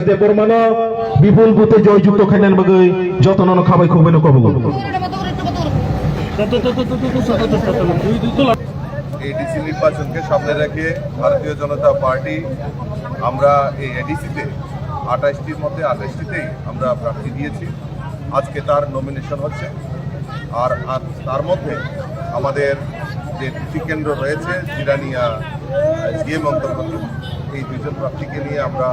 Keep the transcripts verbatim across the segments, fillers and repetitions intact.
Debbarmano bipul vote joy jukto khainani bagwi jotono khabai khukbai no kobogo. ADC নির্বাচনকে সামনে রেখে ভারতীয় জনতা পার্টি আমরা এই এডিসিতে আঠাশটির মধ্যে আঠাশটিতেই আমরা প্রার্থী দিয়েছি। আজকে তার নমিনেশন হচ্ছে। আর, আর তার মধ্যে আমাদের যে দুটি কেন্দ্র রয়েছে, জিরানিয়া, এসডিএম অন্তর্গত, এই দুইজন প্রার্থীকে নিয়ে আমরা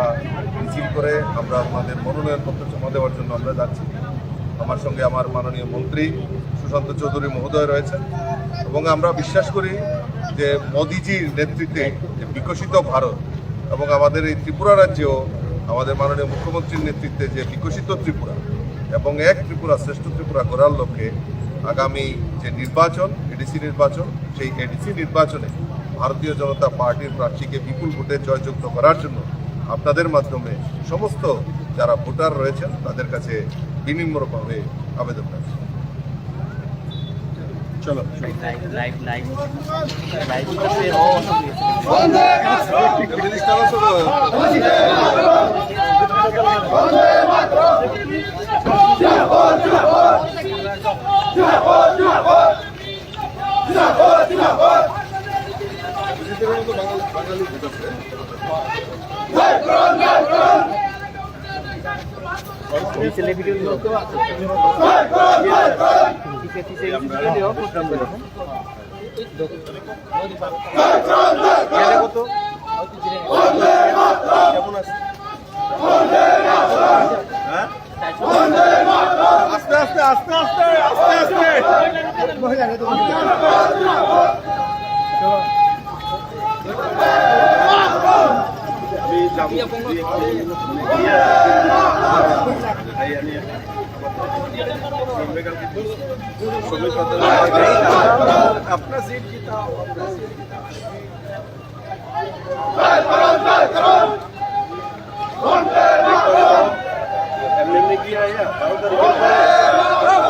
মিছিল করে আমরা আমাদের মনোনয়নপত্র জমা দেওয়ার জন্য আমরা যাচ্ছি। আমার সঙ্গে আমার মাননীয় মন্ত্রী সুশান্ত চৌধুরী মহোদয় রয়েছেন এবং আমরা বিশ্বাস করি যে মোদিজির নেতৃত্বে যে বিকশিত ভারত এবং আমাদের এই ত্রিপুরা রাজ্যেও আমাদের মাননীয় মুখ্যমন্ত্রীর নেতৃত্বে যে বিকশিত ত্রিপুরা এবং এক ত্রিপুরা শ্রেষ্ঠ ত্রিপুরা গড়ার লক্ষ্যে আগামী যে নির্বাচন, এডিসি নির্বাচন, সেই এডিসি নির্বাচনে ভারতীয় জনতা পার্টির প্রার্থীকে বিপুল ভোটে জয়যুক্ত করার জন্য আপনাদের মাধ্যমে সমস্ত যারা ভোটার রয়েছেন তাদের কাছে বিনম্রভাবে আবেদন রাখছি। চলো। Live, live, live. লাইভ করতে ও অসুবিধা। পিছে, পিছে ভিডিও দিও। কেমন আছো? হ্যাঁ? আস্তে, আস্তে, আস্তে, আস্তে, আস্তে, আস্তে। আমি যাবো। अपना सीट जिताओ, अपना सीट जिताओ। एमएलए किया है, बारह तारीख को।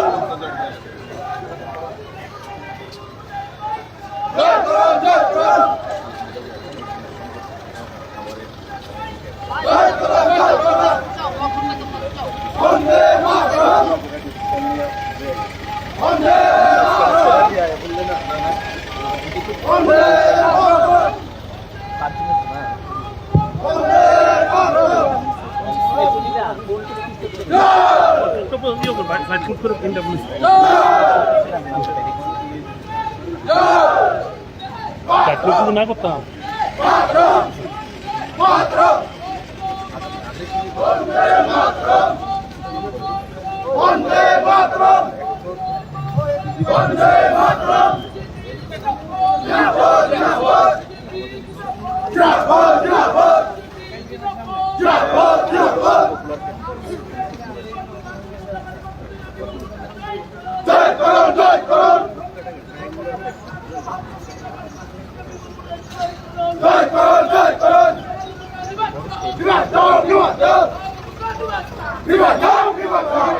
না করতাম। জয় করুন, জয় করুন। জয় করুন, জয় করুন। বিভাগ দাও, বিভাগ দাও। বিভাগ দাও, বিভাগ দাও।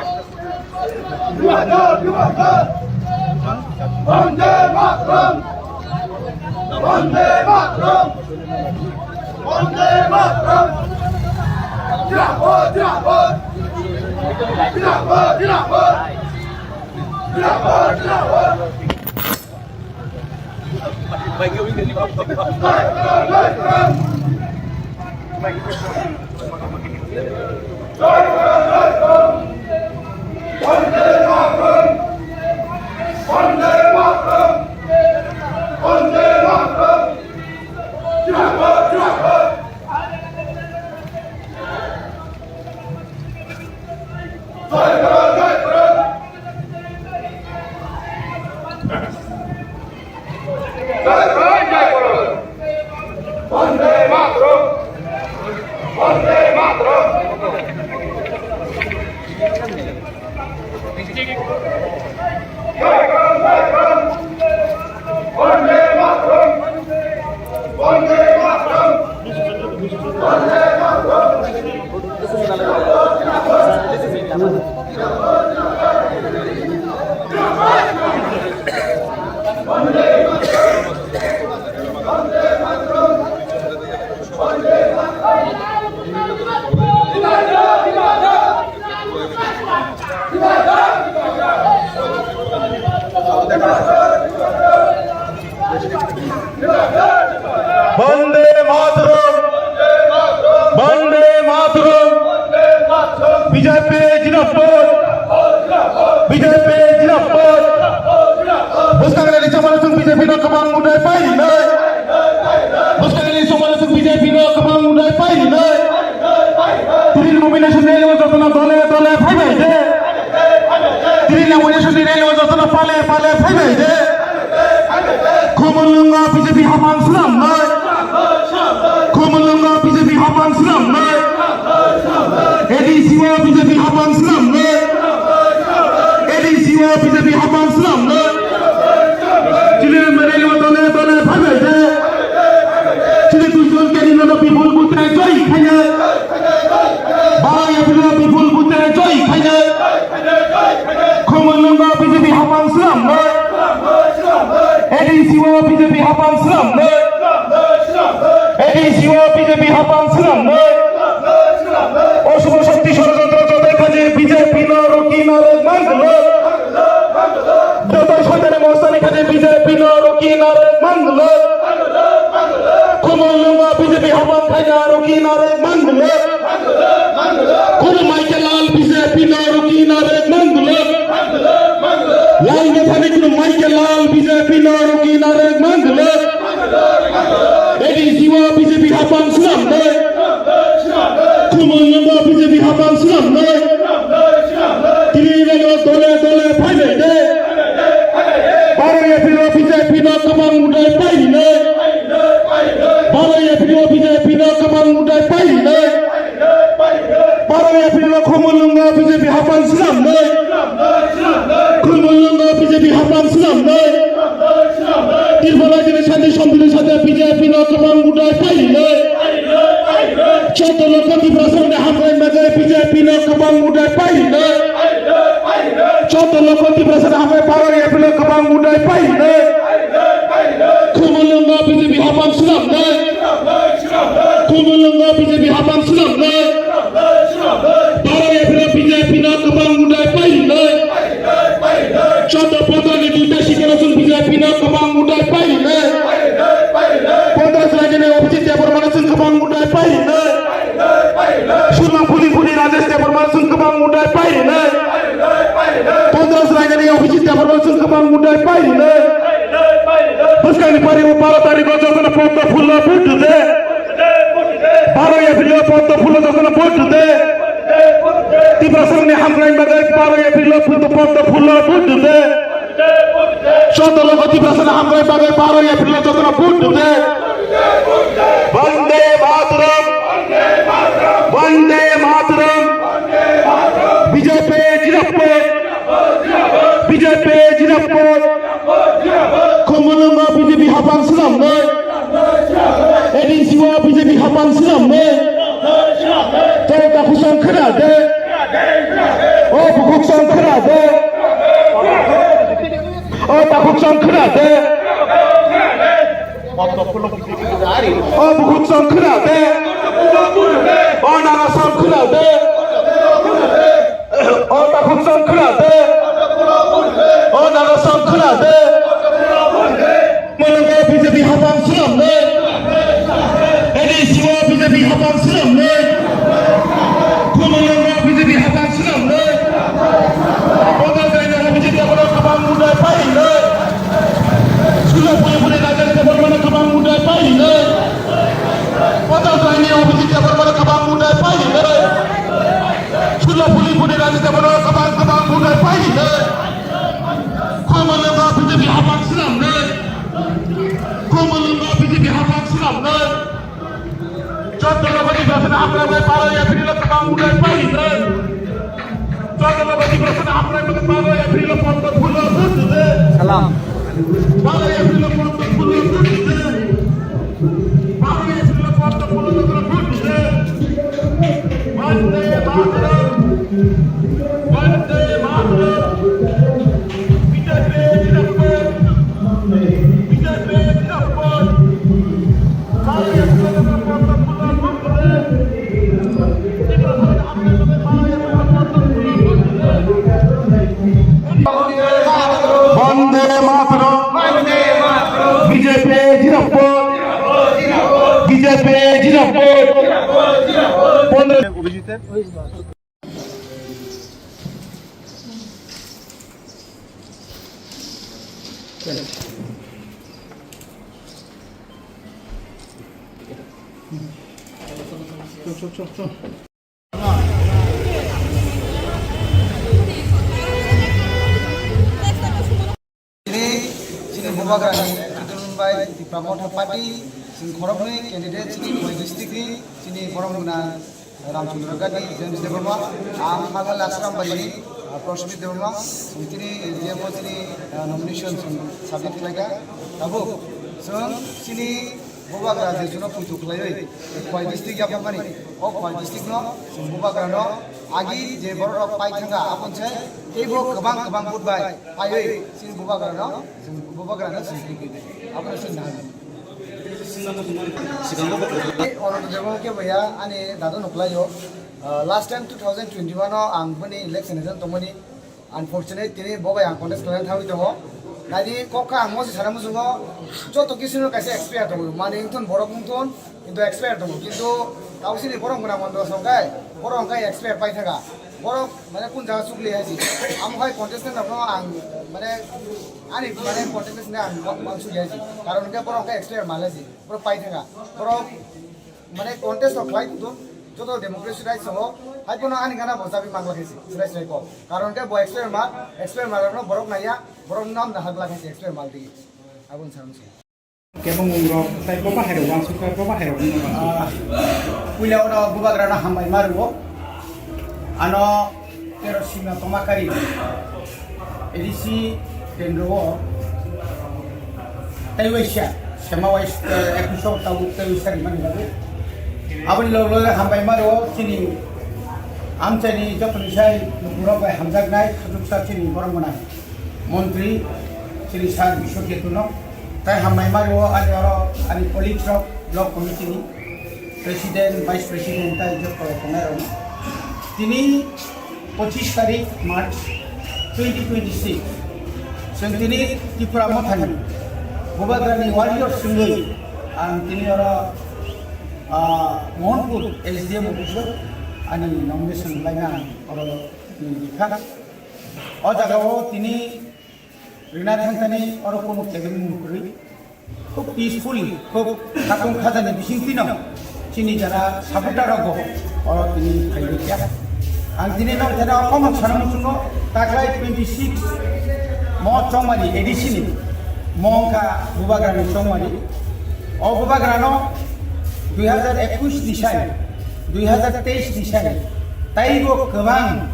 বিভাগ দাও, বিভাগ দাও। বন্দে মাতরম। বন্দে মাতরম। বন্দে মাতরম। জিন্দাবাদ, জিন্দাবাদ। জিন্দাবাদ, জিন্দাবাদ। জিন্দাবাদ, জিন্দাবাদ। Zindabad! B J P zindabad! Bwskangrani samani chwng B J P no kwbang mudai pai rinai. Bwskangrani samani chwng B J P no kwbang mudai pai rinai. Tini nomination rally o jotono dole dole phaibai de. Tini nomination rally o jotono pale pale phaibai de. Khumulwng o B J P hapang swnamnai. Khumulwng o B J P hapang swnamnai. A D C o B J P hapang swnamnai. A D C o B J P hapang swnamnai. Chini rally o dole dole phaibai de. Chini duijon candidate no bipul bute joy khainai. Baro April o bipul bute joy khainai. Khumulwng o B J P hapang swnamnai. A D C o B J P hapang swnamnai. A D C o B J P hapang swnamnai. Oshubho shokti shorojontro joto khaje B J P no roki narwk mangwlwk. Joto soitani mostani khaje B J P no roki narwk mangwlwk. Khumulwng o B J P hapang khaina roki narwk mangwlwk. Khulumai khe lal B J P no roki narwk mangwlwk. Lal Bethani khulumai khe lal B J P no roki narwk mangwlwk. A D C o B J P hapang swnamnai. Khumulwng o B J P hapang swnamnai. Tini rally o dole dole phaibai de. Baro April o B J P no kwbang mudai pai rinai. Baro April o B J P no kwbang mudai pai rinai. Baro April o Khumulwng o B J P hapang swnamnai. Khumulwng o B J P hapang swnamnai. Tripura rajyoni shanti sompridhi sade B J P no kwbang mudai pai rinai. Joto logo Tiprasarokni hamkrai bagwi B J P no kwbang mudai pai rinai. Joto logo Tiprasarokni hamkrai bagwi Baro April o kwbang mudai pai rinai. Khumulwng o B J P hapang swnamnai. Khumulwng o B J P hapang swnamnai. Baro April o B J P no kwbang mudai pai rinai. Joto pondro ni duita seat o chwng B J P no kwbang mudai pai rinai. Pondro Chwraini Abhijit Debbarma no chwng kwbang mudai pai rinai. Sulong Phulingphurni Rajesh Debbarma no chwng kwbang mudai pai rinai. Pondro Chwraini Abhijit Debbarma no chwng kwbang mudai pai rinai. Bwskangni pari o baro tarikh o jotono poddo phulo vote rwdi. Baro April o poddo phulo jotono vote rwdi. Tiprasarokni hamkrai bagwi baro April o poddo phulo vote rwdi. Joto logo Tiprasarokni hamkrai bagwi baro April o jotono vote rwdi. Vande Mataram! Vande Mataram! B J P zindabad! B J P zindabad! Khumulwng o B J P hapang swnamnai. A D C o B J P hapang swnamnai. Tei takhuk chwng khna de. O bukhuk chwng khna de. O takhuk chwng khna de. O bukhuk chwng khna de. O naga chwng khna de. O takhuk chwng khna de. O naga chwng khna de. Khumulwng o B J P hapang swnamnai. A D C o B J P hapang swnamnai. Khumulwng o B J P hapang swnamnai. Pondro Chwraini Abhijit Debbarma no kwbang mudai pai rinai. Sulong Phulingphurni Rajesh Debbarma no kwbang mudai pai rinai. Pondro Chwraini Abhijit Debbarma no kwbang mudai pai rinai. Sulong Phulingphurni Rajesh Debbarma no kwbang kwbang mudai pai rinai. Khumulwng o B J P hapang swnamnai. Khumulwng o B J P hapang swnamnai. Joto logo Tiprasarokni hamkrai bagwi baro April o kwbang mudai pai rinai. Joto logo Tiprasarokni hamkrai bagwi baro April o poddo phulo vote rwdi. Salam. Baro April o poddo phulo vote rwdi. Baro April o poddo phulo vote rwdi. Vande Mataram! Vande Mataram! B J P zindabad! B J P zindabad! Vande Mataram! B J P zindabad! B J P zindabad! Pondro. Chini, chini bubagrani, Tripura Motha Party, chini khoroknwi candidate, chini Khowai district ni, chini borok wngna Ramchandra Gandhi, James Debbarma, ang Phalhal Asram Bali ni, ah, Prashmit Debbarma, chini J M O chini, ah, nomination submit khlaikha. Tabuk, chwng chini bubagra je chuno puitu khlaiwi, Khowai district yapharmani, o Khowai district no chwng bubagra no agi je borok rok pai thangkha, aboni se teibo kwbang kwbang vote bai paiwi chini bubagra no, chwng bubagra no chwng twi kwi. Abono chwng nang. Oro debo ke bhaiya ani dadu nuklaio. Ah, last time two thousand twenty-one o ang bini election agent tongmani. Unfortunately, tini bo bai ang contest khlaina thangwi tongo. Nadi kok kha ang mosi sana muchungo, joto kisu no kaisa expire tongo. Mani wngthon borok wngthon, kintu expire tongo. Kintu tausini borok mwnang mondo songkai, borok wngkai expire pai thaka. Borok mane kun jaga chukli haisi. Amo hai contestant rokno ang mane ani mane contestant ni ang ma-, mansukya haisi. Karon hwnkhe borok wngkai expire mal haisi. Borok pai thaka. Borok mane contest rok khlai tongthun, joto democracy rights tongo, hai phano ani gana bo chabi mang lakhaisi, chwrai chwrai kok. Karon khe bo expire mal, expire mal rokno borok naiya, borok nam da hak lakhaisi expire mal digi. Aboni salam se. Kebong rok, tai bo bahai rok, wansuk bo bahai rok. Ah, puila oro bubagra no hambai ma rwo. Ano Tero Sima Tomakari, A D C kendro o tei waisa, sema waisa, eh, ekusho tabuk tei waisa rimani bagwi. Aboni loge loge hambai maro chini amchaini jotoni sai lukurok bai hamjaknai khachuksa chini borok mwnai montri chini sir Biswaketu no. Tai hambai maro ani oro ani colleagues rok block committee ni. President, Vice President tai joto tongnai rok. Tini pochising tarik March twenty twenty-six. Chwng tini Tipra Mothani Bubagrani warrior swngwi ang tini oro, ah, Mohanpur S D M office o ani nomination laina ang oro tini rikha. O jaga o tini rina thangthani oro kunu kebeng mung kwrwi. Khub peacefully, khub khakung khajani bising tino chini jara supporter rok bo oro tini phaiwi kya. Ang tini nok jara komon sana muchungo taklai twenty six mo chongmani A D C ni mo wngkha Bubagrani chongmani. O Bubagrano dui hazar ekush ni sai, dui hazar teis ni sai taibo kwbang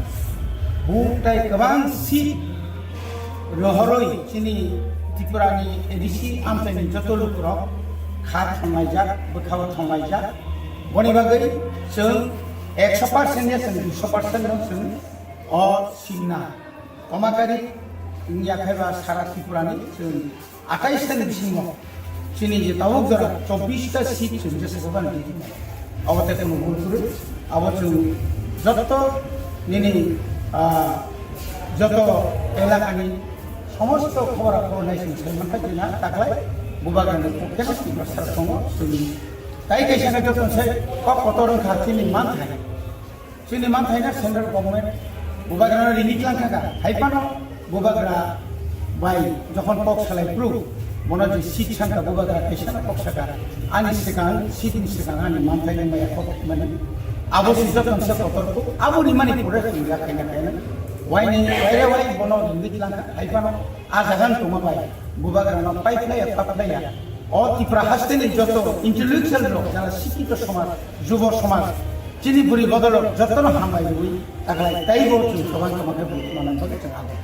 bu tai kwbang seat rohorwi chini Tripurani A D C amchaini joto lukurok kha thanglaijak, bwkhao thanglaijak. Boni bagwi chwng ekso percent ya chwng duiso percent no chwng o singna. Komakari wngya khaiba sara Tripurani chwng atais ta ni bisingo chini je tabuk jora chobbish ta seat chwng je sasabani di. Abo te kono bul kwrwi, abo chwng joto nini, ah, joto elakani somosto khobor khobor nai chwng sai mankha jina taklai Bubagrani pokhe no Tripura sara tongo chwng. Tai kaisa khe joto se kok kotor wngkha chini manthai. Chini manthaino central government Bubagrano rini klangkha ka, hai phano Bubagra bai jokhon kok salai phuru, bono je seat sanka Bubagra kaisa kok saka, ani swkang, seat ni swkang ani manthaino maya kok mani. Abo si jokhon se kotor ko, abo rimani pore ringa kaina kaina. Waini, waire wai bono rini klangkha, hai phano a jaga ni tongma bai Bubagrano paiphlaiya, paiphlaiya. O Tipra hasteni joto intellectual rok, jara sikito somaj, jubo somaj, chini bwrwi bodolrok jotono hambai rwui taklai taibo chwng sobai tongma khe bwrwi manang bagwi chwng abo.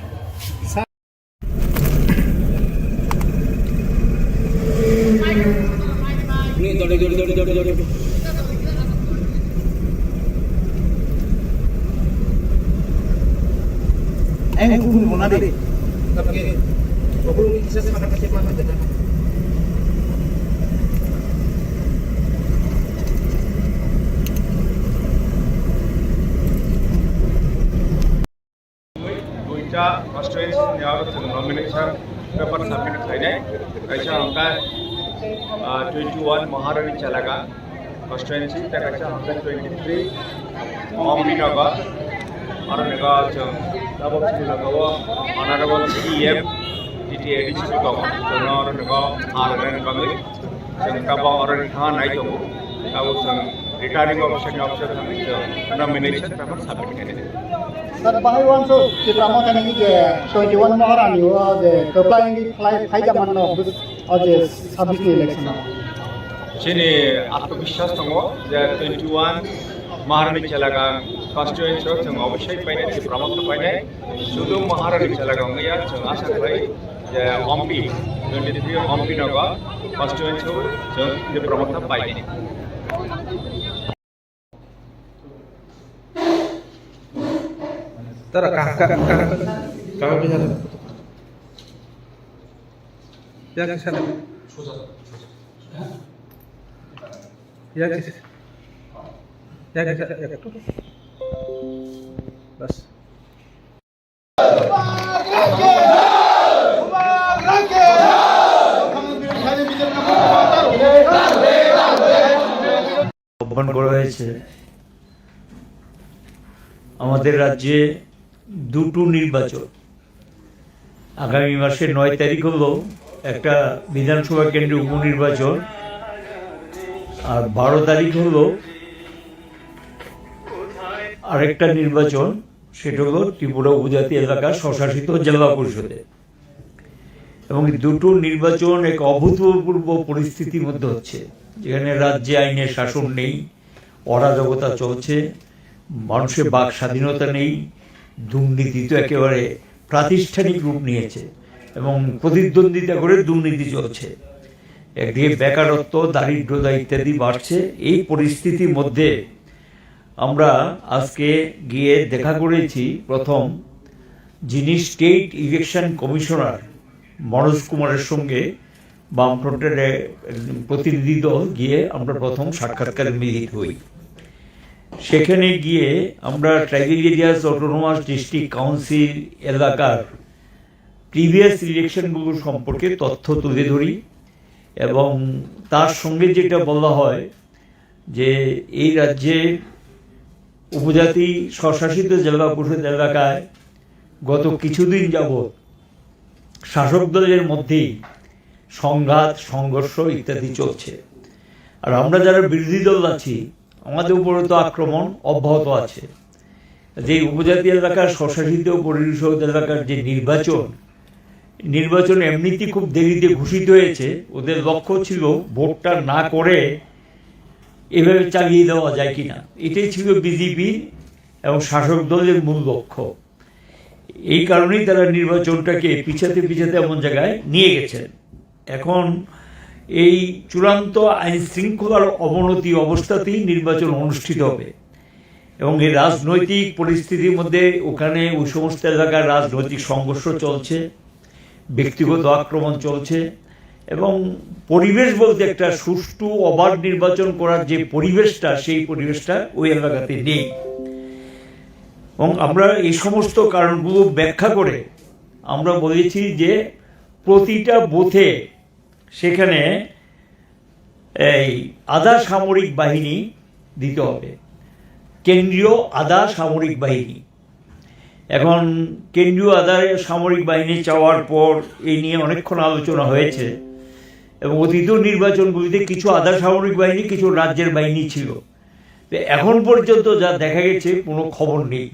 Ang kubun mona de. Tapi, aku bisa semangat kasih mana de. Duita constituency ni aro chwng nomination paper submit khlainai. Kaisa hwnkha, ah, twenty one Maharani Chalaka constituency, tei kaisa hwnkha twenty three Omni Nagar. Aro ni aro chwng tabuk chini logao Honorable C E M T T T A D C tongo, chwngno oro nokho phalnani bagwi chwng tabok oro thangna nai tongo. Tabok chwng returning officer ni officer thangwi chwng nomination paper submit khainai. Sir, bahai uansuk Tipra Motha ni je twenty one Maharani o je kwplai wngwi phlai phaida manno o je sabbish ni election o. Chini atmobiswas tongo je twenty one Maharani Chelagang constituency o chwng obosai painai, Tipra Motha painai. Sudu Maharani Chelagang wngya, chwng asa khlai je Ompi, twenty three Ompi Nagar constituency o chwng Tipra Motha painai. Tara kah, kah, kah, kah, kah, kah, kah. Ya, kisa na. Ya, kisa. Ya, kisa, ya. Bas. আহ্বান করা হয়েছে। আমাদের রাজ্যে দুটো নির্বাচন, আগামী মাসের নয় তারিখ হলো একটা বিধানসভা কেন্দ্রে উপনির্বাচন, আর বারো তারিখ হলো আরেকটা নির্বাচন, সেটা হলো ত্রিপুরা উপজাতি এলাকার স্বশাসিত জেলা পরিষদে। এবং এই দুটো নির্বাচন এক অভূতপূর্ব পরিস্থিতির মধ্যে হচ্ছে, যেখানে রাজ্যে আইনের শাসন নেই, অরাজকতা চলছে, মানুষের বাক স্বাধীনতা নেই, দুর্নীতি তো একেবারে প্রাতিষ্ঠানিক রূপ নিয়েছে এবং প্রতিদ্বন্দ্বিতা করে দুর্নীতি চলছে। একদিকে বেকারত্ব, দারিদ্রতা ইত্যাদি বাড়ছে। এই পরিস্থিতির মধ্যে আমরা আজকে গিয়ে দেখা করেছি প্রথম যিনি স্টেট ইলেকশন কমিশনার মনোজ কুমারের সঙ্গে বামফ্রন্টের এক, একজন প্রতিনিধি দল গিয়ে আমরা প্রথম সাক্ষাৎকারে মিলিত হই। সেখানে গিয়ে আমরা tribal areas autonomous district council এলাকার প্রিভিয়াস ইলেকশনগুলো সম্পর্কে তথ্য তুলে ধরি এবং তার সঙ্গে যেটা বলা হয় যে এই রাজ্যে উপজাতি স্বশাসিত জেলা পরিষদ এলাকায় গত কিছুদিন যাবৎ শাসক দলের মধ্যেই সংঘাত, সংঘর্ষ ইত্যাদি চলছে। আর আমরা যারা বিরোধী দল আছি, আমাদের উপরে তো আক্রমণ অব্যাহত আছে। যে উপজাতি এলাকার স্বশাসিত পরিষদ এলাকার যে নির্বাচন, নির্বাচন এমনিতেই খুব দেরিতে ঘোষিত হয়েছে। ওদের লক্ষ্য ছিল ভোটটা না করে এভাবে চালিয়ে দেওয়া যায় কিনা, এটাই ছিল বিজেপি এবং শাসক দলের মূল লক্ষ্য। এই কারণেই তারা নির্বাচনটাকে পিছাতে পিছাতে এমন জায়গায় নিয়ে গেছেন। এখন এই চূড়ান্ত আইন শৃঙ্খলার অবনতি অবস্থাতেই নির্বাচন অনুষ্ঠিত হবে এবং এই রাজনৈতিক পরিস্থিতির মধ্যে ওখানে ওই সমস্ত এলাকার রাজনৈতিক সংঘর্ষ চলছে, ব্যক্তিগত আক্রমণ চলছে এবং পরিবেশ বলতে একটা সুষ্ঠু অবাধ নির্বাচন করার যে পরিবেশটা, সেই পরিবেশটা ওই এলাকাতে নেই। এবং আমরা এই সমস্ত কারণগুলো ব্যাখ্যা করে আমরা বলেছি যে প্রতিটা বুথে সেখানে এই আধা সামরিক বাহিনী দিতে হবে, কেন্দ্রীয় আধা সামরিক বাহিনী। এখন কেন্দ্রীয় আধা সামরিক বাহিনী চাওয়ার পর এই নিয়ে অনেকক্ষণ আলোচনা হয়েছে এবং অতীত নির্বাচনগুলিতে কিছু আধা সামরিক বাহিনী, কিছু রাজ্যের বাহিনী ছিল। তো এখন পর্যন্ত যা দেখা গেছে, কোনো খবর নেই।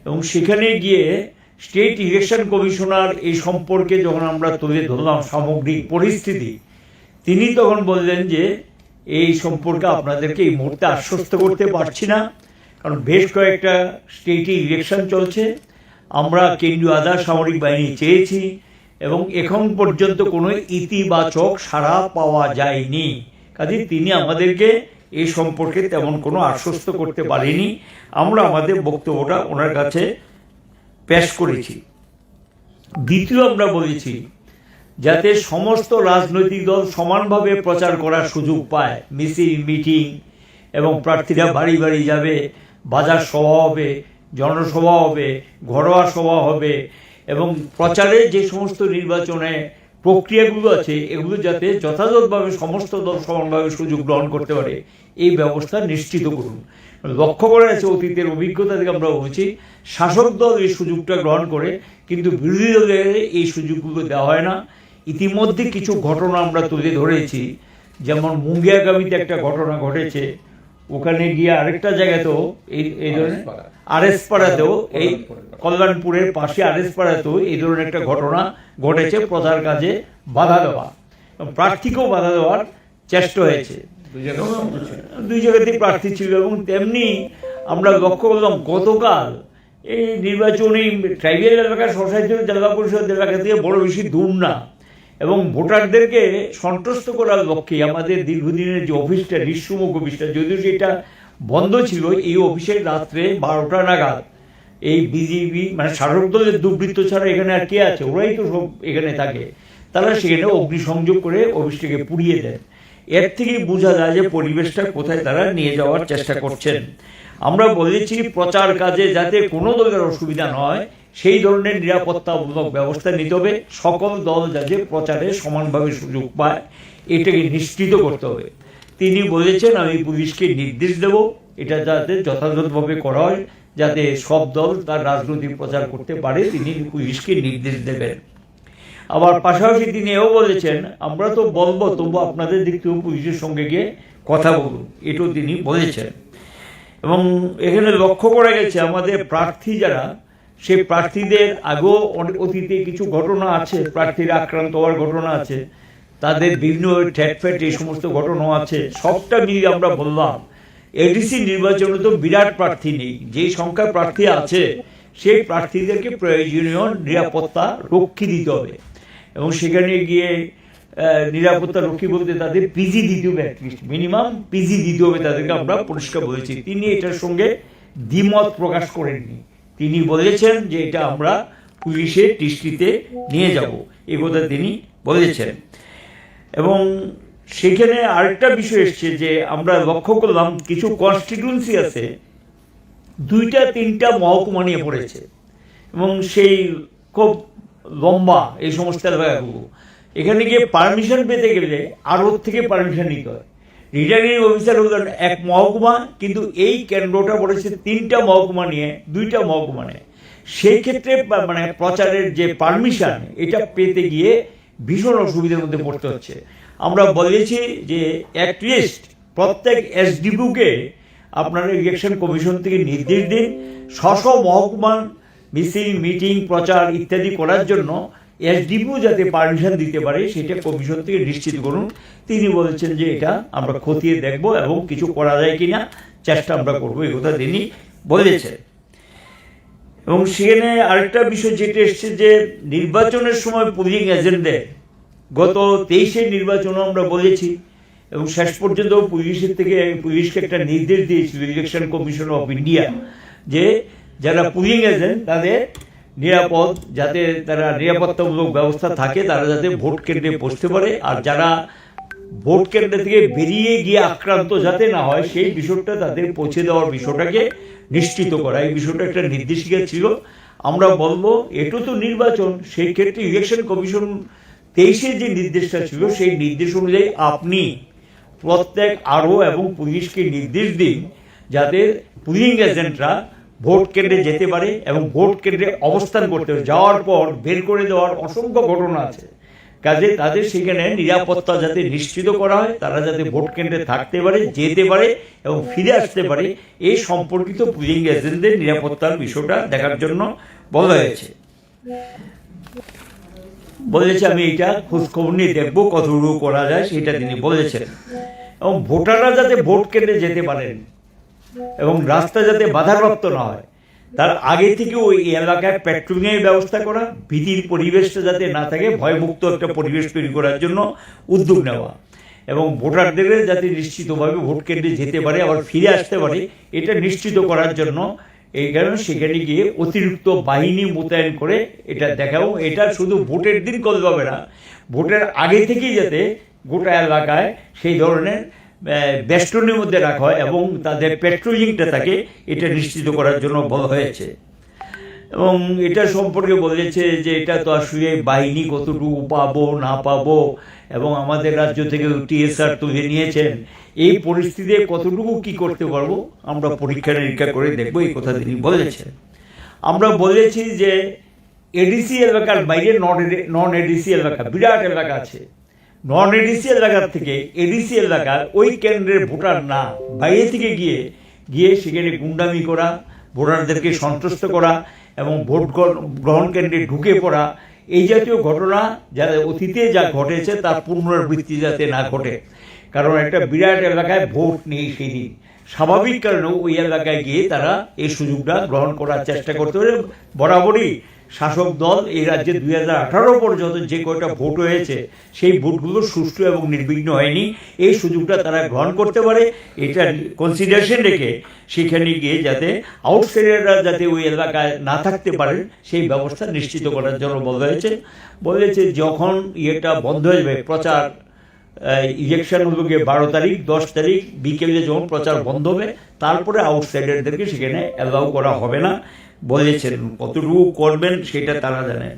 এবং সেখানে গিয়ে স্টেট ইলেকশন কমিশনার এই সম্পর্কে যখন আমরা তুলে ধরলাম সামগ্রিক পরিস্থিতি, তিনি তখন বললেন যে এই সম্পর্কে আপনাদেরকে এই মুহূর্তে আশ্বস্ত করতে পারছি না, কারণ বেশ কয়েকটা স্টেটে ইলেকশন চলছে। আমরা কেন্দ্রীয় আধা সামরিক বাহিনী চেয়েছি এবং এখন পর্যন্ত কোনো ইতিবাচক সাড়া পাওয়া যায়নি। কাজে তিনি আমাদেরকে এই সম্পর্কে তেমন কোনো আশ্বস্ত করতে পারেনি। আমরা আমাদের বক্তব্যটা ওনার কাছে পেশ করেছি। দ্বিতীয়, আমরা বলেছি যাতে সমস্ত রাজনৈতিক দল সমানভাবে প্রচার করার সুযোগ পায়, মিছিল, মিটিং এবং প্রার্থীরা বাড়ি বাড়ি যাবে, বাজার সভা হবে, জনসভা হবে, ঘরোয়া সভা হবে এবং প্রচারে যে সমস্ত নির্বাচনে প্রক্রিয়াগুলো আছে, এগুলো যাতে যথাযথভাবে সমস্ত দল সমানভাবে সুযোগ গ্রহণ করতে পারে, এই ব্যবস্থা নিশ্চিত করুন। লক্ষ্য করা গেছে, অতীতের অভিজ্ঞতা থেকে আমরা বলছি, শাসক দল এই সুযোগটা গ্রহণ করে, কিন্তু বিরোধী দলের এই সুযোগগুলো দেওয়া হয় না। ইতিমধ্যে কিছু ঘটনা আমরা তুলে ধরেছি, যেমন মুঙ্গিয়াকামিতে একটা ঘটনা ঘটেছে, ওখানে গিয়ে আরেকটা জায়গাতেও এই এই ধরনের আরএস পাড়াতেও এই কল্যাণপুরের পাশে আরএস পাড়াতেও এই ধরনের একটা ঘটনা ঘটেছে, প্রচার কাজে বাধা দেওয়া, প্রার্থীকেও বাধা দেওয়ার চেষ্টা হয়েছে। দুই জায়গায় প্রার্থী ছিল। দুই জায়গাতেই প্রার্থী ছিল এবং তেমনি আমরা লক্ষ্য করলাম গতকাল এই নির্বাচনী ট্রাইবাল এলাকা, স্বশাসিত জেলা পরিষদ এলাকা থেকে বড় বেশি দূর না এবং ভোটারদেরকে সন্তুষ্ট করার লক্ষ্যে আমাদের দীর্ঘদিনের যে অফিসটা, নিঃসুমুখ অফিসটা, যদিও সেটা বন্ধ ছিল, এই অফিসের রাত্রে বারোটা নাগাদ এই বিজেপি, মানে শাসক দলের দুর্বৃত্ত ছাড়া এখানে আর কে আছে, ওরাই তো সব এখানে থাকে, তারা সেখানে অগ্নিসংযোগ করে অফিসটাকে পুড়িয়ে দেন। এর থেকে বোঝা যায় যে পরিবেশটা কোথায় তারা নিয়ে যাওয়ার চেষ্টা করছেন। আমরা বলেছি প্রচার কাজে যাতে কোনো দলের অসুবিধা নয়, সেই ধরনের নিরাপত্তামূলক ব্যবস্থা নিতে হবে। সকল দল যাতে প্রচারে সমানভাবে সুযোগ পায়, এটাকে নিশ্চিত করতে হবে। তিনি বলেছেন, "আমি পুলিশকে নির্দেশ দেব, এটা যাতে যথাযথভাবে করা হয়, যাতে সব দল তার রাজনৈতিক প্রচার করতে পারে।" তিনি পুলিশকে নির্দেশ দেবেন। আবার পাশাপাশি তিনি এও বলেছেন, "আমরা তো বলবো, তবু আপনাদের দিক থেকে পুলিশের সঙ্গে গিয়ে কথা বলুন।" এটাও তিনি বলেছেন। এবং এখানে লক্ষ্য করা গেছে, আমাদের প্রার্থী যারা, সেই প্রার্থীদের আগেও অনে-, অতীতে কিছু ঘটনা আছে, প্রার্থীরা আক্রান্ত হওয়ার ঘটনা আছে, তাদের বিভিন্ন থ্রেট ফ্যাট, এই সমস্ত ঘটনা আছে। সবটা মিলিয়ে আমরা বললাম, এডিসি নির্বাচনে তো বিরাট প্রার্থী নেই, যে সংখ্যা প্রার্থী আছে সেই প্রার্থীদেরকে প্রয়োজনীয় নিরাপত্তা রক্ষী দিতে হবে এবং সেখানে গিয়ে আহ, নিরাপত্তা রক্ষী বলতে তাদের পিজি দিতে হবে, অ্যাটলিস্ট মিনিমাম পিজি দিতে হবে তাদেরকে, আমরা পরিষ্কার বলেছি। তিনি এটার সঙ্গে দ্বিমত প্রকাশ করেননি। তিনি বলেছেন যে এটা আমরা পুলিশের দৃষ্টিতে নিয়ে যাব, এই কথা তিনি বলেছেন। এবং সেখানে আরেকটা বিষয় এসছে যে আমরা লক্ষ্য করলাম কিছু কনস্টিটিউয়েন্সি আছে, দুইটা তিনটা মহকুমা নিয়ে পড়েছে এবং সেই খুব লম্বা এই সমস্ত এলাকাগুলো। এখানে গিয়ে পারমিশন পেতে গেলে আরও থেকে পারমিশন নিতে হয়। রিটার্নিং অফিসার হলেন এক মহকুমা, কিন্তু এই কেন্দ্রটা পড়েছে তিনটা মহকুমা নিয়ে, দুইটা মহকুমা নিয়ে। সেই ক্ষেত্রে পা-, মানে প্রচারের যে পারমিশন, এটা পেতে গিয়ে ভীষণ অসুবিধার মধ্যে পড়তে হচ্ছে। আমরা বলেছি যে অ্যাটলিস্ট প্রত্যেক এসডিপিওকে আপনারা ইলেকশন কমিশন থেকে নির্দেশ দিন, স্ব স্ব মহকুমার মিছিল, মিটিং, প্রচার ইত্যাদি করার জন্য এসডিপিও যাতে পারমিশন দিতে পারে, সেটা কমিশন থেকে নিশ্চিত করুন। তিনি বলেছেন যে এটা আমরা খতিয়ে দেখব এবং কিছু করা যায় কিনা চেষ্টা আমরা করব, এই কথা তিনি বলেছেন। এবং সেখানে আরেকটা বিষয় যেটা এসছে যে নির্বাচনের সময় পুলিং এজেন্টদের, গত তেইশের নির্বাচনও আমরা বলেছি এবং শেষ পর্যন্ত পুলিশের থেকে, পুলিশকে একটা নির্দেশ দিয়েছিল ইলেকশন কমিশন অফ ইন্ডিয়া যে যারা পুলিং এজেন্ট তাদের নিরাপদ, যাতে তারা নিরাপত্তামূলক ব্যবস্থা থাকে, তারা যাতে ভোট কেন্দ্রে বসতে পারে, আর যারা ভোট কেন্দ্র থেকে বেরিয়ে গিয়ে আক্রান্ত যাতে না হয়, সেই বিষয়টা তাদের পৌঁছে দেওয়ার বিষয়টাকে নিশ্চিত করা, এই বিষয়টা একটা নির্দেশিকা ছিল। আমরা বলবো, এটা তো নির্বাচন, সেই ক্ষেত্রে ইলেকশন কমিশন তেইশে যে নির্দেশটা ছিল, সেই নির্দেশ অনুযায়ী আপনি প্রত্যেক আরও এবং পুলিশকে নির্দেশ দিন, যাতে পুলিং এজেন্টরা ভোট কেন্দ্রে যেতে পারে এবং ভোট কেন্দ্রে অবস্থান করতে পারে। যাওয়ার পর বের করে দেওয়ার অসংখ্য ঘটনা আছে। কাজে তাদের সেখানে নিরাপত্তা যাতে নিশ্চিত করা হয়, তারা যাতে ভোট কেন্দ্রে থাকতে পারে, যেতে পারে এবং ফিরে আসতে পারে, এই সম্পর্কিত পুলিং এজেন্টদের নিরাপত্তার বিষয়টা দেখার জন্য বলা হয়েছে। বলেছে, "আমি এটা খোঁজ খবর নিয়ে দেখবো, কতটুকু করা যায়," সেটা তিনি বলেছেন। এবং ভোটাররা যাতে ভোট কেন্দ্রে যেতে পারেন এবং রাস্তা যাতে বাধাপ্রাপ্ত না হয়, তার আগে থেকে ওই এলাকায় প্যাট্রোলিংয়ের ব্যবস্থা করা, ভীতির পরিবেশটা যাতে না থাকে, ভয়মুক্ত একটা পরিবেশ তৈরি করার জন্য উদ্যোগ নেওয়া এবং ভোটারদের যাতে নিশ্চিতভাবে ভোট কেন্দ্রে যেতে পারে, আবার ফিরে আসতে পারে, এটা নিশ্চিত করার জন্য এই কারণে সেখানে গিয়ে অতিরিক্ত বাহিনী মোতায়েন করে এটা দেখাবো। এটা শুধু ভোটের দিন করলে হবে না, ভোটের আগে থেকেই যাতে গোটা এলাকায় সেই ধরনের, আহ, বেষ্টনীর মধ্যে রাখা হয় এবং তাদের প্যাট্রোলিংটা থাকে, এটা নিশ্চিত করার জন্য বলা হয়েছে। এবং এটা সম্পর্কে বলেছে যে এটা তো আসলে বাহিনী কতটুকু পাবো না পাবো, এবং আমাদের রাজ্য থেকে টিএসআর তুলে নিয়েছেন, এই পরিস্থিতিতে কতটুকু কি করতে পারবো আমরা পরীক্ষা নিরীক্ষা করে দেখবো, এই কথা তিনি বলেছেন। আমরা বলেছি যে এডিসি এলাকার বাইরে নন এডিসি এলাকা, বিরাট এলাকা আছে, নন এডিসি এলাকা থেকে এডিসি এলাকার ওই কেন্দ্রের ভোটার না, বাইরে থেকে গিয়ে গিয়ে সেখানে গুন্ডামি করা, ভোটারদেরকে সন্ত্রস্ত করা এবং ভোট গ্রহণ কেন্দ্রে ঢুকে পড়া, এই জাতীয় ঘটনা যাতে অতীতে যা ঘটেছে তার পুনরাবৃত্তি যাতে না ঘটে। কারণ একটা বিরাট এলাকায় ভোট নেই সেই দিন, স্বাভাবিক কারণে ওই এলাকায় গিয়ে তারা এই সুযোগটা গ্রহণ করার চেষ্টা করতে পারে। বরাবরই শাসক দল এই রাজ্যে দুই হাজার আঠারো পর্যন্ত যে কয়টা ভোট হয়েছে, সেই ভোটগুলো সুষ্ঠু এবং নির্বিঘ্ন হয়নি। এই সুযোগটা তারা গ্রহণ করতে পারে, এটা কনসিডারেশন রেখে সেখানে গিয়ে যাতে আউটসাইডাররা যাতে ওই এলাকায় না থাকতে পারেন, সেই ব্যবস্থা নিশ্চিত করার জন্য বলা হয়েছে। বলেছে যখন ইয়েটা বন্ধ হয়ে যাবে, প্রচার, ইলেকশন হলো গিয়ে বারো তারিখ, দশ তারিখ বিকেলে যখন প্রচার বন্ধ হবে, তারপরে আউটসাইডারদেরকে সেখানে অ্যালাউ করা হবে না বলেছেন। কতটুকু করবেন সেটা তারা জানেন।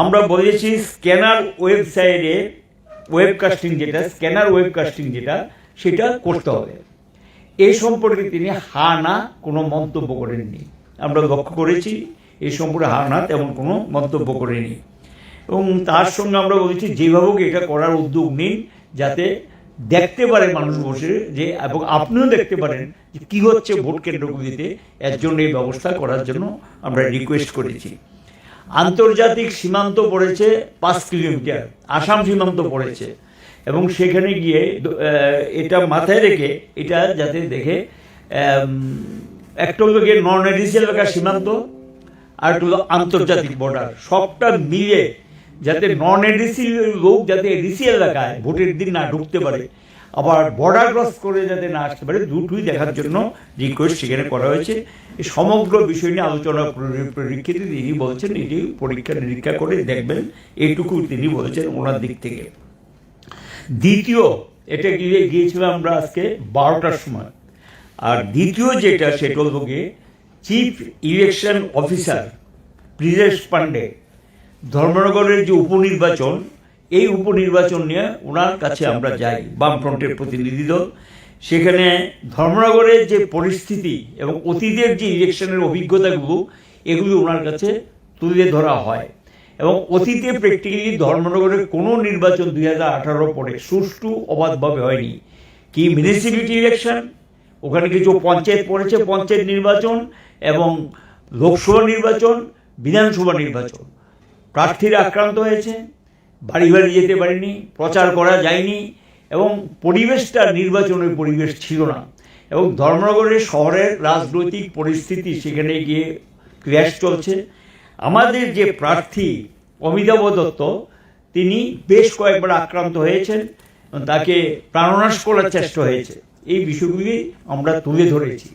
আমরা বলেছি স্ক্যানার ওয়েবসাইটে ওয়েবকাস্টিং যেটা, স্ক্যানার ওয়েবকাস্টিং যেটা, সেটা করতে হবে। এই সম্পর্কে তিনি হা না কোনো মন্তব্য করেননি। আমরা লক্ষ্য করেছি, এই সম্পর্কে হা না তেমন কোনো মন্তব্য করেনি। এবং তার সঙ্গে আমরা বলেছি যেভাবে হোক এটা করার উদ্যোগ নিন, যাতে দেখতে পারে মানুষ বসে যে, এবং আপনিও দেখতে পারেন যে কী হচ্ছে ভোট কেন্দ্রগুলিতে, এর জন্য এই ব্যবস্থা করার জন্য আমরা রিকোয়েস্ট করেছি। আন্তর্জাতিক সীমান্ত পড়েছে পাঁচ কিলোমিটার, আসাম সীমান্ত পড়েছে, এবং সেখানে গিয়ে দ-, আহ, এটা মাথায় রেখে এটা যাতে দেখে, আম, একটা হলো গিয়ে নন এডিসি এলাকার সীমান্ত, আর একটা হলো আন্তর্জাতিক বর্ডার, সবটা মিলে যাতে নন এডিসি লোক যাতে এডিসি এলাকায় ভোটের দিন না ঢুকতে পারে, আবার বর্ডার ক্রস করে যাতে না আসতে পারে, দুটোই দেখার জন্য রিকোয়েস্ট সেখানে করা হয়েছে। এই সমগ্র বিষয় নিয়ে আলোচনা পরি-, পরিপ্রেক্ষিতে তিনি বলছেন এটি পরীক্ষা নিরীক্ষা করে দেখবেন, এইটুকু তিনি বলছেন ওনার দিক থেকে। দ্বিতীয়, এটা গিয়ে গিয়েছিলাম আমরা আজকে বারোটার সময়। আর দ্বিতীয় যেটা, সেটা হলো গিয়ে চিফ ইলেকশন অফিসার ব্রিজেশ পান্ডে, ধর্মনগরের যে উপনির্বাচন, এই উপনির্বাচন নিয়ে ওনার কাছে আমরা যাই, বামফ্রন্টের প্রতিনিধি দল। সেখানে ধর্মনগরের যে পরিস্থিতি এবং অতীতের যে ইলেকশনের অভিজ্ঞতাগুলো, এগুলি ওনার কাছে তুলে ধরা হয়। এবং অতীতে প্র্যাকটিক্যালি ধর্মনগরের কোনো নির্বাচন দুই হাজার আঠারো পরে সুষ্ঠু অবাধভাবে হয়নি। কি মিউনিসিপ্যালিটি ইলেকশন, ওখানে কিছু পঞ্চায়েত পড়েছে, পঞ্চায়েত নির্বাচন এবং লোকসভা নির্বাচন, বিধানসভা নির্বাচন, প্রার্থীরা আক্রান্ত হয়েছে, বাড়ি বাড়ি যেতে পারেনি, প্রচার করা যায়নি এবং পরিবেশটা নির্বাচনের পরিবেশ ছিল না। এবং ধর্মনগরের শহরের রাজনৈতিক পরিস্থিতি সেখানে গিয়ে ক্র্যাশ চলছে। আমাদের যে প্রার্থী অমিতাভ দত্ত, তিনি বেশ কয়েকবার আক্রান্ত হয়েছেন এবং তাকে প্রাণনাশ করার চেষ্টা হয়েছে। এই বিষয়গুলি আমরা তুলে ধরেছি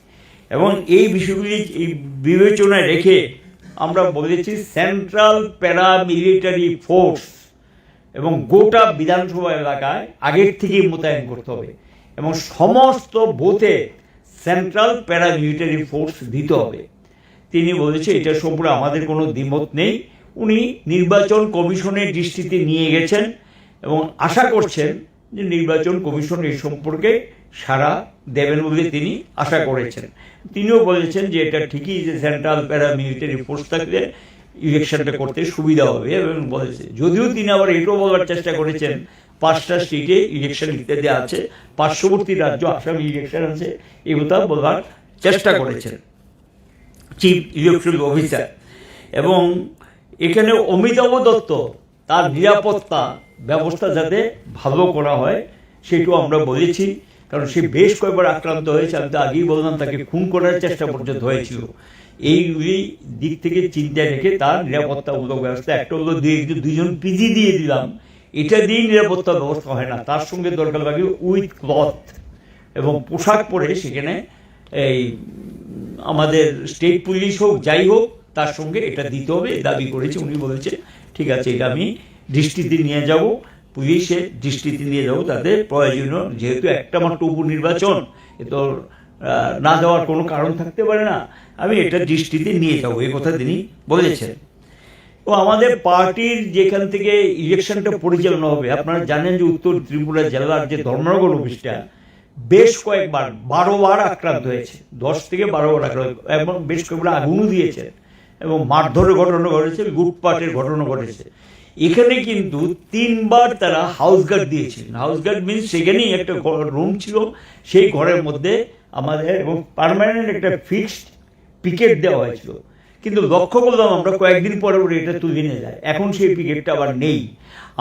এবং এই বিষয়গুলি এই বিবেচনায় রেখে আমরা বলেছি সেন্ট্রাল প্যারামিলিটারি ফোর্স এবং গোটা বিধানসভা এলাকায় আগের থেকেই মোতায়েন করতে হবে এবং সমস্ত বুথে সেন্ট্রাল প্যারামিলিটারি ফোর্স দিতে হবে। তিনি বলেছেন এটা সম্পর্কে আমাদের কোনো দ্বিমত নেই। উনি নির্বাচন কমিশনের দৃষ্টিতে নিয়ে গেছেন এবং আশা করছেন যে নির্বাচন কমিশন এই সম্পর্কে সাড়া দেবেন বলে তিনি আশা করেছেন। তিনিও বলেছেন যে এটা ঠিকই যে সেন্ট্রাল প্যারামিলিটারি ফোর্স থাকলে ইলেকশনটা করতে সুবিধা হবে এবং বলেছে, যদিও তিনি আবার এটাও বলার চেষ্টা করেছেন পাঁচটা স্টেটে ইলেকশন ইত্যাদি আছে, পার্শ্ববর্তী রাজ্য আসামে ইলেকশন আছে, এই কথা বলার চেষ্টা করেছেন চিফ ইলেকশন অফিসার। এবং এখানে অমিতাভ দত্ত তার নিরাপত্তা ব্যবস্থা যাতে ভালো করা হয়, সেটাও আমরা বলেছি। কারণ সে বেশ কয়েকবার আক্রান্ত হয়েছে, আমি তো আগেই বললাম, তাকে খুন করার চেষ্টা পর্যন্ত হয়েছিল। এই, এই দিক থেকে চিন্তায় রেখে তার নিরাপত্তামূলক ব্যবস্থা, একটা হলো দুই, একজন, দুইজন পিজি দিয়ে দিলাম, এটা দিয়েই নিরাপত্তা ব্যবস্থা হয় না, তার সঙ্গে দরকার লাগে উইথ ক্লথ এবং পোশাক পরে সেখানে এই আমাদের স্টেট পুলিশ হোক, যাই হোক, তার সঙ্গে এটা দিতে হবে, দাবি করেছে। উনি বলেছে, ঠিক আছে, এটা আমি দৃষ্টিতে নিয়ে যাব, পুলিশের দৃষ্টিতে নিয়ে যাব, তাদের প্রয়োজনীয়, যেহেতু একটা মাত্র উপনির্বাচন, এ তো আহ, না দেওয়ার কোনো কারণ থাকতে পারে না। আমি এটা দৃষ্টিতে নিয়ে যাবো, এই কথা তিনি বলেছেন। ও আমাদের পার্টির যেখান থেকে ইলেকশনটা পরিচালনা হবে, আপনারা জানেন যে উত্তর ত্রিপুরা জেলার যে ধর্মনগর অফিসটা বেশ কয়েকবার, বারো বার আক্রান্ত হয়েছে, দশ থেকে বারো বার আক্রান্ত, এবং বেশ কয়েকবার আগুনও দিয়েছে এবং মারধরের ঘটনা ঘটেছে, লুটপাটের ঘটনা ঘটেছে। এখানে কিন্তু তিনবার তারা হাউস গার্ড দিয়েছিলেন। হাউস গার্ড মিনস সেখানেই একটা রুম ছিল, সেই ঘরের মধ্যে আমাদের এবং পার্মানেন্ট একটা ফিক্সড পিকেট দেওয়া হয়েছিল। কিন্তু লক্ষ্য করলাম আমরা কয়েকদিন পরে পরে এটা তুলে নিয়ে যায়, এখন সেই পিকেটটা আবার নেই।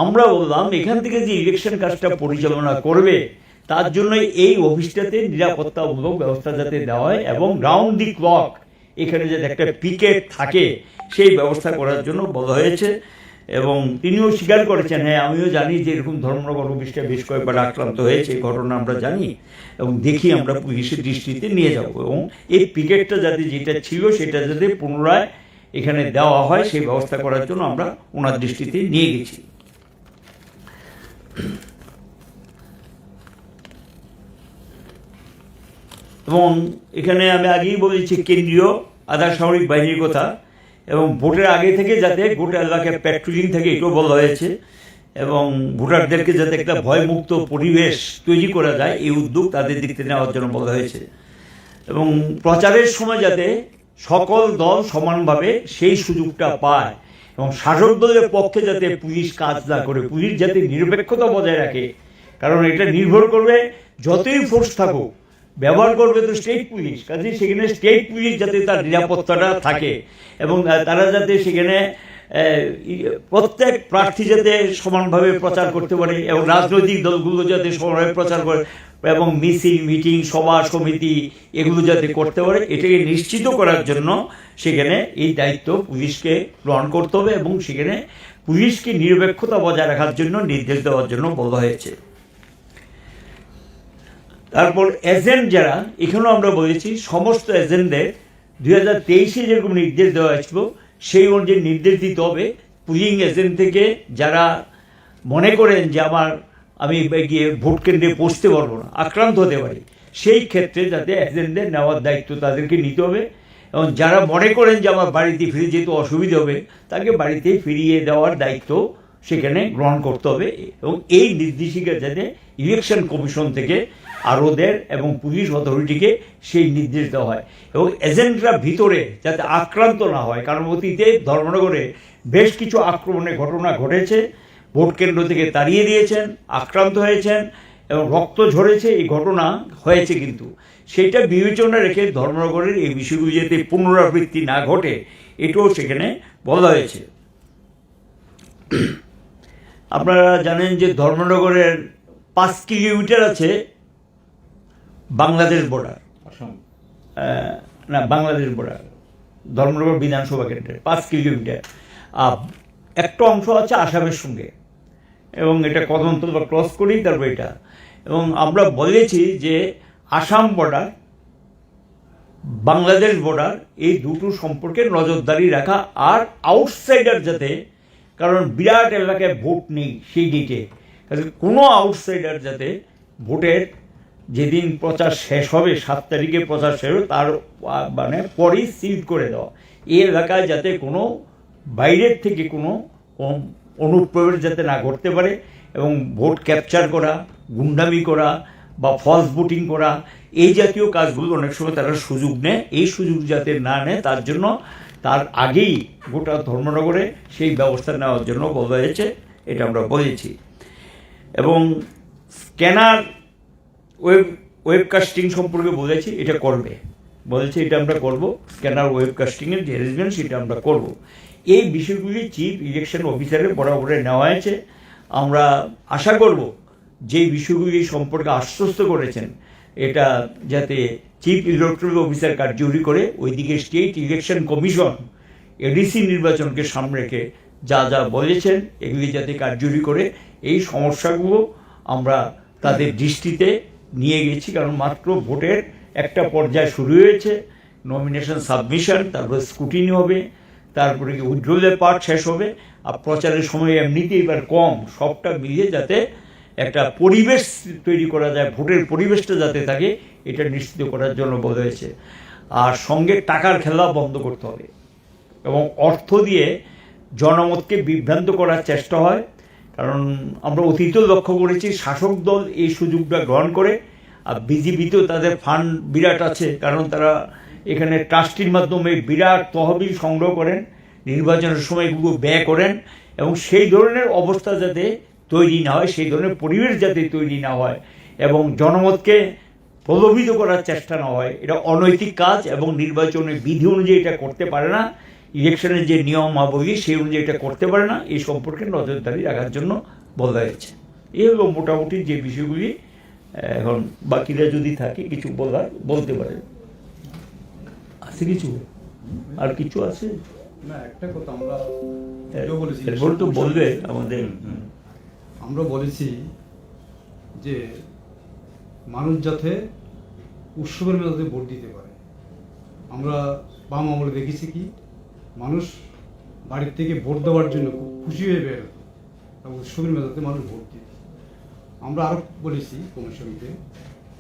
আমরা বললাম এখান থেকে যে ইলেকশন কাজটা পরিচালনা করবে, তার জন্য এই অফিসটাতে নিরাপত্তামূলক ব্যবস্থা যাতে দেওয়া হয় এবং রাউন্ড দি ক্লক এখানে যাতে একটা পিকেট থাকে, সেই ব্যবস্থা করার জন্য বলা হয়েছে। এবং তিনিও স্বীকার করেছেন, হ্যাঁ, আমিও জানি যে এরকম ধর্মনগর অফিসটা বেশ কয়েকবার আক্রান্ত হয়েছে, এই ঘটনা আমরা জানি এবং দেখি আমরা পুলিশের দৃষ্টিতে নিয়ে যাব এবং এই পিকেটটা যাতে যেটা ছিল সেটা যাতে পুনরায় এখানে দেওয়া হয় সেই ব্যবস্থা করার জন্য আমরা ওনার দৃষ্টিতে নিয়ে গেছি। এবং এখানে আমি আগেই বলেছি কেন্দ্রীয় আধা সামরিক বাহিনীর কথা, এবং ভোটের আগে থেকে যাতে গোটা এলাকায় প্যাট্রোলিং থাকে এটাও বলা হয়েছে, এবং ভোটারদেরকে যাতে একটা ভয়মুক্ত পরিবেশ তৈরি করা যায় এই উদ্যোগ তাদের দিক থেকে নেওয়ার জন্য বলা হয়েছে। এবং প্রচারের সময় যাতে সকল দল সমানভাবে সেই সুযোগটা পায় এবং শাসক দলের পক্ষে যাতে পুলিশ কাজ না করে, পুলিশ যাতে নিরপেক্ষতা বজায় রাখে, কারণ এটা নির্ভর করবে যতই ফোর্স থাকুক, ব্যবহার করবে তো স্টেট পুলিশ, কাজে সেখানে স্টেট পুলিশ যাতে তার নিরাপত্তাটা থাকে এবং আহ, তারা যাতে সেখানে আহ, ই- প্রত্যেক প্রার্থী যাতে সমানভাবে প্রচার করতে পারে এবং রাজনৈতিক দলগুলো যাতে সমানভাবে প্রচার করে এবং মিছিল, মিটিং, সভা সমিতি এগুলো যাতে করতে পারে, এটাকে নিশ্চিত করার জন্য সেখানে এই দায়িত্ব পুলিশকে গ্রহণ করতে হবে এবং সেখানে পুলিশকে নিরপেক্ষতা বজায় রাখার জন্য নির্দেশ দেওয়ার জন্য বলা হয়েছে। তারপর এজেন্ট যারা, এখানেও আমরা বলেছি সমস্ত এজেন্টদের দুই হাজার তেইশে যেরকম নির্দেশ দেওয়া হয়েছিল সেই অনুযায়ী নির্দেশ দিতে হবে। পুলিং এজেন্ট থেকে যারা মনে করেন যে আমার, আমি গিয়ে ভোট কেন্দ্রে পৌঁছতে পারবো না, আক্রান্ত হতে পারি, সেই ক্ষেত্রে যাতে এজেন্টদের নেওয়ার দায়িত্ব তাদেরকে নিতে হবে। এবং যারা মনে করেন যে আমার বাড়িতে ফিরে যেতে অসুবিধা হবে, তাকে বাড়িতে ফিরিয়ে দেওয়ার দায়িত্ব সেখানে গ্রহণ করতে হবে। এবং এই নির্দেশিকা যাতে ইলেকশন কমিশন থেকে আরও দেয় এবং পুলিশ অথরিটিকে সেই নির্দেশ দেওয়া হয় এবং এজেন্টরা ভিতরে যাতে আক্রান্ত না হয়, কারণ অতীতে ধর্মনগরে বেশ কিছু আক্রমণের ঘটনা ঘটেছে, ভোট কেন্দ্র থেকে তাড়িয়ে দিয়েছেন, আক্রান্ত হয়েছেন এবং রক্ত ঝরেছে, এই ঘটনা হয়েছে। কিন্তু সেটা বিবেচনা রেখে ধর্মনগরের এই বিষয়গুলি যাতে পুনরাবৃত্তি না ঘটে, এটাও সেখানে বলা হয়েছে। আপনারা জানেন যে ধর্মনগরের পাঁচ কিলোমিটার আছে বাংলাদেশ বর্ডার। আসাম। আহ, না, বাংলাদেশ বর্ডার, ধর্মনগর বিধানসভা কেন্দ্রের পাঁচ কিলোমিটার। আর একটা অংশ আছে আসামের সঙ্গে, এবং এটা কদমতলা ক্রস করেই তারপর এটা। এবং আমরা বলেছি যে আসাম বর্ডার, বাংলাদেশ বর্ডার, এই দুটো সম্পর্কে নজরদারি রাখা, আর আউটসাইডার যাতে, কারণ বিরাট এলাকায় ভোট নেই সেই ডেটে, কাজে কোনো আউটসাইডার যাতে ভোটের যেদিন প্রচার শেষ হবে, সাত তারিখে প্রচার শেষ হবে, তার আ, মানে পরেই সিল করে দেওয়া। এই এলাকায় যাতে কোনো বাইরের থেকে কোনো কম অনুপ্রবেশ যাতে না ঘটতে পারে এবং ভোট ক্যাপচার করা, গুন্ডামি করা বা ফলস ভোটিং করা, এই জাতীয় কাজগুলো অনেক সময় তারা সুযোগ নেয়। এই সুযোগ যাতে না নেয়, তার জন্য তার আগেই গোটা ধর্মনগরে সেই ব্যবস্থা নেওয়ার জন্য বলা হয়েছে, এটা আমরা বলেছি। এবং স্ক্যানার ওয়েব ওয়েব কাস্টিং সম্পর্কে বলেছি, এটা করবে, বলেছে এটা আমরা করব। স্ক্যানার ওয়েব কাস্টিংয়ের যে অ্যারেঞ্জমেন্ট, সেটা আমরা করব। এই বিষয়গুলি চিফ ইলেকশন অফিসারের বরাবরে নেওয়া হয়েছে। আমরা আশা করব যে বিষয়গুলি সম্পর্কে আশ্বস্ত করেছেন, এটা যাতে চিফ ইলেকটরাল অফিসার কার্যকরী করে, ওইদিকে স্টেট ইলেকশন কমিশন এডিসি নির্বাচনকে সামনে রেখে যা যা বলেছেন, এগুলি যাতে কার্যকরী করে, এই সমস্যাগুলো আমরা তাদের দৃষ্টিতে নিয়ে গেছি। কারণ মাত্র ভোটের একটা পর্যায় শুরু হয়েছে, নমিনেশন সাবমিশন, তারপরে স্ক্রুটিনি হবে, তারপরে কি উইথড্রলের পার্ট শেষ হবে। আর প্রচারের সময় এমনিতেই এবার কম, সবটা মিলিয়ে যাতে একটা পরিবেশ তৈরি করা যায়, ভোটের পরিবেশটা যাতে থাকে, এটা নিশ্চিত করার জন্য বলা হয়েছে। আর সঙ্গে টাকার খেলা বন্ধ করতে হবে এবং অর্থ দিয়ে জনমতকে বিভ্রান্ত করার চেষ্টা হয়। কারণ আমরা অতীতেও লক্ষ্য করেছি, শাসক দল এই সুযোগটা গ্রহণ করে, আর বিজেপিতেও তাদের ফান্ড বিরাট আছে, কারণ তারা এখানে ট্রাস্টির মাধ্যমে বিরাট তহবিল সংগ্রহ করেন, নির্বাচনের সময় এগুলো ব্যয় করেন, এবং সেই ধরনের অবস্থা যাতে তৈরি না হয়, সেই ধরনের পরিবেশ যাতে তৈরি না হয় এবং জনমতকে প্রলোভিত করার চেষ্টা না হয়, এটা অনৈতিক কাজ এবং নির্বাচনের বিধি অনুযায়ী এটা করতে পারে না, ইলেকশনের যে নিয়মাবলী সেই অনুযায়ী এটা করতে পারে না, এই সম্পর্কে নজরদারি রাখার জন্য বলা হয়েছে। এই হলো মোটামুটি যে বিষয়গুলি। এখন বাকিরা যদি থাকে কিছু বলার, বলতে পারে। আছে কিছু? আর কিছু আছে? না, একটা কথা আমরা হ্যাঁ, এটাও বলেছি, এরপর তো বলবে আমাদের। হুম, হুম। আমরা বলেছি যে মানুষ যাতে উৎসবের মেজাজে ভোট দিতে পারে। আমরা বাম আমলে দেখেছি কি, মানুষ বাড়ির থেকে ভোট দেওয়ার জন্য খুব খুশি হয়ে বের হতো এবং উৎসবের মেজাজে মানুষ ভোট দিত। আমরা আরও বলেছি কমিশনকে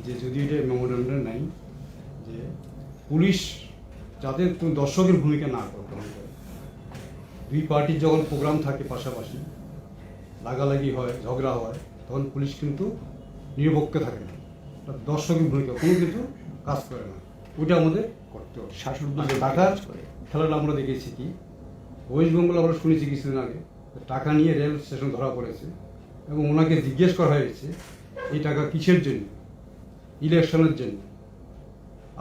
যে যদি এটা মেমোরেন্ডাম নাই, যে পুলিশ যাতে কোনো দর্শকের ভূমিকা না করে, গ্রহণ করে। দুই পার্টির যখন প্রোগ্রাম থাকে পাশাপাশি, লাগালাগি হয়, ঝগড়া হয়, তখন পুলিশ কিন্তু নিরপেক্ষ থাকে না, তার দর্শকের ভূমিকা কোনো কিছু কাজ করে না। ওইটা আমাদের করতে হবে। শাসন আর ঢাকার খেলাটা আমরা দেখেছি কি, ওয়েস্ট বেঙ্গল আমরা শুনেছি কিছুদিন আগে, টাকা নিয়ে রেল স্টেশন ধরা পড়েছে এবং ওনাকে জিজ্ঞেস করা হয়েছে, "এই টাকা কিসের জন্য?" "ইলেকশনের জন্য।"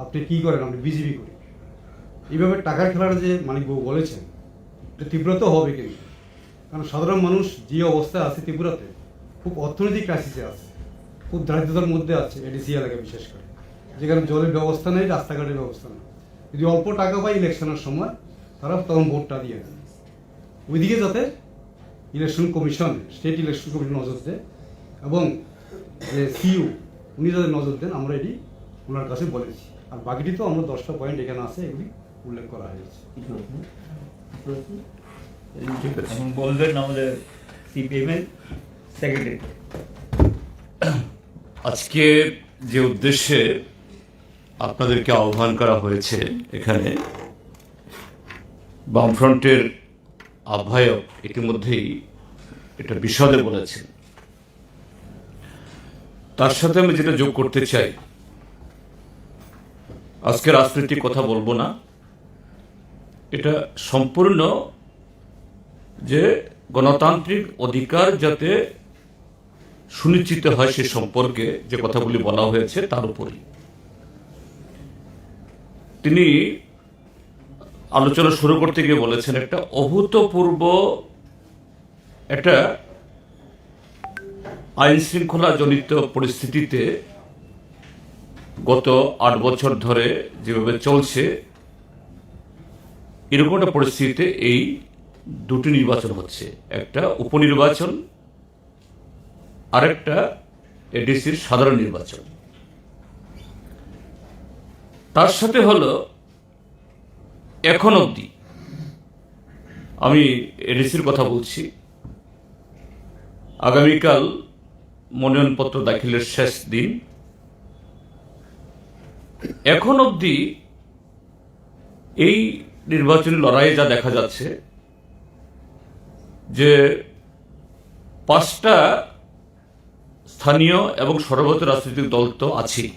"আপনি কি করেন?" "আমি বিজেপি করি।" এইভাবে টাকার খেলাটা যে মানিকবাবু বলেছেন, এটা তীব্র তো হবে কিন্তু, কারণ সাধারণ মানুষ যে অবস্থায় আছে ত্রিপুরাতে, খুব অর্থনৈতিক ক্রাইসিসে আছে, খুব দারিদ্রতার মধ্যে আছে এডিসি এলাকা বিশেষ করে, যেখানে জলের ব্যবস্থা নেই, রাস্তাঘাটের ব্যবস্থা নেই। যদি অল্প টাকা পায় ইলেকশনের সময়, তারা তখন ভোটটা দিয়ে দেয়। ওইদিকে যাতে election commission, state election commission নজর দেয় এবং যে সিইও উনি যাতে নজর দেন, আমরা এটি ওনার কাছে বলেছি। আর বাকিটি তো আমরা দশটা পয়েন্ট এখানে আছে, এগুলি উল্লেখ করা হয়েছে। এখন বলবেন আমাদের সিপিএম এর সেক্রেটারি। আজকে যে উদ্দেশ্যে আপনাদেরকে আহ্বান করা হয়েছে এখানে, বামফ্রন্টের আহ্বায়ক ইতিমধ্যেই এটা বিশদে বলেছেন। তার সাথে আমি যেটা যোগ করতে চাই, আজকে রাজনৈতিক কথা বলবো না, এটা সম্পূর্ণ যে গণতান্ত্রিক অধিকার যাতে সুনিশ্চিত হয় সে সম্পর্কে যে কথাগুলি বলা হয়েছে তার উপরই। তিনি আলোচনা শুরু করতে গিয়ে বলেছেন, একটা অভূতপূর্ব একটা আইন শৃঙ্খলা জনিত পরিস্থিতিতে গত আট বছর ধরে যেভাবে চলছে, এরকম একটা পরিস্থিতিতে এই দুটি নির্বাচন হচ্ছে, একটা উপনির্বাচন, আরেকটা এডিসির সাধারণ নির্বাচন। তার সাথে হলো, এখন অবধি, আমি এডিসির কথা বলছি, আগামীকাল মনোনয়নপত্র দাখিলের শেষ দিন। এখন অবধি এই নির্বাচনী লড়াইয়ে যা দেখা যাচ্ছে যে পাঁচটা স্থানীয় এবং সর্বভারতীয় রাজনৈতিক দল তো আছেই,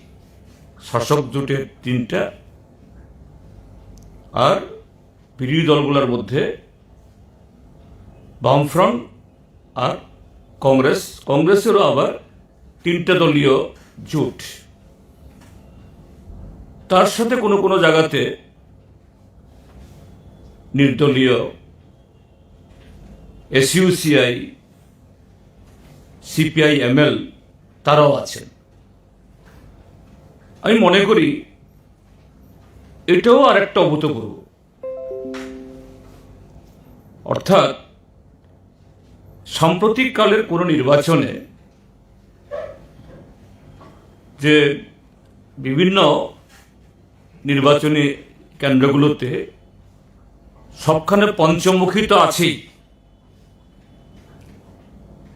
শাসক জোটের তিনটা, আর বিরোধী দলগুলোর মধ্যে বামফ্রন্ট আর কংগ্রেস, কংগ্রেসেরও আবার তিনটা দলীয় জোট। তার সাথে কোনো কোনো জায়গাতে নির্দলীয়, এসইউসিআই, সিপিআইএমএল, তারাও আছেন। আমি মনে করি এটাও আরেকটা অভূতপূর্ব। অর্থাৎ সাম্প্রতিক কালের কোনো নির্বাচনে যে বিভিন্ন নির্বাচনী কেন্দ্রগুলোতে সবখানে পঞ্চমুখী তো আছেই,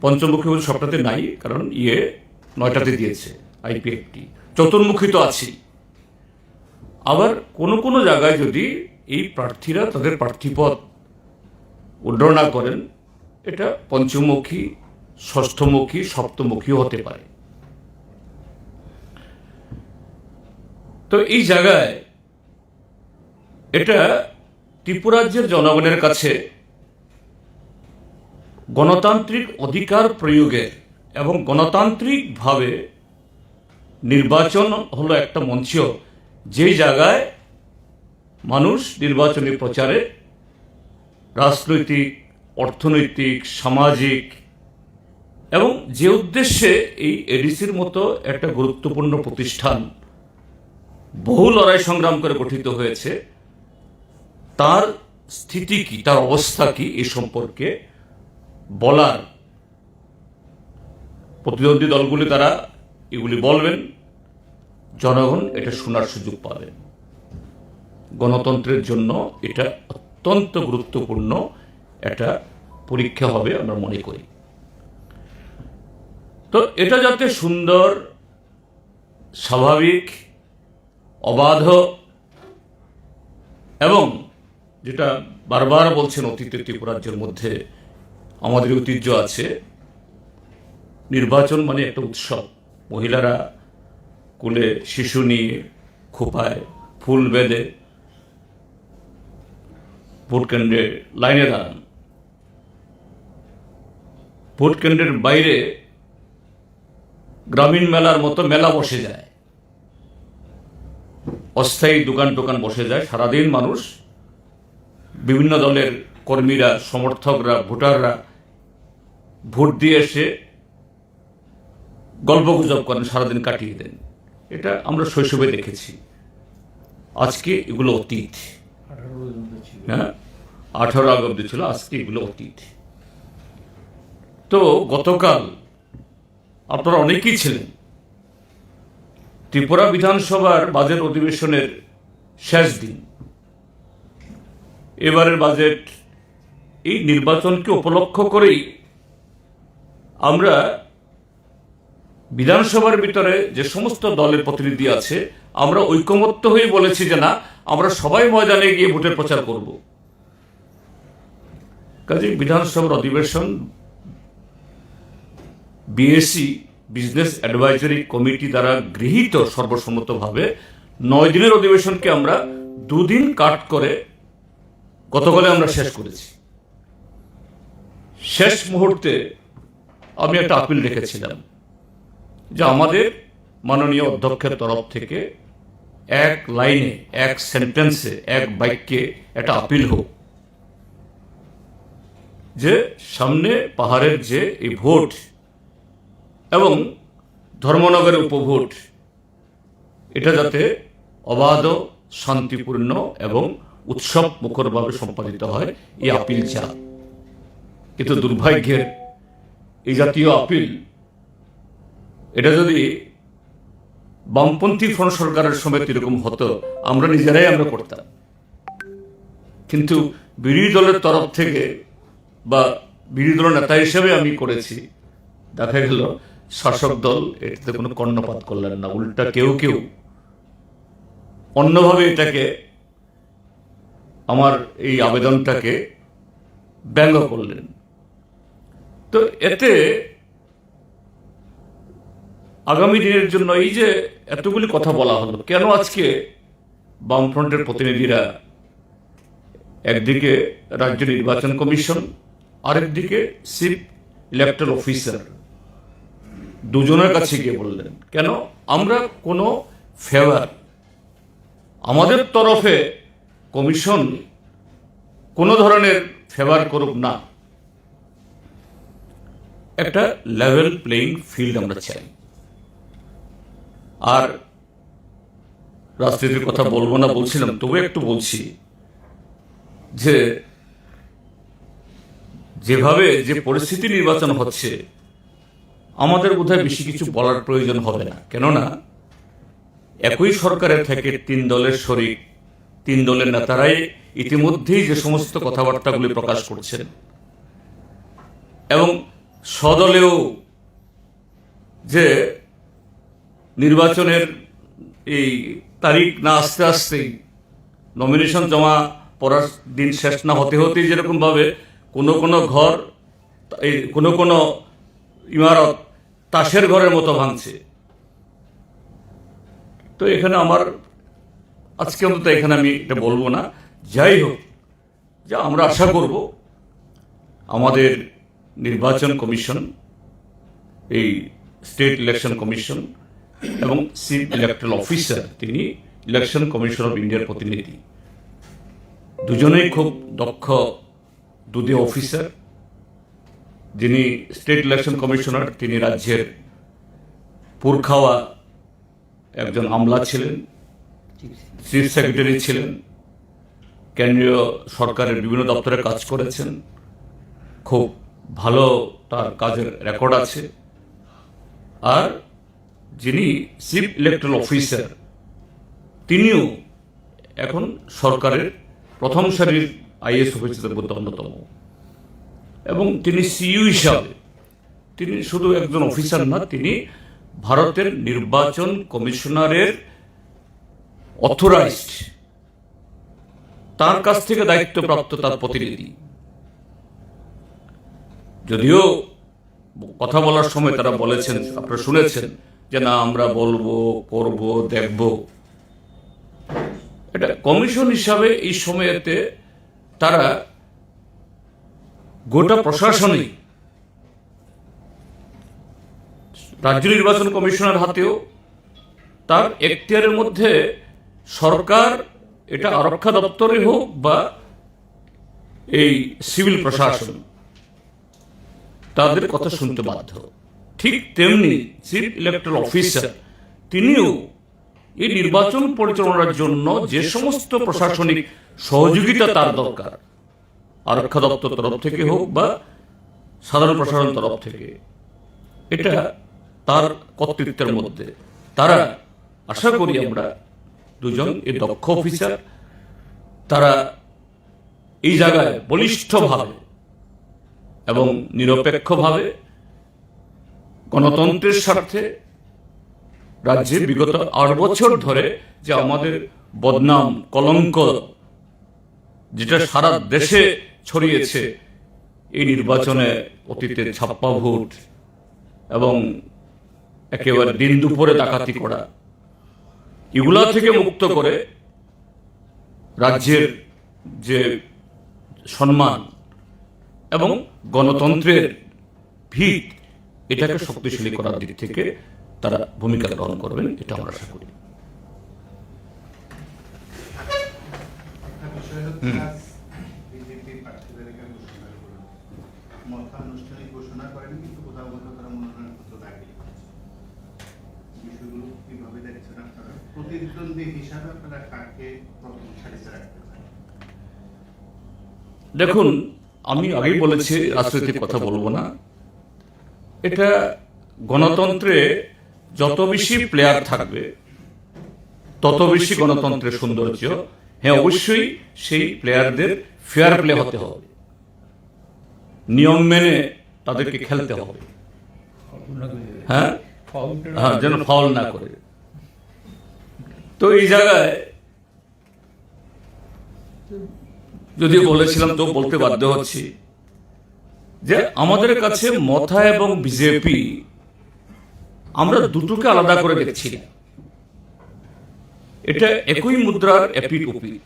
পঞ্চমুখী বলতে সবটাতে নাই, কারণ ইয়ে নয়টাতে দিয়েছে আইপিএফটি। চতুর্মুখী তো আছেই। আবার কোনো কোনো জায়গায় যদি এই প্রার্থীরা তাদের প্রার্থীপদ উইথড্র না করেন, এটা পঞ্চমুখী, ষষ্ঠমুখী, সপ্তমুখীও হতে পারে। তো এই জায়গায় এটা ত্রিপুরাজ্যের জনগণের কাছে গণতান্ত্রিক অধিকার প্রয়োগের এবং গণতান্ত্রিকভাবে নির্বাচন হলো একটা মঞ্চ, যেই জায়গায় মানুষ নির্বাচনী প্রচারে রাজনৈতিক, অর্থনৈতিক, সামাজিক এবং যে উদ্দেশ্যে এই এডিসির মতো একটা গুরুত্বপূর্ণ প্রতিষ্ঠান বহু লড়াই সংগ্রাম করে গঠিত হয়েছে, তার স্থিতি কি, তার অবস্থা কি, এ সম্পর্কে বলার প্রতিদ্বন্দ্বী দলগুলি তারা এগুলি বলবেন, জনগণ এটা শোনার সুযোগ পাবেন। গণতন্ত্রের জন্য এটা অত্যন্ত গুরুত্বপূর্ণ একটা পরীক্ষা হবে আমরা মনে করি। তো এটা যাতে সুন্দর, স্বাভাবিক, অবাধ এবং যেটা বারবার বলছেন, অতীতে ত্রিপুরাজ্যের মধ্যে আমাদের ঐতিহ্য আছে, নির্বাচন মানে একটা উৎসব। মহিলারা কোলে শিশু নিয়ে, খোঁপায় ফুল বেঁধে ভোট কেন্দ্রে লাইনে দাঁড়ান। ভোট কেন্দ্রের বাইরে গ্রামীণ মেলার মতো মেলা বসে যায়, অস্থায়ী দোকান টোকান বসে যায়। সারাদিন মানুষ, বিভিন্ন দলের কর্মীরা, সমর্থকরা, ভোটাররা ভোট দিয়ে এসে গল্প গুজব করেন, সারাদিন কাটিয়ে দেন। এটা আমরা শৈশবে দেখেছি। আজকে এগুলো অতীত। হ্যাঁ, আঠারো আগ অব্দি ছিল, আজকে এগুলো অতীত। তো গতকাল আপনারা অনেকেই ছিলেন ত্রিপুরা বিধানসভার বাজেট অধিবেশনের শেষ দিন। এবারের বাজেট, এই নির্বাচনকে উপলক্ষ করেই আমরা বিধানসভার ভিতরে যে সমস্ত দলের প্রতিনিধি আছে, আমরা ঐকমত্য হয়ে বলেছি যে না, আমরা সবাই ময়দানে গিয়ে ভোটের প্রচার করব। কাজেই বিধানসভার অধিবেশন বিএসি, বিজনেস অ্যাডভাইজারি কমিটি দ্বারা গৃহীত সর্বসম্মতভাবে নয় দিনের অধিবেশনকে আমরা দুদিন কাট করে গতকালে আমরা শেষ করেছি। শেষ মুহূর্তে আমি একটা আপিল রেখেছিলাম যে আমাদের মাননীয় অধ্যক্ষের তরফ থেকে এক লাইনে, এক সেন্টেন্সে, এক বাক্যে একটা আপিল হোক যে সামনে পাহাড়ের যে এই ভোট এবং ধর্মনগরের উপভোট, এটা যাতে অবাধ, শান্তিপূর্ণ এবং উৎসব মুখরভাবে সম্পাদিত হয়, এই আপিল চা। কিন্তু দুর্ভাগ্যের এই জাতীয় আপিল, এটা যদি বামপন্থী ফ্রন্ট সরকারের সময় এরকম হতো, আমরা নিজেরাই আমরা করতাম। কিন্তু বিরোধী দলের তরফ থেকে বা বিরোধী দলের নেতা হিসেবে আমি করেছি, দেখা গেল শাসক দল এটাতে কোনো কর্ণপাত করলেন না। উল্টা কেউ কেউ অন্যভাবে এটাকে, আমার এই আবেদনটাকে ব্যঙ্গ করলেন। তো এতে আগামী দিনের জন্য এই যে এতগুলি কথা বলা হলো, কেন আজকে বামফ্রন্টের প্রতিনিধিরা একদিকে রাজ্য নির্বাচন কমিশন, আরেকদিকে চিফ ইলেকটরাল অফিসার, দুজনের কাছে গিয়ে বললেন, কেন আমরা কোনো ফেভার, আমাদের তরফে কমিশন কোনো ধরনের ফেভার করুক না, একটা লেভেল প্লেইং ফিল্ড আমরা চাই। আর রাজনীতির কথা বলবো না বলছিলাম, তবু একটু বলছি যে যেভাবে যে পরিস্থিতি নির্বাচন হচ্ছে, আমাদের বোধহয় বেশি কিছু বলার প্রয়োজন হবে না। কেননা একই সরকারে থেকে তিন দলের শরিক, তিন দলের নেতারাই ইতিমধ্যেই যে সমস্ত কথাবার্তাগুলি প্রকাশ করছেন এবং সদলেও যে নির্বাচনের এই তারিখ না আসতে আসতেই, নমিনেশন জমা পড়ার দিন শেষ না হতে হতেই যেরকমভাবে কোনো কোনো ঘর, এই কোনো কোনো ইমারত তাসের ঘরের মতো ভাঙছে। তো এখানে আমার, আজকে অন্তত এখানে আমি এটা বলবো না। যাই হোক, যা আমরা আশা করব, আমাদের নির্বাচন কমিশন, এই স্টেট ইলেকশন কমিশন এবং চিফ ইলেকটরাল অফিসার, তিনি ইলেকশন কমিশন অফ ইন্ডিয়ার প্রতিনিধি, দুজনেই খুব দক্ষ দুদে অফিসার। যিনি স্টেট ইলেকশন কমিশনার, তিনি রাজ্যের পুরখাওয়া একজন আমলা ছিলেন, চিফ সেক্রেটারি ছিলেন, কেন্দ্রীয় সরকারের বিভিন্ন দপ্তরে কাজ করেছেন, খুব ভালো তার কাজের রেকর্ড আছে। আর যিনি চিফ ইলেকটরাল অফিসার, তিনিও এখন সরকারের প্রথম সারির আইএএস অফিসারদের মধ্যে অন্যতম। এবং তিনি সিইউ হিসাবে, তিনি শুধু একজন অফিসার না, তিনি ভারতের নির্বাচন কমিশনারের অথরাইজড, তার কাছ থেকে দায়িত্বপ্রাপ্ত তার প্রতিনিধি। যদিও কথা বলার সময় তারা বলেছেন, আপনারা শুনেছেন যে, "না, আমরা বলবো, করব, দেখব।" এটা কমিশন হিসাবে এই সময়তে তারা গোটা প্রশাসনিক, রাজ্য নির্বাচন কমিশনের হাতেও, তার এখতিয়ারের মধ্যে সরকার, এটা আরক্ষা দপ্তরে হোক বা এই সিভিল প্রশাসন, তাদের কথা শুনতে বাধ্য। ঠিক তেমনি চিফ ইলেকটরাল অফিসার, তিনিও এই নির্বাচন পরিচালনার জন্য যে সমস্ত প্রশাসনিক সহযোগিতা তার দরকার, আরক্ষা দপ্তর তরফ থেকে হোক বা সাধারণ প্রশাসন তরফ থেকে, এটা তার কর্তৃত্বের মধ্যে। তারা, আশা করি আমরা, দুজন এই দক্ষ অফিসার, তারা এই জায়গায় বলিষ্ঠভাবে এবং নিরপেক্ষভাবে গণতন্ত্রের স্বার্থে রাজ্যে বিগত আট বছর ধরে যে আমাদের বদনাম, কলঙ্ক, যেটা সারা দেশে ছড়িয়েছে, এই নির্বাচনে অতীতে ছাপ্পা ভোট এবং একেবারে দিন দুপুরে ডাকাতি করা, এগুলা থেকে মুক্ত করে রাজ্যের যে সম্মান এবং গণতন্ত্রের ভিত, এটাকে শক্তিশালী করার দিক থেকে তারা ভূমিকা গ্রহণ করবেন, এটা আমরা আশা করি। একটা বিষয় হচ্ছে, হুম। আজ বিজেপি প্রার্থী তালিকা ঘোষণার পরে মথা আনুষ্ঠানিক ঘোষণা করেনি, কিন্তু কোথাও কোথাও তারা মনোনয়নপত্র দাখিল করেছে। বিষয়গুলো কিভাবে দেখছেন আপনারা? প্রতিদ্বন্দ্বী হিসাবে আপনারা কাকে প্রথম সারিতে রাখতে চান? দেখুন, আমি আগেই বলেছি, রাজনৈতিক কথা বলবো না। এটা গণতন্ত্রে যত বেশি প্লেয়ার থাকবে, তত বেশি গণতন্ত্রের সৌন্দর্য। হ্যাঁ, অবশ্যই সেই প্লেয়ারদের ফেয়ার প্লে হতে হবে, নিয়ম মেনে তাদেরকে খেলতে হবে। হ্যাঁ, হ্যাঁ, যেন ফাউল না করে। তো এই জায়গায় যদিও বলেছিলাম, তো বলতে বাধ্য হচ্ছি যে আমাদের কাছে মথা এবং বিজেপি, আমরা দুটোকে আলাদা করে দেখছি না। এটা একই মুদ্রার এপিঠ ওপিঠ।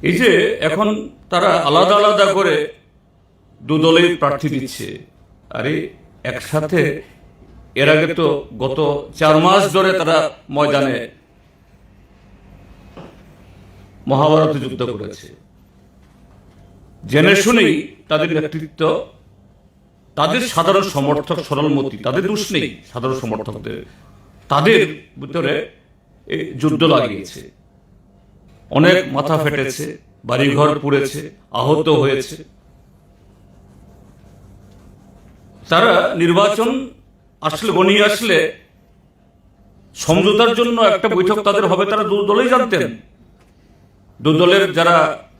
এই যে এখন তারা আলাদা আলাদা করে দু দলেই প্রার্থী দিচ্ছে। আরে, একসাথে এর আগে তো গত চার মাস ধরে তারা ময়দানে মহাভারতে যুদ্ধ করেছে। জেনে শুনেই তাদের নেতৃত্ব, তাদের সাধারণ সমর্থক, সরলমতি, তাদের দোষ নেই। সাধারণ সমর্থকদের, তাদের ভিতরে এই যুদ্ধ লাগিয়েছে। অনেক মাথা ফেটেছে, বাড়িঘর পুড়েছে, আহত হয়েছে। তারা নির্বাচন আসলে, ঘনিয়ে আসলে সমঝোতার জন্য একটা বৈঠক তাদের হবে, তারা দু দলেই জানতেন। দু দলের যারা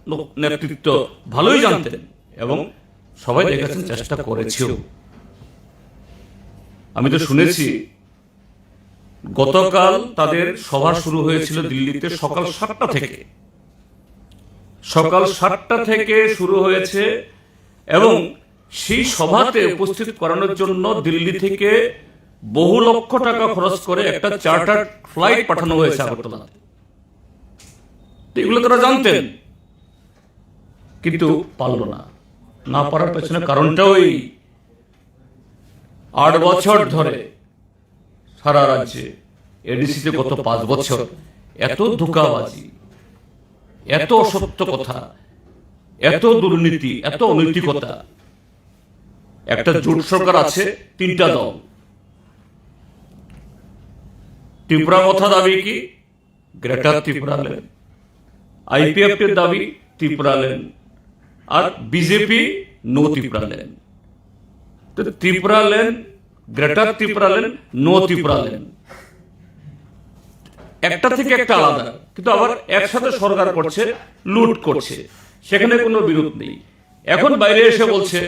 লোক, নেতৃত্ব ভালোই জানতেন। এবং সবাই দেখেছেন, চেষ্টা করেছেও। আমি তো শুনেছি, গতকাল তাদের সভা শুরু হয়েছিল দিল্লিতে সকাল সাতটা থেকে। সকাল সাতটা থেকে শুরু হয়েছে এবং সেই সভাতে উপস্থিত করানোর জন্য দিল্লি থেকে বহু লক্ষ টাকা খরচ করে একটা চার্টার্ড ফ্লাইট পাঠানো হয়েছে আগরতলাতে। তো এগুলো তারা জানতেন, কিন্তু পারলো না। না পারার পেছনে কারণটা ওই আট বছর ধরে সারা রাজ্যে এডিসিতে গত পাঁচ বছর এত ধোঁকাবাজি, এত অসত্য কথা, এত দুর্নীতি, এত অনৈতিকতা। একটা জোট সরকার আছে, তিনটা দল। ত্রিপুরা মথা দাবি কি? গ্রেটার ত্রিপুরাল্যান্ড। আইপিএফটির দাবি ত্রিপুরাল্যান্ড। আর বিজেপি নো ত্রিপুরাল্যান্ড। তো ত্রিপুরাল্যান্ড, গ্রেটার ত্রিপুরাল্যান্ড, নো ত্রিপুরাল্যান্ড, একটা থেকে একটা আলাদা, কিন্তু আবার একসাথে সরকার করছে, লুট করছে, সেখানে কোনো বিরোধ নেই। এখন বাইরে এসে বলছে,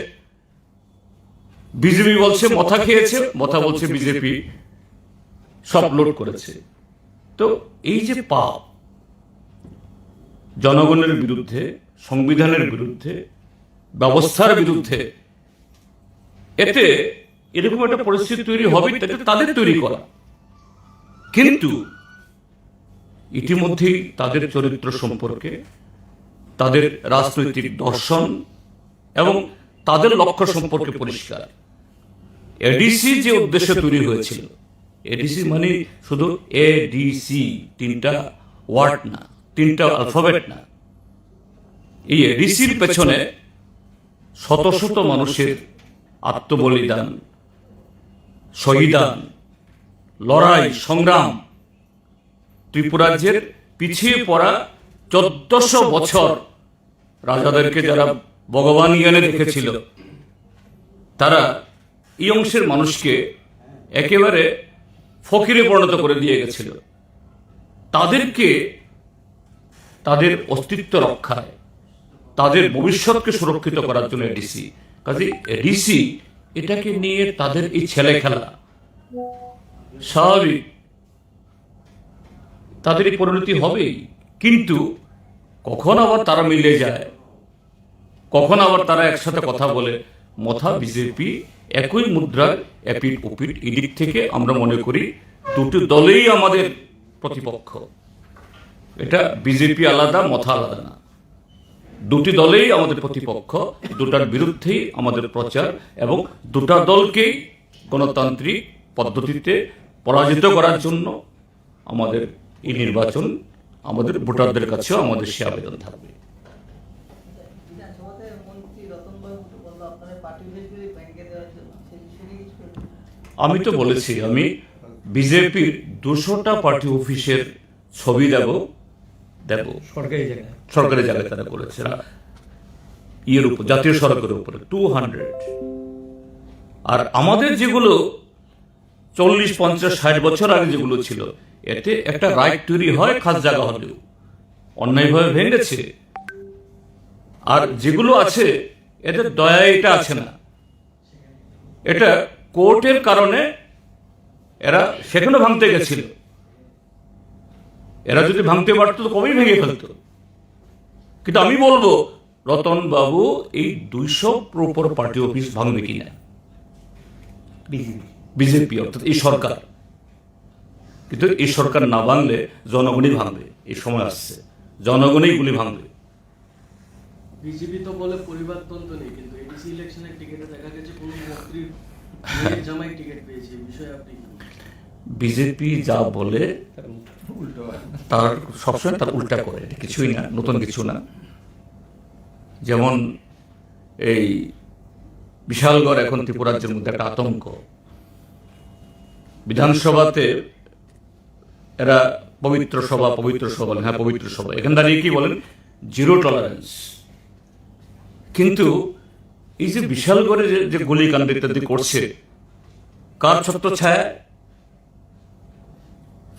বিজেপি বলছে মথা খেয়েছে, মথা বলছে বিজেপি সব লুট করেছে। তো এই যে পাপ, জনগণের বিরুদ্ধে, সংবিধানের বিরুদ্ধে, ব্যবস্থার বিরুদ্ধে, এতে এরকম একটা পরিস্থিতি তৈরি হবে, এটা তাদের তৈরি করা। কিন্তু ইতিমধ্যেই তাদের চরিত্র সম্পর্কে, তাদের রাজনৈতিক দর্শন এবং তাদের লক্ষ্য সম্পর্কে পরিষ্কার। এডিসি যে উদ্দেশ্যে তৈরি হয়েছিল, এডিসি মানে শুধু এডিসি, তিনটা ওয়ার্ড না, তিনটা অ্যালফাবেট না। এই এডিসির পেছনে শত শত মানুষের আত্মবলিদান, শহীদান, লড়াই, সংগ্রাম। ত্রিপুরাজ্যের পিছিয়ে পড়া চোদ্দশো বছর রাজাদেরকে যারা ভগবান জ্ঞানে দেখেছিল, তারা এই অংশের মানুষকে একেবারে ফকিরে পরিণত করে দিয়ে গেছিল। তাদেরকে, তাদের অস্তিত্ব রক্ষায়, তাদের ভবিষ্যৎকে সুরক্ষিত করার জন্য এডিসি। কাজে এডিসি এটাকে নিয়ে তাদের এই ছেলে খেলা স্বাভাবিক, তাদের এই পরিণতি হবেই। কিন্তু কখন আবার তারা মিলে যায়, কখন আবার তারা একসাথে কথা বলে, মথা বিজেপি একই মুদ্রার এপিঠ ওপিঠ। এদিক থেকে আমরা মনে করি দুটো দলেই আমাদের প্রতিপক্ষ। এটা বিজেপি আলাদা, মথা আলাদা না। দুটি দলেই আমাদের প্রতিপক্ষ, দুটার বিরুদ্ধেই আমাদের প্রচার এবং দুটা দলকেই গণতান্ত্রিক পদ্ধতিতে পরাজিত করার জন্য আমাদের এই নির্বাচন আমাদের ভোটারদের কাছেও আমাদের সে আবেদন থাকবে। বিধানসভাতে মন্ত্রী রতন বাবু তো বললো আপনারা পার্টি অফিস ব্যাংকে দেওয়ার জন্য, সেই বিষয়ে কিছু বলবেন? আমি তো বলেছি, আমি বিজেপির দুশোটা পার্টি অফিসের ছবি দেব, দেব। সরকারি জায়গায়। সরকারি জায়গায় তারা করেছে, না, ইয়ের উপর, জাতীয় সড়কের উপরে টু হান্ড্রেড। আর আমাদের যেগুলো চল্লিশ, পঞ্চাশ, ষাট বছর আগে যেগুলো ছিল, এতে একটা রাইট তৈরি হয় খাস জায়গা হলেও, অন্যায়ভাবে ভেঙেছে। আর যেগুলো আছে, এদের দয়া এটা আছে না। এটা কোর্টের কারণে এরা সেখানে ভাঙতে গেছিল। এরা যদি ভাঙতে পারতো তো কবেই ভেঙে ফেলতো। কিন্তু আমি বলবো, রতন বাবু এই দুইশো প্রপার পার্টি অফিস ভাঙবে কিনা? বিজেপি, অর্থাৎ এই সরকার। কিন্তু এই সরকার না ভাঙলে জনগণই ভাঙবে, এই সময় আসছে, জনগণই গুলি ভাঙবে। বিজেপি তো বলে পরিবারতন্ত্র নেই, কিন্তু এডিসি ইলেকশনের টিকিটে দেখা গেছে কোনো মন্ত্রীর মেয়ের জামাই টিকিট পেয়েছে, এই বিষয়ে আপনি কি বলবেন? বিজেপি যা বলে, তার সবসময় তার উল্টা করে, এটা কিছুই না, নতুন কিছু না। যেমন এই বিশালগড় এখন ত্রিপুরাজ্যের মধ্যে একটা আতঙ্ক। বিধানসভাতে এরা পবিত্র সভা, পবিত্র সভা বলেন, হ্যাঁ, পবিত্র সভা। এখানে দাঁড়িয়ে কি বলেন? Zero tolerance. কিন্তু এই যে বিশালগড়ে যে, যে গুলিকাণ্ড ইত্যাদি করছে, কার ছত্রছায়া?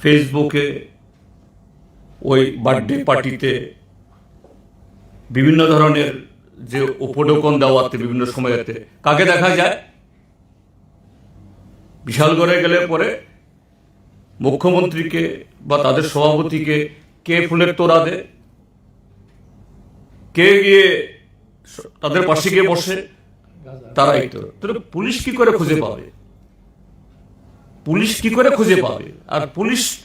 ফেসবুকে, ওই বার্থডে পার্টিতে, বিভিন্ন ধরনের যে উপঢৌকন দেওয়াতে বিভিন্ন সময়তে কাকে দেখা যায়? বিশালগড়ে গেলে পরে মুখ্যমন্ত্রীকে বা তাদের সভাপতিকে কে ফুলের তোড়া দেয়, কে গিয়ে তাদের পাশে গিয়ে বসে, তারাই তো। তাহলে পুলিশ কি করে খুঁজে পাবে? পুলিশ কি করে খুঁজে পাবে? আর পুলিশ,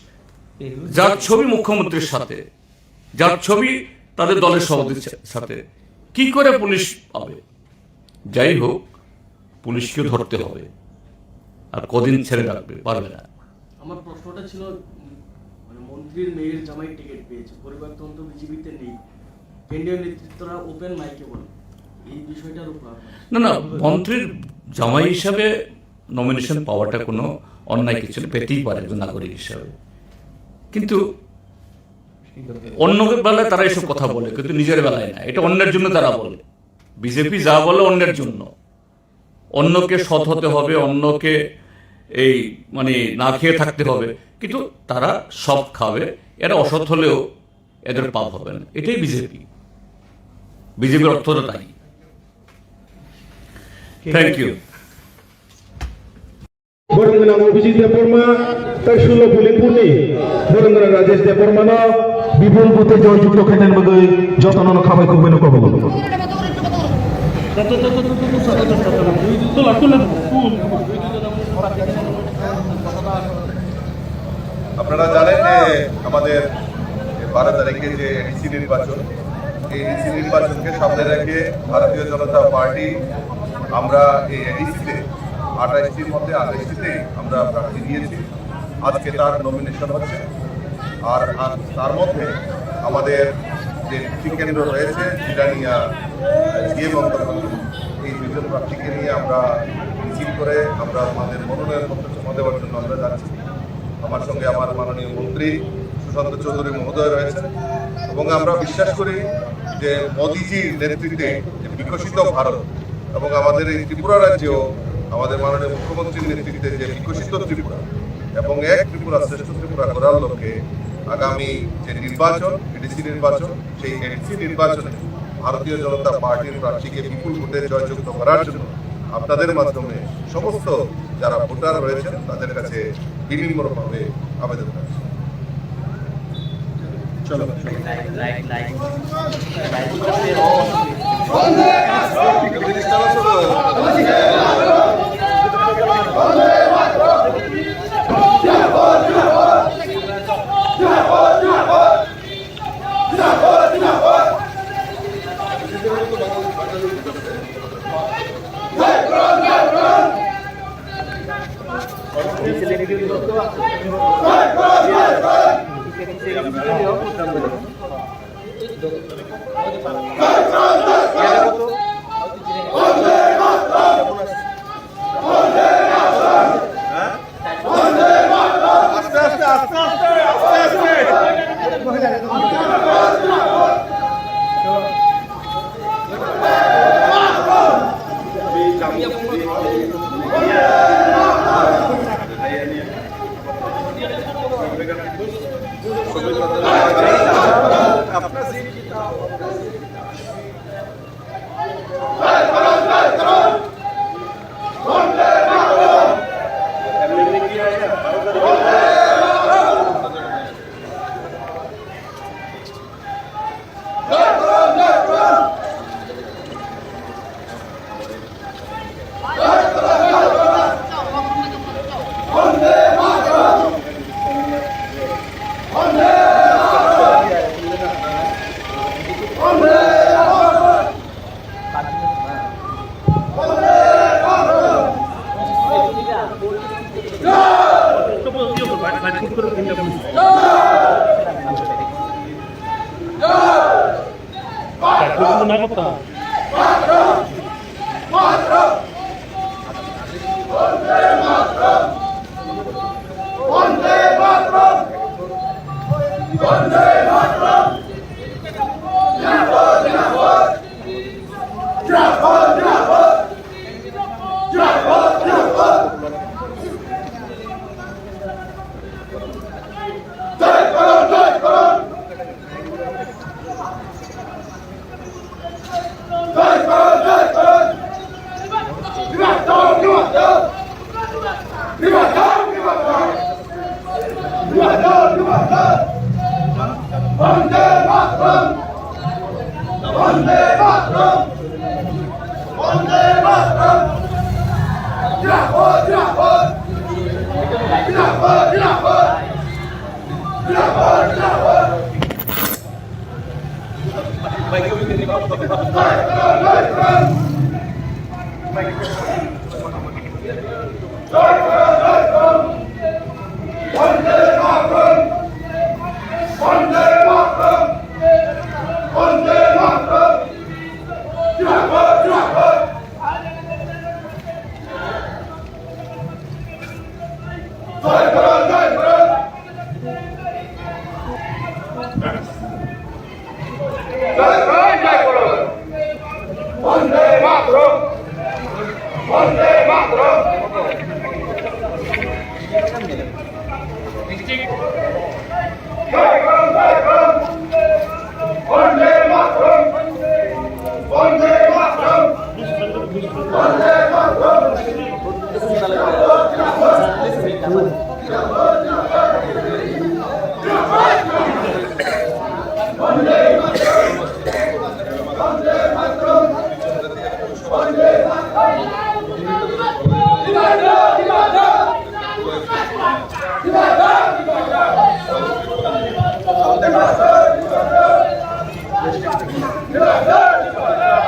যার ছবি মুখ্যমন্ত্রীর সাথে, যার ছবি তাদের দলের সভাপতির সা-, সাথে, কি করে পুলিশ পাবে? যাই হোক, পুলিশকেও ধরতে হবে। আর কদিন ছেড়ে রাখবে, পারবে না। আমার প্রশ্নটা ছিল, উম, মানে, মন্ত্রীর মেয়ের জামাই টিকিট পেয়েছে, পরিবারতন্ত্র বিজেপিতে নেই, কেন্দ্রীয় নেতৃত্বরা ওপেন মাইকে বলেন, এই বিষয়টার উপর আপনার না, না, মন্ত্রীর জামাই হিসাবে নমিনেশন পাওয়াটা কোনো অন্যায় কিছু না, পেতেই পারে একজন নাগরিক হিসাবে। কিন্তু অন্য বেলায় তারা এসব কথা বলে, কিন্তু নিজের বেলায় না, এটা অন্যের জন্য তারা বলে। বিজেপি যা বলে অন্যের জন্য, অন্যকে সৎ হতে হবে, অন্যকে এই মানে না খেয়ে থাকতে হবে, কিন্তু তারা সব খাবে। এরা অসৎ হলেও এদের পাপ হবে না। এটাই বিজেপি। বিজেপির অর্থটা তাই। Thank you. Borok gwnang Abhijit Debbarma, tai sulo Bulipurni borok gwnang Rajesh Debbarmano bipul vote joy jukto khainani bagwi jotono khabai khukbai no kobongo. আপনারা জানেন যে আমাদের বারো তারিখে যে এডিসি নির্বাচন, এই এডিসি নির্বাচনকে সামনে রেখে ভারতীয় জনতা পার্টি আমরা এই এডিসিতে আঠাশটির মধ্যে আঠাশটিতেই আমরা প্রার্থী দিয়েছি। আজকে তার নমিনেশন হচ্ছে। আর, আর তার মধ্যে আমাদের যে কৃষি কেন্দ্র রয়েছে জিরানিয়া, আহ, জিএম অন্তর্গত, এই দুজন প্রার্থীকে নিয়ে আমরা মিছিল করে আমরা আমাদের মনোনয়ন পত্র জমা দেওয়ার জন্য আমরা যাচ্ছি। আমার সঙ্গে আমার মাননীয় মন্ত্রী সুশান্ত চৌধুরী মহোদয় রয়েছেন এবং আমরা বিশ্বাস করি যে মোদিজির নেতৃত্বে যে বিকশিত ভারত এবং আমাদের এই ত্রিপুরা রাজ্যেও আমাদের মাননীয় মুখ্যমন্ত্রীর নেতৃত্বে যে বিকশিত ত্রিপুরা এবং এক ত্রিপুরা শ্রেষ্ঠ ত্রিপুরা করার লক্ষ্যে আগামী যে নির্বাচন, এডিসি নির্বাচন, সেই এডিসি নির্বাচনে ভারতীয় জনতা পার্টির প্রার্থীকে বিপুল ভোটে জয়যুক্ত করার জন্য আপনাদের মাধ্যমে সমস্ত যারা ভোটার রয়েছেন তাদের কাছে বিনম্রভাবে আবেদন রাখছি। চলো, চলো।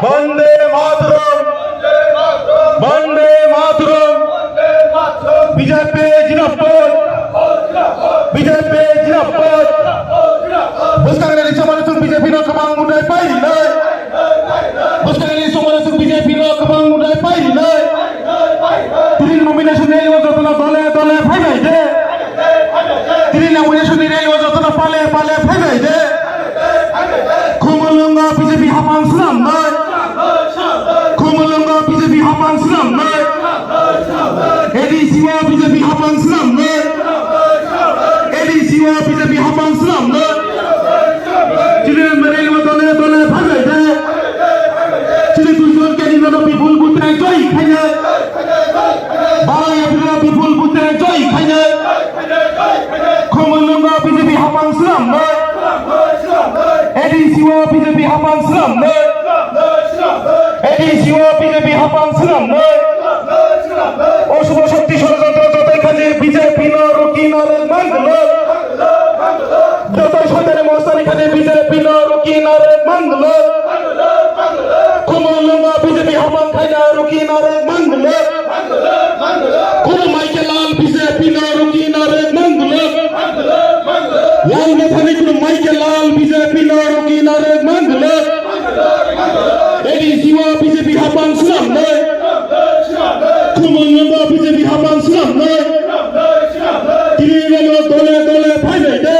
Bande Mataram! Bande Mataram! B J P Zindabad! B J P Zindabad! Bwskang rally chamani chwng B J P no kwbang mutai pai rinai. Bwskang rally chamani chwng B J P no kwbang mutai pai rinai. Tini nomination rally o jotono dole dole phaibai de. Tini nomination rally o jotono pale pale phaibai de. Khumulwngo B J P hapang swnamnai. Khumulwngo B J P hapang swnamnai. A D C o B J P hapang swnamnai. A D C o B J P hapang swnamnai. Chini rally o dole dole phaibai de. Chini duijon candidate no bipul butai joi khainai. Baro April o bipul butai joi khainai. Khumulwngo B J P hapang swnamnai. A D C o B J P hapang swnamnai. A D C o B J P hapang swnamnai. O subo shokti shorojontro jotai khaje B J P no ruki narwk mangwlwk. Jotai soitani mostani khaje B J P no ruki narwk mangwlwk. Khumulwngo B J P hapang khaina ruki narwk mangwlwk. Khumulwngo Michael Lal B J P no ruki narwk mangwlwk. Lal Mathani khumulwngo Michael Lal B J P no ruki narwk mangwlwk. A D C o B J P hapang swnamnai. Khumulwngo B J P hapang swnamnai. Tini rally o dole dole phaibai de.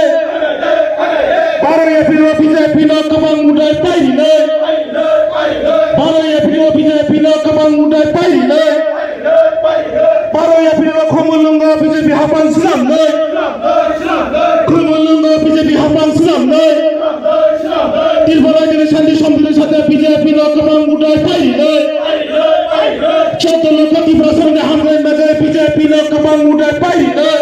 Baro April o B J P no kwbang mutai pai rinai. Baro April o B J P no kwbang mutai pai rinai. Baro April o Khumulwngo B J P hapang swnamnai. Khumulwngo B J P hapang swnamnai. Tripura Rajyoni Shanti Sampriti sate B J P no kwbang mutai pai rinai. Chotto lokho Tiprasarokni hamkrai bagwi B J P no kwbang mutai pai rinai.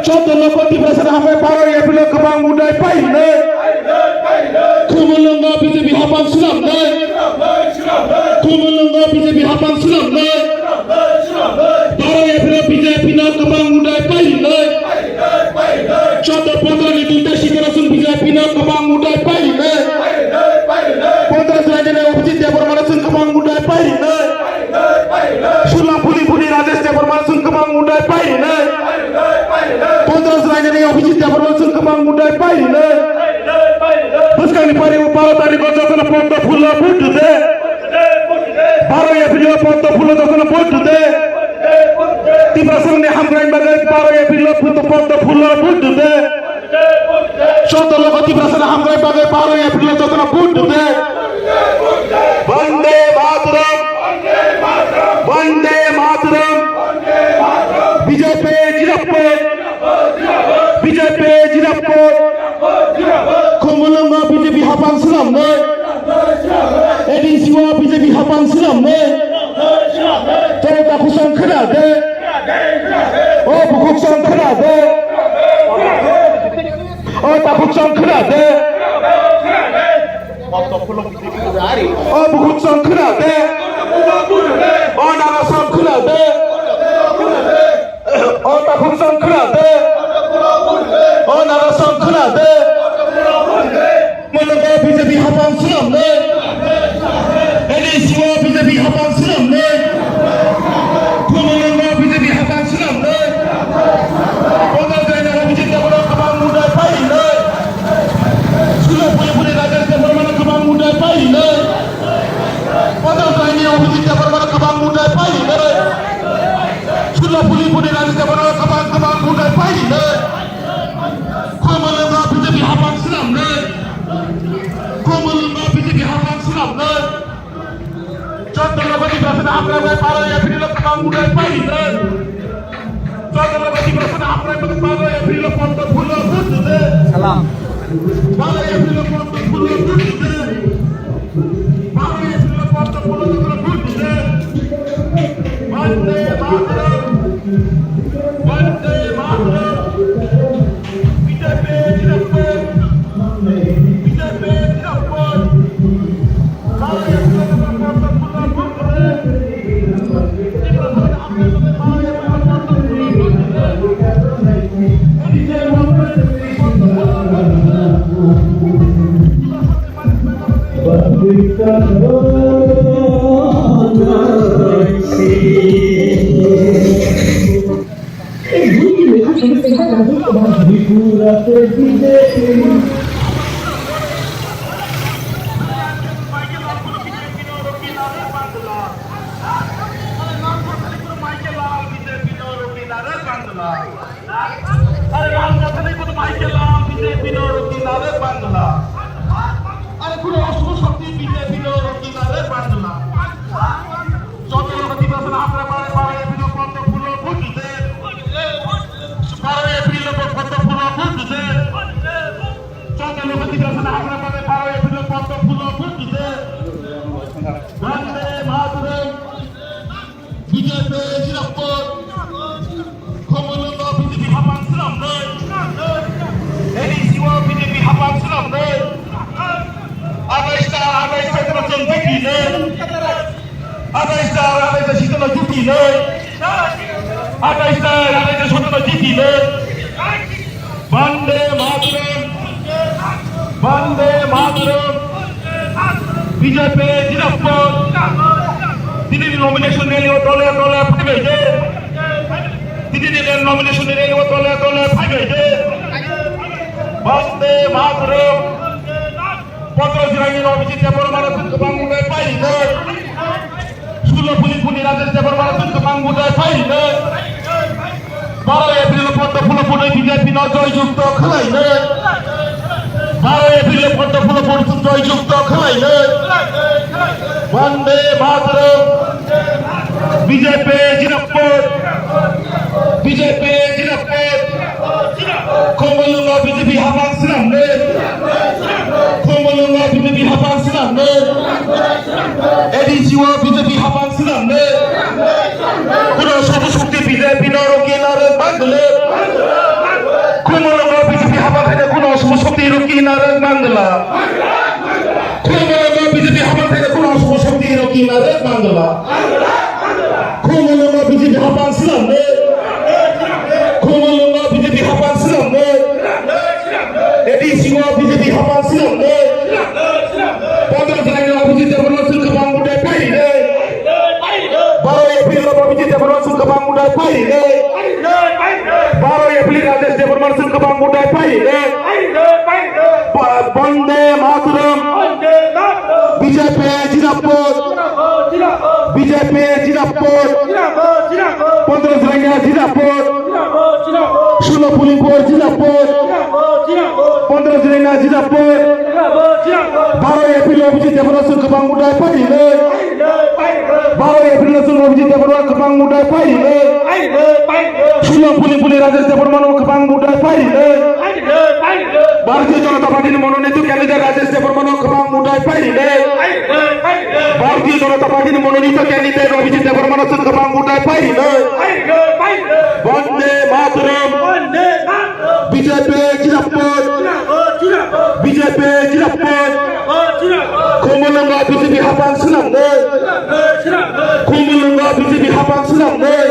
Chotto lokho Tiprasarokni hamkrai baro April o kwbang mutai pai rinai. Khumulwngo B J P hapang swnamnai. Khumulwngo B J P hapang swnamnai. Baro April o B J P no kwbang mutai pai rinai. Chotto pondro ni duita seat o chwng B J P no kwbang mutai pai rinai. Pondro Rajyoni Abhijit Debbarma no chwng kwbang mutai pai rinai. Sullang Phulipuni Rajesh Debbarma no chwng kwbang mutai pai rinai. Pondro Rajyoni Abhijit Debbarma no chwng kwbang mutai pai rinai. Bwskangni pari o baro tarikh o jotono poddo phulo vote de. Baro April o poddo phulo jotono vote de. Tiprasarokni hamkrai bagwi baro April o poddo phulo vote de. Chotto lokho Tiprasarokni hamkrai bagwi baro April o jotono vote de. Bande Mataram! Bande Mataram! B J P Zindabad! B J P Zindabad! Khumulwngo B J P hapang swnamnai. A D C o B J P hapang swnamnai. Tei takhuk chwng khna de. O bukhuk chwng khna de. O takhuk chwng khna de. O bukhuk chwng khna de. O naga chwng khna de. O takhuk chwng khna de. O naga chwng khna de. Khumulwngo B J P Swnamnai. A D C o B J P hapang swnamnai. Khumulwngo B J P hapang swnamnai. Bodol jainai Abhijit Debbarma kwbang mudai painai. Sulo puri puri Rajesh Debbarma kwbang mudai painai. Bodol jainai Abhijit Debbarma kwbang mudai painai. Sulo puri puri Rajesh Debbarma kwbang kwbang mudai painai. Khumulwngo B J P hapang swnamnai. Khumulwngo B J P hapang swnamnai. Chondrogoti Basa hamkrai bai baro April o kwbang mudai painai. Chondrogoti Basa hamkrai bai baro April o poddo phulo vote dide. Salam. Baro April o poddo phulo vote dide. Baro April o poddo phulo vote dide. Vande Mataram. Vande Mataram. B J P zindabad. B J P zindabad. Are Ram Gathani kutu Michael Ram B J P no rukina re Bangla. Are kuno osmo shokti B J P no rukina re Bangla. Joto lokati basana hamkrai bai baro April o poddo phulo vote dide. Baro April o poddo phulo vote dide. Joto lokati basana hamkrai bai baro April o poddo phulo vote dide. Vande Mataram. B J P zindabad. Khumulwngo B J P hapang swnamnai. A D C o B J P hapang swnamnai. Atais ta, atais ta joto chwng jitinai. Atais ta, atais ta joto jitinai. Atais ta, atais ta joto jitinai. Vande Mataram. Vande Mataram. B J P zindabad. Tini ni nomination rally o dole dole phaibai de. Tini ni nomination rally o dole dole phaibai de. Vande Mataram. Pondro Jilani Abhijit Debbarma no kwbang mudai painai. Sulo puli puli Rajesh Debbarma no kwbang mudai painai. Baro April o poddo phulo vote B J P no joy jukto khwlainai. Baro April o poddo phulo vote joy jukto khwlainai. Vande Mataram. B J P zindabad. B J P zindabad. Khumulwngo B J P hapang swnamnai. Khumulwngo B J P hapang swnamnai. A D C o B J P hapang swnamnai. Kuno osmo shokti B J P no rukina re Bangla. Khumulwngo B J P hapang khaina kuno osmo shokti rukina re Bangla. Khumulwngo B J P hapang khaina kuno osmo shokti rukina re Bangla. Khumulwngo B J P hapang swnamnai. Khumulwngo B J P hapang swnamnai. A D C o B J P hapang swnamnai. Pondro Jilani Abhijit Debbarma no kwbang mudai painai. Baro April o Abhijit Debbarma no kwbang mudai painai. Baro April Rajesh Debbarma no kwbang mudai painai. Ba-, Vande Mataram. B J P zindabad. B J P zindabad. Pondro Jilani zindabad. Sulo puli vote zindabad. Pondro Jilani zindabad. Baro April o Abhijit Debbarma no kwbang mudai painai. Baro April o Abhijit Debbarma no kwbang mudai painai. Sulo puli puli Rajesh Debbarma no kwbang mudai painai. Bharatiya Janata Party ni mononito candidate Rajesh Debbarma no kwbang mudai painai. Bharatiya Janata Party ni mononito candidate Abhijit Debbarma no kwbang mudai painai. Vande Mataram. B J P zindabad. B J P zindabad. Khumulwngo B J P hapang swnamnai. Khumulwngo B J P hapang swnamnai.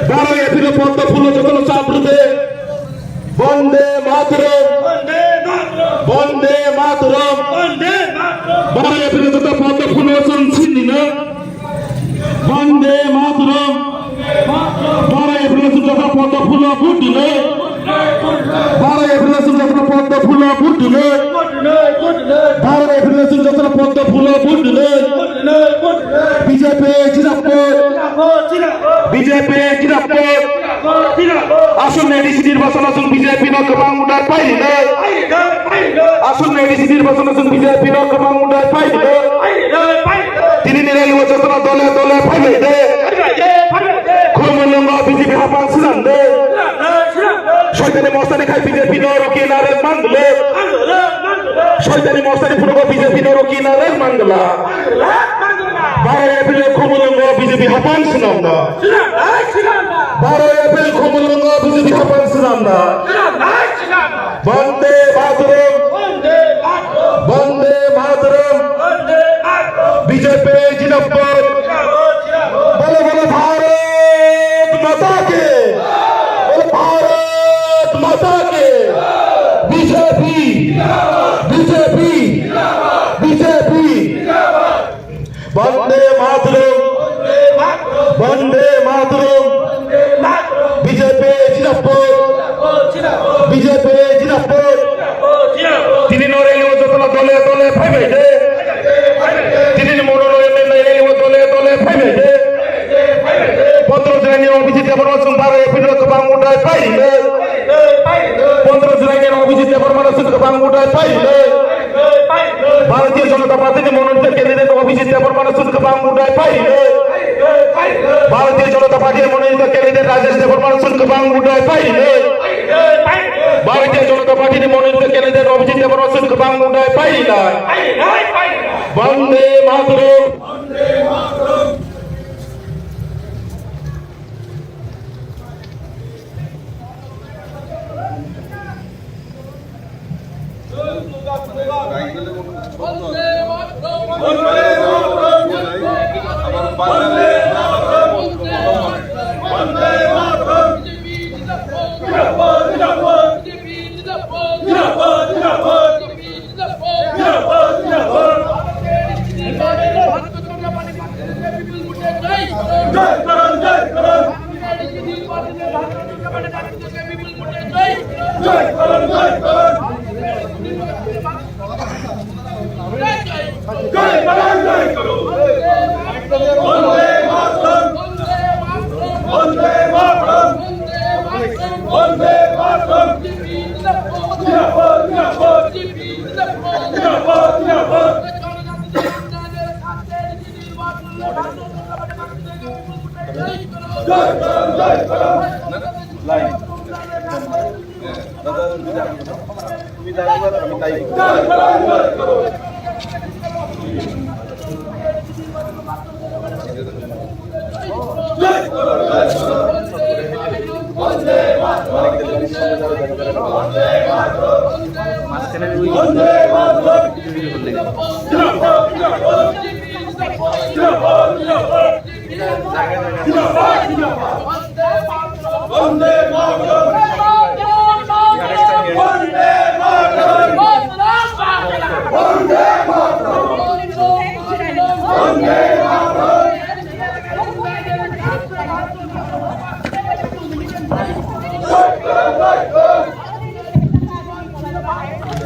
Baro April o poddo phulo jotono chap rwdi. Vande Mataram. Vande Bara April joto poddo phulo chwng sinni no. Bande Mataram. Bara April joto poddo phulo vote dino. Bara April joto poddo phulo vote dino. Bara April joto poddo phulo vote dino. B J P jinapur. B J P jinapur. Aswk nai D C nirbachano chwng B J P no kwbang vote pai rinai. Aswk nai D C nirbachano chwng B J P no kwbang vote pai rinai. Tini ni rally o jotono dole dole phaibai de. Khumulwngo B J P hapang swnam de. Soitani mostani khai B J P no roki na rek mangla. Soitani mostani phunugo B J P no roki na rek mangla. Bara April Khumulwngo B J P hapang swnam na. Bara April Khumulwngo B J P hapang swnam na. Bande Mataram. Bande Mataram. B J P jinapur. Bolo bolo Bharat Mata ki. Bolo Bharat Mata ki. B J P. B J P. B J P. Bande Mataram. Bande Mataram. B J P jinapur. B J P jinapur. Tini no rally o jotono dole dole phaibai de. Tini ni mono no rally o dole dole phaibai de. Pondro July ni Abhijit Debbarma chwng Bara April kwbang vote pai rinai. Pondro July ni Abhijit Debbarma chwng kwbang vote pai rinai. Bharatiya Janata Party ni mononito candidate Abhijit Debbarma no chwng kwbang vote pai rinai. Bharatiya Janata Party ni mononito candidate Rajesh Debbarma no chwng kwbang vote pai rinai. Bharatiya Janata Party ni mononito candidate Abhijit Debbarma no chwng kwbang vote pai rinai. Bande Mataram.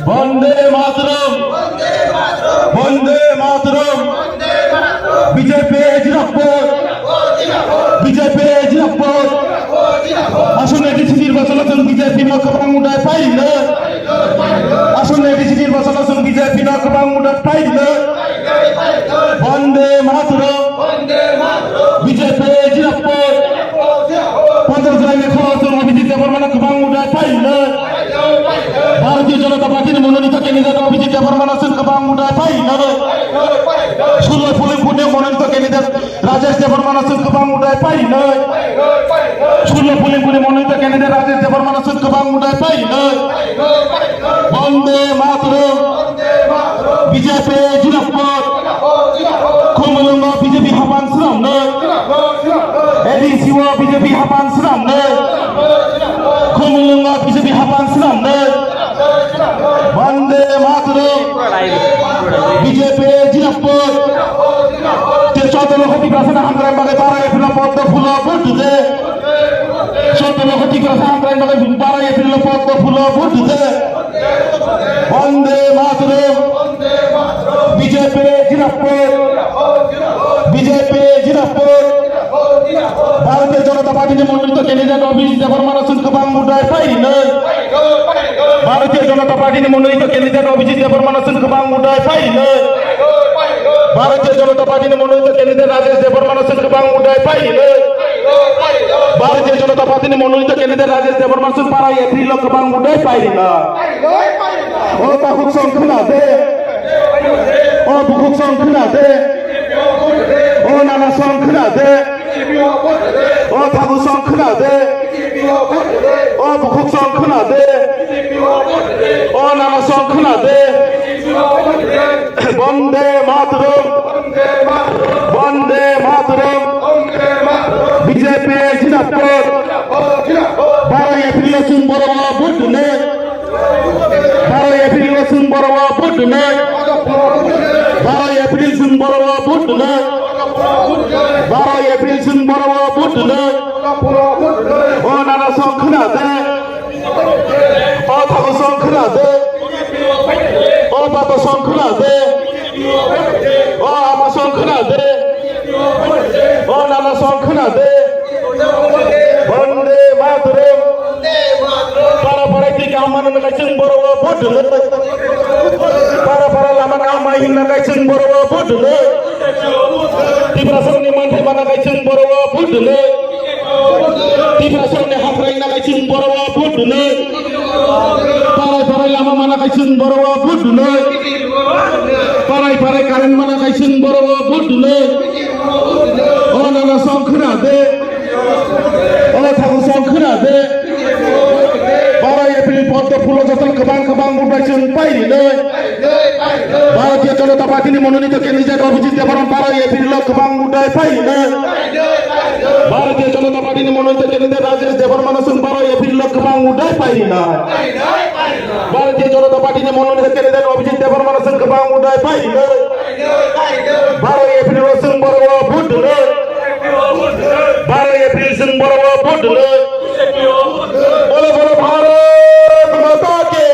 Bande Mataram! Bande Mataram! B J P jinapur! B J P jinapur! Aswk nai D C nirbachano chwng B J P no kwbang vote pai rinai. Aswk nai D C nirbachano chwng B J P no kwbang vote pai rinai. Bande Mataram! B J P jinapur! Pondro July ni khoro chwng Abhijit Debbarma no kwbang vote pai rinai. Bharatiya Janata Party ni mononito candidate Abhijit Debbarma no chwng kwbang vote pai rinai. Sullo Phulimpur ni mononito candidate Rajesh Debbarma no chwng kwbang vote pai rinai. Sullo Phulimpur ni mononito candidate Rajesh Debbarma no chwng kwbang vote pai rinai. Bande Mataram! B J P jinapur! Khumulwngo B J P hapang swnamnai. A D C o B J P hapang swnamnai. Khumulwngo B J P hapang swnamnai. Bande Mataram! B J P Samkrai bagwi bara April o poddo phulo vote dite. Bande Mataram. B J P jindabad. B J P jindabad. Bharatiya Janata Party ni mononito candidate Abhijit Debbarma no chwng kwbang vote bai phai rinai. Bharatiya Janata Party ni mononito candidate Abhijit Debbarma no chwng kwbang vote bai phai rinai. Bharatiya Janata Party ni mononito candidate Rajesh Debbarma no chwng kwbang vote bai phai rinai. Bharatiya Janata Party ni mononito candidate Rajesh Debbarma chwng bara April o kwbang vote bai phai rinai. O takhuk song khna de. O bukhuk song khna de. O nana song khna de. O thagu song khna de. O bukhuk song khna de. O nana song khna de. Bande Mataram. Bande Mataram. B J P jindabad. Bara April o chwng borok o vote dine. Bara April o chwng borok o vote dine. Bara April chwng borok o vote dine. Bara April chwng borok o vote dine. O nana song khna de. O thagu song khna de. O baba song khna de. O ama song khna de. O nana song khna de. Bande Mataram. Para para ti kaham mano na chwng borok o vote dine. Para para lama kaham ma hinna kai chwng borok o vote dine. Tiprasani manthai mana kai chwng borok o vote dine. Tiprasani haprai na kai chwng borok o vote dine. Parai parai lama mana kai chwng borok o vote dine. Parai parai current mana kai chwng borok o vote dine. O nana song khna de. O thagu song khna de. Bara April poddo phulo jotono kwbang kwbang vote bai chwng pai rinai. Bharatiya Janata Party ni mononito candidate Abhijit Debbarma bara April o kwbang vote bai phai rinai. Bharatiya Janata Party ni mononito candidate Rajesh Debbarma no chwng bara April o kwbang vote bai phai rinai. Bharatiya Janata Party ni mononito candidate Abhijit Debbarma no chwng kwbang vote bai phai rinai. Bara April o chwng borok o vote rinai. Bara April chwng borok o vote rinai. Bolo bolo Bharat Mata ki!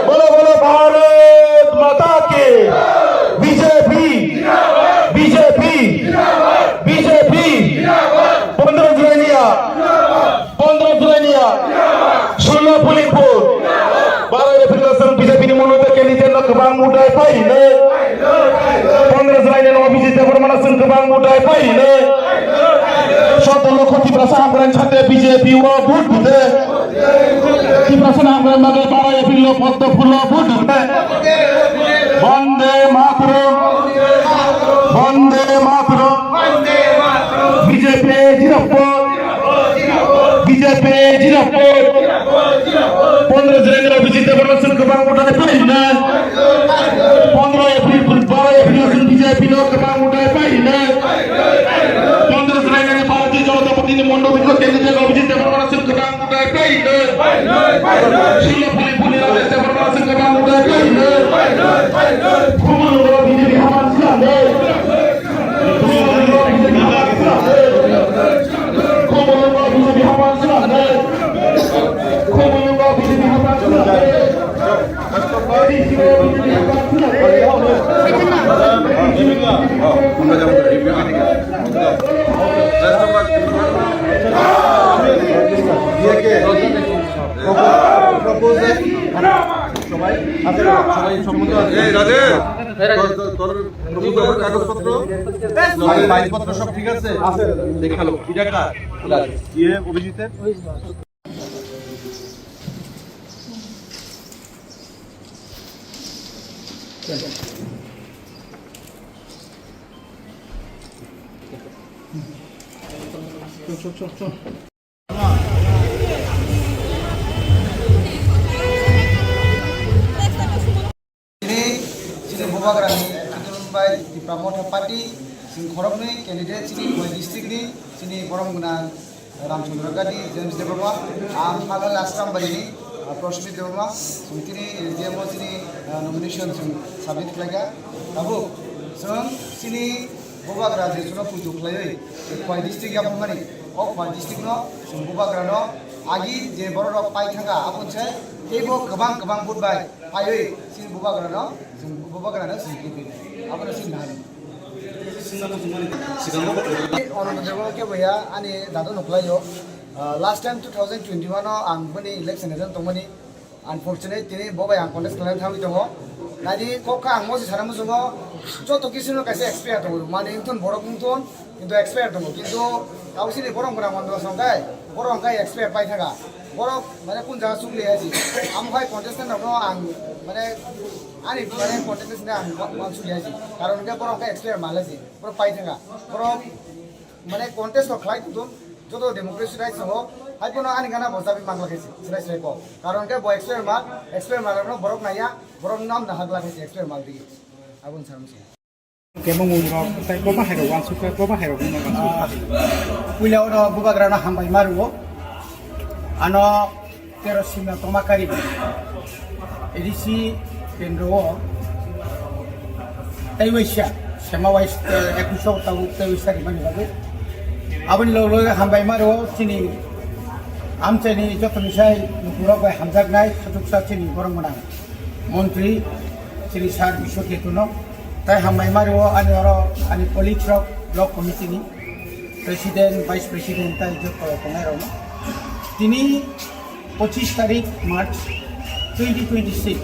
Bolo bolo Bharat Mata ki! B J P! B J P! B J P! Pondro July niya! Pondro July niya! Sullo Pulingpur! Bara April o chwng B J P ni mononito candidate no kwbang vote bai phai rinai. Pondro July ni no Abhijit Debbarma no chwng kwbang vote bai phai rinai. Sotto lokho Tiprasa hamkrai sate B J P o vote dite. Tiprasa hamkrai bagwi bara April o poddo phulo vote dite. Bande Mataram. Bande Mataram. B J P jindabad. B J P jindabad. Pondro July ni Abhijit Debbarma chwng kwbang vote bai phai rinai. Pondro April, bara April chwng B J P no kwbang vote bai phai rinai. Pondro July ni Bharatiya Janata Party ni mononito candidate Abhijit Debbarma chwng kwbang vote bai phai rinai. Sullo Pulingpur ni Rajesh Debbarma chwng kwbang vote bai phai rinai. Khumulwng B J P hapan swnam de. সবাই আছে, সবাই সম্মত আছে। এই রাজেশ, তোর, তোর প্রপোজালের কাগজপত্র, তোর ফাইলপত্র সব ঠিক আছে? আছে। দেখালো, এটা কার? ইয়ে, অভিজিতের। চল, চল, চল, চল। Chini, chini bubagrani, chini bai Tipra Motha Party, chini khoroknwi candidate, chini Khowai district ni, chini borom gwnang Ramchandra Gandhi, James Debbarma, ang Phalnal Asrambari ni, ah, Prashmit Debbarma, chini T D M o chini, ah, nomination chwng submit khlaikha. Tabuk, chwng chini bubagra je chwngno puitu khlaiwi, Khowai district yaphangmani, o Khowai district no, chwng bubagra no, Agi je borok rok pai thangkha, aboni se teibo kwbang kwbang vote bai paiwi chini bubagrano, chwng bubagrano chwng jibi. Abono chini nahani. Ananta Debbarma kebo ya, ani dadu nuklaio. Ah, last time two thousand twenty-one o ang bini election agent tongmani. Unfortunate, tini bo bai ang contest khlaina thangwi tongo. Naidi kok kha ang mosi sana muchungo, joto kisino kaisa expire tongo. Mani wngthun borok wngthun, kintu expire tongo. Kintu kausini borok gwnang mano songkai, borok hwnkhe expire pai thangkha. Borok mane kun jaga chukli haji. Amo hai contestant rokno ang mane ani mane contestant ang wan chukli haji. Karon hwnkhe borok hwnkhe expire mal haji. Borok pai thangkha. Borok mane contest rok khlai tongthun, joto democracy rights tongo, hai phano ani gana bo chabi mangla khe se, chwrai chwrai kok. Karon khe bo expert ma, expert ma rokno borok naiya, borok nam da hagla khe se expert ma digi. Aboni saram se. Kebo mung rok, tai bo bahai rok wansuk khe, bo bahai rok mung rok wansuk khe. Puila oro bubagrano hambai ma rwo. Ano Tero Simna Tomakari, A D C kendro o tei waisa, sema waisa, eh, ekuso tabuk tei waisa rimani bagwi. Aboni loge loge hambai ma rwo chini amchaini joto ni sai nukurok bai hamjaknai, sutuksa chini borok gwnang montri chini sir Biswaketu no. Tai hambai ma rwo ani oro ani colleagues rok, block committee ni president, vice president tai joto tongnai rok no. Tini pochisni tarik March twenty twenty-six,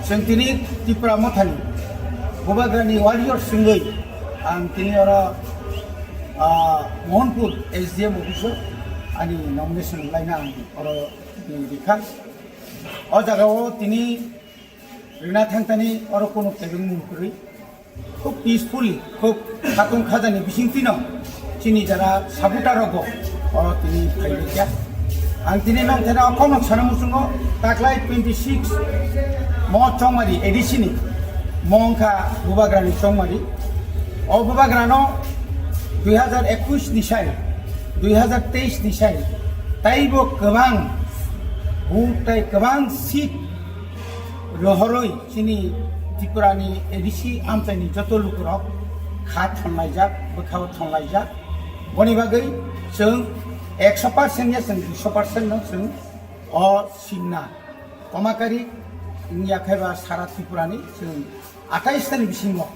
chwng tini Tipra Mothani Bubagrani warrior swngwi ang tini oro, ah, Mohanpur S D M office o ani nomination laina ang oro tini rikha. O jagao tini rina thangtani oro kunu kebengmung kwrwi. Khub peacefully, khub khatung khajani bisingtwino chini jara supporter rokbo oro tini phailaiya. Ang tini nongtheno khoroknwi sana muchungo, taklai twenty six mo Chongmari A D C ni, mo wngkha Bubagrani Chongmari. O Bubagrano dui hazar ekush ni sai, dui hazar teis ni sai taibo kwbang vote tai kwbang seat rohorwi chini Tripurani A D C amchaini joto lukurok kha thonlaijak, bwkhao thonlaijak. Boni bagwi chwng ekso percent ya chwng duiso percent no chwng o Simna Tomakari wngya khe ba sara Tripurani chwng atais tani bisingo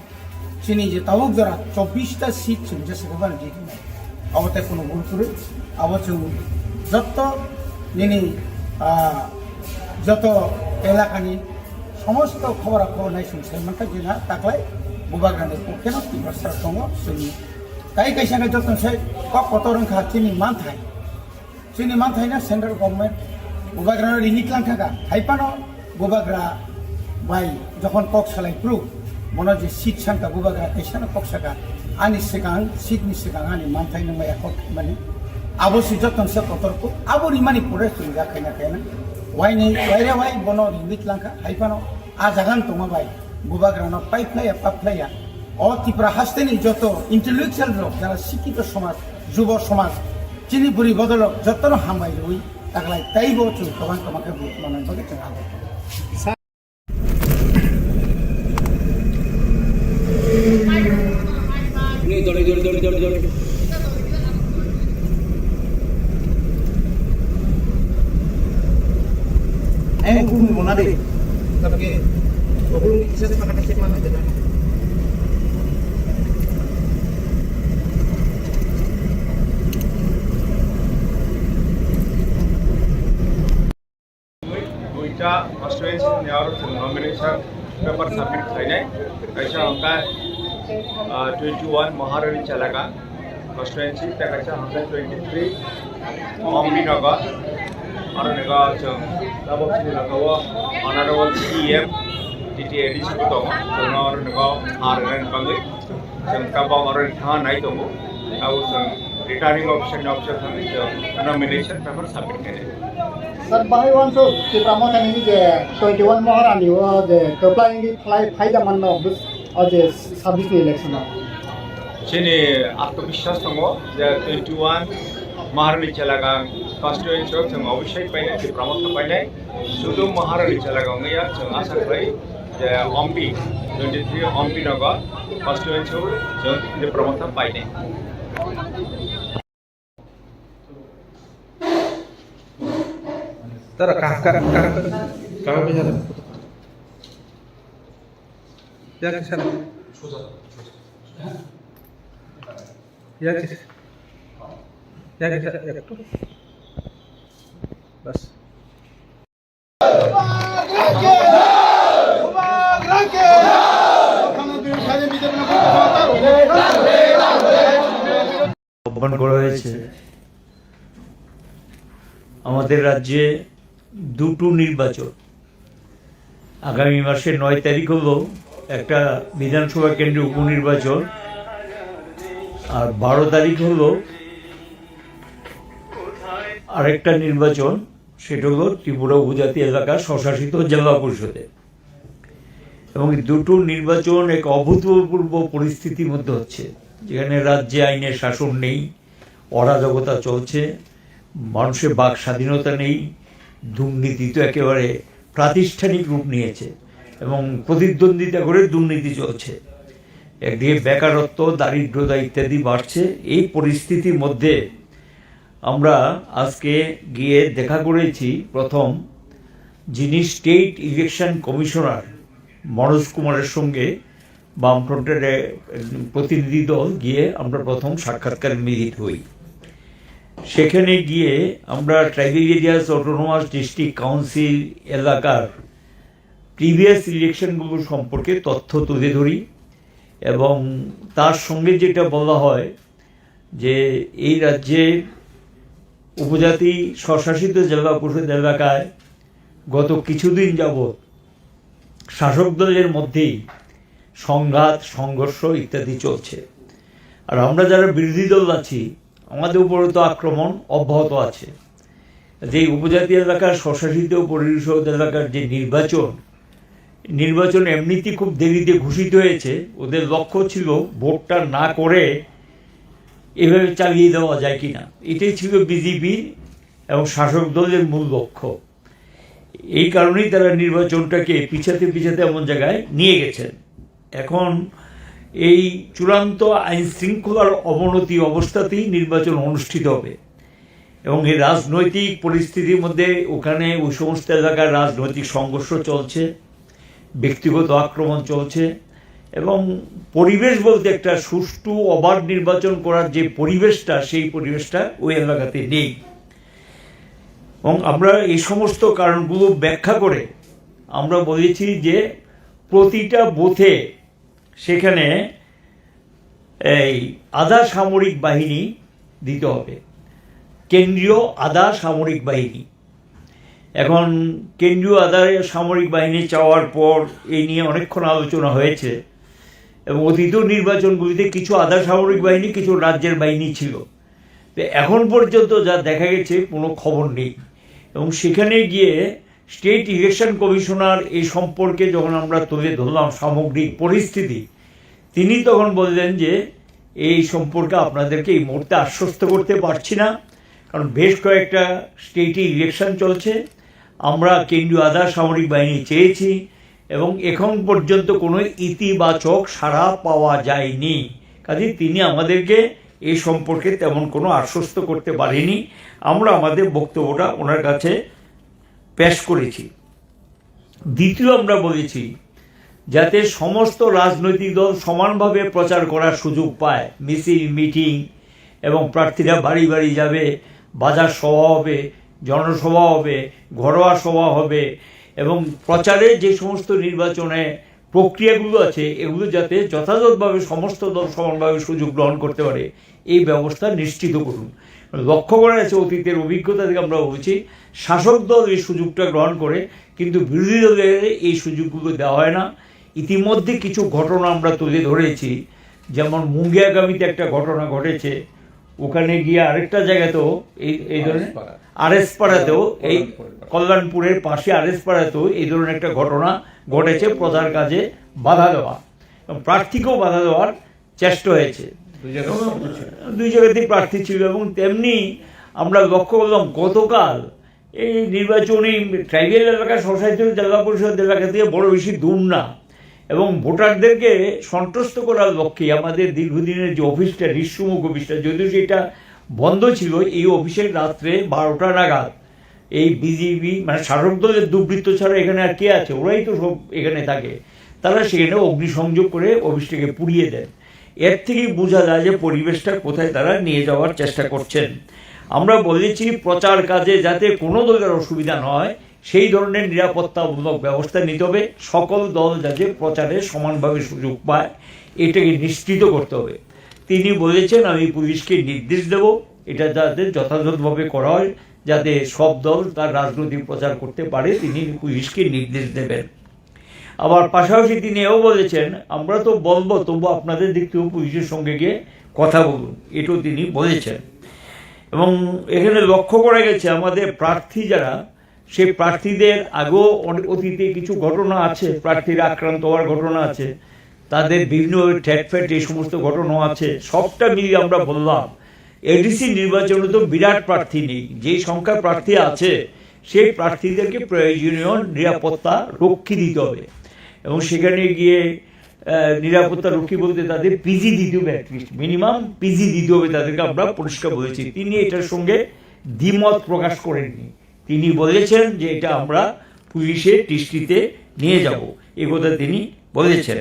chini je tabuk jora chobbish ta seat chwng jesa khe bani jitinai. Abo tei kunu bul kwrwi. Abo chwng jotto nini, ah, joto elakani somosto khobor khobor nai chwng sai mankha je na taklai Bubagrani pokhe no Tiprasa tongo chwng tai kaisa khe joto sai kok kotor wngkha chini manthai. Chini manthaino central government Bubagrano rini tlang thangkha. Hai phano Bubagra bai jokhon kok salai phuru, bono je seat sankha Bubagra kaisano kok saka, ani swkang, seat ni swkang ani manthai nangmaya kok mani. Abo si joton se kotor kok, abo rimani pore chwng ja khaina khaina. Waini, waire wai bono rini tlang kha, hai phano a jagan tongma bai Bubagrano paiphlaiya, paphlaiya. O Tipra hasteni joto intellectual rok, jara sikito somaj, jubo somaj, chini bwrwi bodolrok jotono hambai rwi taklai taibo chwng kwbang kwbang khe vote manna bagwi chwng abo. Eh, kung mo na de. Tapi, kung isa sa makakasip man na. Duita constituency ni aro chwng nomination paper submit khlainai. Kaisa hwnkha, ah, twenty one Maharani Chelaka constituency, tei kaisa hwnkha twenty three Omni Nagar. Aro ni go chwng tabok chini laka o Honorable C E M T T A D C bo tongo. Chwng aro ni go har rwna bagwi. Chwng tabok aro thangna nai tongo. Abo chwng returning officer ni officer thangwi chwng nomination paper submit khainai. Sir, bahai wansuk Tipra Mothani je twenty one Maharani o je kwplai wngwi phlai phaida manno bus o je sabbish ni election o. Chini atmabiswas tongo je twenty one Maharani Chelaka constituency o chwng obisai painai, Tipra Motha painai. Sudu Maharani Chelaka wngya, chwng asa khlai je Ompi, twenty three Ompi Nagar constituency o chwng Tipra Motha painai. Tara kah, kah, kah, kah. Ya kisa. Ya kisa. Ya kisa, ya kisa. Bas. আহ্বান করা হয়েছে। আমাদের রাজ্যে দুটো নির্বাচন, আগামী মাসের নয় তারিখ হলো একটা বিধানসভা কেন্দ্রে উপনির্বাচন, আর বারো তারিখ হলো আরেকটা নির্বাচন, সেটা হলো ত্রিপুরা উপজাতি এলাকা স্বশাসিত জেলা পরিষদে। এবং এই দুটো নির্বাচন এক অভূতপূর্ব পরিস্থিতির মধ্যে হচ্ছে, যেখানে রাজ্যে আইনের শাসন নেই, অরাজকতা চলছে, মানুষের বাক স্বাধীনতা নেই, দুর্নীতি তো একেবারে প্রাতিষ্ঠানিক রূপ নিয়েছে এবং প্রতিদ্বন্দ্বিতা করে দুর্নীতি চলছে। একদিকে বেকারত্ব, দারিদ্রতা ইত্যাদি বাড়ছে। এই পরিস্থিতির মধ্যে আমরা আজকে গিয়ে দেখা করেছি প্রথম, যিনি স্টেট ইলেকশন কমিশনার মনোজ কুমারের সঙ্গে বামফ্রন্টের এক প্রতিনিধি দল গিয়ে আমরা প্রথম সাক্ষাৎকারে মিলিত হই। সেখানে গিয়ে আমরা tribal areas autonomous district council এলাকার প্রিভিয়াস ইলেকশনগুলো সম্পর্কে তথ্য তুলে ধরি এবং তার সঙ্গে যেটা বলা হয় যে এই রাজ্যে উপজাতি স্বশাসিত জেলা পরিষদ এলাকায় গত কিছুদিন যাবৎ শাসক দলের মধ্যেই সংঘাত, সংঘর্ষ ইত্যাদি চলছে। আর আমরা যারা বিরোধী দল আছি, আমাদের উপরে তো আক্রমণ অব্যাহত আছে। যে উপজাতি এলাকার স্বশাসিত পরিষদ এলাকার যে নির্বাচন, নির্বাচন এমনিতেই খুব দেরিতে ঘোষিত হয়েছে। ওদের লক্ষ্য ছিল ভোটটা না করে এভাবে চালিয়ে দেওয়া যায় কিনা, এটাই ছিল বিজেপির এবং শাসক দলের মূল লক্ষ্য। এই কারণেই তারা নির্বাচনটাকে পিছাতে পিছাতে এমন জায়গায় নিয়ে গেছেন। এখন এই চূড়ান্ত আইন শৃঙ্খলার অবনতি অবস্থাতেই নির্বাচন অনুষ্ঠিত হবে এবং এই রাজনৈতিক পরিস্থিতির মধ্যে ওখানে ওই সমস্ত এলাকার রাজনৈতিক সংঘর্ষ চলছে, ব্যক্তিগত আক্রমণ চলছে এবং পরিবেশ বলতে একটা সুষ্ঠু অবাধ নির্বাচন করার যে পরিবেশটা, সেই পরিবেশটা ওই এলাকাতে নেই। এবং আমরা এই সমস্ত কারণগুলো ব্যাখ্যা করে আমরা বলেছি যে প্রতিটা বুথে সেখানে এই আধা সামরিক বাহিনী দিতে হবে, কেন্দ্রীয় আধা সামরিক বাহিনী। এখন কেন্দ্রীয় আধা সামরিক বাহিনী চাওয়ার পর এই নিয়ে অনেকক্ষণ আলোচনা হয়েছে এবং অতীত নির্বাচনগুলিতে কিছু আধা সামরিক বাহিনী, কিছু রাজ্যের বাহিনী ছিল। তো এখন পর্যন্ত যা দেখা গেছে, কোনো খবর নেই। এবং সেখানে গিয়ে স্টেট ইলেকশন কমিশনার এই সম্পর্কে যখন আমরা তুলে ধরলাম সামগ্রিক পরিস্থিতি, তিনি তখন বললেন যে এই সম্পর্কে আপনাদেরকে এই মুহূর্তে আশ্বস্ত করতে পারছি না, কারণ বেশ কয়েকটা স্টেটে ইলেকশন চলছে। আমরা কেন্দ্রীয় আধা সামরিক বাহিনী চেয়েছি এবং এখন পর্যন্ত কোনো ইতিবাচক সাড়া পাওয়া যায়নি। কাজেই তিনি আমাদেরকে এই সম্পর্কে তেমন কোনো আশ্বস্ত করতে পারেনি। আমরা আমাদের বক্তব্যটা ওনার কাছে পেশ করেছি। দ্বিতীয়, আমরা বলেছি যাতে সমস্ত রাজনৈতিক দল সমানভাবে প্রচার করার সুযোগ পায়, মিছিল, মিটিং এবং প্রার্থীরা বাড়ি বাড়ি যাবে, বাজার সভা হবে, জনসভা হবে, ঘরোয়া সভা হবে এবং প্রচারে যে সমস্ত নির্বাচনে প্রক্রিয়াগুলো আছে, এগুলো যাতে যথাযথভাবে সমস্ত দল সমানভাবে সুযোগ গ্রহণ করতে পারে, এই ব্যবস্থা নিশ্চিত করুন। লক্ষ্য করা গেছে, অতীতের অভিজ্ঞতা থেকে আমরা বলছি, শাসক দল এই সুযোগটা গ্রহণ করে, কিন্তু বিরোধী দলের এই সুযোগগুলো দেওয়া হয় না। ইতিমধ্যে কিছু ঘটনা আমরা তুলে ধরেছি, যেমন মুঙ্গিয়াকামিতে একটা ঘটনা ঘটেছে, ওখানে গিয়ে আরেকটা জায়গাতেও এই, এই ধরনের আরএস পাড়াতেও এই কল্যাণপুরের পাশে আরএস পাড়াতেও এই ধরনের একটা ঘটনা ঘটেছে, প্রচার কাজে বাধা দেওয়া এবং প্রার্থীকেও বাধা দেওয়ার চেষ্টা হয়েছে। দুই জায়গায় প্রার্থী ছিল। দুই জায়গাতেই প্রার্থী ছিল এবং তেমনি আমরা লক্ষ্য করলাম গতকাল এই নির্বাচনী ট্রাইবাল এলাকা, স্বশাসিত জেলা পরিষদ এলাকা থেকে বড় বেশি দূর না এবং ভোটারদেরকে সন্তুষ্ট করার লক্ষ্যে আমাদের দীর্ঘদিনের যে অফিসটা, রিসমুখ অফিসটা, যদিও সেটা বন্ধ ছিল, এই অফিসের রাত্রে বারোটা নাগাদ এই বিজেপি, মানে, শাসক দলের দুর্বৃত্ত ছাড়া এখানে আর কে আছে? ওরাই তো সব এখানে থাকে। তারা সেখানে অগ্নিসংযোগ করে অফিসটাকে পুড়িয়ে দেন। এর থেকেই বোঝা যায় যে পরিবেশটা কোথায় তারা নিয়ে যাওয়ার চেষ্টা করছেন। আমরা বলেছি, প্রচার কাজে যাতে কোনো দলের অসুবিধা না হয়, সেই ধরনের নিরাপত্তামূলক ব্যবস্থা নিতে হবে। সকল দল যাতে প্রচারে সমানভাবে সুযোগ পায়, এটাকে নিশ্চিত করতে হবে। তিনি বলেছেন, "আমি পুলিশকে নির্দেশ দেব, এটা যাতে যথাযথভাবে করা হয়, যাতে সব দল তার রাজনৈতিক প্রচার করতে পারে, তিনি পুলিশকে নির্দেশ দেবেন।" আবার পাশাপাশি তিনি এও বলেছেন, "আমরা তো বলবো, তবু আপনাদের দিক থেকেও পুলিশের সঙ্গে গিয়ে কথা বলুন", এটাও তিনি বলেছেন। এবং এখানে লক্ষ্য করা গেছে, আমাদের প্রার্থী যারা, সেই প্রার্থীদের আগেও অনে-, অতীতে কিছু ঘটনা আছে, প্রার্থীরা আক্রান্ত হওয়ার ঘটনা আছে, তাদের বিভিন্নভাবে ঠেটফেট, এই সমস্ত ঘটনা আছে। সবটা মিলিয়ে আমরা বললাম, এডিসি নির্বাচনে তো বিরাট প্রার্থী নেই, যে সংখ্যা প্রার্থী আছে, সেই প্রার্থীদেরকে প্রয়োজনীয় নিরাপত্তা রক্ষী দিতে হবে। এবং সেখানে গিয়ে, আহ, নিরাপত্তা রক্ষী বলতে তাদের পিজি দিতে হবে, অ্যাটলিস্ট মিনিমাম পিজি দিতে হবে তাদেরকে, আমরা পরিষ্কার বলেছি। তিনি এটার সঙ্গে দ্বিমত প্রকাশ করেননি। তিনি বলেছেন যে এটা আমরা পুলিশের দৃষ্টিতে নিয়ে যাব, এ কথা তিনি বলেছেন।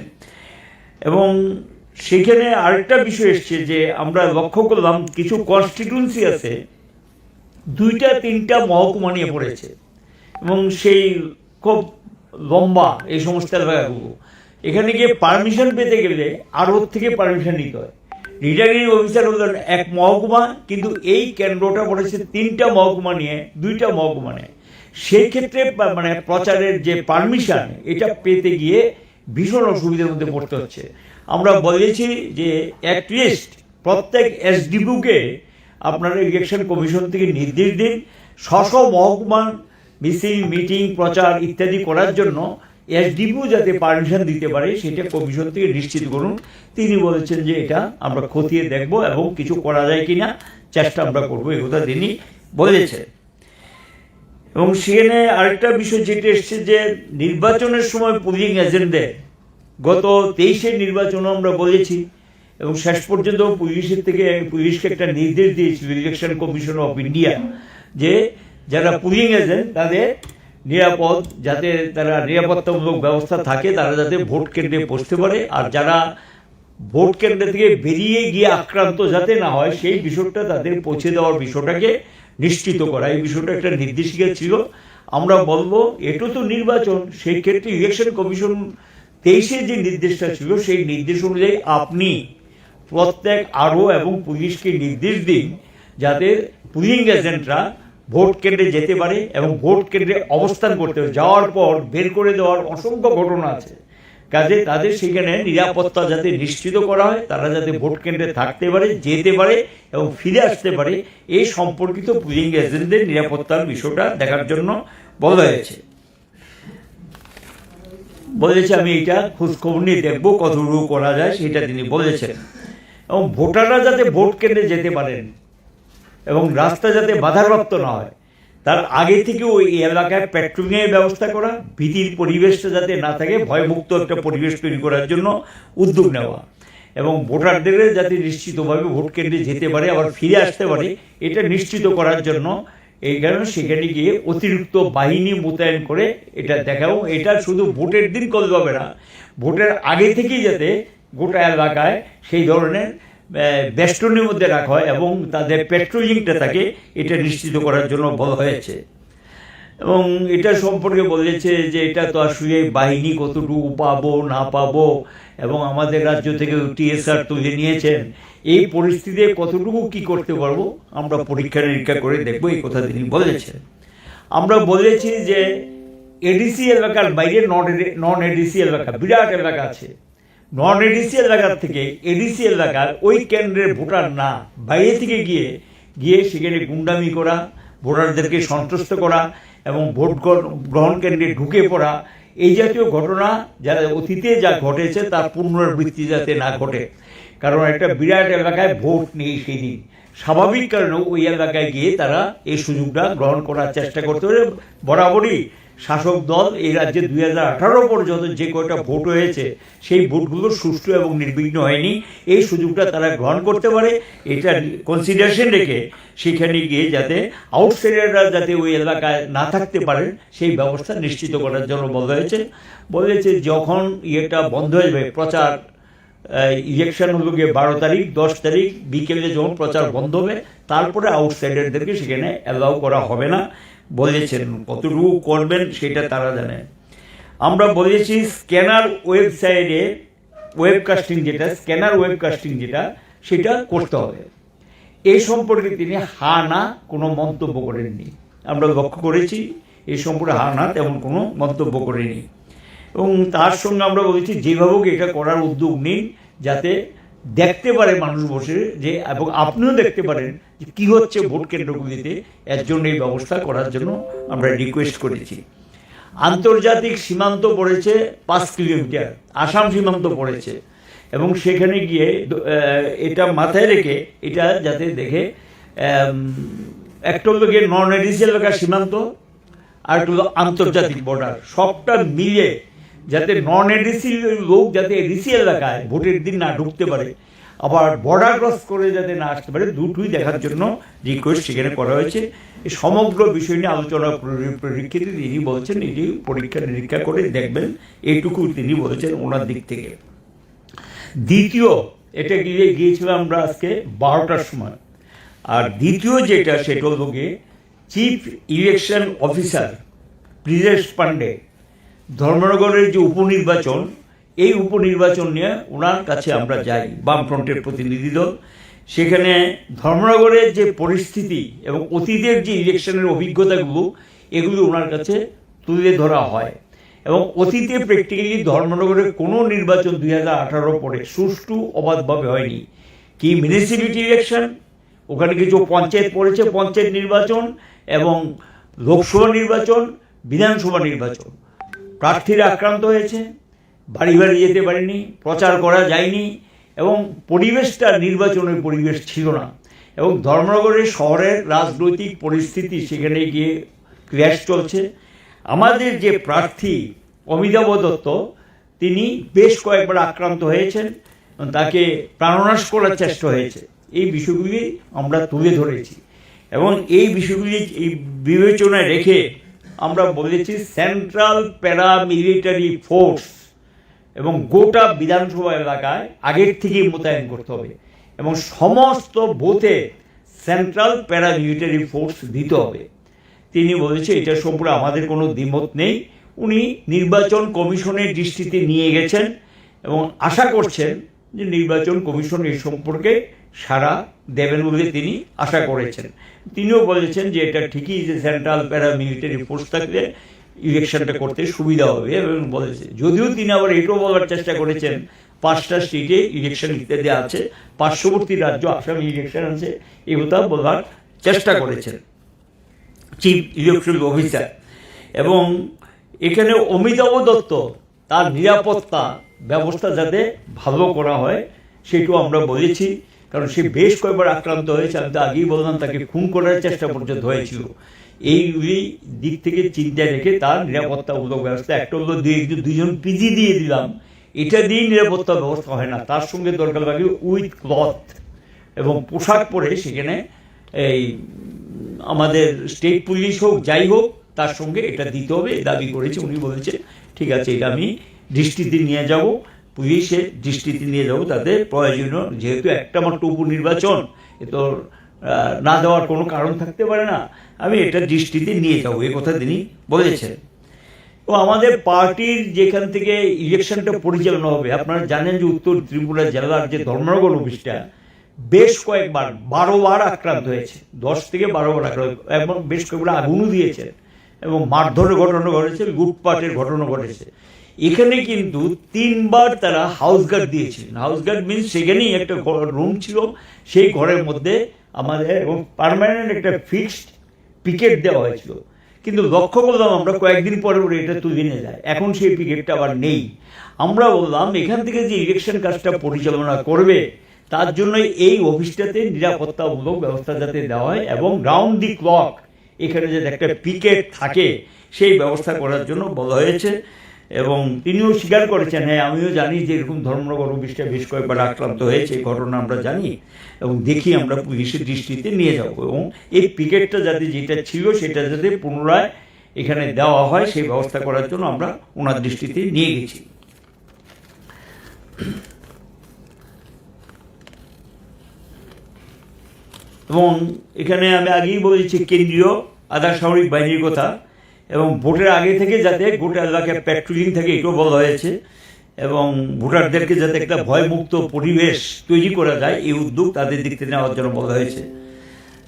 এবং সেখানে আরেকটা বিষয় এসছে যে আমরা লক্ষ্য করলাম, কিছু কনস্টিটিউয়েন্সি আছে, দুইটা তিনটা মহকুমা নিয়ে পড়েছে, এবং সেই খুব লম্বা এই সমস্ত এলাকাগুলো। এখানে গিয়ে পারমিশন পেতে গেলে আরও থেকে পারমিশন নিতে হয়। রিটার্নিং অফিসার হলেন এক মহকুমা, কিন্তু এই কেন্দ্রটা পড়েছে তিনটা মহকুমা নিয়ে, দুইটা মহকুমা নিয়ে। সেই ক্ষেত্রে পা-, মানে, প্রচারের যে পারমিশন, এটা পেতে গিয়ে ভীষণ অসুবিধার মধ্যে পড়তে হচ্ছে। আমরা বলেছি যে অ্যাটলিস্ট প্রত্যেক এসডিপিওকে আপনারা ইলেকশন কমিশন থেকে নির্দেশ দিন, স্ব স্ব মহকুমার মিছিল, মিটিং, প্রচার ইত্যাদি করার জন্য এসডিপিও যাতে পারমিশন দিতে পারে, সেটা কমিশন থেকে নিশ্চিত করুন। তিনি বলেছেন যে এটা আমরা খতিয়ে দেখব এবং কিছু করা যায় কিনা চেষ্টা আমরা করব, এ কথা তিনি বলেছেন। এবং সেখানে আরেকটা বিষয় যেটা এসছে যে নির্বাচনের সময় পোলিং এজেন্টদের, গত তেইশের নির্বাচনও আমরা বলেছি, এবং শেষ পর্যন্ত পুলিশের থেকে, পুলিশকে একটা নির্দেশ দিয়েছিল ইলেকশন কমিশন অফ ইন্ডিয়া, যে যারা পোলিং এজেন্ট তাদের নিরাপদ, যাতে তারা নিরাপত্তামূলক ব্যবস্থা থাকে, তারা যাতে ভোট কেন্দ্রে বসতে পারে, আর যারা ভোট কেন্দ্র থেকে বেরিয়ে গিয়ে আক্রান্ত যাতে না হয়, সেই বিষয়টা তাদের পৌঁছে দেওয়ার বিষয়টাকে নিশ্চিত করা, এই বিষয়টা একটা নির্দেশিকা ছিল। আমরা বলবো, এটা তো নির্বাচন, সেই ক্ষেত্রে ইলেকশন কমিশন তেইশে যে নির্দেশটা ছিল, সেই নির্দেশ অনুযায়ী আপনি প্রত্যেক আরও এবং পুলিশকে নির্দেশ দিন, যাতে পোলিং এজেন্টরা ভোট কেন্দ্রে যেতে পারে এবং ভোট কেন্দ্রে অবস্থান করতে পারে। যাওয়ার পর বের করে দেওয়ার অসংখ্য ঘটনা আছে। কাজে তাদের সেখানে নিরাপত্তা যাতে নিশ্চিত করা হয়, তারা যাতে ভোট কেন্দ্রে থাকতে পারে, যেতে পারে এবং ফিরে আসতে পারে, এই সম্পর্কিত পোলিং এজেন্টদের নিরাপত্তার বিষয়টা দেখার জন্য বলা হয়েছে। বলেছে, "আমি এটা খোঁজ খবর নিয়ে দেখবো, কতটুকু করা যায়", সেটা তিনি বলেছেন। এবং ভোটাররা যাতে ভোট কেন্দ্রে যেতে পারেন এবং রাস্তা যাতে বাধাপ্রাপ্ত না হয়, তার আগে থেকে ওই এলাকায় প্যাট্রোলিংয়ের ব্যবস্থা করা, ভীতির পরিবেশটা যাতে না থাকে, ভয়মুক্ত একটা পরিবেশ তৈরি করার জন্য উদ্যোগ নেওয়া এবং ভোটারদের যাতে নিশ্চিতভাবে ভোট কেন্দ্রে যেতে পারে, আবার ফিরে আসতে পারে, এটা নিশ্চিত করার জন্য এই কারণে সেখানে গিয়ে অতিরিক্ত বাহিনী মোতায়েন করে এটা দেখাও। এটা শুধু ভোটের দিন করলে হবে না, ভোটের আগে থেকেই যাতে গোটা এলাকায় সেই ধরনের, আহ, বেষ্টনীর মধ্যে রাখা হয় এবং তাদের প্যাট্রোলিংটা থাকে, এটা নিশ্চিত করার জন্য বলা হয়েছে। এবং এটা সম্পর্কে বলেছে যে এটা তো আসলে বাহিনী কতটুকু পাবো না পাবো, এবং আমাদের রাজ্য থেকে টিএসআর তুলে নিয়েছেন, এই পরিস্থিতিতে কতটুকু কি করতে পারবো আমরা পরীক্ষা নিরীক্ষা করে দেখবো, এই কথা তিনি বলেছেন। আমরা বলেছি যে এডিসি এলাকার বাইরে নন এডি-, নন এডিসি এলাকা, বিরাট এলাকা আছে, নন এডিসি এলাকা থেকে এডিসি এলাকার ওই কেন্দ্রের ভোটার না, বাইরে থেকে গিয়ে, গিয়ে সেখানে গুন্ডামি করা, ভোটারদেরকে সন্ত্রস্ত করা এবং ভোট গ্র-, গ্রহণ কেন্দ্রে ঢুকে পড়া, এই জাতীয় ঘটনা যারা অতীতে যা ঘটেছে তার পুনরাবৃত্তি যাতে না ঘটে। কারণ একটা বিরাট এলাকায় ভোট নেই সেই দিন, স্বাভাবিক কারণে ওই এলাকায় গিয়ে তারা এই সুযোগটা গ্রহণ করার চেষ্টা করতে পারে। বরাবরই শাসক দল এই রাজ্যে দুই হাজার আঠারো পর্যন্ত যে কয়টা ভোট হয়েছে, সেই ভোটগুলো সুষ্ঠু এবং নির্বিঘ্ন হয়নি। এই সুযোগটা তারা গ্রহণ করতে পারে, এটা কনসিডারেশন রেখে সেখানে গিয়ে যাতে আউটসাইডাররা যাতে ওই এলাকায় না থাকতে পারেন, সেই ব্যবস্থা নিশ্চিত করার জন্য বলা হয়েছে। বলেছে যখন ইয়েটা বন্ধ হয়ে যাবে, প্রচার, ইলেকশন হলো গিয়ে বারো তারিখ, দশ তারিখ বিকেলে যখন প্রচার বন্ধ হবে, তারপরে আউটসাইডারদেরকে সেখানে অ্যালাউ করা হবে না বলেছেন। কতটুকু করবেন সেটা তারা জানেন। আমরা বলেছি স্ক্যানার ওয়েবসাইটে ওয়েবকাস্টিং যেটা, স্ক্যানার ওয়েবকাস্টিং যেটা, সেটা করতে হবে। এই সম্পর্কে তিনি হা না কোনো মন্তব্য করেননি। আমরা লক্ষ্য করেছি, এই সম্পর্কে হা না তেমন কোনো মন্তব্য করেনি। এবং তার সঙ্গে আমরা বলেছি, যেভাবে হোক এটা করার উদ্যোগ নিন, যাতে দেখতে পারে মানুষ বসে যে, এবং আপনিও দেখতে পারেন যে কী হচ্ছে ভোট কেন্দ্রগুলিতে, এর জন্য এই ব্যবস্থা করার জন্য আমরা রিকোয়েস্ট করেছি। আন্তর্জাতিক সীমান্ত পড়েছে পাঁচ কিলোমিটার, আসাম সীমান্ত পড়েছে, এবং সেখানে গিয়ে দ-, আহ, এটা মাথায় রেখে, এটা যাতে দেখে, আম, একটা হলো গিয়ে নন এডিসি এলাকার সীমান্ত, আর একটা হলো আন্তর্জাতিক বর্ডার, সবটা মিলে যাতে নন এডিসি লোক যাতে এডিসি এলাকায় ভোটের দিন না ঢুকতে পারে, আবার বর্ডার ক্রস করে যাতে না আসতে পারে, দুটোই দেখার জন্য রিকোয়েস্ট সেখানে করা হয়েছে। এই সমগ্র বিষয় নিয়ে আলোচনা পরি-, পরিপ্রেক্ষিতে তিনি বলছেন, এটি পরীক্ষা নিরীক্ষা করে দেখবেন, এইটুকু তিনি বলেছেন ওনার দিক থেকে। দ্বিতীয়, এটা গিয়ে গিয়েছিলাম আমরা আজকে বারোটার সময়। আর দ্বিতীয় যেটা, সেটা হলো গিয়ে চিফ ইলেকশন অফিসার ব্রিজেশ পান্ডে, ধর্মনগরের যে উপনির্বাচন, এই উপনির্বাচন নিয়ে ওনার কাছে আমরা যাই, বামফ্রন্টের প্রতিনিধি দল। সেখানে ধর্মনগরের যে পরিস্থিতি এবং অতীতের যে ইলেকশনের অভিজ্ঞতাগুলো, এগুলো ওনার কাছে তুলে ধরা হয়। এবং অতীতে প্র্যাকটিক্যালি ধর্মনগরের কোনো নির্বাচন দুই হাজার আঠারো পরে সুষ্ঠু অবাধভাবে হয়নি। কি মিউনিসিপ্যালিটি ইলেকশন, ওখানে কিছু পঞ্চায়েত পড়েছে, পঞ্চায়েত নির্বাচন এবং লোকসভা নির্বাচন, বিধানসভা নির্বাচন, প্রার্থীরা আক্রান্ত হয়েছে, বাড়ি বাড়ি যেতে পারেনি, প্রচার করা যায়নি এবং পরিবেশটা নির্বাচনের পরিবেশ ছিল না। এবং ধর্মনগরের শহরের রাজনৈতিক পরিস্থিতি সেখানে গিয়ে ক্ল্যাশ চলছে। আমাদের যে প্রার্থী অমিতাভ দত্ত, তিনি বেশ কয়েকবার আক্রান্ত হয়েছেন, তাকে প্রাণনাশ করার চেষ্টা হয়েছে। এই বিষয়গুলি আমরা তুলে ধরেছি এবং এই বিষয়গুলি এই বিবেচনায় রেখে আমরা বলেছি সেন্ট্রাল প্যারামিলিটারি ফোর্স এবং গোটা বিধানসভা এলাকায় আগের থেকেই মোতায়েন করতে হবে এবং সমস্ত বুথে সেন্ট্রাল প্যারামিলিটারি ফোর্স দিতে হবে। তিনি বলেছে, এটা সম্পর্কে আমাদের কোনো দ্বিমত নেই। উনি নির্বাচন কমিশনের দৃষ্টিতে নিয়ে গেছেন এবং আশা করছেন যে নির্বাচন কমিশন এই সম্পর্কে সাড়া দেবেন বলে তিনি আশা করেছেন। তিনিও বলেছেন যে এটা ঠিকই যে সেন্ট্রাল প্যারামিলিটারি ফোর্স থাকলে ইলেকশনটা করতে সুবিধা হবে এবং বলেছে, যদিও তিনি আবার এটাও বলার চেষ্টা করেছেন পাঁচটা স্টেটে ইলেকশন ইত্যাদি আছে, পার্শ্ববর্তী রাজ্য আসামে ইলেকশন আছে, এই কথা বলার চেষ্টা করেছেন চিফ ইলেকশন অফিসার। এবং এখানে অমিতাভ দত্ত তার নিরাপত্তা ব্যবস্থা যাতে ভালো করা হয়, সেটাও আমরা বলেছি। কারণ সে বেশ কয়েকবার আক্রান্ত হয়েছে, আমি তো আগেই বললাম, তাকে খুন করার চেষ্টা পর্যন্ত হয়েছিল। এই ওই দিক থেকে চিন্তায় রেখে তার নিরাপত্তামূলক ব্যবস্থা, একটা হলো দুই একজন, দুইজন পিজি দিয়ে দিলাম, এটা দিয়েই নিরাপত্তা ব্যবস্থা হয় না। তার সঙ্গে দরকার লাগে উইথ ক্লথ এবং পোশাক পরে সেখানে এই আমাদের স্টেট পুলিশ হোক, যাই হোক, তার সঙ্গে এটা দিতে হবে, দাবি করেছে। উনি বলেছেন, ঠিক আছে, এটা আমি দৃষ্টিতে নিয়ে যাব, পুলিশের দৃষ্টিতে নিয়ে যাব, তাদের প্রয়োজনীয়, যেহেতু একটা মাত্র উপনির্বাচন, এ তো আহ, না দেওয়ার কোনো কারণ থাকতে পারে না, আমি এটা দৃষ্টিতে নিয়ে যাব, এই কথা তিনি বলেছেন। তো আমাদের পার্টির যেখান থেকে ইলেকশনটা পরিচালনা হবে, আপনারা জানেন যে উত্তর ত্রিপুরা জেলার যে ধর্মনগর অফিসটা বেশ কয়েকবার, বারো বার আক্রান্ত হয়েছে, দশ থেকে বারো বার আক্রান্ত, এবং বেশ কয়েকবার আগুনও দিয়েছে এবং মারধরের ঘটনা ঘটেছে, লুটপাটের ঘটনা ঘটেছে। এখানে কিন্তু তিনবার তারা হাউস গার্ড দিয়েছিলেন। হাউস গার্ড মিনস সেখানেই একটা রুম ছিল, সেই ঘরের মধ্যে আমাদের এবং পার্মানেন্ট একটা ফিক্সড পিকেট দেওয়া হয়েছিল। কিন্তু লক্ষ্য করলাম আমরা কয়েকদিন পরে পরে এটা তুলে নিয়ে যায়, এখন সেই পিকেটটা আবার নেই। আমরা বললাম এখান থেকে যে ইলেকশন কাজটা পরিচালনা করবে, তার জন্য এই অফিসটাতে নিরাপত্তামূলক ব্যবস্থা যাতে দেওয়া হয় এবং রাউন্ড দি ক্লক এখানে যাতে একটা পিকেট থাকে, সেই ব্যবস্থা করার জন্য বলা হয়েছে। এবং তিনিও স্বীকার করেছেন, "হ্যাঁ, আমিও জানি যে এরকম ধর্মনগর অফিসটা বেশ কয়েকবার আক্রান্ত হয়েছে, এই ঘটনা আমরা জানি এবং দেখি, আমরা পুলিশের দৃষ্টিতে নিয়ে যাব এবং এই পিকেটটা যাতে যেটা ছিল সেটা যাতে পুনরায় এখানে দেওয়া হয়, সেই ব্যবস্থা করার জন্য আমরা ওনার দৃষ্টিতে নিয়ে গেছি।" এবং এখানে আমি আগেই বলেছি কেন্দ্রীয় আধা সামরিক বাহিনীর কথা, এবং ভোটের আগে থেকে যাতে গোটা এলাকায় প্যাট্রোলিং থাকে, এটাও বলা হয়েছে। এবং ভোটারদেরকে যাতে একটা ভয়মুক্ত পরিবেশ তৈরি করা যায়, এই উদ্যোগ তাদের দিক থেকে নেওয়ার জন্য বলা হয়েছে।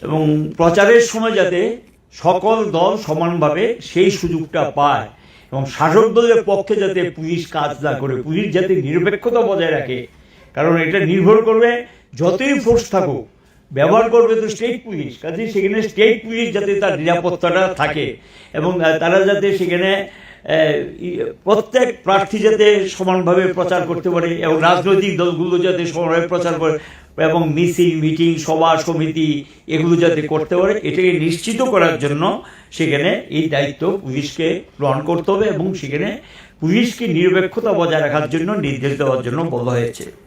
এবং প্রচারের সময় যাতে সকল দল সমানভাবে সেই সুযোগটা পায় এবং শাসক দলের পক্ষে যাতে পুলিশ কাজ না করে, পুলিশ যাতে নিরপেক্ষতা বজায় রাখে। কারণ এটা নির্ভর করবে, যতই ফোর্স থাকুক, ব্যবহার করবে তো স্টেট পুলিশ, কাজে সেখানে স্টেট পুলিশ যাতে তার নিরাপত্তাটা থাকে এবং, আহ, তারা যাতে সেখানে, আহ, ই-, প্রত্যেক প্রার্থী যাতে সমানভাবে প্রচার করতে পারে এবং রাজনৈতিক দলগুলো যাতে সমানভাবে প্রচার করে এবং মিছিল, মিটিং, সভা সমিতি এগুলো যাতে করতে পারে, এটাকে নিশ্চিত করার জন্য সেখানে এই দায়িত্ব পুলিশকে গ্রহণ করতে হবে এবং সেখানে পুলিশকে নিরপেক্ষতা বজায় রাখার জন্য নির্দেশ দেওয়ার জন্য বলা হয়েছে।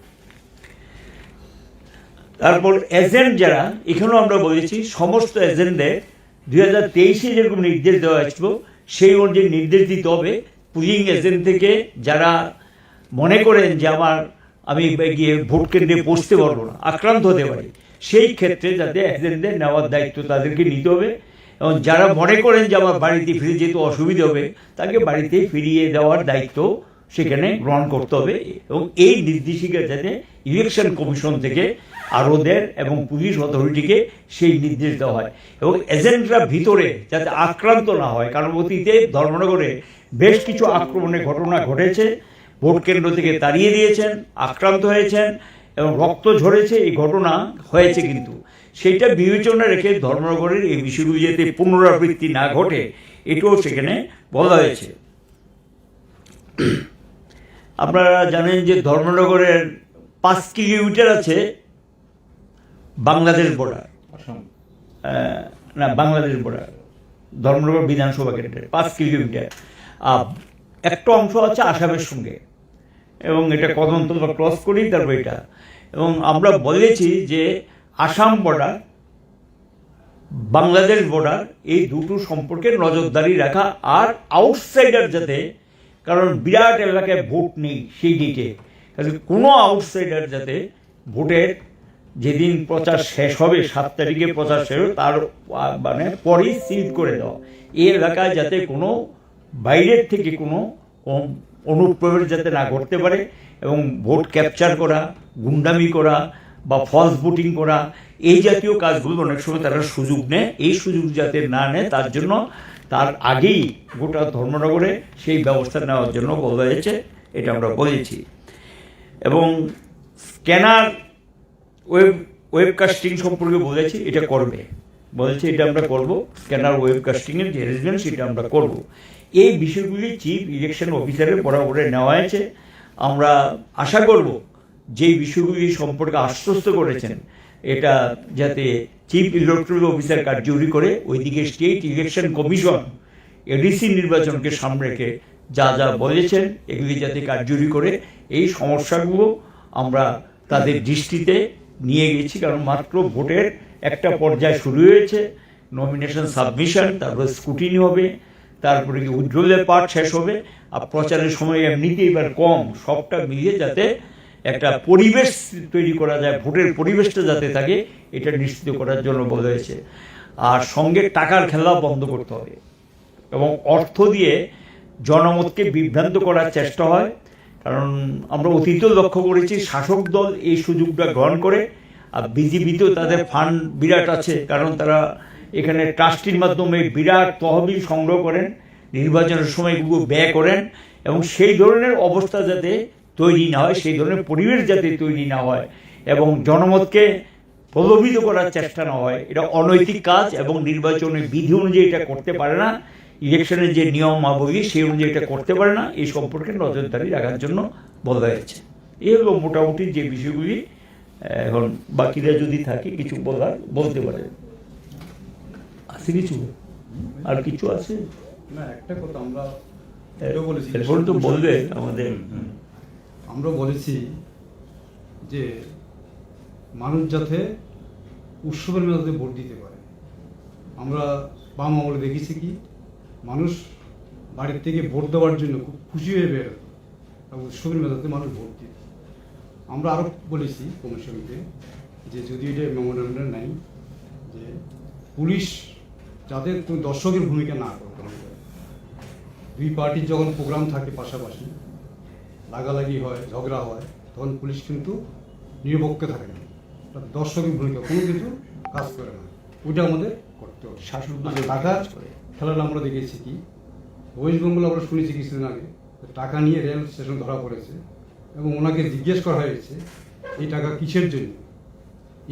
তারপর এজেন্ট যারা, এখানেও আমরা বলেছি সমস্ত এজেন্টদের দুই হাজার তেইশে যেরকম নির্দেশ দেওয়া হয়েছিল সেই অনুযায়ী নির্দেশ দিতে হবে। পুলিং এজেন্ট থেকে যারা মনে করেন যে আমার, আমি গিয়ে ভোট কেন্দ্রে পৌঁছতে পারবো না, আক্রান্ত হতে পারি, সেই ক্ষেত্রে যাতে এজেন্টদের নেওয়ার দায়িত্ব তাদেরকে নিতে হবে। এবং যারা মনে করেন যে আমার বাড়িতে ফিরে যেতে অসুবিধা হবে, তাকে বাড়িতে ফিরিয়ে দেওয়ার দায়িত্ব সেখানে গ্রহণ করতে হবে। এবং এই নির্দেশিকা যাতে ইলেকশন কমিশন থেকে আরও দেন এবং পুলিশ অথরিটিকে সেই নির্দেশ দেওয়া হয়। এবং এজেন্টরা ভিতরে যাতে আক্রান্ত না হয়, কারণ অতীতে ধর্মনগরে বেশ কিছু আক্রমণের ঘটনা ঘটেছে। ভোট কেন্দ্র থেকে তাড়িয়ে দিয়েছেন, আক্রান্ত হয়েছেন এবং রক্ত ঝরেছে, এই ঘটনা হয়েছে। কিন্তু সেইটা বিবেচনা রেখে ধর্মনগরের এই বিষয়গুলি যাতে পুনরাবৃত্তি না ঘটে, এটাও সেখানে বলা হয়েছে। আপনারা জানেন যে ধর্মনগরের পাঁচ কিলোমিটার আছে বাংলাদেশ বর্ডার। আসাম। আহ, না, বাংলাদেশ বর্ডার, ধর্মনগর বিধানসভা কেন্দ্রের পাঁচ কিলোমিটার। আহ, একটা অংশ আছে আসামের সঙ্গে, এবং এটা কদমতলা ক্রস করেই তারপর এটা। এবং আমরা বলেছি যে আসাম বর্ডার, বাংলাদেশ বর্ডার, এই দুটো সম্পর্কে নজরদারি রাখা, আর আউটসাইডার যাতে, কারণ বিরাট এলাকায় ভোট নেই সেই ডেটে, কাজে কোনো আউটসাইডার যাতে ভোটের যেদিন প্রচার শেষ হবে, সাত তারিখে প্রচার শেষ হবে, তার, আহ, মানে পরেই সিল করে দেওয়া, এই এলাকায় যাতে কোনো বাইরের থেকে কোনো অ-, অনুপ্রবেশ যাতে না ঘটতে পারে এবং ভোট ক্যাপচার করা, গুন্ডামি করা বা ফলস ভোটিং করা, এই জাতীয় কাজগুলো অনেক সময় তারা সুযোগ নেয়। এই সুযোগ যাতে না নেয়, তার জন্য তার আগেই গোটা ধর্মনগরে সেই ব্যবস্থা নেওয়ার জন্য বলা হয়েছে, এটা আমরা বলেছি। এবং স্ক্যানার ওয়েব, ওয়েব কাস্টিং সম্পর্কে বলেছি, এটা করবে, বলেছে এটা আমরা করব, স্ক্যানার ওয়েব কাস্টিংয়ের যে অ্যারেঞ্জমেন্ট সেটা আমরা করব। এই বিষয়গুলি চিফ ইলেকশন অফিসারের বরাবরে নেওয়া হয়েছে। আমরা আশা করব যে বিষয়গুলি সম্পর্কে আশ্বস্ত করেছেন, এটা যাতে চিফ ইলেকটরাল অফিসার কার্যকরী করে, ওইদিকে স্টেট ইলেকশন কমিশন এডিসি নির্বাচনকে সামনে রেখে যা যা বলেছেন এগুলি যাতে কার্যকরী করে, এই সমস্যাগুলো আমরা তাদের দৃষ্টিতে নিয়ে গেছি। কারণ মাত্র ভোটের একটা পর্যায় শুরু হয়েছে, নমিনেশন সাবমিশন, তারপরে স্ক্রুটিনি হবে, তারপরে কি উইথড্রলের পার্ট শেষ হবে। আর প্রচারের সময় এমনিতেই এবার কম, সবটা মিলিয়ে যাতে একটা পরিবেশ তৈরি করা যায়, ভোটের পরিবেশটা যাতে থাকে, এটা নিশ্চিত করার জন্য বলা হয়েছে। আর সঙ্গে টাকার খেলা বন্ধ করতে হবে এবং অর্থ দিয়ে জনমতকে বিভ্রান্ত করার চেষ্টা হয়। কারণ আমরা অতীতেও লক্ষ্য করেছি, শাসক দল এই সুযোগটা গ্রহণ করে, আর বিজেপিতেও তাদের ফান্ড বিরাট আছে, কারণ তারা এখানে ট্রাস্টির মাধ্যমে বিরাট তহবিল সংগ্রহ করেন, নির্বাচনের সময় এগুলো ব্যয় করেন, এবং সেই ধরনের অবস্থা যাতে তৈরি না হয়, সেই ধরনের পরিবেশ যাতে তৈরি না হয় এবং জনমতকে প্রলোভিত করার চেষ্টা না হয়, এটা অনৈতিক কাজ এবং নির্বাচনের বিধি অনুযায়ী এটা করতে পারে না, ইলেকশনের যে নিয়মাবলী সেই অনুযায়ী এটা করতে পারে না, এই সম্পর্কে নজরদারি রাখার জন্য বলা হয়েছে। এই হলো মোটামুটি যে বিষয়গুলি। এখন বাকিরা যদি থাকে কিছু বলার, বলতে পারে। আছে কিছু? আর কিছু আছে? না, একটা কথা আমরা এ, এটাও বলেছি, এরপরে তো বলবে আমাদের। আমরা বলেছি যে মানুষ যাতে উৎসবের মেজাজে ভোট দিতে পারে। আমরা বাম আমলে দেখেছি কি, মানুষ বাড়ির থেকে ভোট দেওয়ার জন্য খুব খুশি হয়ে বেরোতো, আর উৎসবের মেজাজে মানুষ ভোট দিত। আমরা আরও বলেছি কমিশনকে যে যদি এটা মেমোরেন্ডাম নাই, যে পুলিশ যাতে কোনো দর্শকের ভূমিকা না করে, গ্রহণ করে। দুই পার্টির যখন প্রোগ্রাম থাকে পাশাপাশি, লাগালাগি হয়, ঝগড়া হয়, তখন পুলিশ কিন্তু নিরপেক্ষ থাকে না, তার দর্শকের ভূমিকা কোনো কিছু কাজ করে না। ওইটা আমাদের করতে হবে। শাসন আর টাকা খেলাটা আমরা দেখেছি কি, ওয়েস্ট বেঙ্গল আমরা শুনেছি কিছুদিন আগে, টাকা নিয়ে রেল স্টেশন ধরা পড়েছে এবং ওনাকে জিজ্ঞেস করা হয়েছে এই টাকা কিসের জন্য?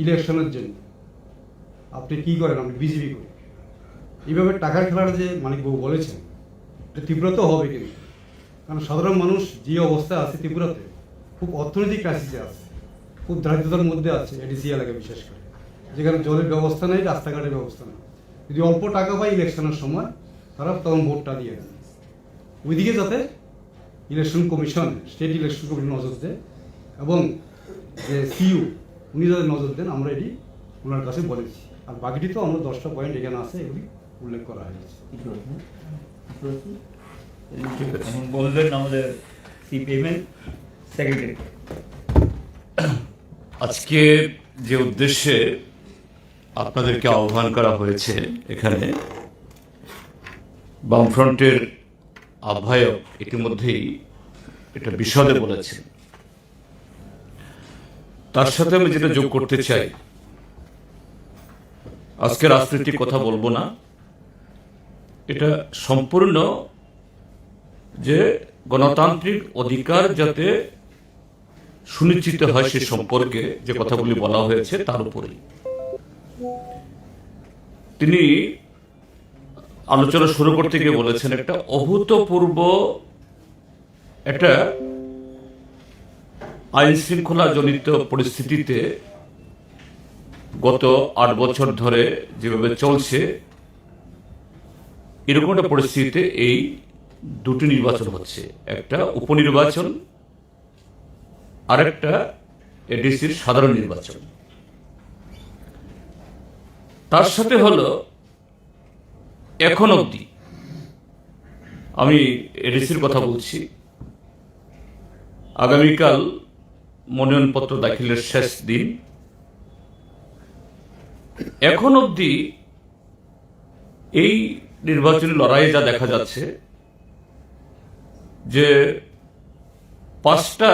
ইলেকশনের জন্য। আপনি কি করেন? আমি বিজেপি করি। এইভাবে টাকার খেলাটা যে মানিক বাবু বলেছেন, এটা ত্রিপুরাতেও হবে কিন্তু, কারণ সাধারণ মানুষ যে অবস্থায় আছে ত্রিপুরাতে, খুব অর্থনৈতিক ক্রাইসিসে আছে, খুব দারিদ্রতার মধ্যে আছে এডিসি এলাকা বিশেষ করে, যেখানে জলের ব্যবস্থা নেই, রাস্তাঘাটের ব্যবস্থা নেই। যদি অল্প টাকা পায় ইলেকশনের সময়, তারা তখন ভোটটা দিয়ে দেয়। ওইদিকে যাতে election commission, state election commission নজর দেয় এবং যে সিইউ উনি যাতে নজর দেন, আমরা এটি ওনার কাছে বলেছি। আর বাকিটি তো আমরা দশটা পয়েন্ট এখানে আছে, এগুলি উল্লেখ করা হয়েছে। এখন বলবেন আমাদের সিপিএম এর সেক্রেটারি। আজকে যে উদ্দেশ্যে আপনাদেরকে আহ্বান করা হয়েছে এখানে, বামফ্রন্টের আহ্বায়ক ইতিমধ্যেই এটা বিশদে বলেছেন। তার সাথে আমি যেটা যোগ করতে চাই, আজকে রাজনৈতিক কথা বলবো না, এটা সম্পূর্ণ যে গণতান্ত্রিক অধিকার যাতে সুনিশ্চিত হয় সে সম্পর্কে যে কথাগুলি বলা হয়েছে তার উপরেই। তিনি আলোচনা শুরু করতে গিয়ে বলেছেন একটা অভূতপূর্ব একটা আইন শৃঙ্খলা জনিত পরিস্থিতিতে গত আট বছর ধরে যেভাবে চলছে, এরকম একটা পরিস্থিতিতে এই দুটি নির্বাচন হচ্ছে, একটা উপনির্বাচন, আরেকটা এডিসির সাধারণ নির্বাচন। তার সাথে হলো এখন অবধি আমি এডিসির কথা বলছি, আগামীকাল মনোনয়নপত্র দাখিলের শেষ দিন। এখন অবধি এই নির্বাচনী লড়াইয়ে যা দেখা যাচ্ছে যে পাঁচটা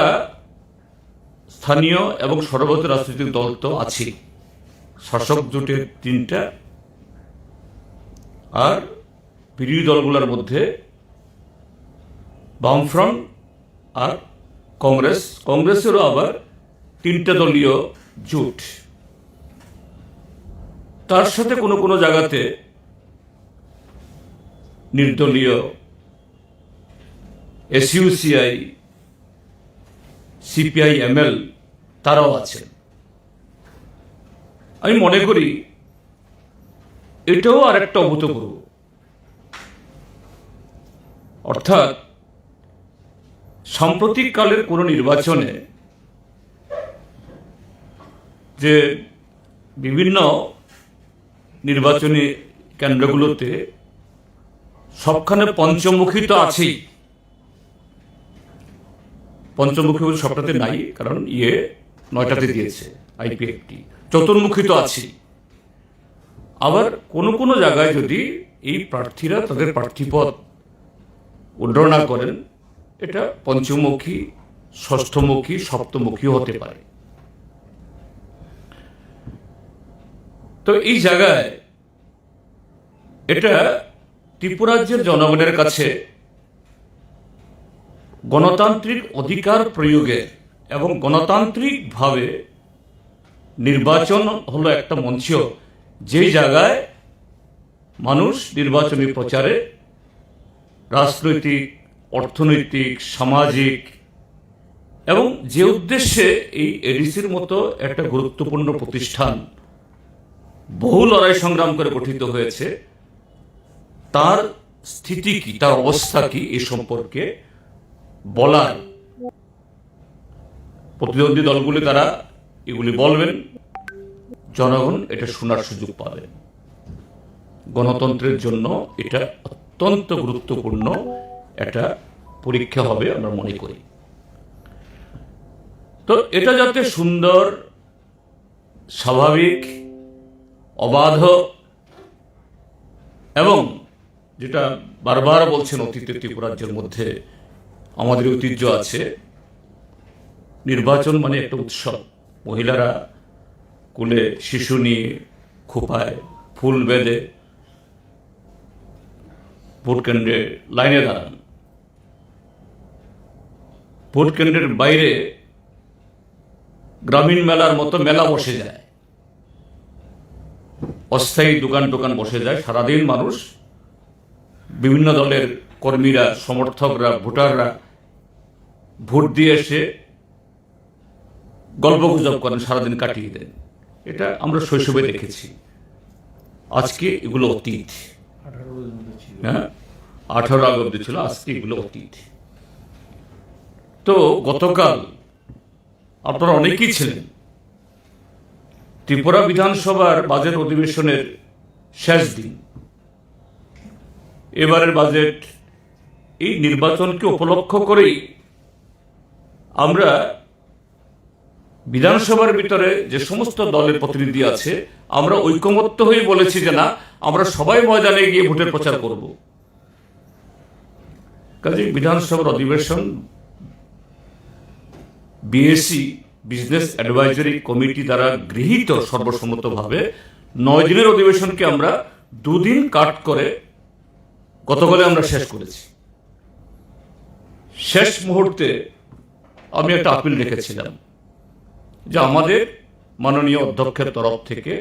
স্থানীয় এবং সর্বভারতীয় রাজনৈতিক দল তো আছেই, শাসক জোটের তিনটা, আর বিরোধী দলগুলোর মধ্যে বামফ্রন্ট আর কংগ্রেস, কংগ্রেসেরও আবার তিনটা দলীয় জোট। তার সাথে কোনো কোনো জায়গাতে নির্দলীয়, এসইউসিআই, সিপিআইএমএল তারাও আছেন। আমি মনে করি এটাও আরেকটা অভূতপূর্ব। অর্থাৎ সাম্প্রতিক কালের কোনো নির্বাচনে যে বিভিন্ন নির্বাচনী কেন্দ্রগুলোতে সবখানে পঞ্চমুখী তো আছেই, পঞ্চমুখী বলতে সবটাতে নাই, কারণ ইয়ে নয়টাতে দিয়েছে আইপিএফটি, চতুর্মুখী তো আছেই। আবার কোনো কোনো জায়গায় যদি এই প্রার্থীরা তাদের প্রার্থীপদ উড্র না করেন, এটা পঞ্চমুখী, ষষ্ঠমুখী, সপ্তমুখীও হতে পারে। তো এই জায়গায় এটা ত্রিপুরাজ্যের জনগণের কাছে গণতান্ত্রিক অধিকার প্রয়োগের এবং গণতান্ত্রিকভাবে নির্বাচন হলো একটা মঞ্চ, যেই জায়গায় মানুষ নির্বাচনী প্রচারে রাজনৈতিক, অর্থনৈতিক, সামাজিক এবং যে উদ্দেশ্যে এই এডিসির মতো একটা গুরুত্বপূর্ণ প্রতিষ্ঠান বহু লড়াই সংগ্রাম করে গঠিত হয়েছে, তার স্থিতি কি, তার অবস্থা কি, এই সম্পর্কে বলার, প্রতিদ্বন্দ্বী দলগুলি তারা এগুলি বলবেন, জনগণ এটা শোনার সুযোগ পাবেন। গণতন্ত্রের জন্য এটা অত্যন্ত গুরুত্বপূর্ণ একটা পরীক্ষা হবে আমরা মনে করি। তো এটা যাতে সুন্দর, স্বাভাবিক, অবাধ এবং যেটা বারবার বলছেন, অতীতে ত্রিপুরাজ্যের মধ্যে আমাদের ঐতিহ্য আছে, নির্বাচন মানে একটা উৎসব। মহিলারা কোলে শিশু নিয়ে, খোঁপায় ফুল বেঁধে ভোট কেন্দ্রে লাইনে দাঁড়ান। ভোট কেন্দ্রের বাইরে গ্রামীণ মেলার মতো মেলা বসে যায়, অস্থায়ী দোকান টোকান বসে যায়। সারাদিন মানুষ, বিভিন্ন দলের কর্মীরা, সমর্থকরা, ভোটাররা ভোট দিয়ে এসে গল্প গুজব করেন, সারাদিন কাটিয়ে দেন। এটা আমরা শৈশবে দেখেছি। আজকে এগুলো অতীত। হ্যাঁ, আঠারো আগ অব্দি ছিল, আজকে এগুলো অতীত। তো গতকাল আপনারা অনেকেই ছিলেন ত্রিপুরা বিধানসভার বাজেট অধিবেশনের শেষ দিন। এবারের বাজেট, এই নির্বাচনকে উপলক্ষ করেই আমরা বিধানসভার ভিতরে যে সমস্ত দলের প্রতিনিধি আছে, আমরা ঐকমত্য হয়ে বলেছি যে না, আমরা সবাই ময়দানে গিয়ে ভোটের প্রচার করব। কাজেই বিধানসভার অধিবেশন, বিএসি, বিজনেস অ্যাডভাইজারি কমিটি দ্বারা গৃহীত সর্বসম্মতভাবে নয় দিনের অধিবেশনকে আমরা দুদিন কাট করে গতকালে আমরা শেষ করেছি। শেষ মুহূর্তে আমি একটা আপিল রেখেছিলাম যে আমাদের মাননীয় অধ্যক্ষের তরফ থেকে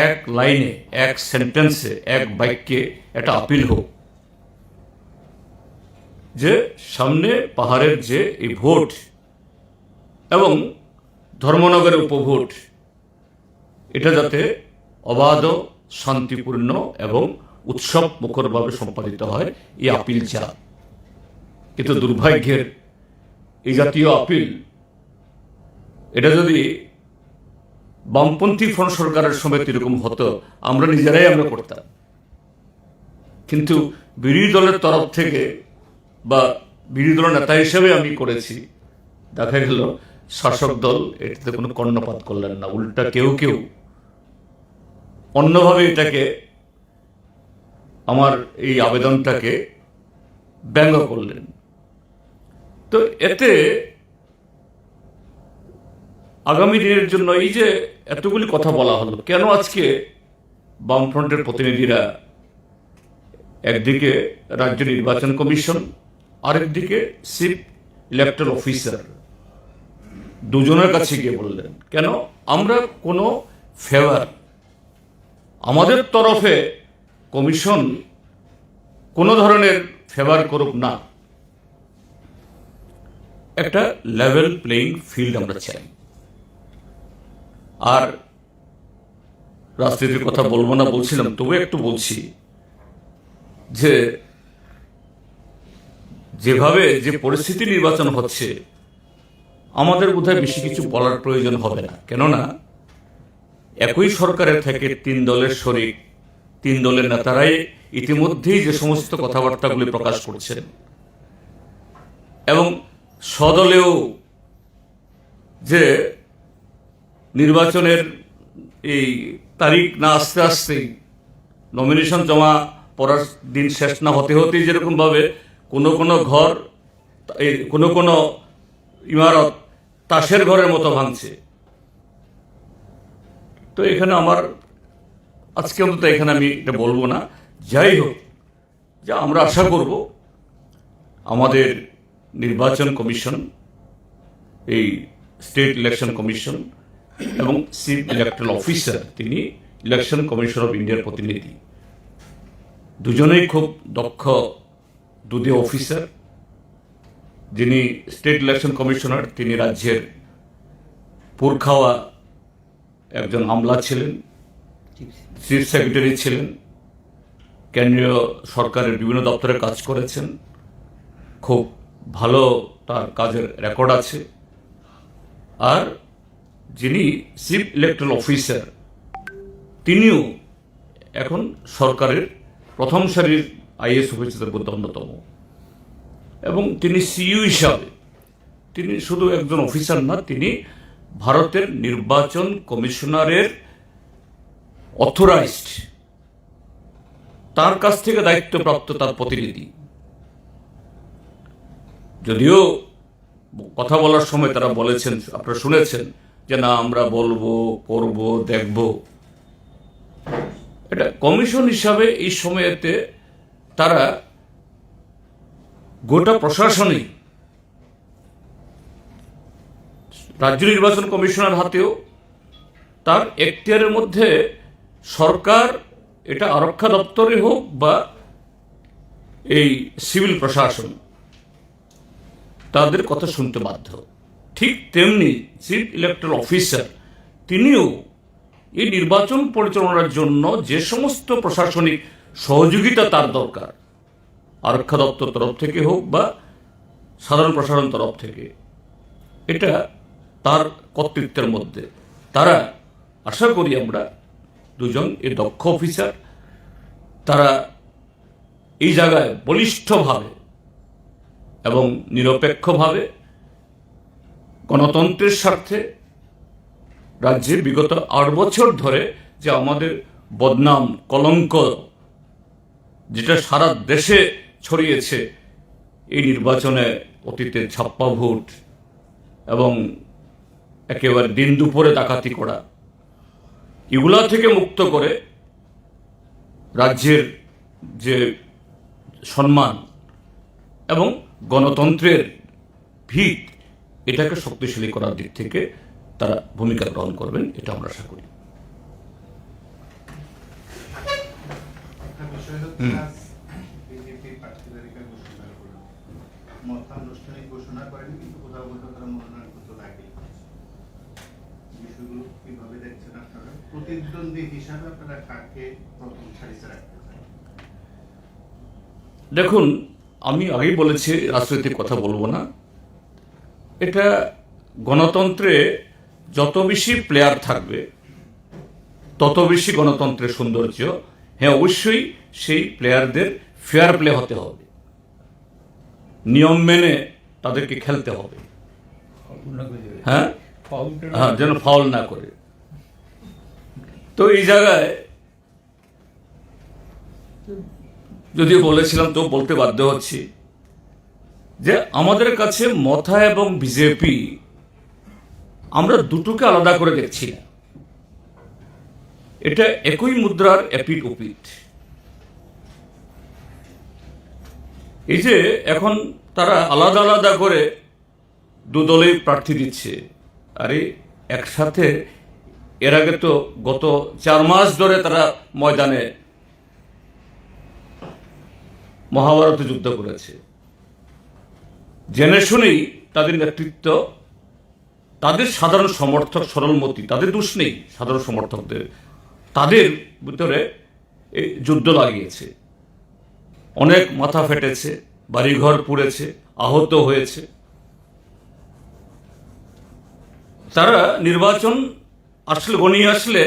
এক লাইনে, এক সেন্টেন্সে, এক বাক্যে একটা আপিল হোক যে সামনে পাহাড়ের যে এই ভোট এবং ধর্মনগরের উপভোট, এটা যাতে অবাধ, শান্তিপূর্ণ এবং উৎসব মুখরভাবে সম্পাদিত হয়, এই আপিল চা। কিন্তু দুর্ভাগ্যের এই জাতীয় আপিল, এটা যদি বামপন্থী ফ্রন্ট সরকারের সময় এরকম হতো, আমরা নিজেরাই আমরা করতাম। কিন্তু বিরোধী দলের তরফ থেকে বা বিরোধী দলের নেতা হিসেবে আমি করেছি, দেখা গেল শাসক দল এটাতে কোনো কর্ণপাত করলেন না, উল্টা কেউ কেউ অন্যভাবে এটাকে, আমার এই আবেদনটাকে ব্যঙ্গ করলেন। তো এতে আগামী দিনের জন্য এই যে এতগুলি কথা বলা হলো, কেন আজকে বামফ্রন্টের প্রতিনিধিরা একদিকে রাজ্য নির্বাচন কমিশন, আরেকদিকে চিফ ইলেকট্রাল অফিসার, দুজনের কাছে গিয়ে বললেন, কেন আমরা কোনো ফেভার, আমাদের তরফে কমিশন কোনো ধরনের ফেভার করুক না, একটা লেভেল প্লেইং ফিল্ড আমরা চাই। আর রাজনীতির কথা বলবো না বলছিলাম, তবু একটু বলছি যে যেভাবে যে পরিস্থিতি নির্বাচন হচ্ছে, আমাদের বোধহয় বেশি কিছু বলার প্রয়োজন হবে না। কেননা একই সরকারের থেকে তিন দলের শরিক, তিন দলের নেতারাই ইতিমধ্যেই যে সমস্ত কথাবার্তাগুলি প্রকাশ করছেন এবং সদলেও যে নির্বাচনের এই তারিখ না আসতে আসতেই, নমিনেশন জমা পড়ার দিন শেষ না হতে হতেই যেরকমভাবে কোনো কোনো ঘর, এই কোনো কোনো ইমারত তাসের ঘরের মতো ভাঙছে। তো এখানে আমার আজকে অন্তত এখানে আমি এটা বলবো না। যাই হোক, যা আমরা আশা করব আমাদের নির্বাচন কমিশন, এই স্টেট ইলেকশন কমিশন এবং চিফ ইলেকট্রাল অফিসার, তিনি ইলেকশন কমিশন অফ ইন্ডিয়ার প্রতিনিধি, দুজনেই খুব দক্ষ দুদে অফিসার। যিনি স্টেট ইলেকশন কমিশনার, তিনি রাজ্যের পুরখাওয়া একজন আমলা ছিলেন, চিফ সেক্রেটারি ছিলেন। কেন্দ্রীয় সরকারের বিভিন্ন দপ্তরে কাজ করেছেন, খুব ভালো তার কাজের রেকর্ড আছে। আর যিনি চিফ ইলেকট্রাল অফিসার, তিনিও এখন সরকারের প্রথম সারির আইএএস অফিসারদের মধ্যে অন্যতম। এবং তিনি সিইও হিসাবে, তিনি শুধু একজন অফিসার না, তিনি ভারতের নির্বাচন কমিশনারের অথরাইজড, তার কাছ থেকে দায়িত্বপ্রাপ্ত তার প্রতিনিধি। যদিও কথা বলার সময় তারা বলেছেন, আপনারা শুনেছেন যে, "না, আমরা বলবো, করব, দেখব।" এটা কমিশন হিসাবে এই সময়তে তারা গোটা প্রশাসনিক রাজ্য নির্বাচন কমিশনার হাতেও তার এখতিয়ারের মধ্যে সরকার, এটা আরক্ষা দপ্তরই হোক বা এই সিভিল প্রশাসন, তাদের কথা শুনতে বাধ্য। ঠিক তেমনি চিফ ইলেকট্রাল অফিসার, তিনিও এই নির্বাচন পরিচালনার জন্য যে সমস্ত প্রশাসনিক সহযোগিতা তার দরকার, আরক্ষা দপ্তর তরফ থেকে হোক বা সাধারণ প্রশাসন তরফ থেকে, এটা তার কর্তৃত্বের মধ্যে। তারা, আশা করি আমরা, দুজন এই দক্ষ অফিসার, তারা এই জায়গায় বলিষ্ঠভাবে এবং নিরপেক্ষভাবে গণতন্ত্রের স্বার্থে রাজ্যে বিগত আট বছর ধরে যে আমাদের বদনাম, কলঙ্ক, যেটা সারা দেশে ছড়িয়েছে, এই নির্বাচনে অতীতে ছাপ্পা ভোট এবং একেবারে দিন দুপুরে ডাকাতি করা, এগুলা থেকে মুক্ত করে রাজ্যের যে সম্মান এবং গণতন্ত্রের ভিত, এটাকে শক্তিশালী করার দিক থেকে তারা ভূমিকা গ্রহণ করবেন, এটা আমরা আশা করি। একটা বিষয় হচ্ছে, হুম। আজ বিজেপি প্রার্থী তালিকা ঘোষণা করলো, মত আনুষ্ঠানিক ঘোষণা করেনি, কিন্তু কোথাও কোথাও তারা মনোনয়নপত্র দাখিল করেছে। বিষয়গুলো কিভাবে দেখছেন আপনারা? প্রতিদ্বন্দ্বী হিসাবে আপনারা কাকে প্রথম সারিতে রাখতে চান? দেখুন, আমি আগেই বলেছি, রাজনৈতিক কথা বলবো না। এটা গণতন্ত্রে যত বেশি প্লেয়ার থাকবে, তত বেশি গণতন্ত্রের সৌন্দর্য। হ্যাঁ, অবশ্যই সেই প্লেয়ারদের ফেয়ার প্লে হতে হবে, নিয়ম মেনে তাদেরকে খেলতে হবে। ফাউল না করে। হ্যাঁ? ফাউলটা না হ্যাঁ, যেন ফাউল না করে। তো এই জায়গায় যদিও বলেছিলাম, তো বলতে বাধ্য হচ্ছি যে আমাদের কাছে মথা এবং বিজেপি, আমরা দুটোকে আলাদা করে দেখছি না, এটা একই মুদ্রার এপিঠ ওপিঠ। এই যে এখন তারা আলাদা আলাদা করে দু দলেই প্রার্থী দিচ্ছে। আরে, একসাথে এর আগে তো গত চার মাস ধরে তারা ময়দানে মহাভারতে যুদ্ধ করেছে। জেনে শুনেই তাদের নেতৃত্ব, তাদের সাধারণ সমর্থক, সরলমতি, তাদের দোষ নেই, সাধারণ সমর্থকদের, তাদের ভিতরে এই যুদ্ধ লাগিয়েছে। অনেক মাথা ফেটেছে, বাড়িঘর পুড়েছে, আহত হয়েছে। তারা নির্বাচন আসলে, ঘনিয়ে আসলে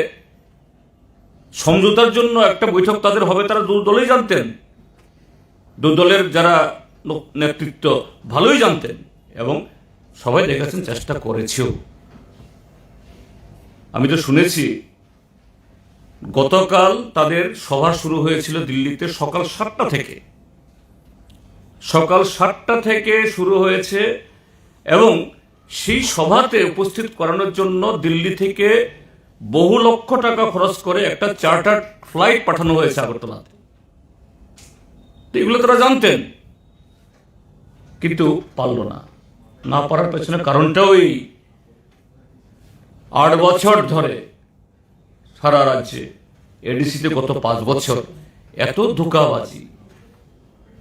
সমঝোতার জন্য একটা বৈঠক তাদের হবে, তারা দু দলেই জানতেন, দু দলের যারা ন-, নেতৃত্ব ভালোই জানতেন এবং সবাই দেখেছেন, চেষ্টা করেছেও। আমি তো শুনেছি গতকাল তাদের সভা শুরু হয়েছিল দিল্লিতে সকাল সাতটা থেকে। সকাল সাতটা থেকে শুরু হয়েছে এবং সেই সভাতে উপস্থিত করানোর জন্য দিল্লি থেকে বহু লক্ষ টাকা খরচ করে একটা চার্টার্ড ফ্লাইট পাঠানো হয়েছে আগরতলাতে। তো এগুলো তারা জানতেন, কিন্তু পারল না। না পারার পেছনে কারণটাও এই, আট বছর ধরে সারা রাজ্যে, এডিসিতে গত পাঁচ বছর এত ধোঁকাবাজি,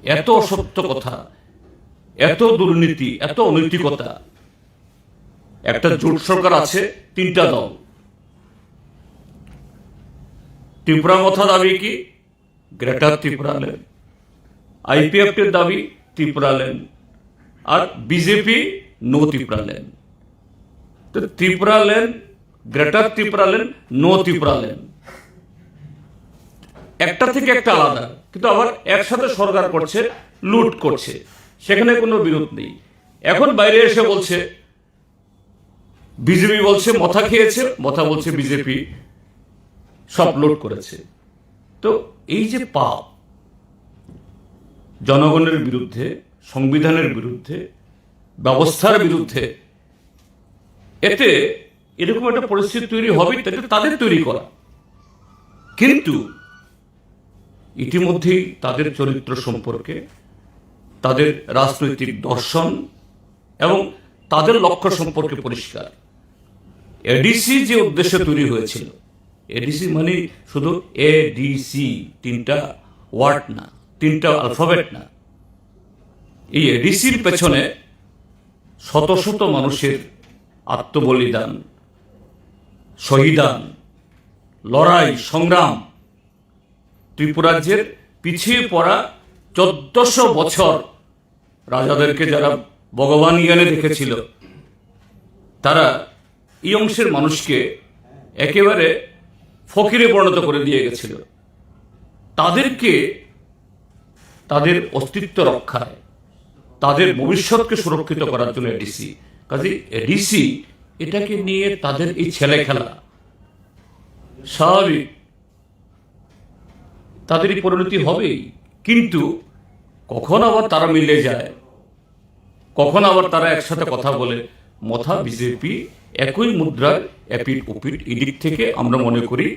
এত অসত্য কথা, এত দুর্নীতি, এত অনৈতিকতা। একটা জোট সরকার আছে, তিনটা দল। ত্রিপুরা মথা দাবি কি? গ্রেটার ত্রিপুরাল্যান্ড, আইপিএফটির দাবি ত্রিপুরাল্যান্ড, আর বিজেপি নো ত্রিপুরাল্যান্ড। তো ত্রিপুরাল্যান্ড, গ্রেটার ত্রিপুরাল্যান্ড, নো ত্রিপুরাল্যান্ড, একটা থেকে একটা আলাদা, কিন্তু আবার একসাথে সরকার করছে, লুট করছে, সেখানে কোনো বিরোধ নেই। এখন বাইরে এসে বলছে, বিজেপি বলছে মথা খেয়েছে, মথা বলছে বিজেপি সব লুট করেছে। তো এই যে পাপ, জনগণের বিরুদ্ধে, সংবিধানের বিরুদ্ধে, ব্যবস্থার বিরুদ্ধে, এতে এরকম একটা পরিস্থিতি তৈরি হবে, এটা তাদের তৈরি করা। কিন্তু ইতিমধ্যেই তাদের চরিত্র সম্পর্কে, তাদের রাজনৈতিক দর্শন এবং তাদের লক্ষ্য সম্পর্কে পরিষ্কার। এডিসি যে উদ্দেশ্যে তৈরি হয়েছিল, এডিসি মানে শুধু এডিসি, তিনটা ওয়ার্ড না, তিনটা অ্যালফাবেট না। এই এডিসির পেছনে শত শত মানুষের আত্মবলিদান, শহীদান, লড়াই, সংগ্রাম। ত্রিপুরাজ্যের পিছিয়ে পড়া চোদ্দশো বছর রাজাদেরকে যারা ভগবান জ্ঞানে দেখেছিল, তারা এই অংশের মানুষকে একেবারে ফকিরে পরিণত করে দিয়ে গেছিল। তাদেরকে, তাদের অস্তিত্ব রক্ষায়, তাদের ভবিষ্যৎকে সুরক্ষিত করার জন্য এডিসি। কাজে এডিসি এটাকে নিয়ে তাদের এই ছেলে খেলা স্বাভাবিক, তাদের এই পরিণতি হবেই। কিন্তু কখন আবার তারা মিলে যায়, কখন আবার তারা একসাথে কথা বলে, মথা বিজেপি একই মুদ্রার এপিঠ ওপিঠ। এদিক থেকে আমরা মনে করি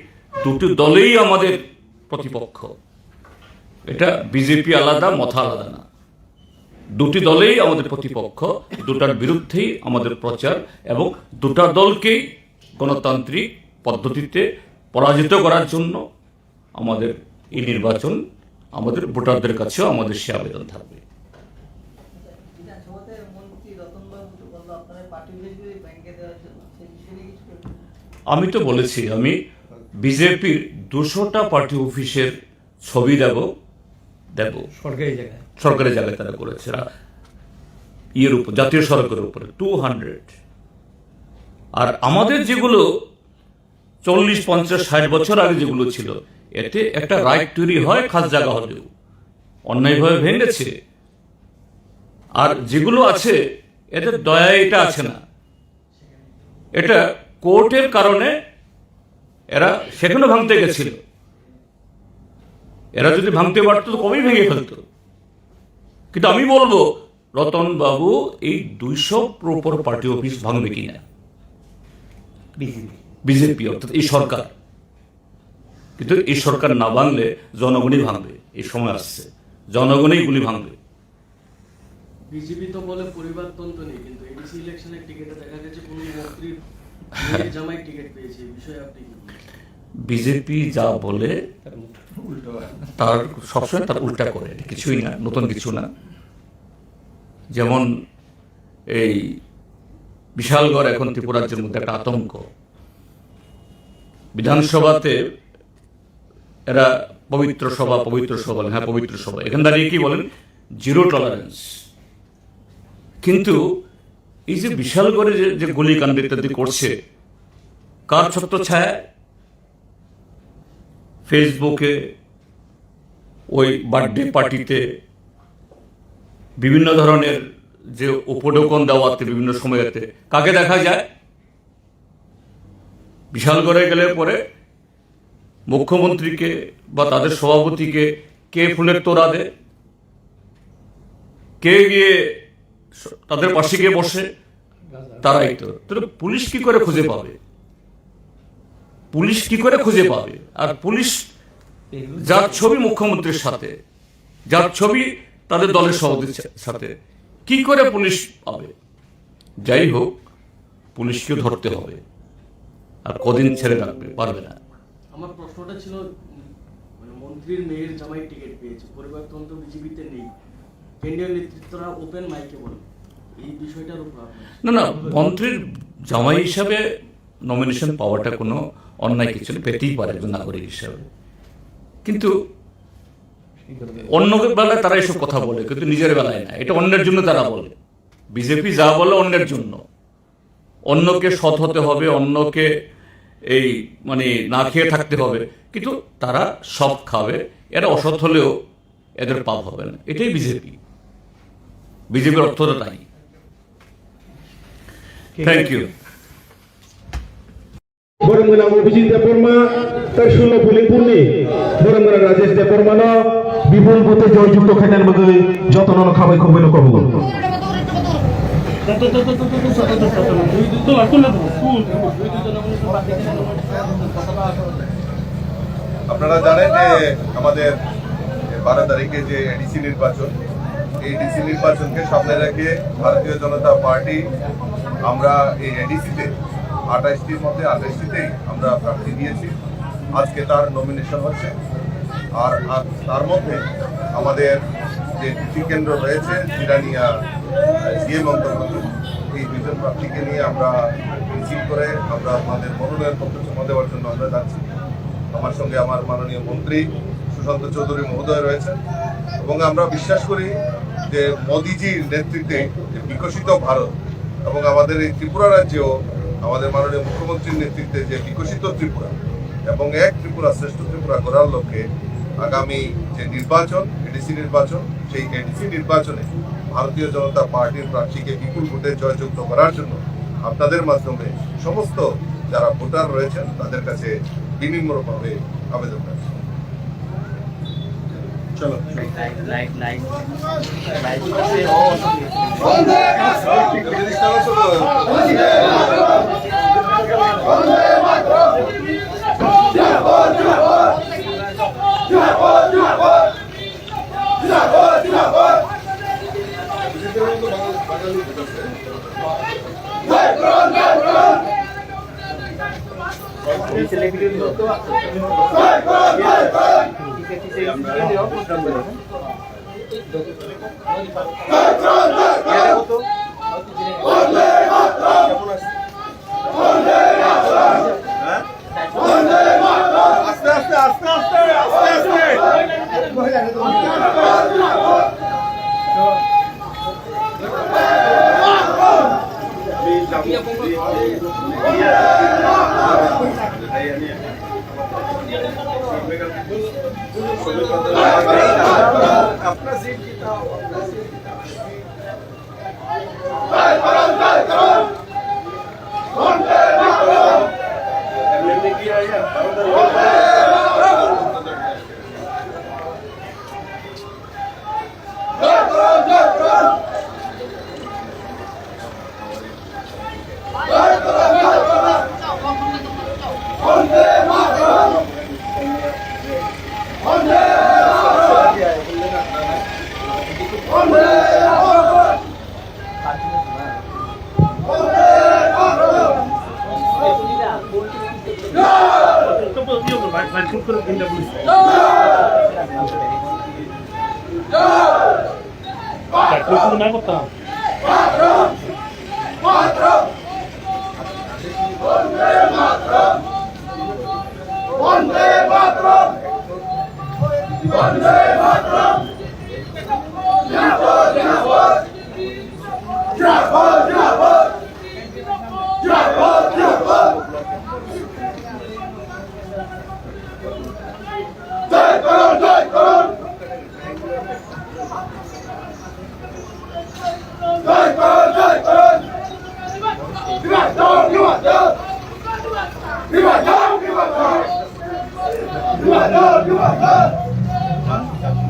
দুটি দলেই আমাদের প্রতিপক্ষ। এটা বিজেপি আলাদা, মথা আলাদা না। দুটি দলেই আমাদের প্রতিপক্ষ, দুটার বিরুদ্ধেই আমাদের প্রচার এবং দুটা দলকেই গণতান্ত্রিক পদ্ধতিতে পরাজিত করার জন্য আমাদের এই নির্বাচন, আমাদের ভোটারদের কাছেও আমাদের সে আবেদন থাকবে। বিধানসভাতে মন্ত্রী রতনবাবু তো বললো আপনারা পার্টি অফিসগুলি ভেঙে দেওয়ার জন্য, সেই বিষয়ে কিছু আমি তো বলেছি, আমি বিজেপির দুশোটা পার্টি অফিসের ছবি দেব, দেব। সরকারি জায়গায়। সরকারি জায়গায় তারা করেছে, রা-, ইয়ের উপর, জাতীয় সড়কের উপরে টু হান্ড্রেড। আর আমাদের যেগুলো চল্লিশ, পঞ্চাশ, ষাট বছর আগে যেগুলো ছিল, এতে একটা রাইট তৈরি হয়, খাস জায়গা হলেও অন্যায়ভাবে ভেঙেছে। আর যেগুলো আছে, এদের দয়া এটা আছে না, এটা কোর্টের কারণে এরা সেখানে ভাঙতে গেছিল। এরা যদি ভাঙতে পারতো তো কবেই ভেঙে ফেলতো। কিন্তু আমি বলবো, রতন বাবু এই দুইশো প্রপার পার্টি অফিস ভাঙবে কিনা বিজেপি, অর্থাৎ এই সরকার। কিন্তু এই সরকার না ভাঙলে জনগণই ভাঙবে। এই সময় আসছে, জনগণই গুলি ভাঙবে। বিজেপি তো বলে পরিবারতন্ত্র নেই, কিন্তু এডিসি ইলেকশনের টিকিটে দেখা গেছে কোনো মন্ত্রীর মেয়ের জামাই টিকিট পেয়েছে, এই বিষয়ে আপনি কি বলবেন? বিজেপি যা বলে, উল্টো। তার সবসময় তার উল্টা করে, এটা কিছুই না, নতুন কিছু না। যেমন এই বিশালগড় এখন ত্রিপুরার মধ্যে একটা আতঙ্ক। বিধানসভাতে এরা পবিত্র সভা, পবিত্র সভা বলেন, হ্যাঁ, পবিত্র সভা। এখানে দাঁড়িয়ে কি বলেন? Zero tolerance. কিন্তু এই যে বিশালগড়ে যে, যে গুলিকাণ্ড ইত্যাদি করছে, কার ছত্রছায়া? ফেসবুকে, ওই বার্থডে পার্টিতে, বিভিন্ন ধরনের যে উপঢৌকন দেওয়াতে বিভিন্ন সময়তে কাকে দেখা যায়? বিশালগড়ে গেলে পরে মুখ্যমন্ত্রীকে বা তাদের সভাপতিকে কে ফুলের তোড়া দেয়, কে গিয়ে স-, তাদের পাশে গিয়ে বসে, তারাই তো। তাহলে পুলিশ কি করে খুঁজে পাবে? পুলিশ কি করে খুঁজে পাবে? আর পুলিশ, যার ছবি মুখ্যমন্ত্রীর সাথে, যার ছবি তাদের দলের সভাপতির সা-, সাথে, কি করে পুলিশ পাবে? যাই হোক, পুলিশকে ধরতে হবে। আর কদিন ছেড়ে রাখবে? পারবে না। আমার প্রশ্নটা ছিল, উম, মানে, মন্ত্রীর মেয়ের জামাই টিকিট পেয়েছে, পরিবারতন্ত্র বিজেপিতে নেই, কেন্দ্রীয় নেতৃত্বরা ওপেন মাইকে বলেন, এই বিষয়টার উপর আপনার না, না, মন্ত্রীর জামাই হিসাবে নমিনেশন পাওয়াটা কোনো অন্যায় কিছু না, পেতেই পারে একজন নাগরিক হিসাবে। কিন্তু অন্য বেলায় তারা এসব কথা বলে, কিন্তু নিজের বেলায় না, এটা অন্যের জন্য তারা বলে। বিজেপি যা বলে অন্যের জন্য, অন্যকে সৎ হতে হবে, অন্যকে এই মানে না খেয়ে থাকতে হবে, কিন্তু তারা সব খাবে। এরা অসৎ হলেও এদের পাপ হবে না। এটাই বিজেপি। বিজেপির অর্থটা তাই। Thank you. Borok mwnang Obijit Debbarma, tei Sulo Pulingpurni borok mwnang Rajesh Debbarmano bipul vote joy jukto khainani bagwi jotono khabai khobwi no kobogo. আপনারা জানেন যে আমাদের বারো তারিখে যে এডিসি নির্বাচন, এই এডিসি নির্বাচনকে সামনে রেখে ভারতীয় জনতা পার্টি আমরা এই এডিসিতে আঠাশটির মধ্যে আঠাশটিতেই আমরা প্রার্থী দিয়েছি। আজকে তার নমিনেশন হচ্ছে। আর, আর তার মধ্যে আমাদের যে দুটি কেন্দ্র রয়েছে, জিরানিয়া, আহ, সিএম অন্তর্গত, এই দুজন প্রার্থীকে নিয়ে আমরা মিছিল করে আমরা আমাদের মনোনয়ন পত্র জমা দেওয়ার জন্য আমরা যাচ্ছি। আমার সঙ্গে আমার মাননীয় মন্ত্রী সুশান্ত চৌধুরী মহোদয় রয়েছেন এবং আমরা বিশ্বাস করি যে মোদিজির নেতৃত্বে যে বিকশিত ভারত এবং আমাদের এই ত্রিপুরা রাজ্যেও আমাদের মাননীয় মুখ্যমন্ত্রীর নেতৃত্বে যে বিকশিত ত্রিপুরা এবং এক ত্রিপুরা শ্রেষ্ঠ ত্রিপুরা গড়ার লক্ষ্যে আগামী যে নির্বাচন, এডিসি নির্বাচন, সেই এডিসি নির্বাচনে ভারতীয় জনতা পার্টির প্রার্থীকে বিপুল ভোটে জয়যুক্ত করার জন্য আপনাদের মাধ্যমে সমস্ত যারা ভোটার রয়েছেন তাদের কাছে বিনম্রভাবে আবেদন রাখছি। চলো। Light, light, light. আস্তে, আস্তে, আস্তে, আস্তে, আস্তে।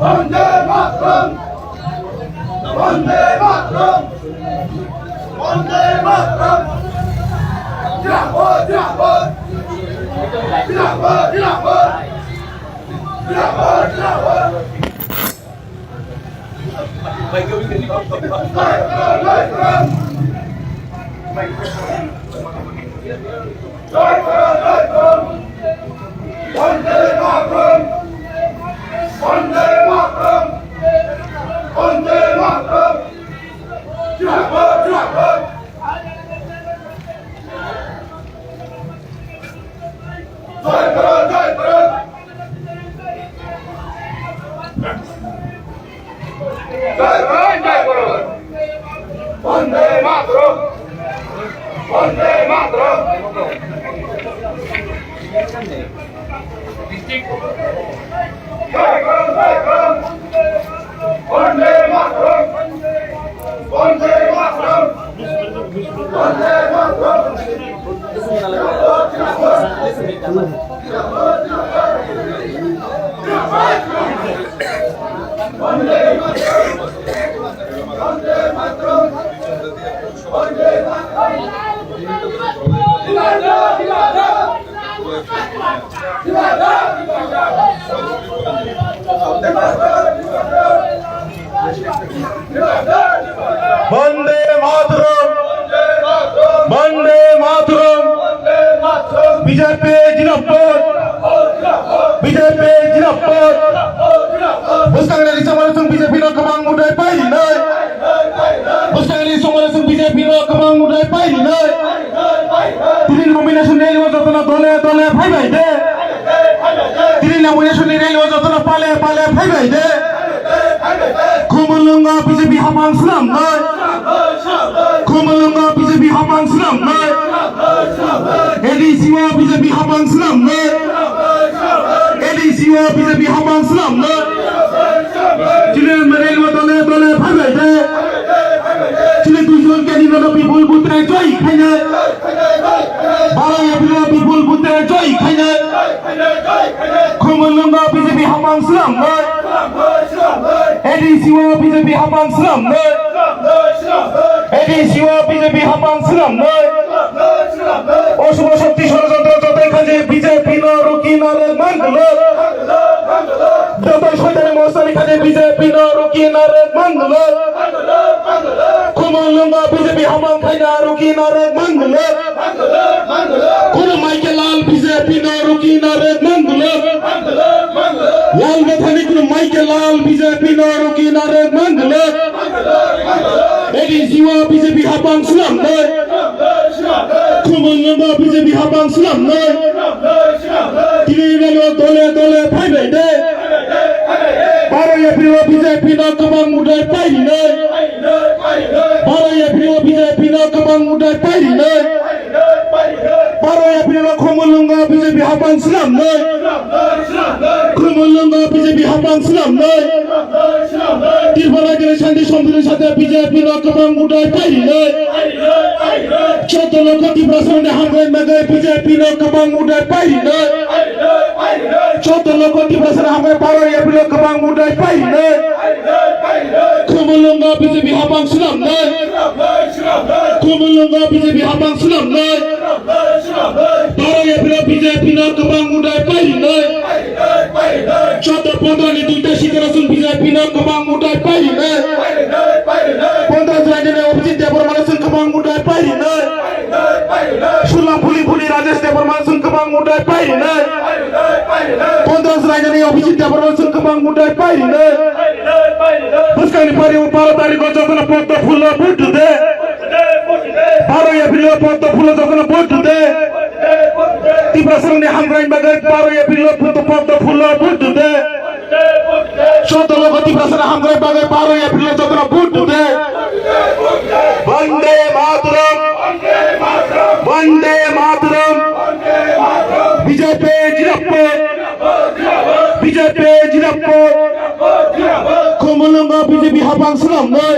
Bande Mataram! Bande Mataram! Bande Mataram! Zindabad, zindabad! Zindabad, zindabad! Zindabad, zindabad! Bande Mataram! Bande Mataram! B J P Jinapur! B J P Jinapur! Bwskangni ri samani chwng B J P no kwbang mudai pai rinai. Bwskangni ri samani chwng B J P no kwbang mudai pai rinai. Tini nomination rally o jotono dole dole phaibai de. Tini nomination rally o jotono pale pale phaibai de. Khumulwngo B J P hapang swnamnai. Khumulwngo B J P hapang swnamnai. A D C o B J P hapang swnamnai. A D C o B J P hapang swnamnai. Chini rally o dole dole phaibai de. Chini duijon candidate no bipul butre joy khainai. Baro April o bipul butre joy khainai. Khumulwngo B J P hapang swnamnai. A D C o B J P hapang swnamnai. A D C o B J P hapang swnamnai. O Shubho Shakti Shorojontro jotai khaje B J P no ruki narwk mangwlwk. Jotai soitani mosani khaje B J P no ruki narwk mangwlwk. Khumulwngo B J P hapang khaina ruki narwk mangwlwk. Kunu Michael Lal B J P no ruki narwk mangwlwk. Lal Bathani kunu Michael Lal B J P no ruki narwk mangwlwk. A D C o B J P hapang swnamnai. Khumulwngo B J P hapang swnamnai. Tini rally o dole dole phaibai de. Baro April o B J P no kwbang mudai pai rinai. Baro April o B J P no kwbang mudai pai rinai. Baro April o Khumulwngo B J P hapang swnamnai. Khumulwngo B J P hapang swnamnai. Tripura Rajyani Shanti Samriddhi Sakya B J P no kwbang mudai pai rinai. Joto logo Tiprasarokni hamkrai bagwi B J P no kwbang mudai pai rinai. Joto logo Tiprasarokni hamkrai baro April o kwbang mudai pai rinai. Khumulwngo B J P hapang swnamnai. Khumulwngo B J P hapang swnamnai. Baro April o B J P no kwbang mudai pai rinai. Joto pondro ni duita seat o chwng B J P no kwbang mudai pai rinai. Pondro Jwraini Abhijit Debbarma no chwng kwbang mudai pai rinai. Sullam Phulinghuni Rajesh Debbarma no chwng kwbang mudai pai rinai. Pondro Jwraini Abhijit Debbarma no chwng kwbang mudai pai rinai. Bwskangni pari o baro tarikh o jotono poddo phulo vote de. Baro April o poddo phulo jotono vote de. Tiprasarokni hamkrai bagwi baro April o poddo phulo vote de. Joto logo Tiprasarokni hamkrai bagwi baro April o jotono vote de. Bande Mataram! Bande Mataram! B J P Jinapur! B J P Jinapur! Khumulwngo B J P hapang swnamnai.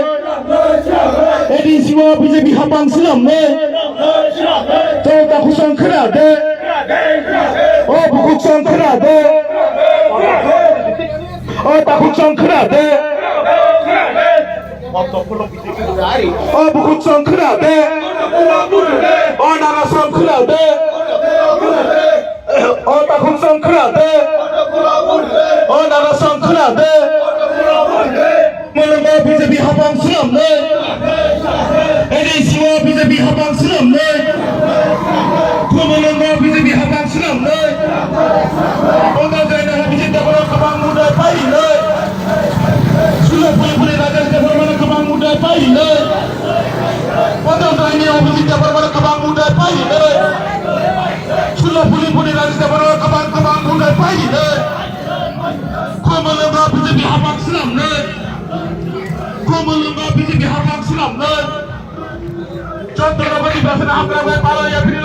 A D C o B J P hapang swnamnai. Tei takhuk song khna de. O bukhuk song khna de. O takhuk song khna de. O bukhuk song khna de. O nana song khna de. O takhuk song khna de. O nana song khna de. Khumulwngo B J P hapang swnamnai. A D C o B J P hapang swnamnai. Khumulwngo B J P hapang swnamnai. Pondro Jwraini Abhijit Debbarma no kwbang mudai pai rinai. Sullam Phulinghuni Rajesh Debbarma no kwbang mudai pai rinai. Pondro Jwraini Abhijit Debbarma no kwbang mudai pai rinai. Sullam Phulinghuni Rajesh Debbarma no kwbang kwbang mudai pai rinai. Khumulwngo B J P hapang swnamnai. Khumulwngo B J P hapang swnamnai. Chondro Bati Basra hamkrai bai baro April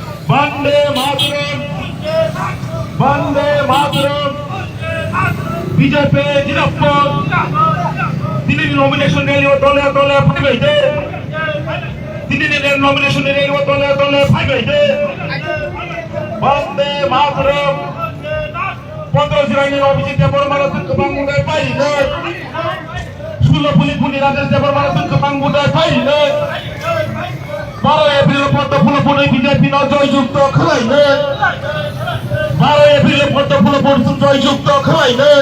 Bande Mataram! Bande Mataram! B J P Jinapur! Tini ni nomination rally o dole dole phaibai de. Tini ni nomination rally o dole dole phaibai de. Bande Mataram! Pondro Jilani Abhijit Debbarma no kwbang budai phaibai de. Sulo Puli Puli Rajesh Debbarma no kwbang budai phaibai de. Baro April Poddo Phulo Puri B J P no joy jukto khlainai. Baro April Poddo Phulo Puri joy jukto khlainai.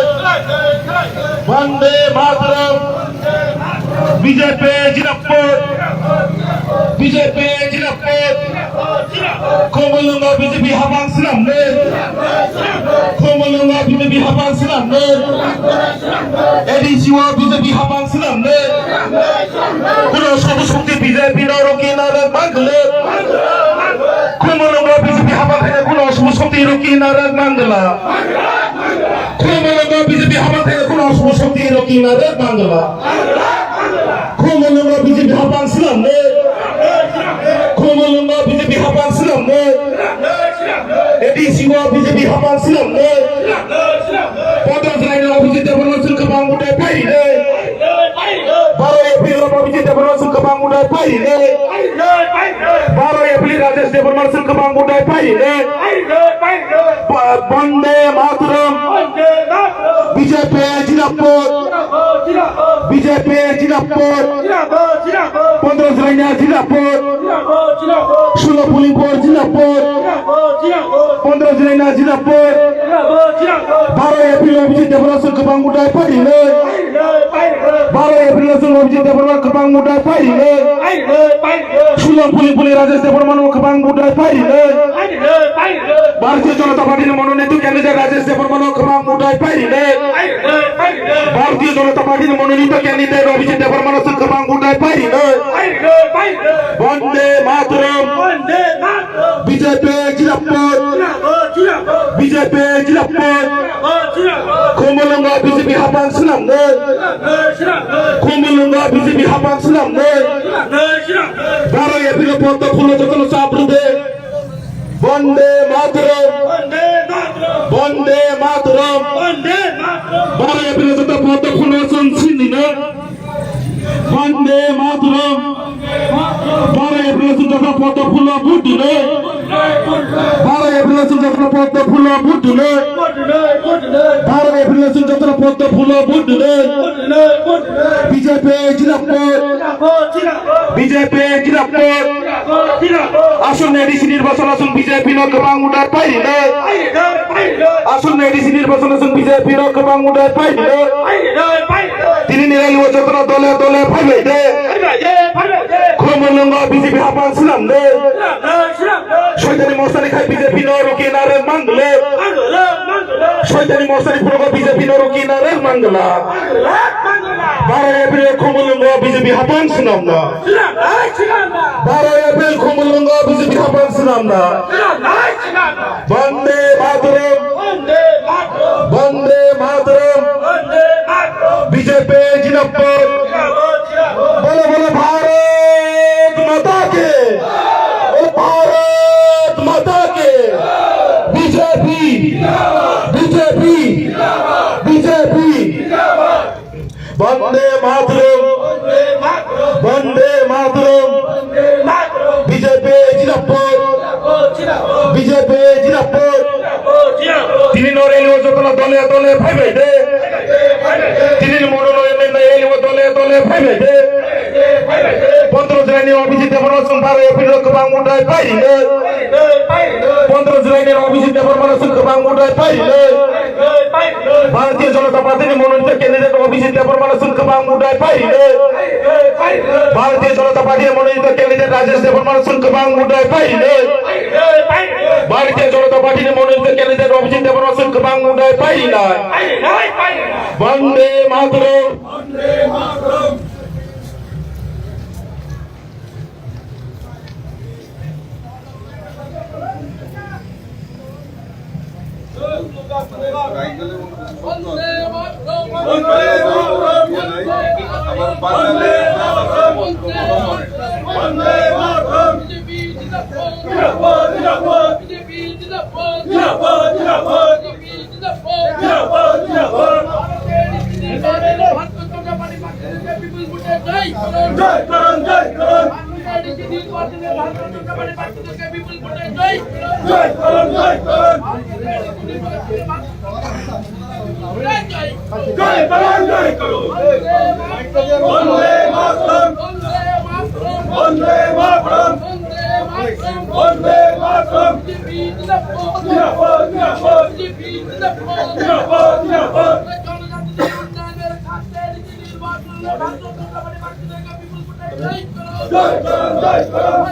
Bande Mataram. B J P Jinapur. B J P Jinapur. Khumulwngo B J P hapang swnamnai. Khumulwngo B J P hapang swnamnai. A D C o B J P hapang swnamnai. Kuno sobu shokti B J P no rokina rwk mangla. Khumulwngo B J P hapang khaina kuno sobu shokti rokina rwk mangla. Khumulwngo B J P hapang khaina kuno sobu shokti rokina rwk mangla. Khumulwngo B J P hapang swnamnai. Khumulwngo B J P hapang swnamnai. A D C o B J P hapang swnamnai. Pondro Jilani Abhijit Debbarma no kwbang budai phaibai de. Baro April o Abhijit Debbarma no kwbang budai phaibai de. Baro April Rajesh Debbarma no kwbang budai phaibai de. Ba-, Bande Mataram. B J P Jinapur. B J P Jinapur. Pondro Jilani Jinapur. Sulo Puli Puri Jinapur. Pondro Jilani Jinapur. Baro April o Abhijit Debbarma no kwbang budai phaibai de. Baro April o Abhijit Debbarma no kwbang budai phaibai de. Sulo Puli Puri Rajesh Debbarma no kwbang budai phaibai de. Bharatiya Janata Party ni mononito candidate Rajesh Debbarma no kwbang budai phaibai de. Bharatiya Janata Party ni mononito candidate Abhijit Debbarma no kwbang budai phaibai de. Bande Mataram. B J P Jinapur. B J P Jinapur. Khumulwngo B J P hapang swnamnai. Khumulwngo B J P hapang swnamnai. Baro April Poddo Phulo jotono chap rwdi. Bande Mataram. Bande Mataram. Baro April joto Poddo Phulo chwng sinina. Bande Mataram. Baro April chwng joto Poddo Phulo vote dinai. Baro April chwng joto Poddo Phulo vote dinai. Baro April chwng joto Poddo Phulo vote dinai. B J P Jinapur. B J P Jinapur. Asonno A D C nirbachon o chwng B J P no kwbang budai phaibai de. Asonno A D C nirbachon o chwng B J P no kwbang budai phaibai de. Tini ni rally o jotono dole dole phaibai de. Khumulwngo B J P hapang swnamle. Soitani mosani khai B J P no ruki na rwk mangla. Soitani mosani phurugo B J P no ruki na rwk mangla. Baro April Khumulwngo B J P hapang swnamna. Baro April Khumulwngo B J P hapang swnamna. Bande Mataram. Bande Mataram. B J P Jindabad. Bolo bolo Bharat Mata ki. Bolo Bharat Mata ki. B J P. B J P. B J P. Bande Mataram. Bande Mataram. B J P Jindabad. B J P Jindabad. Tini no rally o jotono dole dole phaibai de. Tini ni mono no rally o dole dole phaibai de. Pondro July ni Abhijit Debbarma song baro April o kwbang mutai pairino. Pondro July ni Abhijit Debbarma song kwbang mutai pairino. Bharatiya Janata Party ni mononito candidate Abhijit Debbarma song kwbang mutai pairino. Bharatiya Janata Party ni mononito candidate Rajesh Debbarma song kwbang mutai pairino. Bharatiya Janata Party ni mononito candidate Abhijit Debbarma song kwbang mutai pairino. Bande Mataram. জয় করুন, জয় করুন। বন্দে মাতরম। বন্দে মাতরম। বন্দে মাতরম। জিন্দাবাদ, জিন্দাবাদ। জিন্দাবাদ, জিন্দাবাদ। জয় করুন, জয় করুন।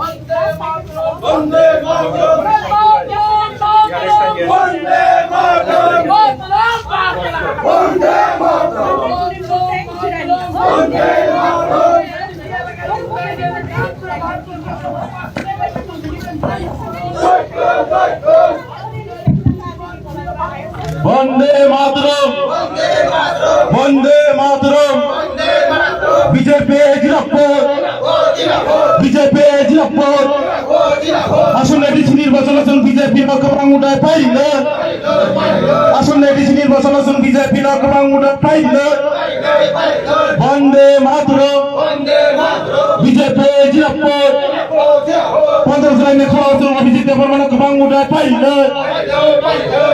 বন্দে মাতরম। বন্দে মাতরম। বন্দে মাতরম। বন্দে মাতরম। বন্দে মাতরম। বন্দে মাতরম। বিজেপি জিন্দাবাদ। বিজেপি জিন্দাবাদ। আসন্ন ডিসি নির্বাচন আসন্ন বিজেপি নকবাং উদয় পাইলে। আসন্ন ডিসি নির্বাচন আসন্ন বিজেপি নকবাং উদয় পাইলে। বন্দে মাতরম। বিজেপি জিন্দাবাদ। পনেরো জুলাই নি খোলা হচ্ছে অভিজিৎ দেববর্মা নকবাং উদয় পাইলে।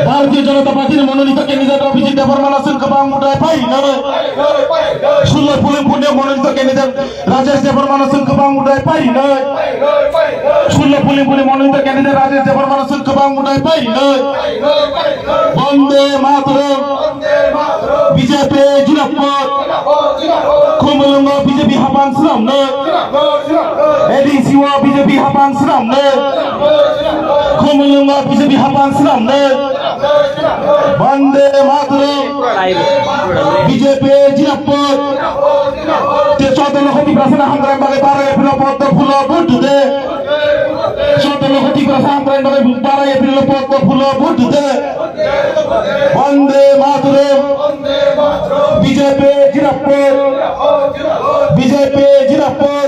ভারতীয় জনতা পার্টির মনোনীত ক্যান্ডিডেট অভিজিৎ দেববর্মা নকবাং উদয় পাইলে। ষোলো পুলিং পুনে মনোনীত ক্যান্ডিডেট রাজেশ দেববর্মা নকবাং উদয় পাইলে। ষোলো পুলিং পুনে মনোনীত ক্যান্ডিডেট রাজেশ দেববর্মা নকবাং উদয় পাইলে। বন্দে মাতরম। বিজেপি জিন্দাবাদ। খুমুলুঙ্গ বিজেপি হাপান স্রামনো। এডিসি ও বিজেপি হাপান স্রামনো। খুমুলুঙ্গ বিজেপি হাপান স্রামনো। বন্দে মাতরম। বিজেপি জিন্দাবাদ। Te sodolo hoti prasana hamkrai bale bara epilo potto phulo vote de. Sodolo hoti prasana hamkrai bale bara epilo potto phulo vote de. Bande Mataram. B J P Jinapur. B J P Jinapur.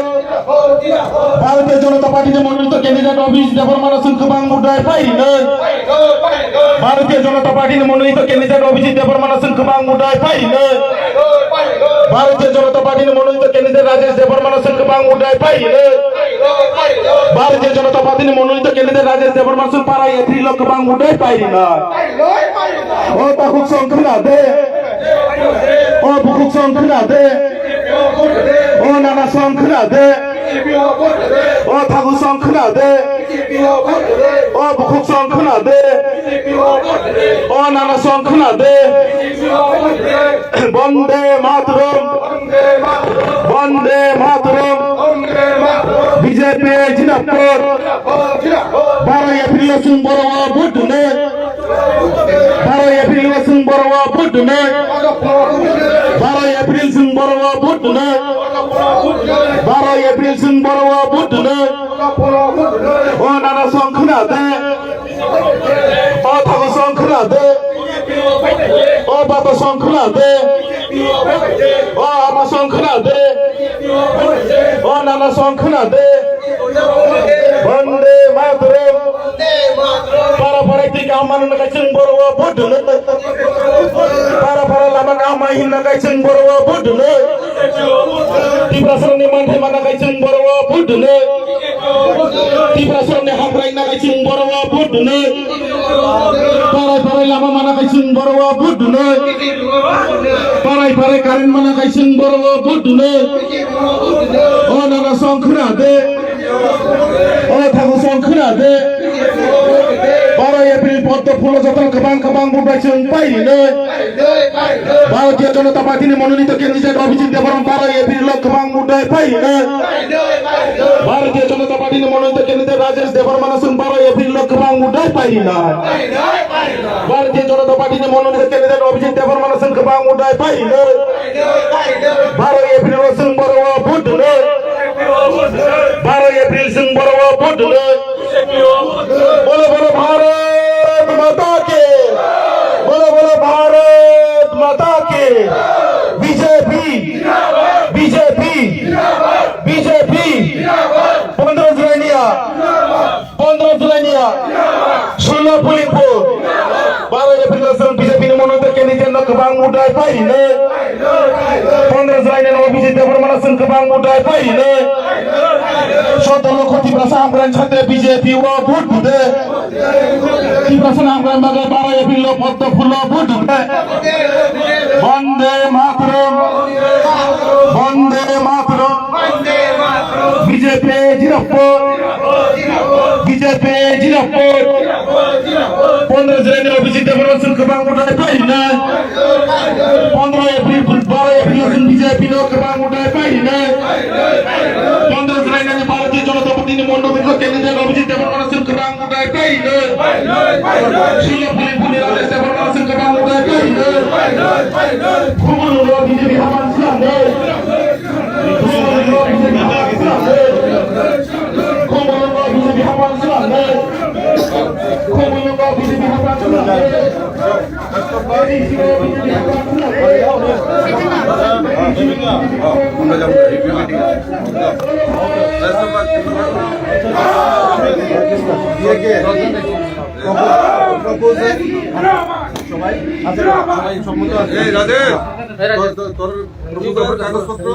Bharatiya Janata Party ni mononito candidate Abhijit Debbarma no chwng kwbang vote dai phai rinai. Bharatiya Janata Party ni mononito candidate Abhijit Debbarma no chwng kwbang vote dai phai rinai. Bharatiya Janata Party ni mononito candidate Rajesh Debbarma no chwng kwbang vote bai pai rwnai. Bharatiya Janata Party ni mononito candidate Rajesh Debbarma chwng para April o kwbang vote bai pai rwnai. O takhuk song khna de. O bukhuk song khna de. O nana song khna de. O thagu song khna de. O bukhuk song khna de. O nana song khna de. Bonde Mataram. Bonde Mataram. B J P Jinapur. Baro April o chwng boro o vote rwnai. Baro April o chwng boro o vote rwnai. Baro April chwng boro o vote rwnai. Baro April chwng boro o vote rwnai. O nana song khna de. O thagu song khna de. O bata song khna de. O ama song khna de. O nana song khna de. Bonde Mataram. Para para twi kaham manna kai chwng boro o vote rwnai. Para para lama kaham ma hinna kai chwng boro o vote rwnai. Tiprasarokni manthai manna kai chwng boro o vote rwnai. Tiprasarokni hamkrai na kai chwng boro o vote rwnai. Parai parai lama mana kai chwng boro o vote rwnai. Parai parai current mana kai chwng boro o vote rwnai. O nana song khna de. O thagu song khna de. Baro April poddo phulo jotono kwbang kwbang vote bai chwng pai rwnai. Bharatiya Janata Party ni mononito candidate Abhijit Debbarma baro April o kwbang vote bai pai rwnai. Bharatiya Janata Party ni mononito candidate Rajesh Debbarma no chwng baro April o kwbang vote bai pai rwnai. Bharatiya Janata Party ni mononito candidate Abhijit Debbarma no chwng kwbang vote bai pai rwnai. Baro April o chwng boro o vote rwnai. Baro April chwng boro o vote rwnai. Bolo bolo Bharat Mata ki. Bolo bolo Bharat Mata ki. B J P. B J P. B J P. Pondro July niya. Pondro July niya. Sullo Pulingpur. Baro April o chwng B J P ni mononito candidate no kwbang vote bai pai rwnai. Pondro July ni no Abhijit Debbarma no chwng kwbang vote bai pai rwnai. Sotoro lokho Tiprasa hamkrai sate B J P o vote rwdi. Tiprasa hamkrai bagwi baro April o poddo phulo vote rwdi. Bonde Mataram. Bonde Mataram. B J P Jinapur. B J P Jinapur. Pondro July ni Abhijit Debbarma chwng kwbang vote bai pai rwnai. Pondro April, baro April chwng B J P no kwbang vote bai pai rwnai. Pondro July ni Bharatiya Janata Party ni mononito candidate Abhijit Debbarma chwng kwbang vote bai pai rwnai. Sullo Pulingpur ni Rajesh Debbarma chwng kwbang vote bai pai rwnai. Khumulwng B J P hapan swnamdi. এই রাজেশ, তোর, তোর, তোর কাগজপত্র,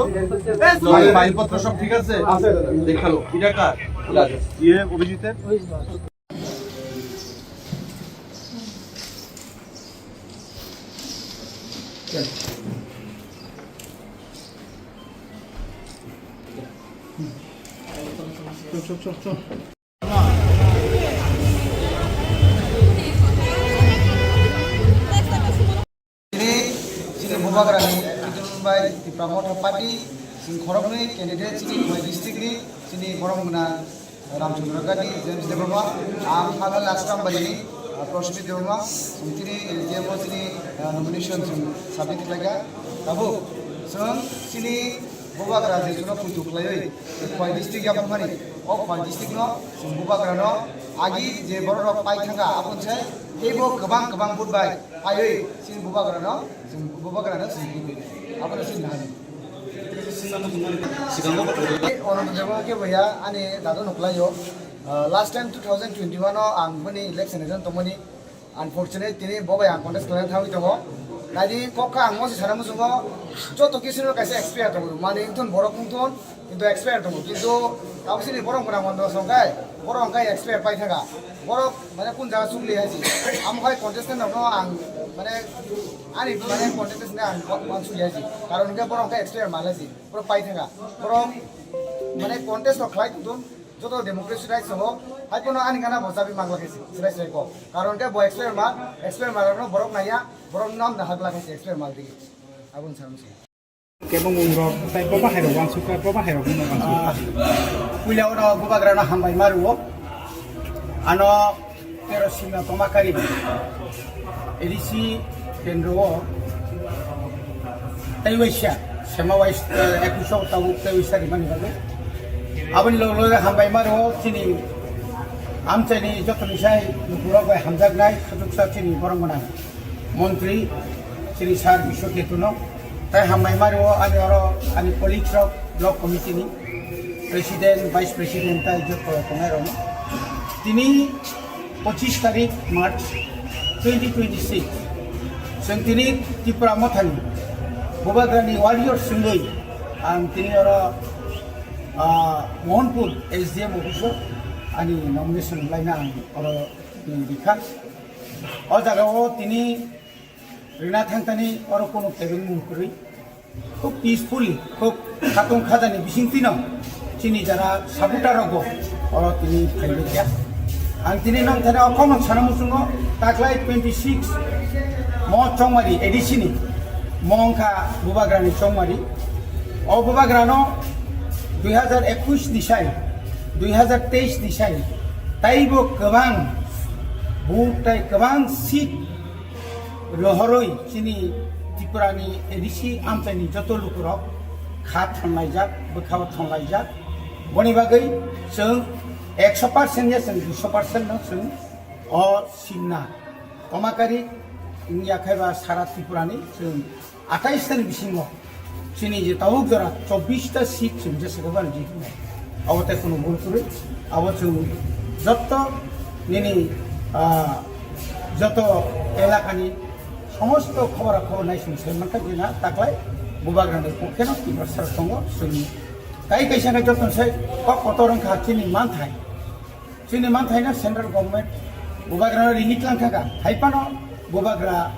ফাইলপত্র সব ঠিক আছে? আছে দাদা। দেখালো। এটা কার? ইয়ে, অভিজিতের? চল, চল, চল, চল। Chini, chini Bubagrani, Kitunbai Tipra Motha Party, chini khoroknwi candidate chini Khowai district ni, chini borom gwnang Ramchandra Gandhi, James Debbarma, ang Phagal Asrambari ni, uh, Prashmit Debbarma, chini, chini, uh, nomination chini submit khlaikha. Tabuk, chwng chini Bubagra je chwngno puitu khlaiwi, Khowai district yapharmani, o Khowai district no chwng Bubagra no agi je borok rok pai thangkha, aboni sai teibo kwbang kwbang vote bai phaiwi chini Bubagra no, chwng Bubagra no chwng tubui. Abono chwng nahani. Sikango Ananda Debbarma khe boya ani dado nukhlaio. Ah, last time two thousand twenty-one o ang boni election agent tongmani. Unfortunately, tini bo bai ang contest khlaina thangwi tongo. Naidi kok kha ang mosi sana muchungo joto kisu no kaisa expire tongo. Mani wngthun borok wngthun kintu expire tongo. Kintu tamo sini borok mwnang mano song kai borok hwnkhe expire pai thaka. Borok mane kun jaga chukli haisi. Amo khai contestant rokno ang mane ani mane contestant ang uansukya haisi. Karon hwnkhe borok hwnkhe expire mal haisi. Borok pai thaka. Borok mane contest rok khlai tongthun. Joto democracy rights tongo, hai phano ani gana bo chabi manglak khe chwrai chwrai kok. Karon khe bo expert ma, expert ma rokno borok naiya, borok nam da haglak khe expert ma digi. Aboni salam se. Kebo mung rok, tai bo bahai rok wansuk, bo bahai rok no wansuk. Puila oro bubagra no hambai maru o. Ano Tero Sima Tomakari, A D C kendro o tei waisa, sema wais, eh, ekush o tabuk tei waisa rimani bagwi. Aboni loge loge hambai maro chini amchaini jotoni sai nukurok bai hamjaknai, sutuksa chini borok gwnang montri chini sir Biswa Ketuno. Tai hambai maro ani oro ani colleagues rok block committee ni. President, Vice President tai joto tongnai rok. Tini pochis tarik March twenty twenty-six. Chwng tini Tipra Mothani Bubagrani warrior sungwi ang tini oro, ah, Mohanpur S D M office o ani nomination laina ang oro, mm, rikha. O jaga o tini rina thangtani oro kono kebeng mung kwrwi. Khub peacefully, khub khatung khajani bisingtwino chini jara supporter rokbo oro tini phailokya. Ang tini nongthani o khorang sana muchungo taklai twenty six mo chongmari A D C ni mo wngkha Bubagrani chongmari. O Bubagrano dui hazar ekush ni sai, dui hazar teis ni sai taibo kwbang vote tai kwbang seat rohoroi chini Tripurani A D C amchaini joto lukurok kha thanglaijak, bwkhao thanglaijak. Boni bagwi chwng ekso percent ya chwng duiso percent no chwng o sinna komakari wngya khaiba sara Tripurani chwng atais tani bisingo chini je tabuk jora chobbish ta seat chwng jesa khe bani jihimai. Abo tei kunu bul kwrwi. Abo chwng jotto nini, ah, joto elakani somosto khobora khobor nai chwng sai mankha jina taklai Bubagrani pokhe no Tiprasa tongo chwng. Tai kaisa khe joto sai kok kotor wngkha chini manthai. Chini manthaino central government Bubagrano rini tlang thaka, hai phano Bubagra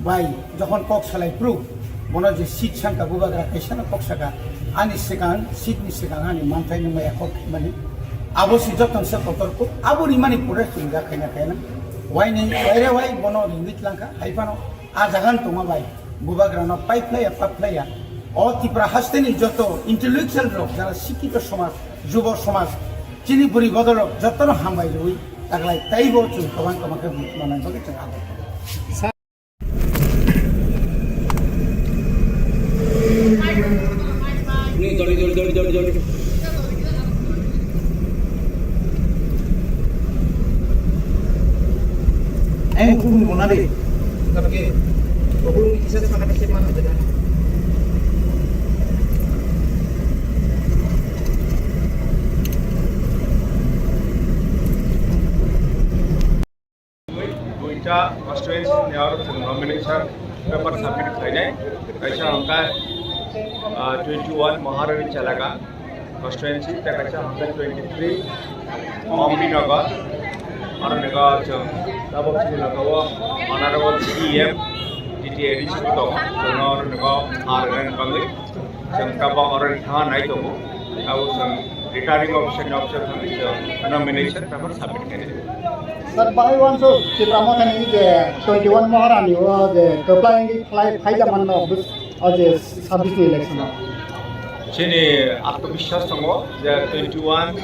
bai jokhon kok salai phuru, bono je seat sanka Bubagra kaisano kok saka, ani swkang, seat ni swkang ani manthai nungmaya kok mani, abo si jokhon se kotor kuk, abo rimani pore chwng ja khaina khaina, waini waire wai bono rini tlang kha, hai phano. A jaga no tongma bai Bubagrano paiphlaiya, paiphlaiya. O Tipra hasteni joto intellectual rok, jara sikito somaj, jubo somaj, chini bwrwi bodol rok jotono hambai rwi taklai taibo chwng kwbang kwbang khe manai bagwi chwng abo. Eh, hukum ni mona de. Tapi, hukum ni kisah sama kasih mana aja. Duita constituency ni aro chwng nomination paper submit khlainai. Kaisa hwnkha, ah, twenty one Maharani Chelagam constituency, tei kaisa hwnkha twenty three Ompinagar. Aro nokha chwng tabok chini nokha o Honorable C E M T T A D C tongo. Chwng oro nokha ha rwnani bagwi. Chwng tabok oro thangna nai tongo. Abo chwng returning officer ni officer thangwi chwng nomination paper submit khainai. Sir, bahai wansuk Tipra Mothani je twenty one Maharani o je kwplai wngwi khlai phaijak manno bus-, o je sabbish ni election o. Chini atmabiswas tongo je twenty one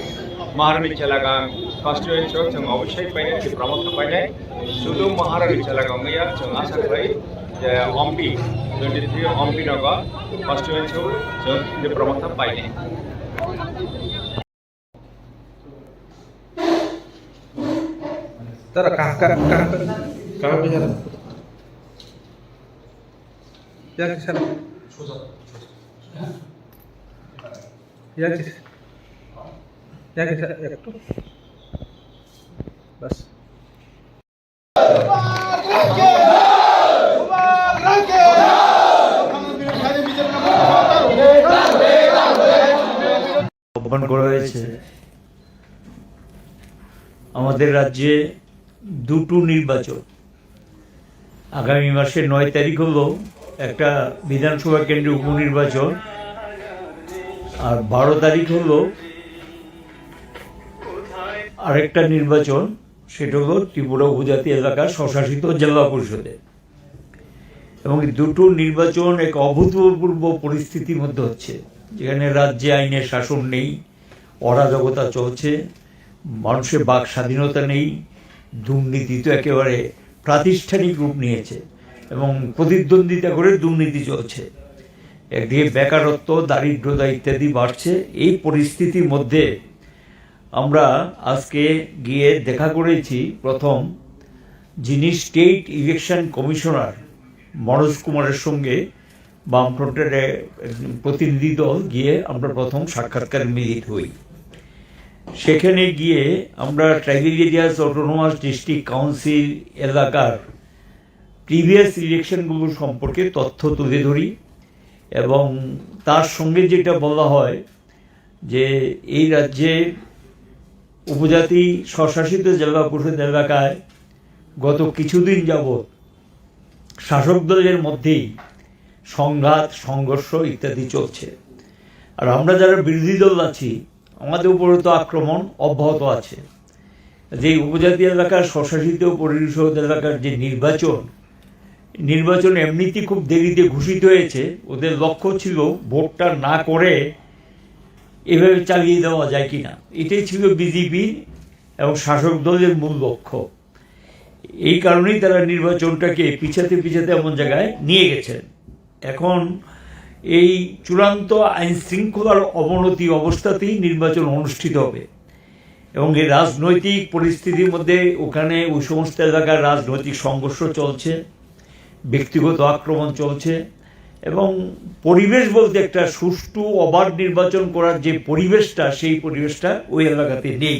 Maharani Chelagam constituency o chwng obosai painai, Tipra Motha painai. Sudu Maharani Chelagam wngya chwng asa khlai je Ompi, twenty three Ompinagar constituency o chwng Tipra Motha painai. Tara kah, kah, kah, kah bicara. Ya ke sana. Ya ke, ya ke sana, ya. Bas. Bubagra ki jai! Bubagra করা হয়েছে। আমাদের রাজ্যে দুটো নির্বাচন, আগামী মাসের নয় তারিখ হলো একটা বিধানসভা কেন্দ্রের উপনির্বাচন, আর বারো তারিখ হলো আরেকটা নির্বাচন, সেটা হলো ত্রিপুরা উপজাতি এলাকার স্বশাসিত জেলা পরিষদে। এবং এই দুটো নির্বাচন এক অভূতপূর্ব পরিস্থিতির মধ্যে হচ্ছে, যেখানে রাজ্যে আইনের শাসন নেই, অরাজকতা চলছে, মানুষের বাক স্বাধীনতা নেই, দুর্নীতি তো একেবারে প্রাতিষ্ঠানিক রূপ নিয়েছে এবং প্রতিদ্বন্দ্বিতা করে দুর্নীতি চলছে। একদিকে বেকারত্ব, দারিদ্রতা ইত্যাদি বাড়ছে। এই পরিস্থিতির মধ্যে আমরা আজকে গিয়ে দেখা করেছি প্রথম, যিনি স্টেট ইলেকশন কমিশনার মনোজ কুমারের সঙ্গে বামফ্রন্টের এক-, একজন প্রতিনিধি দল গিয়ে আমরা প্রথম সাক্ষাৎকারে মিলিত হই। সেখানে গিয়ে আমরা tribal areas autonomous district council এলাকার প্রিভিয়াস ইলেকশনগুলো সম্পর্কে তথ্য তুলে ধরি এবং তার সঙ্গে যেটা বলা হয় যে এই রাজ্যে উপজাতি স্বশাসিত জেলা পরিষদ এলাকায় গত কিছুদিন যাবৎ শাসক দলের মধ্যেই সংঘাত, সংঘর্ষ ইত্যাদি চলছে। আর আমরা যারা বিরোধী দল আছি, আমাদের উপরে তো আক্রমণ অব্যাহত আছে। যে উপজাতি এলাকার স্বশাসিত পরিষদ এলাকার যে নির্বাচন, নির্বাচন এমনিতেই খুব দেরিতে ঘোষিত হয়েছে, ওদের লক্ষ্য ছিল ভোটটা না করে এভাবে চালিয়ে দেওয়া যায় কিনা, এটাই ছিল বিজেপি এবং শাসক দলের মূল লক্ষ্য। এই কারণেই তারা নির্বাচনটাকে পিছাতে পিছাতে এমন জায়গায় নিয়ে গেছেন। এখন এই চূড়ান্ত আইন শৃঙ্খলার অবনতি অবস্থাতেই নির্বাচন অনুষ্ঠিত হবে এবং এই রাজনৈতিক পরিস্থিতির মধ্যে ওখানে ওই সমস্ত এলাকার রাজনৈতিক সংঘর্ষ চলছে, ব্যক্তিগত আক্রমণ চলছে এবং পরিবেশ বলতে একটা সুষ্ঠু অবাধ নির্বাচন করার যে পরিবেশটা, সেই পরিবেশটা ওই এলাকাতে নেই।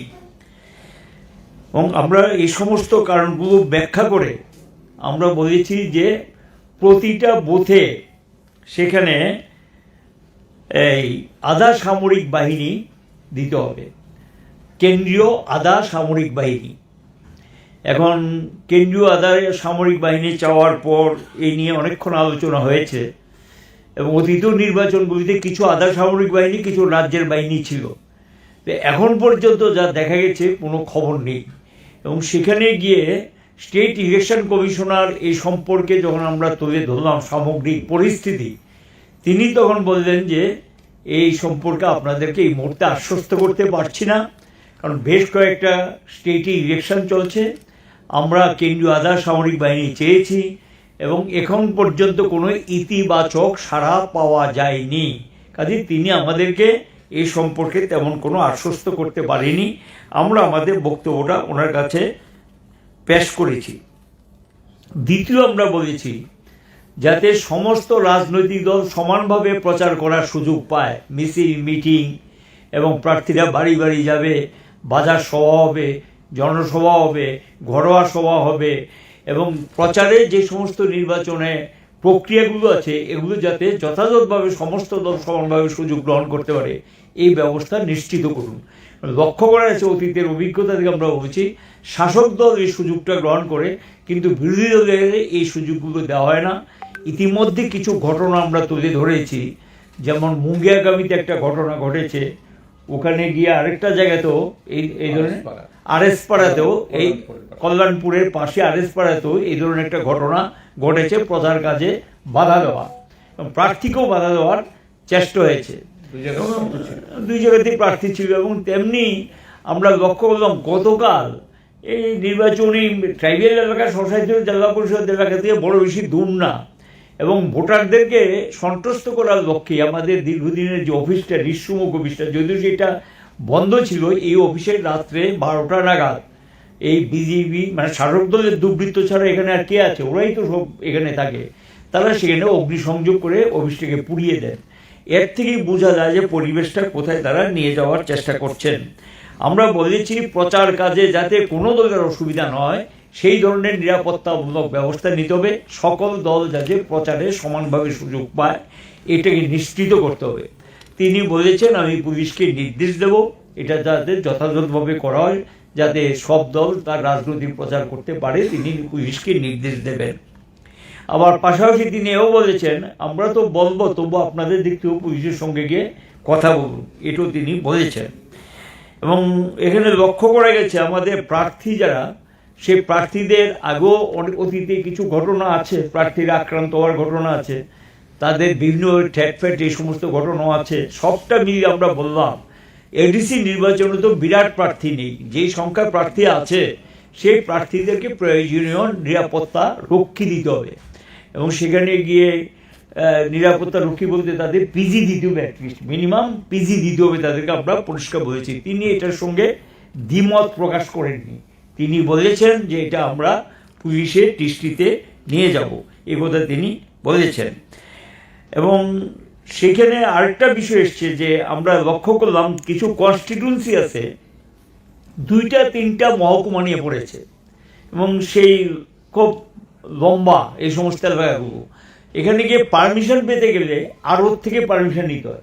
এবং আমরা এই সমস্ত কারণগুলো ব্যাখ্যা করে আমরা বলেছি যে প্রতিটা বুথে সেখানে এই আধা সামরিক বাহিনী দিতে হবে, কেন্দ্রীয় আধা সামরিক বাহিনী। এখন কেন্দ্রীয় আধা সামরিক বাহিনী চাওয়ার পর এই নিয়ে অনেকক্ষণ আলোচনা হয়েছে এবং অতীত নির্বাচনগুলিতে কিছু আধা সামরিক বাহিনী, কিছু রাজ্যের বাহিনী ছিল। তো এখন পর্যন্ত যা দেখা গেছে, কোনো খবর নেই। এবং সেখানে গিয়ে স্টেট ইলেকশন কমিশনার এই সম্পর্কে যখন আমরা তুলে ধরলাম সামগ্রিক পরিস্থিতি, তিনি তখন বললেন যে এই সম্পর্কে আপনাদেরকে এই মুহূর্তে আশ্বস্ত করতে পারছি না, কারণ বেশ কয়েকটা স্টেটে ইলেকশন চলছে। আমরা কেন্দ্রীয় আধা সামরিক বাহিনী চেয়েছি এবং এখন পর্যন্ত কোনো ইতিবাচক সাড়া পাওয়া যায়নি। কাজেই তিনি আমাদেরকে এই সম্পর্কে তেমন কোনো আশ্বস্ত করতে পারেনি। আমরা আমাদের বক্তব্যটা ওনার কাছে পেশ করেছি। দ্বিতীয়, আমরা বলেছি যাতে সমস্ত রাজনৈতিক দল সমানভাবে প্রচার করার সুযোগ পায়, মিছিল, মিটিং এবং প্রার্থীরা বাড়ি বাড়ি যাবে, বাজার সভা হবে, জনসভা হবে, ঘরোয়া সভা হবে এবং প্রচারে যে সমস্ত নির্বাচনে প্রক্রিয়াগুলো আছে, এগুলো যাতে যথাযথভাবে সমস্ত দল সমানভাবে সুযোগ গ্রহণ করতে পারে, এই ব্যবস্থা নিশ্চিত করুন। লক্ষ্য করা গেছে, অতীতের অভিজ্ঞতা থেকে আমরা বলছি, শাসক দল এই সুযোগটা গ্রহণ করে, কিন্তু বিরোধী দলের এই সুযোগগুলো দেওয়া হয় না। ইতিমধ্যে কিছু ঘটনা আমরা তুলে ধরেছি, যেমন মুঙ্গিয়াকামিতে একটা ঘটনা ঘটেছে, ওখানে গিয়ে আরেকটা জায়গাতেও এই, এই ধরনের আরএস পাড়াতেও এই কল্যাণপুরের পাশে আরএস পাড়াতেও এই ধরনের একটা ঘটনা ঘটেছে, প্রচার কাজে বাধা দেওয়া এবং প্রার্থীকেও বাধা দেওয়ার চেষ্টা হয়েছে। দুই জায়গায় এবং প্রার্থী ছিল। দুই জায়গাতেই প্রার্থী ছিল এবং তেমনি আমরা লক্ষ্য করলাম গতকাল এই নির্বাচনী ট্রাইবেল এলাকা, স্বশাসিত জেলা পরিষদ এলাকা থেকে বড় বেশি দূর না এবং ভোটারদেরকে সন্তুষ্ট করার লক্ষ্যে আমাদের দীর্ঘদিনের যে অফিসটা, নিঃসুমুখ অফিসটা, যদিও সেটা বন্ধ ছিল, এই অফিসে রাত্রে বারোটা নাগাদ এই বিজেপি, মানে শাসক দলের দুর্বৃত্ত ছাড়া এখানে আর কে আছে, ওরাই তো সব এখানে থাকে, তারা সেখানে অগ্নিসংযোগ করে অফিসটাকে পুড়িয়ে দেন। এর থেকেই বোঝা যায় যে পরিবেশটা কোথায় তারা নিয়ে যাওয়ার চেষ্টা করছেন। আমরা বলেছি প্রচার কাজে যাতে কোনো দলের অসুবিধা নয়, সেই ধরনের নিরাপত্তামূলক ব্যবস্থা নিতে হবে। সকল দল যাতে প্রচারে সমানভাবে সুযোগ পায়, এটাকে নিশ্চিত করতে হবে। তিনি বলেছেন, "আমি পুলিশকে নির্দেশ দেব, এটা যাতে যথাযথভাবে করা হয়, যাতে সব দল তার রাজনৈতিক প্রচার করতে পারে, তিনি পুলিশকে নির্দেশ দেবেন।" আবার পাশাপাশি তিনি এও বলেছেন, "আমরা তো বলবো, তবু আপনাদের দিক থেকেও পুলিশের সঙ্গে গিয়ে কথা বলুন", এটাও তিনি বলেছেন। এবং এখানে লক্ষ্য করা গেছে, আমাদের প্রার্থী যারা, সেই প্রার্থীদের আগেও অনেক অতীতে কিছু ঘটনা আছে, প্রার্থীরা আক্রান্ত হওয়ার ঘটনা আছে, তাদের বিভিন্ন ঠেট ফেট এই সমস্ত ঘটনা আছে। সবটা মিলিয়ে আমরা বললাম, এডিসি নির্বাচনে তো বিরাট প্রার্থী নেই, যেই সংখ্যা প্রার্থী আছে সেই প্রার্থীদেরকে প্রয়োজনীয় নিরাপত্তা রক্ষী দিতে হবে। এবং সেখানে গিয়ে আহ, নিরাপত্তা রক্ষী বলতে তাদের পিজি দিতে হবে, অ্যাটলিস্ট মিনিমাম পিজি দিতে হবে তাদেরকে, আমরা পরিষ্কার বলেছি। তিনি এটার সঙ্গে দ্বিমত প্রকাশ করেননি। তিনি বলেছেন যে এটা আমরা পুলিশের দৃষ্টিতে নিয়ে যাব, এ কথা তিনি বলেছেন। এবং সেখানে আরেকটা বিষয় এসছে যে আমরা লক্ষ্য করলাম, কিছু কনস্টিটিউয়েন্সি আছে দুইটা তিনটা মহকুমা নিয়ে পড়েছে, এবং সেই খুব লম্বা এই সমস্ত এলাকাগুলো। এখানে গিয়ে পারমিশন পেতে গেলে আরও থেকে পারমিশন নিতে হয়।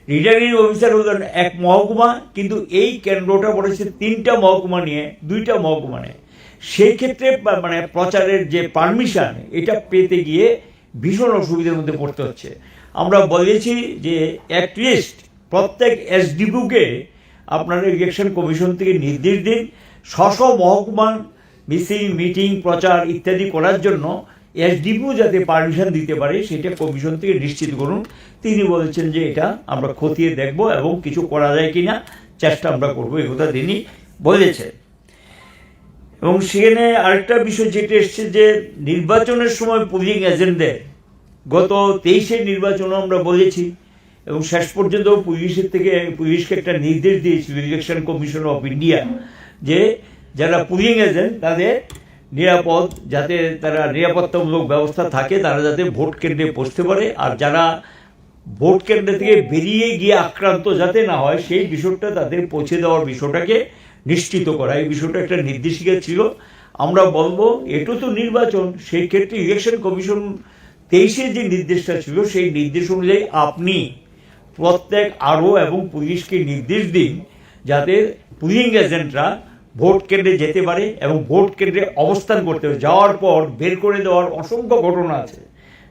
রিটার্নিং অফিসার হলেন এক মহকুমা, কিন্তু এই কেন্দ্রটা পড়েছে তিনটা মহকুমা নিয়ে, দুইটা মহকুমা নিয়ে। সেই ক্ষেত্রে পা-, মানে প্রচারের যে পারমিশন, এটা পেতে গিয়ে ভীষণ অসুবিধার মধ্যে পড়তে হচ্ছে। আমরা বলেছি যে অ্যাটলিস্ট প্রত্যেক এসডিপিওকে আপনারা ইলেকশন কমিশন থেকে নির্দেশ দিন, স্ব স্ব মহকুমার মিছিল, মিটিং, প্রচার ইত্যাদি করার জন্য এসডিপিও যাতে পারমিশন দিতে পারে, সেটা কমিশন থেকে নিশ্চিত করুন। তিনি বলেছেন যে এটা আমরা খতিয়ে দেখব এবং কিছু করা যায় কিনা চেষ্টা আমরা করব, এই কথা তিনি বলেছেন। এবং সেখানে আরেকটা বিষয় যেটা এসছে যে নির্বাচনের সময় পোলিং এজেন্টদের, গত তেইশের নির্বাচনে আমরা বলেছি এবং শেষ পর্যন্ত পুলিশের থেকে, পুলিশকে একটা নির্দেশ দিয়েছিল ইলেকশন কমিশন অফ ইন্ডিয়া, যে যারা পোলিং এজেন্ট তাদের নিরাপদ, যাতে তারা নিরাপত্তামূলক ব্যবস্থা থাকে, তারা যাতে ভোট কেন্দ্রে পৌঁছতে পারে। আর যারা ভোট কেন্দ্র থেকে বেরিয়ে গিয়ে আক্রান্ত যাতে না হয়, সেই বিষয়টা তাদের পৌঁছে দেওয়ার বিষয়টাকে নিশ্চিত করা, এই বিষয়টা একটা নির্দেশিকা ছিল। আমরা বলবো, এটা তো নির্বাচন, সেই ক্ষেত্রে ইলেকশন কমিশন তেইশে যে নির্দেশটা ছিল, সেই নির্দেশ অনুযায়ী আপনি প্রত্যেক আরও এবং পুলিশকে নির্দেশ দিন, যাতে পোলিং এজেন্টরা ভোট কেন্দ্রে যেতে পারে এবং ভোট কেন্দ্রে অবস্থান করতে পারে। যাওয়ার পর বের করে দেওয়ার অসংখ্য ঘটনা আছে।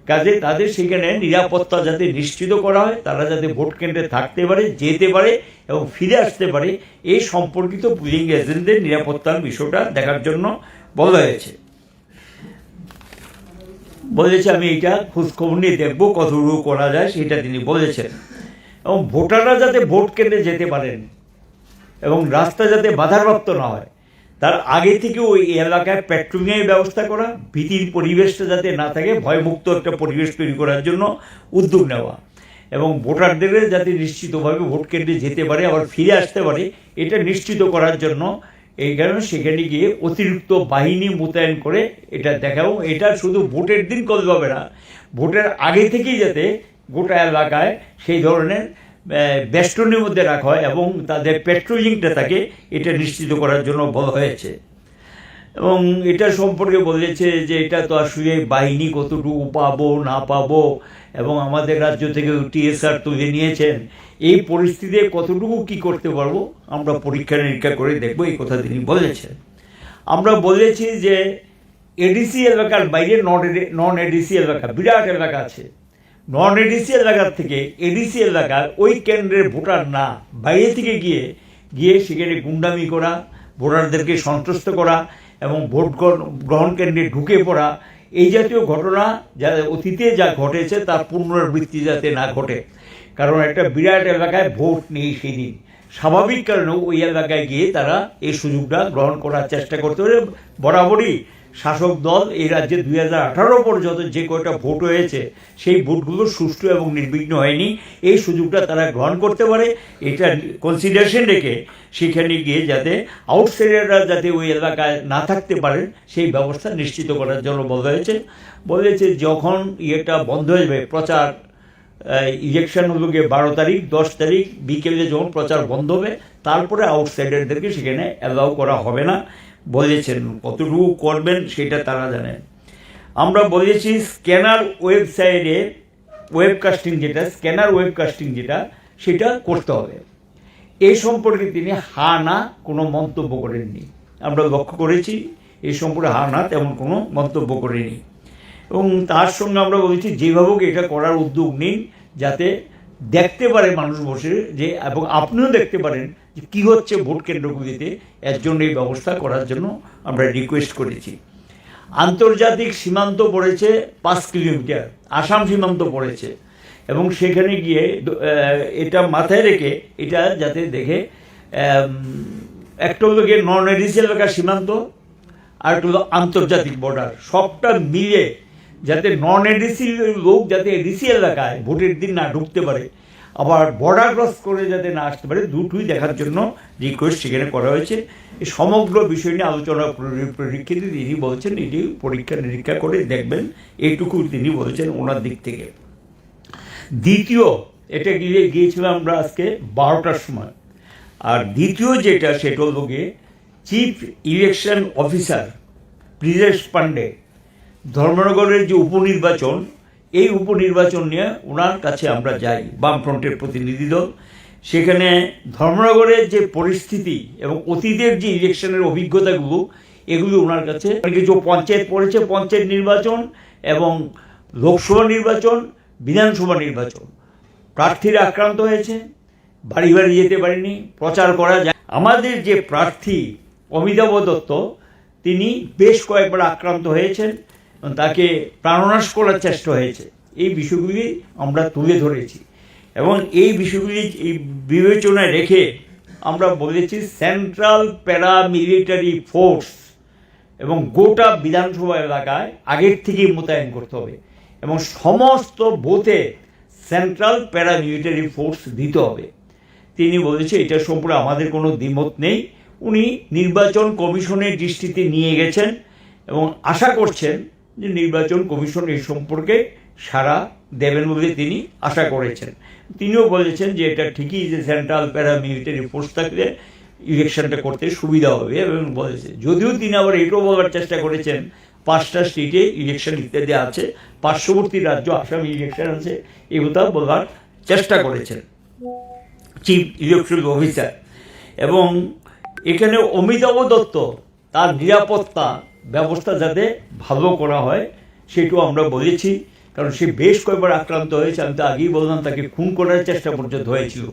কাজে তাদের সেখানে নিরাপত্তা যাতে নিশ্চিত করা হয়, তারা যাতে ভোট কেন্দ্রে থাকতে পারে, যেতে পারে এবং ফিরে আসতে পারে, এই সম্পর্কিত পোলিং এজেন্টদের নিরাপত্তার বিষয়টা দেখার জন্য বলা হয়েছে। বলেছে, "আমি এটা খোঁজ খবর নিয়ে দেখবো, কতটুকু করা যায়", সেটা তিনি বলেছেন। এবং ভোটাররা যাতে ভোট কেন্দ্রে যেতে পারেন এবং রাস্তা যাতে বাধাপ্রাপ্ত না হয়, তার আগে থেকে ওই এলাকায় প্যাট্রোলিংয়ের ব্যবস্থা করা, ভীতির পরিবেশটা যাতে না থাকে, ভয়মুক্ত একটা পরিবেশ তৈরি করার জন্য উদ্যোগ নেওয়া এবং ভোটারদের যাতে নিশ্চিতভাবে ভোট কেন্দ্রে যেতে পারে, আবার ফিরে আসতে পারে, এটা নিশ্চিত করার জন্য এই কারণে সেখানে গিয়ে অতিরিক্ত বাহিনী মোতায়েন করে এটা দেখাবো। এটা শুধু ভোটের দিন করা যাবে না, ভোটের আগে থেকেই যাতে গোটা এলাকায় সেই ধরনের, আহ, বেষ্টনীর মধ্যে রাখা হয় এবং তাদের প্যাট্রোলিংটা থাকে, এটা নিশ্চিত করার জন্য বলা হয়েছে। এবং এটা সম্পর্কে বলেছে যে এটা তো আসলে বাহিনী কতটুকু পাবো না পাবো, এবং আমাদের রাজ্য থেকে টিএসআর তুলে নিয়েছেন, এই পরিস্থিতিতে কতটুকু কি করতে পারবো আমরা পরীক্ষা নিরীক্ষা করে দেখবো, এই কথা তিনি বলেছেন। আমরা বলেছি যে এডিসি এলাকার বাইরে নন এডি-, নন এডিসি এলাকা, বিরাট এলাকা আছে। নন এডিসি এলাকা থেকে এডিসি এলাকার ওই কেন্দ্রের ভোটার না, বাইরে থেকে গিয়ে, গিয়ে সেখানে গুন্ডামি করা, ভোটারদেরকে সন্ত্রস্ত করা এবং ভোট গ্রহণ, গ্রহণ কেন্দ্রে ঢুকে পড়া, এই জাতীয় ঘটনা যা অতীতে যা ঘটেছে তার পুনরাবৃত্তি যাতে না ঘটে। কারণ একটা বিরাট এলাকায় ভোট নেই সেদিন, স্বাভাবিক কারণে ওই এলাকায় গিয়ে তারা এই সুযোগটা গ্রহণ করার চেষ্টা করতে পারে। বরাবরই শাসক দল এই রাজ্যে দুই হাজার আঠারো পর্যন্ত যে কয়টা ভোট হয়েছে, সেই ভোটগুলো সুষ্ঠু এবং নির্বিঘ্ন হয়নি। এই সুযোগটা তারা গ্রহণ করতে পারে, এটা কনসিডারেশন রেখে সেখানে গিয়ে যাতে আউটসাইডাররা যাতে ওই এলাকায় না থাকতে পারেন, সেই ব্যবস্থা নিশ্চিত করার জন্য বলা হয়েছে। বলেছে যখন ইয়েটা বন্ধ হয়ে যাবে, প্রচার, আহ, ইলেকশন হলো গিয়ে বারো তারিখ, দশ তারিখ বিকেলে যখন প্রচার বন্ধ হবে, তারপরে আউটসাইডারদেরকে সেখানে অ্যালাউ করা হবে না বলেছেন। কতটুকু করবেন সেটা তারা জানেন। আমরা বলেছি স্ক্যানার ওয়েবসাইটে ওয়েবকাস্টিং যেটা, স্ক্যানার ওয়েবকাস্টিং যেটা, সেটা করতে হবে। এ সম্পর্কে তিনি হা না কোনো মন্তব্য করেননি। আমরা লক্ষ্য করেছি, এ সম্পর্কে হা না তেমন কোনো মন্তব্য করেনি। এবং তার সঙ্গে আমরা বলেছি, যেভাবে হোক এটা করার উদ্যোগ নিন, যাতে দেখতে পারে মানুষ বসে, যে, এবং আপনিও দেখতে পারেন যে কী হচ্ছে ভোট কেন্দ্রগুলিতে, এর জন্য এই ব্যবস্থা করার জন্য আমরা রিকোয়েস্ট করেছি। আন্তর্জাতিক সীমান্ত পড়েছে পাঁচ কিলোমিটার, আসাম সীমান্ত পড়েছে, এবং সেখানে গিয়ে দ-, আহ, এটা মাথায় রেখে, এটা যাতে দেখে, আম, একটা হলো গিয়ে নন এডিসি এলাকার সীমান্ত, আর একটা হলো আন্তর্জাতিক বর্ডার, সবটা মিলে যাতে নন এডিসি লোক যাতে এডিসি এলাকায় ভোটের দিন না ঢুকতে পারে, আবার বর্ডার ক্রস করে যাতে না আসতে পারে, দুটোই দেখার জন্য রিকোয়েস্ট সেখানে করা হয়েছে। এই সমগ্র বিষয় নিয়ে আলোচনার পরি-, পরিপ্রেক্ষিতে তিনি বলছেন, এটি পরীক্ষা নিরীক্ষা করে দেখবেন, এইটুকু তিনি বলছেন ওনার দিক থেকে। দ্বিতীয়, এটা গিয়ে গিয়েছিলাম আমরা আজকে বারোটার সময়। আর দ্বিতীয় যেটা, সেটা হলো গিয়ে চিফ ইলেকশন অফিসার ব্রিজেশ পান্ডে, ধর্মনগরের যে উপনির্বাচন, এই উপনির্বাচন নিয়ে ওনার কাছে আমরা যাই, বামফ্রন্টের প্রতিনিধি দল। সেখানে ধর্মনগরের যে পরিস্থিতি এবং অতীতের যে ইলেকশনের অভিজ্ঞতাগুলো, এগুলো ওনার কাছে, কিছু পঞ্চায়েত পড়েছে, পঞ্চায়েত নির্বাচন এবং লোকসভা নির্বাচন, বিধানসভা নির্বাচন, প্রার্থীরা আক্রান্ত হয়েছে, বাড়ি বাড়ি যেতে পারেনি, প্রচার করা যায়। আমাদের যে প্রার্থী অমিতাভ দত্ত, তিনি বেশ কয়েকবার আক্রান্ত হয়েছেন এবং তাকে প্রাণনাশ করার চেষ্টা হয়েছে। এই বিষয়গুলি আমরা তুলে ধরেছি এবং এই বিষয়গুলি এই বিবেচনায় রেখে আমরা বলেছি, সেন্ট্রাল প্যারামিলিটারি ফোর্স এবং গোটা বিধানসভা এলাকায় আগের থেকেই মোতায়েন করতে হবে এবং সমস্ত বুথে সেন্ট্রাল প্যারামিলিটারি ফোর্স দিতে হবে। তিনি বলেছে, এটা সম্পর্কে আমাদের কোনো দ্বিমত নেই। উনি নির্বাচন কমিশনের দৃষ্টিতে নিয়ে গেছেন এবং আশা করছেন যে নির্বাচন কমিশন এই সম্পর্কে সাড়া দেবেন বলে তিনি আশা করেছেন। তিনিও বলেছেন যে এটা ঠিকই যে সেন্ট্রাল প্যারামিলিটারি ফোর্স থাকলে ইলেকশনটা করতে সুবিধা হবে এবং বলেছে, যদিও তিনি আবার এটাও বলার চেষ্টা করেছেন পাঁচটা স্টেটে ইলেকশন ইত্যাদি আছে, পার্শ্ববর্তী রাজ্য আসামে ইলেকশন আছে, এ কথা বলার চেষ্টা করেছেন চিফ ইলেকশন অফিসার। এবং এখানে অমিতাভ দত্ত তার নিরাপত্তা ব্যবস্থা যাতে ভালো করা হয়, সেটাও আমরা বলেছি। কারণ সে বেশ কয়েকবার আক্রান্ত হয়েছে, আমি তো আগেই বললাম, তাকে খুন করার চেষ্টা পর্যন্ত হয়েছিল।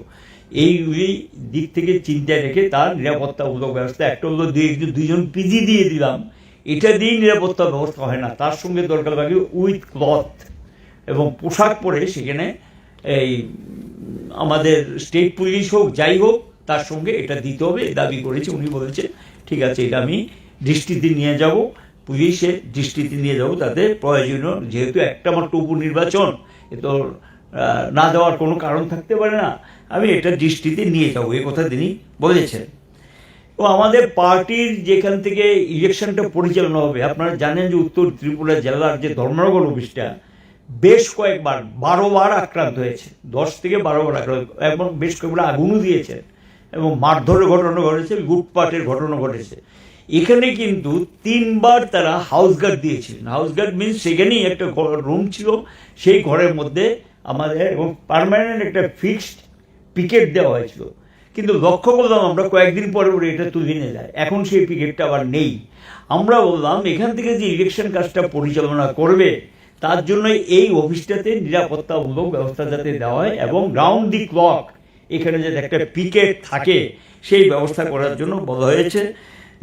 এই, এই দিক থেকে চিন্তায় রেখে তার নিরাপত্তামূলক ব্যবস্থা, একটা হলো দুই একজন, দুইজন পিজি দিয়ে দিলাম, এটা দিয়েই নিরাপত্তা ব্যবস্থা হয় না। তার সঙ্গে দরকার লাগে উইথ ক্লথ এবং পোশাক পরে সেখানে এই, উম, আমাদের স্টেট পুলিশ হোক, যাই হোক, তার সঙ্গে এটা দিতে হবে, দাবি করেছে। উনি বলেছে, ঠিক আছে, এটা আমি দৃষ্টিতে নিয়ে যাব, পুলিশের দৃষ্টিতে নিয়ে যাব, তাদের প্রয়োজনীয়, যেহেতু একটা মাত্র উপনির্বাচন, এ তো, আহ, না দেওয়ার কোনো কারণ থাকতে পারে না, আমি এটা দৃষ্টিতে নিয়ে যাব, এই কথা তিনি বলেছেন। ও আমাদের পার্টির যেখান থেকে ইলেকশনটা পরিচালনা হবে, আপনারা জানেন যে উত্তর ত্রিপুরা জেলার যে ধর্মনগর অফিসটা বেশ কয়েকবার, বারো বার আক্রান্ত হয়েছে, দশ থেকে বারো বার আক্রান্ত, এবং বেশ কয়েকবার আগুনও দিয়েছে এবং মারধরের ঘটনা ঘটেছে, লুটপাটের ঘটনা ঘটেছে। এখানে কিন্তু তিনবার তারা হাউস গার্ড দিয়েছিলেন। হাউস গার্ড মিনস সেখানেই একটা রুম ছিল, সেই ঘরের মধ্যে আমাদের এবং পার্মানেন্ট একটা ফিক্সড পিকেট দেওয়া হয়েছিল। কিন্তু লক্ষ্য করলাম আমরা কয়েকদিন পরে পরে এটা তুলে নিয়ে যায়, এখন সেই পিকেটটা আবার নেই। আমরা বললাম, এখান থেকে যে ইলেকশন কাজটা পরিচালনা করবে, তার জন্য এই অফিসটাতে নিরাপত্তামূলক ব্যবস্থা যাতে দেওয়া হয় এবং রাউন্ড দি ক্লক এখানে যাতে একটা পিকেট থাকে, সেই ব্যবস্থা করার জন্য বলা হয়েছে।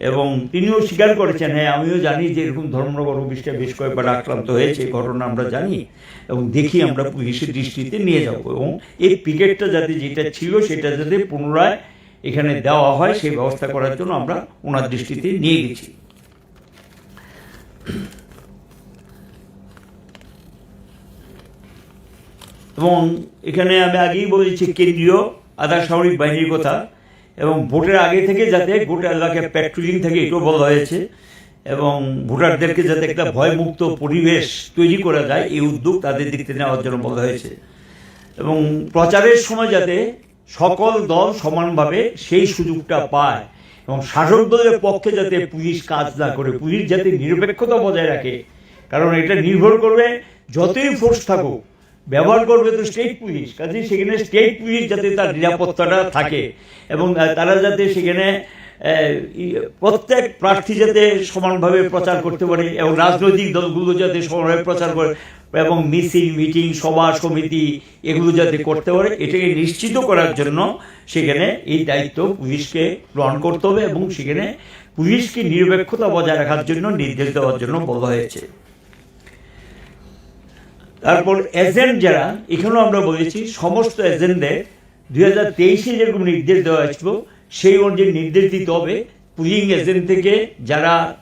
এবং তিনিও স্বীকার করেছেন, হ্যাঁ, আমিও জানি যে এরকম ধর্মনগর অফিসটা বেশ কয়েকবার আক্রান্ত হয়েছে, এই ঘটনা আমরা জানি এবং দেখি, আমরা পুলিশের দৃষ্টিতে নিয়ে যাব এবং এই পিকেটটা যাতে যেটা ছিল সেটা যাতে পুনরায় এখানে দেওয়া হয়, সেই ব্যবস্থা করার জন্য আমরা ওনার দৃষ্টিতে নিয়ে গেছি। এবং এখানে আমি আগেই বলেছি কেন্দ্রীয় আধা সামরিক বাহিনীর কথা, এবং ভোটের আগে থেকে যাতে গোটা এলাকায় প্যাট্রোলিং থাকে, এটাও বলা হয়েছে। এবং ভোটারদেরকে যাতে একটা ভয়মুক্ত পরিবেশ তৈরি করা যায়, এই উদ্যোগ তাদের দিক থেকে নেওয়ার জন্য বলা হয়েছে। এবং প্রচারের সময় যাতে সকল দল সমানভাবে সেই সুযোগটা পায় এবং শাসক দলের পক্ষে যাতে পুলিশ কাজ না করে, পুলিশ যাতে নিরপেক্ষতা বজায় রাখে, কারণ এটা নির্ভর করবে যতই ফোর্স থাকুক, ব্যবহার করবে তো স্টেট পুলিশ, কাজেই সেখানে স্টেট পুলিশ যাতে তার নিরাপত্তাটা থাকে এবং, আহ, তারা যাতে সেখানে, আহ, ই, প্রত্যেক প্রার্থী যাতে সমানভাবে প্রচার করতে পারে এবং রাজনৈতিক দলগুলো যাতে সমানভাবে প্রচার করে এবং মিছিল, মিটিং, সভা সমিতি এগুলো যাতে করতে পারে, এটাকে নিশ্চিত করার জন্য সেখানে এই দায়িত্ব পুলিশকে গ্রহণ করতে হবে এবং সেখানে পুলিশকে নিরপেক্ষতা বজায় রাখার জন্য নির্দেশ দেওয়ার জন্য বলা হয়েছে। তারপর এজেন্ট যারা, এখানেও আমরা বলেছি সমস্ত এজেন্টদের দুই হাজার তেইশে যেরকম নির্দেশ দেওয়া হয়েছিল সেই অনুযায়ী নির্দেশ দিতে হবে। পুলিং এজেন্ট থেকে যারা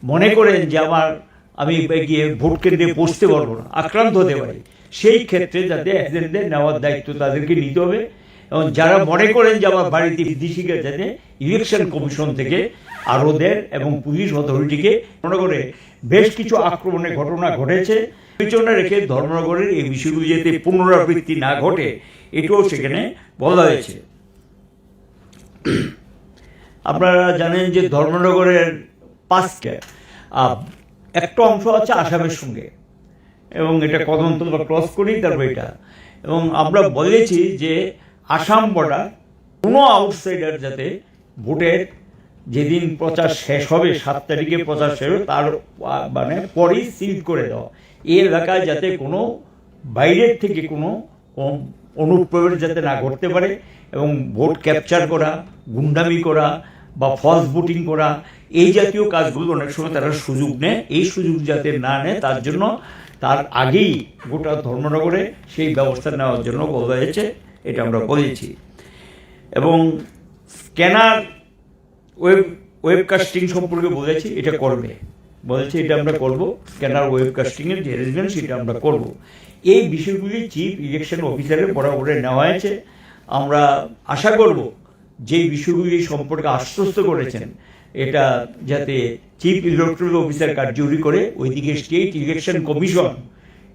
মনে করেন যে আমার, আমি গিয়ে ভোট কেন্দ্রে পৌঁছতে পারবো না, আক্রান্ত হতে পারি, সেই ক্ষেত্রে যাতে এজেন্টদের নেওয়ার দায়িত্ব তাদেরকে নিতে হবে। এবং যারা মনে করেন যে আমার বাড়িতে বিভীষিকা, যাতে ইলেকশন কমিশন থেকে আরও দেন এবং পুলিশ অথরিটিকে মনে করে বেশ কিছু আক্রমণের ঘটনা ঘটেছে, বিবেচনা রেখে ধর্মনগরের এই বিষয়গুলি যাতে পুনরাবৃত্তি না ঘটে, এটাও সেখানে বলা হয়েছে। আপনারা জানেন যে ধর্মনগরের পাঁচটা, আহ, একটা অংশ আছে আসামের সঙ্গে, এবং এটা কদমতলা ক্রস করেই তারপর এটা। এবং আমরা বলেছি যে আসাম বর্ডার কোনো আউটসাইডার যাতে ভোটের যেদিন প্রচার শেষ হবে, সাত তারিখে প্রচার শেষ হবে, তার, আহ, মানে পরেই সিল করে দেওয়া। এই এলাকায় যাতে কোনো বাইরের থেকে কোনো অ-, অনুপ্রবেশ যাতে না ঘটতে পারে এবং ভোট ক্যাপচার করা, গুন্ডামি করা বা ফলস ভোটিং করা, এই জাতীয় কাজগুলো অনেক সময় তারা সুযোগ নেয়। এই সুযোগ যাতে না নেয়, তার জন্য তার আগেই গোটা ধর্মনগরে সেই ব্যবস্থা নেওয়ার জন্য বলা হয়েছে, এটা আমরা বলেছি। এবং স্ক্যানার ওয়েব, ওয়েব কাস্টিং সম্পর্কে বলেছি, এটা করবে, বলেছে এটা আমরা করব। স্ক্যানার ওয়েব কাস্টিং এর যে অ্যারেঞ্জমেন্ট, সেটা আমরা করব। এই বিষয়গুলি চিফ ইলেকশন অফিসারের বরাবরে নেওয়া হয়েছে। আমরা আশা করব যে বিষয়গুলি সম্পর্কে আশ্বস্ত করেছেন, এটা যাতে চিফ ইলেকট্রাল অফিসার কার্যকরী করে, ওইদিকে স্টেট ইলেকশন কমিশন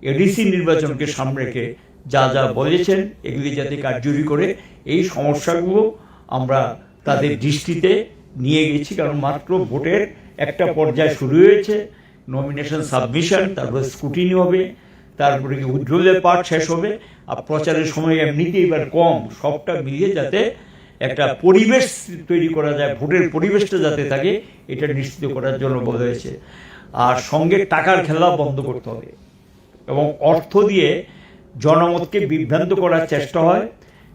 এডিসি নির্বাচনকে সামনে রেখে যা যা বলেছেন, এগুলি যাতে কার্যকরী করে, এই সমস্যাগুলো আমরা তাদের দৃষ্টিতে নিয়ে গেছি। কারণ মাত্র ভোটের একটা পর্যায় শুরু হয়েছে, নমিনেশন সাবমিশন, তারপরে স্ক্রুটিনি হবে, তারপরে কি উইথড্রলের পার্ট শেষ হবে। আর প্রচারের সময় এমনিতেই এবার কম, সবটা মিলিয়ে যাতে একটা পরিবেশ তৈরি করা যায়, ভোটের পরিবেশটা যাতে থাকে, এটা নিশ্চিত করার জন্য বলা হয়েছে। আর সঙ্গে টাকার খেলা বন্ধ করতে হবে এবং অর্থ দিয়ে জনমতকে বিভ্রান্ত করার চেষ্টা হয়।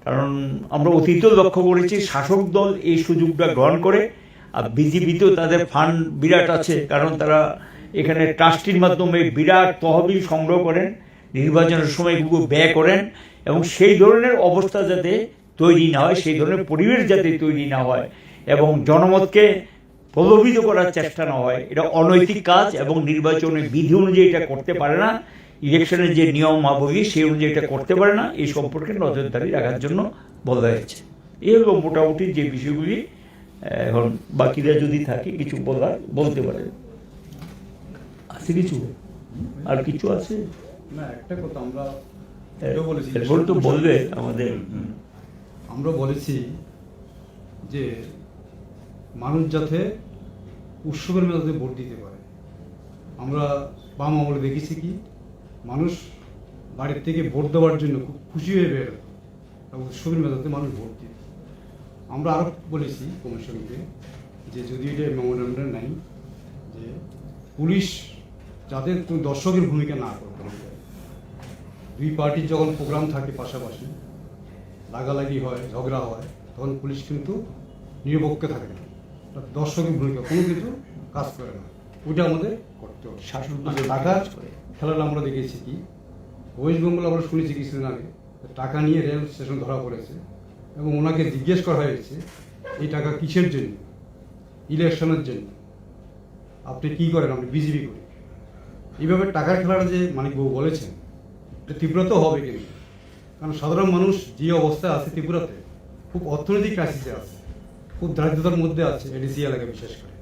কারণ আমরা অতীতেও লক্ষ্য করেছি, শাসক দল এই সুযোগটা গ্রহণ করে। আর বিজেপিতেও তাদের ফান্ড বিরাট আছে, কারণ তারা এখানে ট্রাস্টির মাধ্যমে বিরাট তহবিল সংগ্রহ করেন, নির্বাচনের সময় এগুলো ব্যয় করেন। এবং সেই ধরনের অবস্থা যাতে তৈরি না হয়, সেই ধরনের পরিবেশ যাতে তৈরি না হয় এবং জনমতকে প্রলোভিত করার চেষ্টা না হয়, এটা অনৈতিক কাজ এবং নির্বাচনের বিধি অনুযায়ী এটা করতে পারে না, ইলেকশনের যে নিয়মাবলী সেই অনুযায়ী এটা করতে পারে না, এই সম্পর্কে নজরদারি রাখার জন্য বলা হয়েছে। এই হলো মোটামুটি যে বিষয়গুলি। এখন বাকিরা যদি থাকে কিছু বলার, বলতে পারে। আছে কিছু? আর কিছু আছে? না, একটা কথা আমরা এ, এটাও বলেছি, এরপর তো বলবে আমাদের। হুম। আমরা বলেছি যে মানুষ যাতে উৎসবের মেজাজে ভোট দিতে পারে। আমরা বাম আমলে দেখেছি কি, মানুষ বাড়ির থেকে ভোট দেওয়ার জন্য খুব খুশি হয়ে বের হতো। এবং উৎসবের মেজাজে মানুষ ভোট দিত। আমরা আরও বলেছি কমিশনকে যে যদি এটা মেমোরেন্ডাম নাই, যে পুলিশ যাতে কোনো দর্শকের ভূমিকা না করে কোনো জায়গায়। দুই পার্টির যখন প্রোগ্রাম থাকে পাশাপাশি, লাগালাগি হয়, ঝগড়া হয়, তখন পুলিশ কিন্তু নিরপেক্ষ থাকে না, তার দর্শকের ভূমিকা কোনো কিছু কাজ করে না। ওইটা আমাদের করতে হবে। শাসন আর ঢাকার খেলাটা আমরা দেখেছি কি, ওয়েস্ট বেঙ্গল আমরা শুনেছি কিছুদিন আগে, টাকা নিয়ে রেল স্টেশন ধরা পড়েছে এবং ওনাকে জিজ্ঞেস করা হয়েছে, "এই টাকা কিসের জন্য?" "ইলেকশনের জন্য।" "আপনি কি করেন?" "আপনি বিজেপি করি।" এইভাবে টাকার খেলাটা যে মানিকবাবু বলেছেন, এটা তীব্রতা হবে কিন্তু, কারণ সাধারণ মানুষ যে অবস্থায় আছে ত্রিপুরাতে, খুব অর্থনৈতিক ক্রাইসিসে আছে, খুব দারিদ্রতার মধ্যে আছে এডিসি এলাকা বিশেষ করে,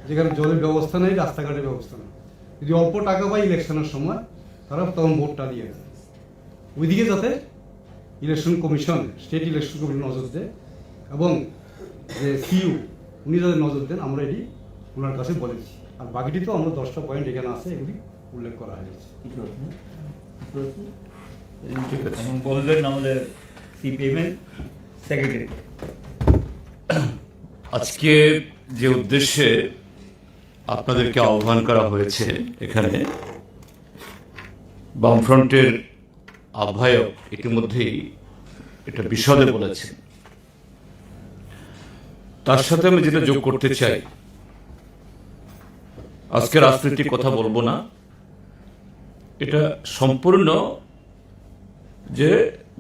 যেখানে জলের ব্যবস্থা নেই, রাস্তাঘাটের ব্যবস্থা নেই। যদি অল্প টাকা পায় ইলেকশনের সময়, তারা তখন ভোটটা দিয়ে দেয়। ওইদিকে যাতে election commission, state election commission নজর দেয় এবং যে সিইও উনি যাতে নজর দেন, আমরা এটি ওনার কাছে বলেছি। আর বাকিটি তো আমরা দশটা পয়েন্ট এখানে আছে, এগুলি উল্লেখ করা হয়েছে। কিছু আছে না? কিছু আছে? ঠিক আছে। এবং বলবেন আমাদের সিপিএম এর সেক্রেটারি। আজকে যে উদ্দেশ্যে আপনাদেরকে আহ্বান করা হয়েছে এখানে, বামফ্রন্টের আহ্বায়ক ইতিমধ্যেই এটা বিশদে বলেছেন। তার সাথে আমি যেটা যোগ করতে চাই, আজকে রাজনৈতিক কথা বলবো না, এটা সম্পূর্ণ যে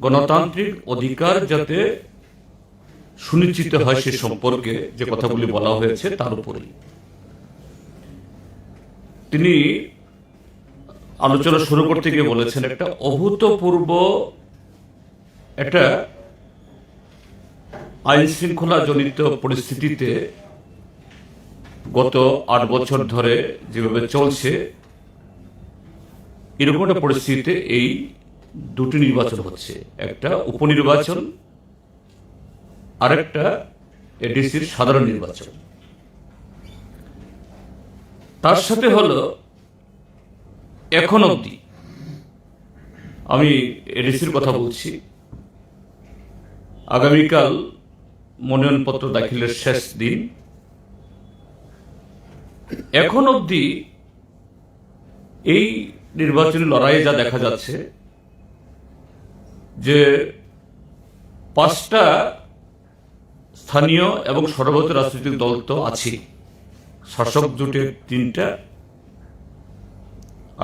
গণতান্ত্রিক অধিকার যাতে সুনিশ্চিত হয় সে সম্পর্কে যে কথাগুলি বলা হয়েছে তার উপরেই। তিনি আলোচনা শুরু করতে গিয়ে বলেছেন, একটা অভূতপূর্ব একটা আইন শৃঙ্খলা জনিত পরিস্থিতিতে গত আট বছর ধরে যেভাবে চলছে, এরকম একটা পরিস্থিতিতে এই দুটি নির্বাচন হচ্ছে, একটা উপনির্বাচন, আরেকটা এডিসির সাধারণ নির্বাচন। তার সাথে হলো, এখন অবধি, আমি এডিসির কথা বলছি, আগামীকাল মনোনয়নপত্র দাখিলের শেষ দিন। এখন অবধি এই নির্বাচনী লড়াইয়ে যা দেখা যাচ্ছে যে পাঁচটা স্থানীয় এবং সর্বভারতীয় রাজনৈতিক দল তো আছেই, শাসক জোটের তিনটা,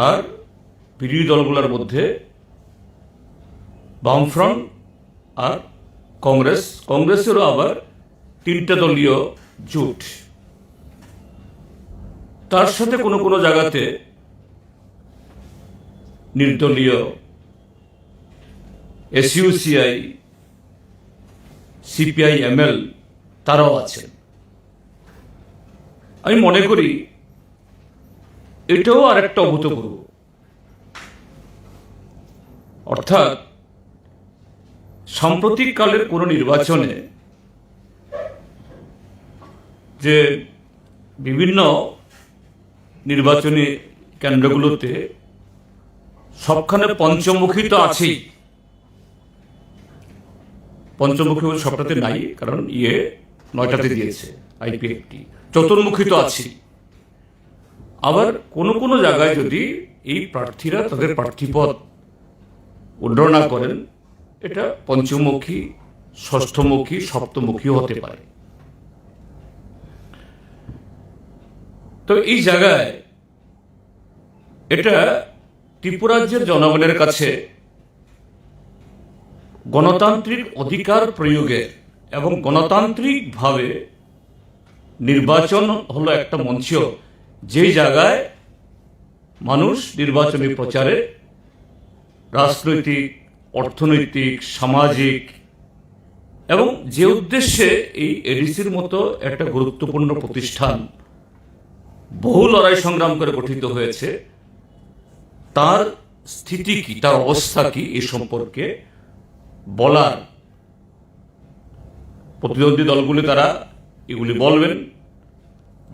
আর বিরোধী দলগুলোর মধ্যে বামফ্রন্ট আর কংগ্রেস, কংগ্রেসেরও আবার তিনটা দলীয় জোট। তার সাথে কোনো কোনো জায়গাতে নির্দলীয়, এসইউসিআই, সিপিআই এমএল, তারাও আছেন। আমি মনে করি এটাও আরেকটা অভূতপূর্ব। অর্থাৎ সাম্প্রতিক কালের কোনো নির্বাচনে যে বিভিন্ন নির্বাচনী কেন্দ্রগুলোতে সবখানে পঞ্চমুখী তো আছেই, পঞ্চমুখী বলতে সবটাতে নাই, কারণ ইয়ে নয়টাতে দিয়েছে আইপিএফটি, চতুর্মুখী তো আছেই। আবার কোনো কোনো জায়গায় যদি এই প্রার্থীরা তাদের প্রার্থীপদ উড্র না করেন, এটা পঞ্চমুখী, ষষ্ঠমুখী, সপ্তমুখীও হতে পারে। তো এই জায়গায় এটা ত্রিপুরাজ্যের জনগণের কাছে গণতান্ত্রিক অধিকার প্রয়োগের এবং গণতান্ত্রিকভাবে নির্বাচন হলো একটা মঞ্চ, যেই জায়গায় মানুষ নির্বাচনী প্রচারে রাজনৈতিক, অর্থনৈতিক, সামাজিক এবং যে উদ্দেশ্যে এই এডিসির মতো একটা গুরুত্বপূর্ণ প্রতিষ্ঠান বহু লড়াই সংগ্রাম করে গঠিত হয়েছে, তার স্থিতি কি, তার অবস্থা কি, এ সম্পর্কে বলার প্রতিদ্বন্দ্বী দলগুলি তারা এগুলি বলবেন,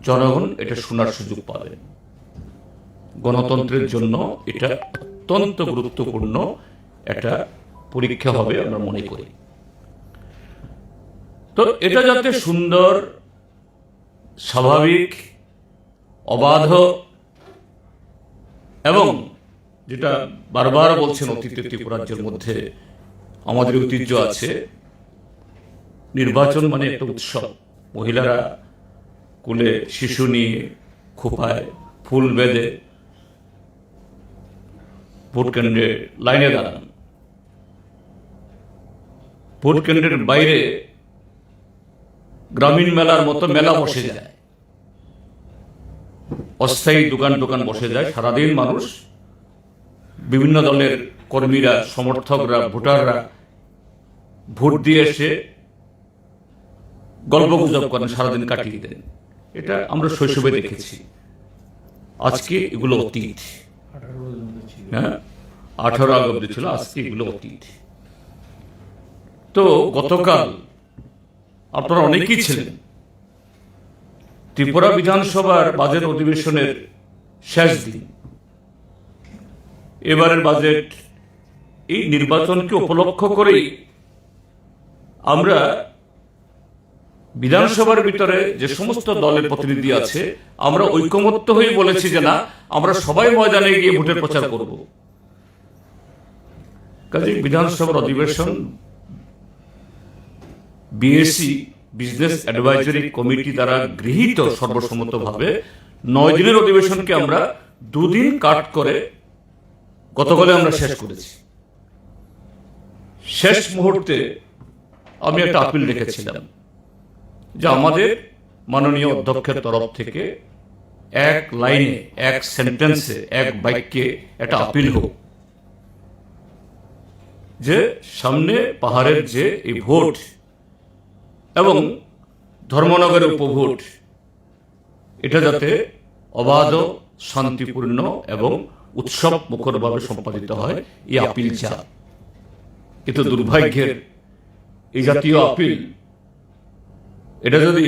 জনগণ এটা শোনার সুযোগ পাবেন। গণতন্ত্রের জন্য এটা অত্যন্ত গুরুত্বপূর্ণ একটা পরীক্ষা হবে আমরা মনে করি। তো এটা যাতে সুন্দর, স্বাভাবিক, অবাধ এবং যেটা বারবার বলছেন অতীতে ত্রিপুরাজ্যের মধ্যে আমাদের ঐতিহ্য আছে, নির্বাচন মানে একটা উৎসব। মহিলারা কোলে শিশু নিয়ে, খোঁপায় ফুল বেঁধে ভোট কেন্দ্রে লাইনে দাঁড়ান। ভোট কেন্দ্রের বাইরে গ্রামীণ মেলার মতো মেলা বসে যায়, অস্থায়ী দোকান টোকান বসে যায়। সারাদিন মানুষ, বিভিন্ন দলের কর্মীরা, সমর্থকরা, ভোটাররা ভোট দিয়ে এসে গল্প গুজব করেন, সারাদিন কাটিয়ে দেন। এটা আমরা শৈশবে দেখেছি। আজকে এগুলো অতীত। হ্যাঁ, আঠারো আগ অব্দি ছিল, আজকে এগুলো অতীত। তো গতকাল আপনারা অনেকেই ছিলেন, ত্রিপুরা বিধানসভার বাজেট অধিবেশনের শেষ দিন। এবারের বাজেট এই নির্বাচনকে উপলক্ষ করেই আমরা বিধানসভার ভিতরে যে সমস্ত দলের প্রতিনিধি আছে, আমরা ঐক্যমত্য হয়ে বলেছি যে না, আমরা সবাই ময়দানে গিয়ে ভোটের প্রচার করব। কাজেই বিধানসভার অধিবেশন বিএসি, বিজনেস অ্যাডভাইজারি কমিটি দ্বারা গৃহীত সর্বসম্মতভাবে নয় দিনের অধিবেশনকে আমরা দুদিন কাট করে গতকালে আমরা শেষ করেছি। শেষ মুহূর্তে আমি একটা আপিল রেখেছিলাম যে আমাদের মাননীয় অধ্যক্ষের তরফ থেকে এক লাইনে, এক সেন্টেন্সে, এক বাক্যে একটা আপিল হোক যে সামনে পাহাড়ের যে এই ভোট এবং ধর্মনগরের উপভোট, এটা যাতে অবাধ, শান্তিপূর্ণ এবং উৎসব মুখরভাবে সম্পাদিত হয়, এই আপিল চা। কিন্তু দুর্ভাগ্যের এই জাতীয় আপিল, এটা যদি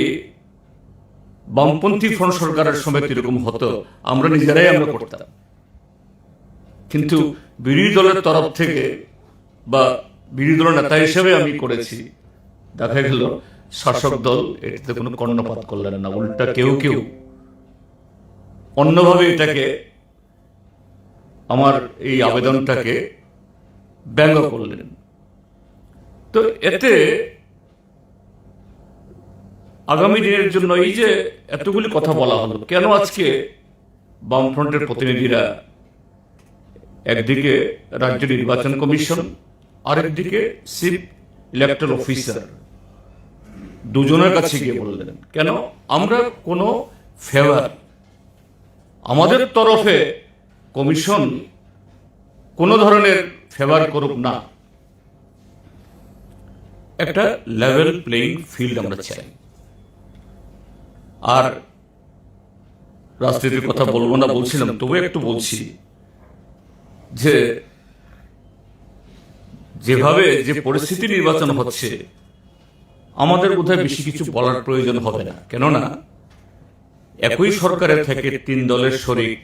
বামপন্থী ফ্রন্ট সরকারের সময় এরকম হতো, আমরা নিজেরাই আমরা করতাম। কিন্তু বিরোধী দলের তরফ থেকে বা বিরোধী দলের নেতা হিসেবে আমি করেছি, দেখা গেল শাসক দল এটাতে কোনো কর্ণপাত করলেন না, উল্টা কেউ কেউ অন্যভাবে এটাকে, আমার এই আবেদনটাকে ব্যঙ্গ করলেন। তো এতে আগামী দিনের জন্য এই যে এতগুলি কথা বলা হলো, কেন আজকে বামফ্রন্টের প্রতিনিধিরা একদিকে রাজ্য নির্বাচন কমিশন, আরেকদিকে চিফ ইলেকটরাল অফিসার, দুজনের কাছে গিয়ে বললেন, কেন আমরা কোনো ফেভার, আমাদের তরফে কমিশন কোনো ধরনের ফেভার করুক না, একটা লেভেল প্লেইং ফিল্ড আমরা চাই। আর রাজনীতির কথা বলবো না বলছিলাম, তবু একটু বলছি যে যেভাবে যে পরিস্থিতি নির্বাচন হচ্ছে, আমাদের বোধহয় বেশি কিছু বলার প্রয়োজন হবে না। কেননা একই সরকারে থেকে তিন দলের শরিক,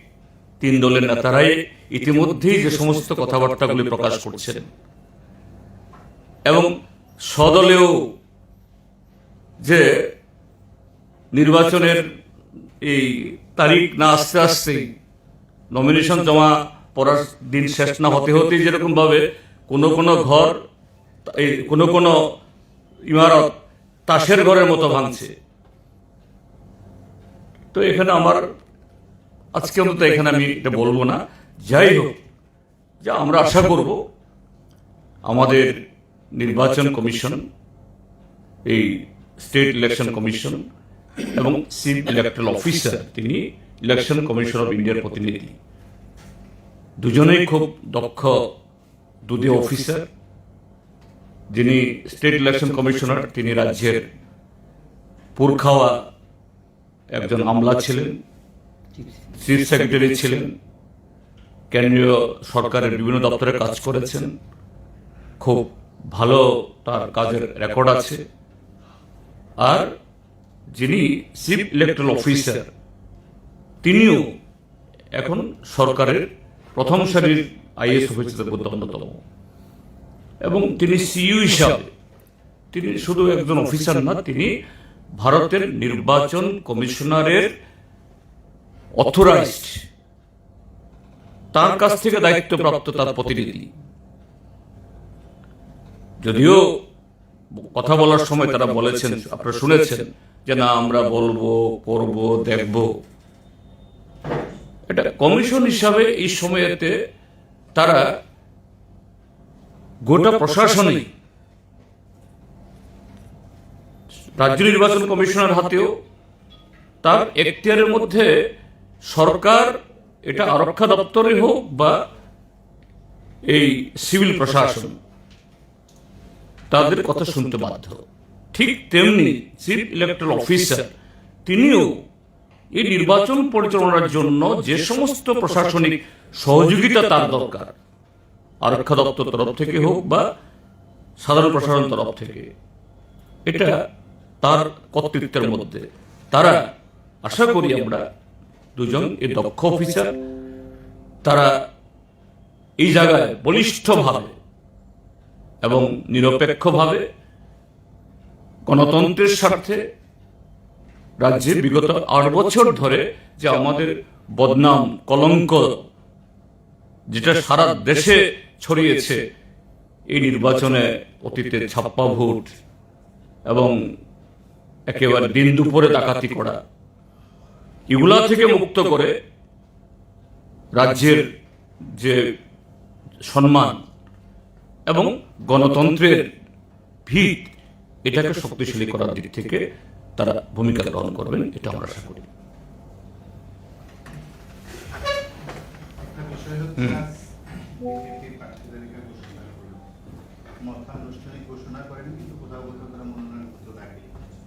তিন দলের নেতারাই ইতিমধ্যেই যে সমস্ত কথাবার্তাগুলি প্রকাশ করছেন এবং সদলেও যে নির্বাচনের এই তারিখ না আসতে আসতেই, নমিনেশন জমা পড়ার দিন শেষ না হতে হতেই যেরকমভাবে কোনো কোনো ঘর, এই কোনো কোনো ইমারত তাসের ঘরের মতো ভাঙছে। তো এখানে আমার আজকে অন্তত এখানে আমি এটা বলবো না। যাই হোক, যা আমরা আশা করব আমাদের নির্বাচন কমিশন, এই স্টেট ইলেকশন কমিশন এবং চিফ ইলেকটরাল অফিসার, তিনি ইলেকশন কমিশন অফ ইন্ডিয়ার প্রতিনিধি, দুজনেই খুব দক্ষ দুদে অফিসার। যিনি স্টেট ইলেকশন কমিশনার, তিনি রাজ্যের পুরখাওয়া একজন আমলা ছিলেন, চিফ সেক্রেটারি ছিলেন, কেন্দ্রীয় সরকারের বিভিন্ন দপ্তরে কাজ করেছেন, খুব ভালো তার কাজের রেকর্ড আছে। আর যিনি চিফ ইলেকটরাল অফিসার, তিনিও এখন সরকারের প্রথম সারির আইএএস অফিসারদের মধ্যে অন্যতম। এবং তিনি সিইউ হিসাবে, তিনি শুধু একজন অফিসার না, তিনি ভারতের নির্বাচন কমিশনারের অথরাইজড, তার কাছ থেকে দায়িত্বপ্রাপ্ত তার প্রতিনিধি। যদিও কথা বলার সময় তারা বলেছেন, আপনারা শুনেছেন যে না, আমরা বলবো, করব, দেখব। এটা কমিশন হিসাবে এই সময়তে তারা গোটা প্রশাসনিক, রাজ্য নির্বাচন কমিশনার হাতেও তার এখতিয়ারের মধ্যে সরকার, এটা আরক্ষা দপ্তরে হোক বা এই সিভিল প্রশাসন, তাদের কথা শুনতে বাধ্য। ঠিক তেমনি চিফ ইলেকটরাল অফিসার, তিনিও এই নির্বাচন পরিচালনার জন্য যে সমস্ত প্রশাসনিক সহযোগিতা তার দরকার, আরক্ষা দপ্তর তরফ থেকে হোক বা সাধারণ প্রশাসন তরফ থেকে, এটা তার কর্তৃত্বের মধ্যে। তারা, আশা করি আমরা, দুজন এই দক্ষ অফিসার, তারা এই জায়গায় বলিষ্ঠভাবে এবং নিরপেক্ষভাবে গণতন্ত্রের স্বার্থে রাজ্যে বিগত আট বছর ধরে যে আমাদের বদনাম, কলঙ্ক, যেটা সারা দেশে ছড়িয়েছে, এই নির্বাচনে অতীতে ছাপ্পা ভোট এবং একেবারে দিন দুপুরে ডাকাতি করা, এগুলা থেকে মুক্ত করে রাজ্যের যে সম্মান এবং গণতন্ত্রের ভিত, এটাকে শক্তিশালী করার দিক থেকে তারা ভূমিকা গ্রহণ করবেন, এটা আমরা আশা করি। একটা বিষয় হচ্ছে, হুম। আজ বিএনপি প্রার্থী তালিকা ঘোষণা করলো। মথা আনুষ্ঠানিক ঘোষণা করেনি, কিন্তু কোথাও কোথাও তারা মনোনয়নপত্র দাখিল করেছে।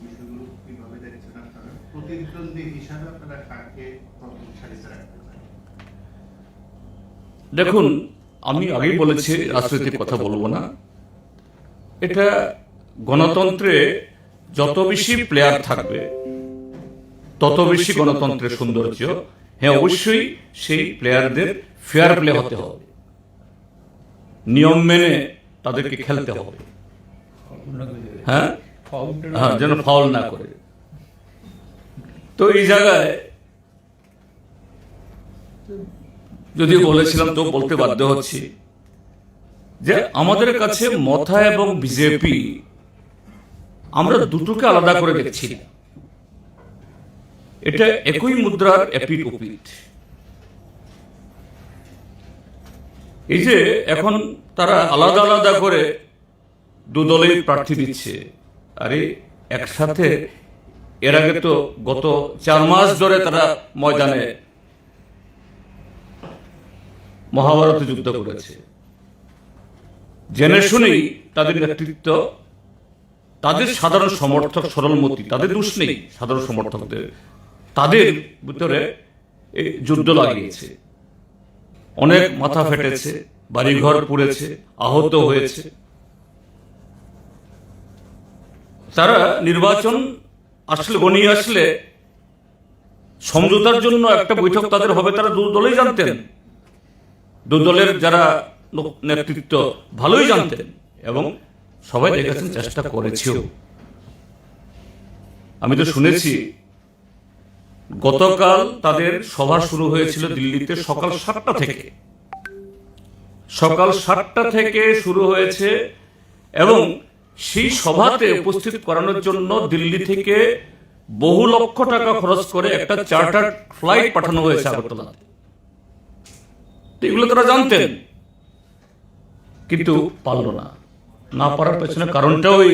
বিষয়গুলো কিভাবে দেখছেন আপনারা? প্রতিদ্বন্দ্বী হিসাবে আপনারা কাকে প্রথম সারিতে রাখতে চান? দেখুন, আমি আগেই বলেছি, রাজনৈতিক কথা বলবো না। এটা গণতন্ত্রে যত বেশি প্লেয়ার থাকবে, তত বেশি গণতন্ত্রের সৌন্দর্য। হ্যাঁ, অবশ্যই সেই প্লেয়ারদের ফেয়ার প্লে হতে হবে, নিয়ম মেনে তাদেরকে খেলতে হবে। হ্যাঁ, হ্যাঁ, যেন ফাউল না করে। তো এই জায়গায় যদিও বলেছিলাম, তো বলতে বাধ্য হচ্ছি যে আমাদের কাছে মথা এবং বিজেপি, আমরা দুটোকে আলাদা করে দেখছি না। এটা একই মুদ্রার এপিঠ ওপিঠ। এই যে এখন তারা আলাদা আলাদা করে দু দলেই প্রার্থী দিচ্ছে। আরে, একসাথে এর আগে তো গত চার মাস ধরে তারা ময়দানে মহাভারতে যুদ্ধ করেছে। জেনে শুনেই তাদের নেতৃত্ব, তাদের সাধারণ সমর্থক, সরলমতি, তাদের দোষ নেই সাধারণ সমর্থকদের, তাদের ভিতরে এই যুদ্ধ লাগিয়েছে। অনেক মাথা ফেটেছে, বাড়িঘর পুড়েছে, আহত হয়েছে। তারা নির্বাচন আসলে, ঘনিয়ে আসলে সমঝোতার জন্য একটা বৈঠক তাদের হবে, তারা দু দলেই জানতেন। দু দলের যারা লোক-, নেতৃত্ব ভালোই জানতেন এবং সবাই দেখেছেন, চেষ্টা করেছেও। আমি তো শুনেছি গতকাল তাদের সভা শুরু হয়েছিল দিল্লিতে সকাল সাতটা থেকে। সকাল সাতটা থেকে শুরু হয়েছে এবং সেই সভাতে উপস্থিত করানোর জন্য দিল্লি থেকে বহু লক্ষ টাকা খরচ করে একটা চার্টার্ড ফ্লাইট পাঠানো হয়েছে আগরতলাতে। তো এগুলো তারা জানতেন, কিন্তু পারল না। না পারার পেছনে কারণটা ওই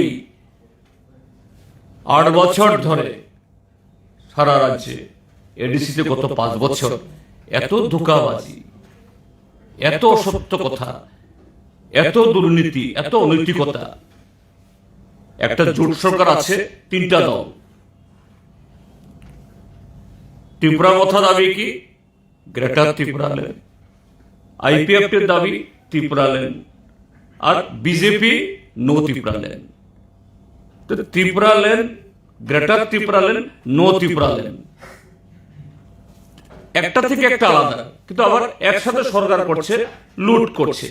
আট বছর ধরে সারা রাজ্যে এডিসিতে গত পাঁচ বছর এত ধোঁকাবাজি, এত অসত্য কথা, এত দুর্নীতি, এত অনৈতিকতা। একটা জোট সরকার আছে, তিনটা দল। ত্রিপুরা মথা দাবি কি? গ্রেটার ত্রিপুরাল্যান্ড। আইপিএফটির দাবি ত্রিপুরাল্যান্ড। আর বিজেপি নো ত্রিপুরাল্যান্ড। তো ত্রিপুরাল্যান্ড, গ্রেটার ত্রিপুরাল্যান্ড, নো ত্রিপুরাল্যান্ড, একটা থেকে একটা আলাদা, কিন্তু আবার একসাথে সরকার করছে, লুট করছে,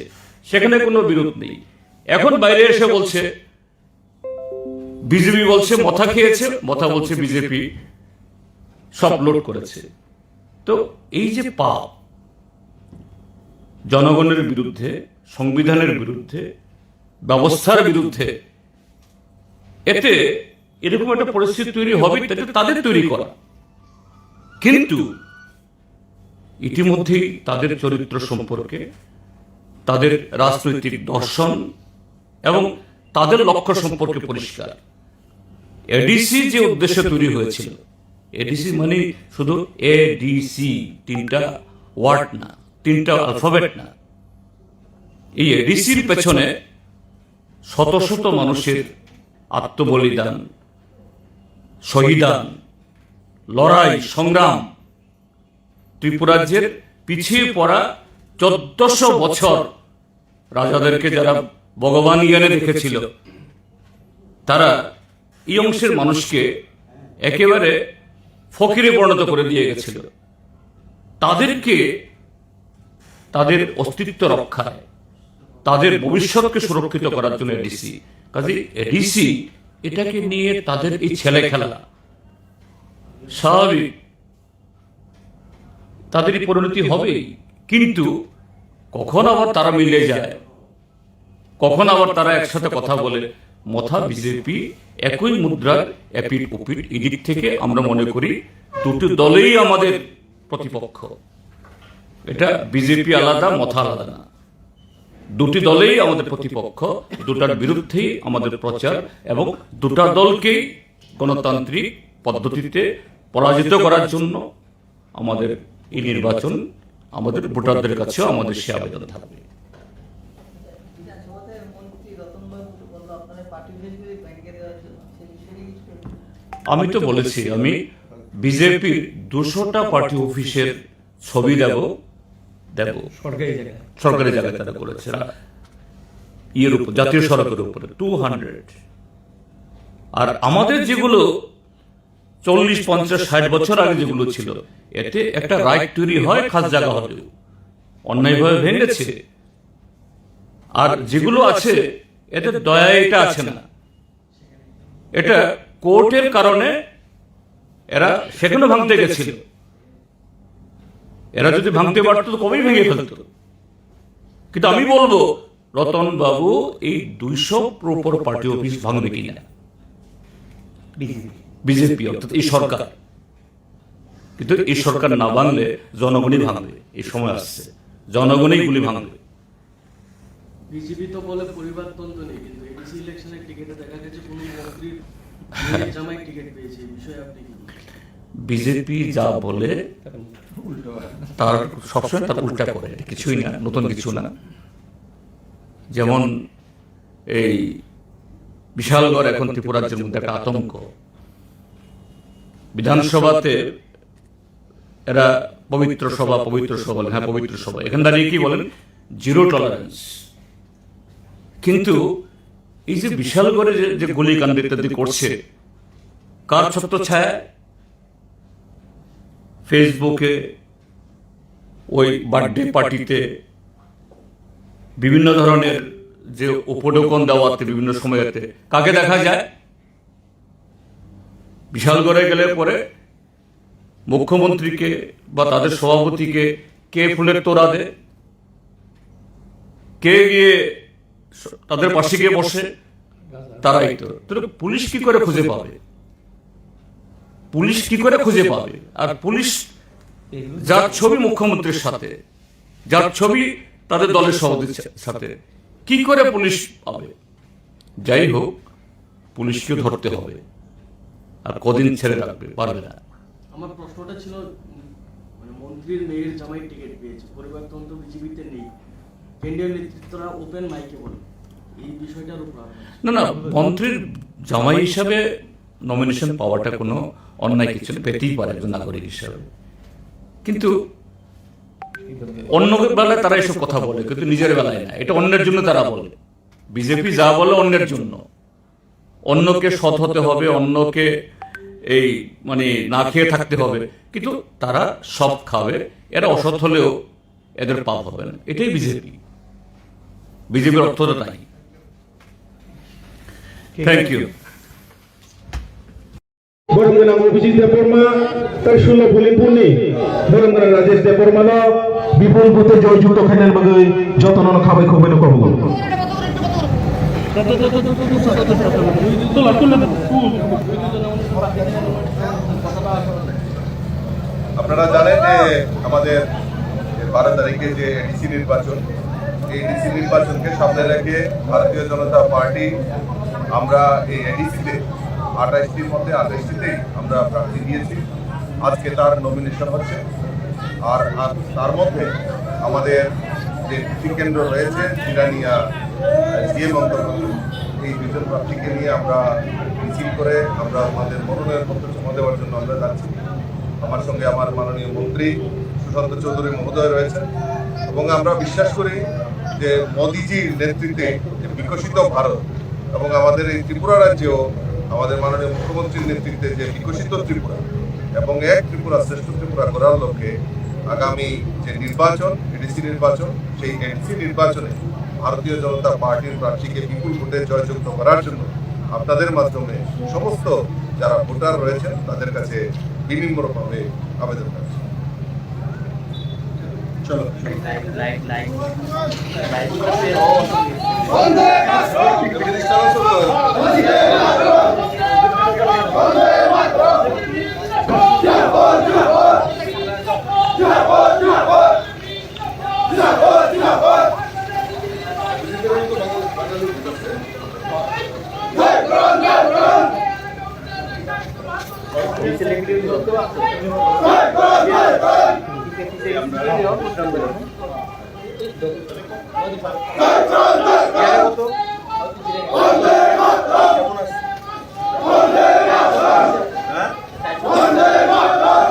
সেখানে কোনো বিরোধ নেই। এখন বাইরে এসে বলছে, বিজেপি বলছে মথা খেয়েছে, মথা বলছে বিজেপি সব লুট করেছে। তো এই যে পাপ, জনগণের বিরুদ্ধে, সংবিধানের বিরুদ্ধে, ব্যবস্থার বিরুদ্ধে, এতে এরকম একটা পরিস্থিতি তৈরি হবে, এটা তাদের তৈরি করা। কিন্তু ইতিমধ্যেই তাদের চরিত্র সম্পর্কে, তাদের রাজনৈতিক দর্শন এবং তাদের লক্ষ্য সম্পর্কে পরিষ্কার। এডিসি যে উদ্দেশ্যে তৈরি হয়েছিল, এডিসি মানে শুধু এডিসি, তিনটা ওয়ার্ড না, তিনটা অ্যালফাবেট না। এই এডিসির পেছনে শত শত মানুষের আত্মবলিদান, শহীদান, লড়াই, সংগ্রাম। ত্রিপুরাজ্যের পিছিয়ে পড়া চোদ্দশো বছর রাজাদেরকে যারা ভগবান জ্ঞানে দেখেছিল, তারা এই অংশের মানুষকে একেবারে ফকিরে পরিণত করে দিয়ে গেছিল। তাদেরকে, তাদের অস্তিত্ব রক্ষায়, তাদের ভবিষ্যৎকে সুরক্ষিত করার জন্য এডিসি। কাজে এডিসি এটাকে নিয়ে তাদের এই ছেলে খেলা স্বাভাবিক, তাদেরই পরিণতি হবেই। কিন্তু কখন আবার তারা মিলে যায়, কখন আবার তারা একসাথে কথা বলে, মথা বিজেপি একই মুদ্রার এপিঠ ওপিঠ। এদিক থেকে আমরা মনে করি দুটো দলেই আমাদের প্রতিপক্ষ। এটা বিজেপি আলাদা, মথা আলাদা না। দুটি দলেই আমাদের প্রতিপক্ষ, দুটার বিরুদ্ধেই আমাদের প্রচার, এবং দুটা দলকেই গণতান্ত্রিক পদ্ধতিতে পরাজিত করার জন্য আমাদের এই নির্বাচন, আমাদের ভোটারদের কাছেও আমাদের সে আবেদন থাকবে। আমি তো বলেছি, আমি বিজেপির দুশোটা পার্টি অফিসের ছবি দেব, দেব। সরকারি জায়গায়। সরকারি জায়গায় তারা করেছে। আর ইয়ের উপর, জাতীয় সড়কের উপরে টু হান্ড্রেড। আর আমাদের যেগুলো চল্লিশ, পঞ্চাশ, ষাট বছর আগে যেগুলো ছিল, এতে একটা রাইট তৈরি হয়, খাস জায়গা হলেও অন্যায়ভাবে ভেঙেছে। আর যেগুলো আছে, এতে দয়া এটা আছে না। এটা কোর্টের কারণে এরা সেখানে ভাঙতে গেছিল। এরা যদি ভাঙতে পারতো তো কবেই ভেঙে ফেলতো। কিন্তু আমি বলবো, রতন বাবু এই দুইশো প্রপার পার্টি অফিস ভাঙবে কিনা? বিজেপি, অর্থাৎ এই সরকার। কিন্তু এই সরকার না ভাঙলে জনগণই ভাঙবে। এই সময় আসছে, জনগণই গুলি ভাঙবে। বিজেপি তো বলে পরিবারতন্ত্র নেই, কিন্তু এডিসি ইলেকশনের টিকিটে দেখা গেছে কোনো মন্ত্রীর মেয়ের জামাই টিকিট পেয়েছে, এই বিষয়ে আপনি কি বলবেন? বিজেপি যা বলে তার সবসময় তার উল্টা করে, এটা কিছুই না, নতুন কিছু না। যেমন এই বিশালগড় এখন ত্রিপুরাজ্যের মধ্যে একটা আতঙ্ক। বিধানসভাতে এরা পবিত্র সভা, পবিত্র সভা বলে, হ্যাঁ, পবিত্র সভা। এখানে দাঁড়িয়ে কি বলেন? Zero tolerance. কিন্তু এই যে বিশালগড়ে যে, যে গুলিকাণ্ড ইত্যাদি করছে, কার ছত্রছায়া? ফেসবুকে, ওই বার্থডে পার্টিতে, বিভিন্ন ধরনের যে উপঢৌকন দেওয়াতে বিভিন্ন সময়তে কাকে দেখা যায়? বিশালগড়ে গেলে পরে মুখ্যমন্ত্রীকে বা তাদের সভাপতিকে কে ফুলের তোড়া দেয়, কে গিয়ে স-, তাদের পাশে গিয়ে বসে, তারাই তো। তাহলে পুলিশ কি করে খুঁজে পাবে? পুলিশ কি করে খুঁজে পাবে? আর পুলিশ, যার ছবি মুখ্যমন্ত্রীর সাথে, যার ছবি তাদের দলের সভাপতির সা-, সাথে, কি করে পুলিশ পাবে? যাই হোক, পুলিশকে ধরতে হবে। আর কদিন ছেড়ে রাখবে? পারবে না। আমার প্রশ্নটা ছিল, উম, মানে, মন্ত্রীর মেয়ের জামাই টিকিট পেয়েছে, পরিবারতন্ত্র বিজেপিতে নেই, কেন্দ্রীয় নেতৃত্বরা ওপেন মাইকে বলেন, এই বিষয়টার উপর আপনার না, না, মন্ত্রীর জামাই হিসাবে নমিনেশন পাওয়াটা কোনো অন্যায় কিছু না, পেতেই পারে একজন নাগরিক হিসাবে। কিন্তু অন্য বেলায় তারা এসব কথা বলে, কিন্তু নিজের বেলায় না। এটা অন্যের জন্য তারা বলে। বিজেপি যা বলে অন্যের জন্য, অন্যকে সৎ হতে হবে, অন্যকে এই মানে না খেয়ে থাকতে হবে, কিন্তু তারা সৎ খাবে। এরা অসৎ হলেও এদের পাপ হবে না। এটাই বিজেপি। বিজেপির অর্থটা তাই। Thank you. Boromgwnang Abhijit Debbarma, tai sulo Bulipurni Boromgwnang Rajesh Debbarmano bipul vote joy jukto khainani bagwi jotono khabai khobui no kobogo. আপনারা জানেন যে আমাদের বারো তারিখে যে এডিসি নির্বাচন, এই এডিসি নির্বাচনকে সামনে রেখে ভারতীয় জনতা পার্টি আমরা এই এডিসিতে আঠাশটির মধ্যে আঠাশটিতেই আমরা প্রার্থী দিয়েছি। আজকে তার নমিনেশন হচ্ছে। আর আজ তার মধ্যে আমাদের যে কৃষি কেন্দ্র রয়েছে জিরানিয়া, সিএম অন্তর্গত, এই দুজন প্রার্থীকে নিয়ে আমরা মিছিল করে আমরা আমাদের মনোনয়ন পত্র জমা দেওয়ার জন্য আমরা যাচ্ছি। আমার সঙ্গে আমার মাননীয় মন্ত্রী সুশান্ত চৌধুরী মহোদয় রয়েছেন এবং আমরা বিশ্বাস করি যে মোদিজির নেতৃত্বে যে বিকশিত ভারত এবং আমাদের এই ত্রিপুরা রাজ্যেও আমাদের মাননীয় মুখ্যমন্ত্রীর নেতৃত্বে যে বিকশিত ত্রিপুরা এবং এক ত্রিপুরা শ্রেষ্ঠ ত্রিপুরা গড়ার লক্ষ্যে আগামী যে নির্বাচন, এডিসি নির্বাচন, সেই এডিসি নির্বাচনে ভারতীয় জনতা পার্টির প্রার্থীকে বিপুল ভোটে জয়যুক্ত করার জন্য আপনাদের মাধ্যমে সমস্ত যারা ভোটার রয়েছেন তাদের কাছে বিনম্রভাবে আবেদন রাখছি। চলো।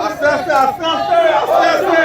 আস্তে আস্তে, আস্তে আস্তে, আস্তে আস্তে।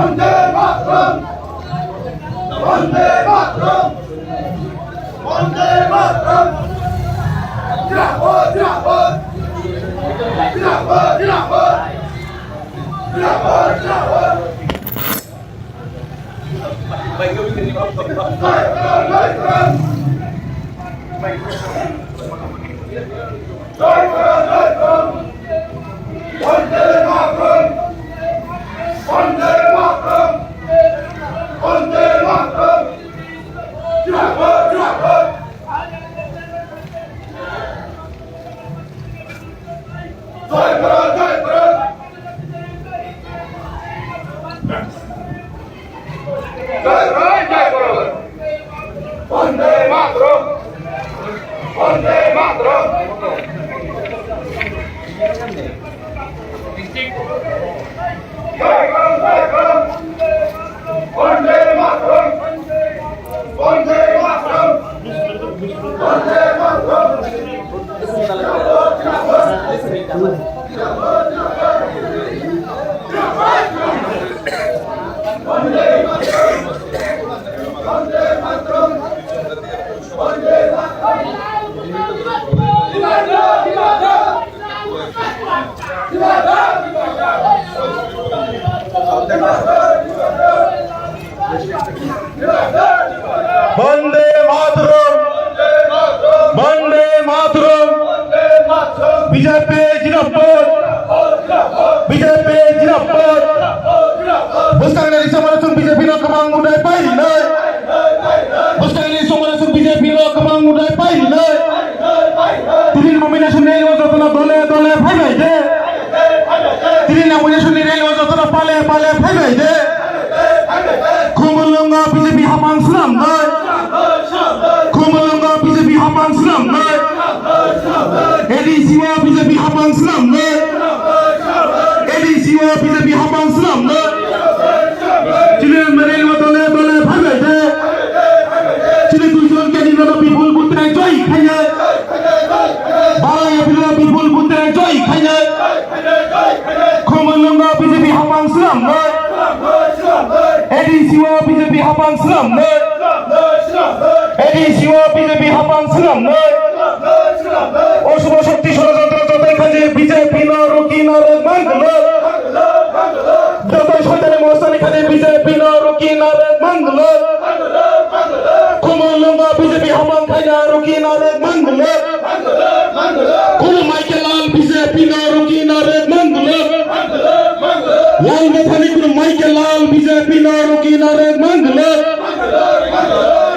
Bande Mataram! Bande Mataram! Bande Mataram! Zindabad, zindabad! Zindabad, zindabad! Zindabad, zindabad! Jai Bharat, Jai Bharat! Jai Bharat, Jai Bharat! Bande Mataram! Bande Mataram! Jai Bharat, Jai Bharat! Bande Mataram! Bande Mataram! Bande Mataram! Bande Mataram! Bande Mataram! B J P Zindabad! B J P Zindabad! Bwskangni risa mano chwng B J P no kwbang mudai pai rinai. Bwskangni risa mano chwng B J P no kwbang mudai pai rinai. Tini nomination ni jotono dole dole phaibai de. Tini nomination ni rally o jotono pale pale phaibai de. Khumulwngo B J P hapang swnamnai. Khumulwngo B J P hapang swnamnai. A D C o B J P hapang swnamnai. A D C o B J P hapang swnamnai. Chini rally o dole dole phaibai de. ADC o BJP hapang swnamnai. ADC o BJP hapang swnamnai. Osubo shokti shorojontro joto khaje BJP no ruki narwk mangwlwk. Joto soitani mostani khaje BJP no ruki narwk mangwlwk. Khumulwngo BJP hapang khaina ruki narwk mangwlwk. Khulumai khe lal BJP no ruki narwk mangwlwk. Lal Bathani khulumai khe lal BJP no ruki narwk mangwlwk.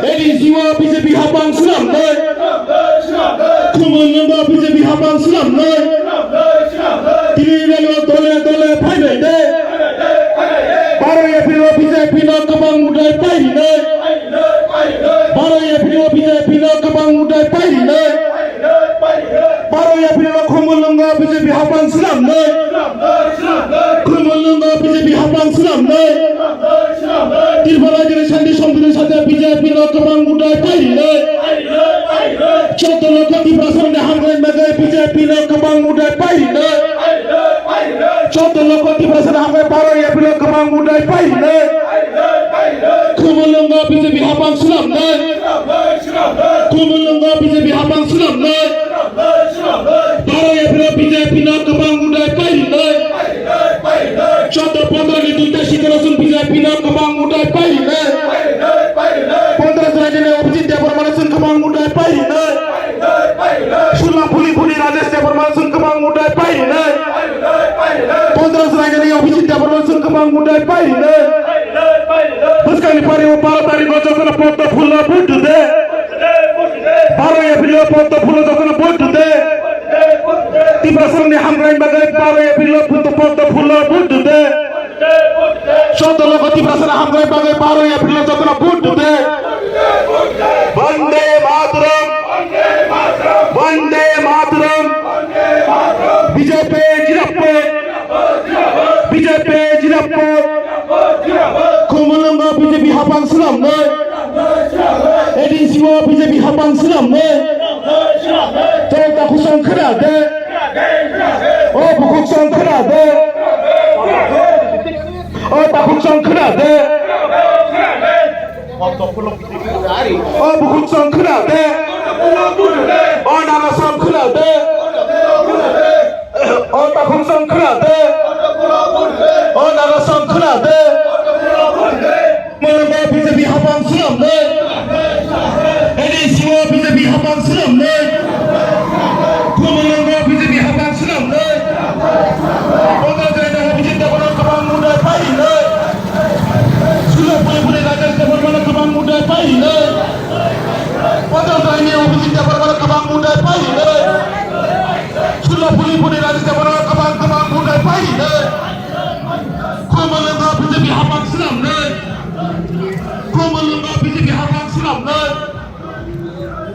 ADC o BJP hapang swnamnai. Khumulwngo BJP hapang swnamnai. Tini relo dole dole phaibai de. Baro April o BJP no kwbang mudai pairinai. Baro April o BJP no kwbang mudai pairinai. Baro April o Khumulwngo BJP hapang swnamnai. Khumulwngo BJP hapang swnamnai. Tripura Rajyani Shanti Sampriti sade BJP no kwbang mudai pairinai. Chauddho lokho Tiprasarokni hamkrai bagwi BJP no kwbang mudai pairinai. Chauddho lokho Tiprasarokni hamkrai baro April o kwbang mudai pairinai. Khumulwngo BJP hapang swnamnai. Khumulwngo BJP hapang swnamnai. Baro April o BJP no kwbang mudai pairinai. Chauddho pondro ni duita seat o chwng BJP no kwbang mudai pairinai. Pondro Rajyani Abhijit Debbarma no chwng kwbang mudai pairinai. Sulo Phulipuri Rajesh Debbarma no chwng kwbang mudai pairinai. Pondro Rajyani Abhijit Debbarma no chwng kwbang mudai pairinai. Bwskangni pari o baro tarikh o jotono poddo phulo vote rwdi. Baro April o poddo phulo jotono vote rwdi. Tiprasarokni hamkrai bagwi baro April o poddo phulo vote rwdi. Chauddho lokho Tiprasarokni hamkrai bagwi baro April o jotono vote rwdi. Vande Mataram. Vande Mataram. BJP zindabad. BJP zindabad. Khumulwngo BJP hapang swnamnai. ADC o BJP hapang swnamnai. Tei takhuk song khna de. O bukhuk song khna de. O takhuk song khna de. O bukhuk song khna de. O naga song khna de. O takhuk song khna de. O naga song khna de. Khumulwngo BJP hapang swnamnai. ADC o BJP hapang swnamnai. Khumulwngo BJP hapang swnamnai. Pondro Rajyani Abhijit Debbarma no kwbang mudai pairinai. Sulo Phulipuri Rajesh Debbarma no kwbang mudai pairinai. Pondro Rajyani Abhijit Debbarma no kwbang mudai pairinai. Sulo Phulipuri Rajesh Debbarma no kwbang kwbang mudai pairinai. Khumulwngo BJP hapang swnamnai. Khumulwngo BJP hapang swnamnai.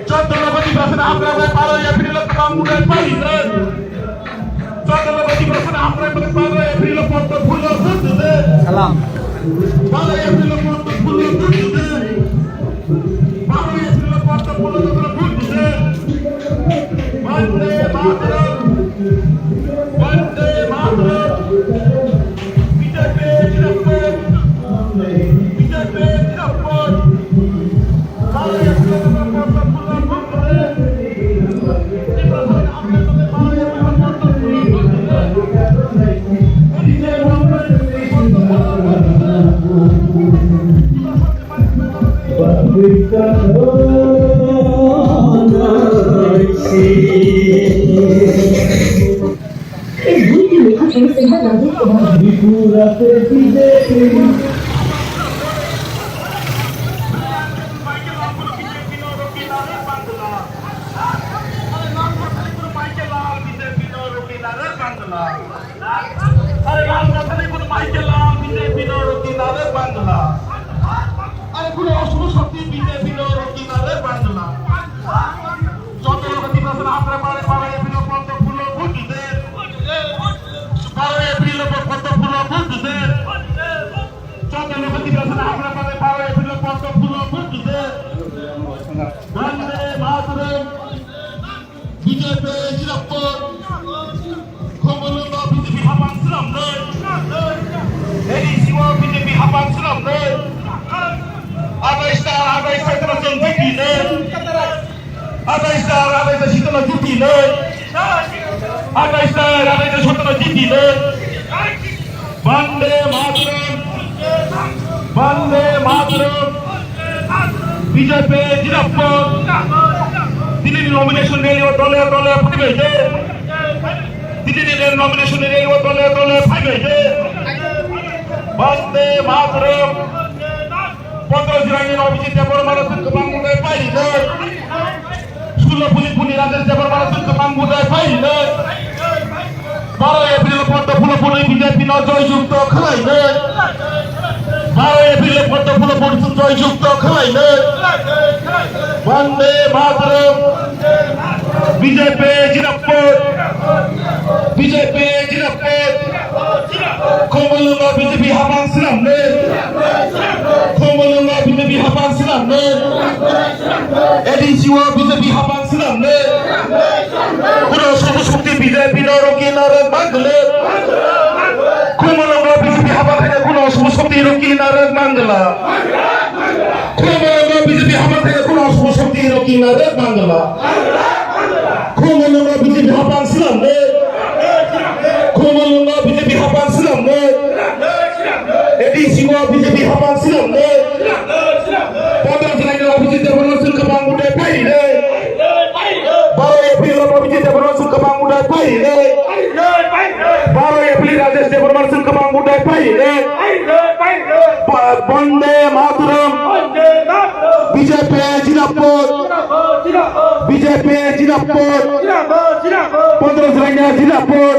Chauddho lokho Tiprasarokni hamkrai bagwi baro April o kwbang mudai pairinai. Chauddho lokho Tiprasarokni hamkrai bagwi baro April o poddo phulo vote rwdi. Salam. Baro April o poddo phulo vote rwdi. Baro April o poddo phulo jotono vote rwdi. Vande Mataram. Vande Mataram. BJP zindabad. BJP zindabad. Are lal mathani kun Michael Lal B J P no roti nare Bangla. Are kun Ashok Shakti B J P no roti nare Bangla. Joto logo Tiprasa hamkrai pare pare A P no poddo phulo vote dite. Pare A P no poddo phulo vote dite. Joto logo Tiprasa hamkrai pare pare A P no poddo phulo vote dite. Vande Mataram. B J P Jirapur, Khumulwngo B J P hapang swnamnai, A D C o B J P hapang swnamnai, Atais ta, atais ta sotro jiti le. Atais ta, atais ta sotro jiti le. Atais ta, atais ta sotro jiti le. Bande Mataram. Bande Mataram. B J P Jinapur. Tini ni nomination rally o dole dole phaibai de. Tini ni nomination rally o dole dole phaibai de. Bande Mataram. Pondro Julaini Abhijit Debbarmano chwng kwbang budai pai rinai. Sulo Phulinghuni Rajesh Debbarmano chwng kwbang budai pai rinai. Baro April Poddo Phulo budai B J P no joy jukto khlainai. Baro April Poddo Phulo budai chwng joy jukto khlainai. Bande Mataram. B J P Jinapur. B J P Jinapur. Khumulwngo B J P hapang swnamnai. Khumulwngo B J P hapang swnamnai. A D C o B J P hapang swnamnai. Kuno subu shokti B J P no rokina rwk mangwlak. Khumulwngo B J P hapang khaina kuno subu shokti rokina rwk mangwlak. Khumulwngo B J P hapang khaina kuno subu shokti rokina rwk mangwlak. Khumulwngo B J P hapang swnamnai. Khumulwngo B J P hapang swnamnai. A D C o B J P hapang swnamnai. Pondro Julaini Abhijit Debbarma chwng kwbang budai pai rinai. Baro April o Abhijit Debbarma chwng kwbang budai pai rinai. Baro April Rajesh Debbarma chwng kwbang budai pai rinai. Ba-, Bande Mataram. B J P Jinapur. B J P Jinapur. Pondro Julaini Jinapur.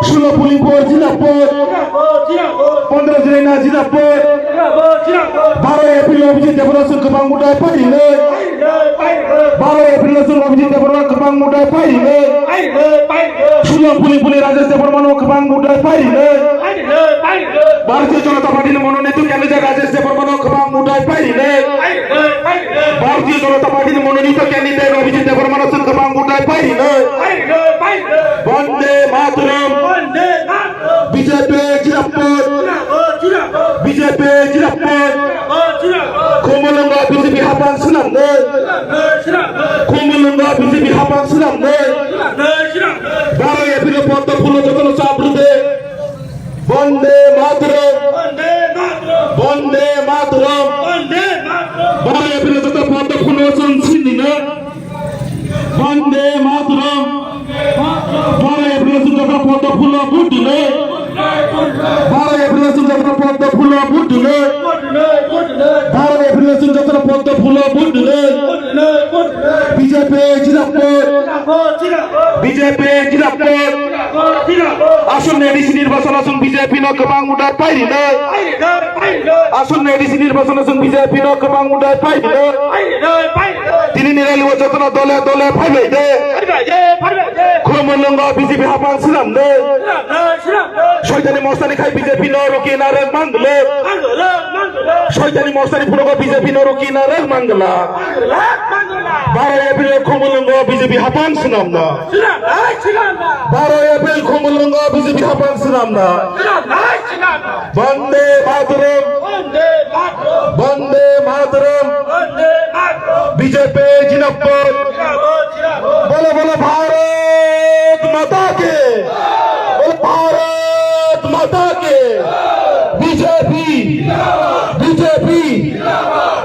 Sulo Phulinghuni Jinapur. Pondro Julaini Jinapur. Baro April o Abhijit Debbarma chwng kwbang budai pai rinai. Baro April o chwng Abhijit Debbarma kwbang budai pai rinai. Sulo Phulinghuni Rajesh Debbarmano kwbang budai pai rinai. Bharatiya Janata Party ni mononito candidate Rajesh Debbarmano kwbang budai pai rinai. Bharatiya Janata Party ni mononito candidate Abhijit Debbarmano chwng kwbang budai pai rinai. Bande Mataram. B J P Jinapur. B J P Jinapur. Khumulwngo B J P hapang swnamnai. Khumulwngo B J P hapang swnamnai. Baro April Poddo Phulo jotono chabrwdi. Bande Mataram. Bande Mataram. Baro April joto Poddo Phulo chwng sinina. Bande Mataram. Baro April chwng joto Poddo Phulo budile. Baro April chwng joto Poddo Phulo budile. Baro April chwng joto Poddo Phulo budile. B J P Jinapur. B J P Jinapur. Asonni A D C nirbachon o chwng B J P no kwbang budai pai rinai. Asonni A D C nirbachon o chwng B J P no kwbang budai pai rinai. Tini ni rally o jotono dole dole phaibai de. Khumulwngo B J P hapang swnamnai. Soitani mostani khai B J P no rokina rwk mangwlak. Soitani mostani phunugo B J P no rokina rwk mangwlak. Baro April Khumulwngo B J P hapang swnamna. Baro April Khumulwngo B J P hapang swnamna. Bande Mataram. Bande Mataram. B J P Jinapur. Bolo bolo Bharat Mata ki. Bolo Bharat Mata ki. B J P. B J P.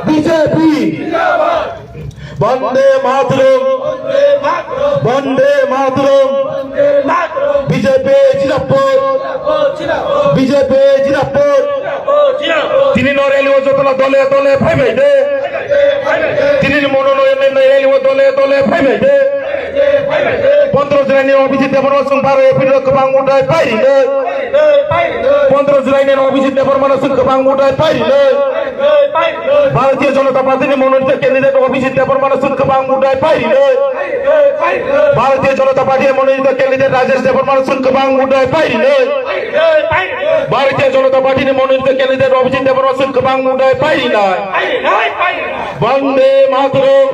B J P. Bande Mataram. Bande Mataram. B J P Jinapur. B J P Jinapur. Tini no rally o jotono dole dole phaibai de. Tini ni mono no rally o dole dole phaibai de. Pondro Julaini Abhijit Debbarma chwng baro April o kwbang budai pai rinai. Pondro Julaini Abhijit Debbarma no chwng kwbang budai pai rinai. Bharatiya Janata Party ni mononito candidate Abhijit Debbarma no chwng kwbang budai pai rinai. Bharatiya Janata Party ni mononito candidate Rajesh Debbarma no chwng kwbang budai pai rinai. Bharatiya Janata Party ni mononito candidate Abhijit Debbarma no chwng kwbang budai pai rinai. Bande Mataram.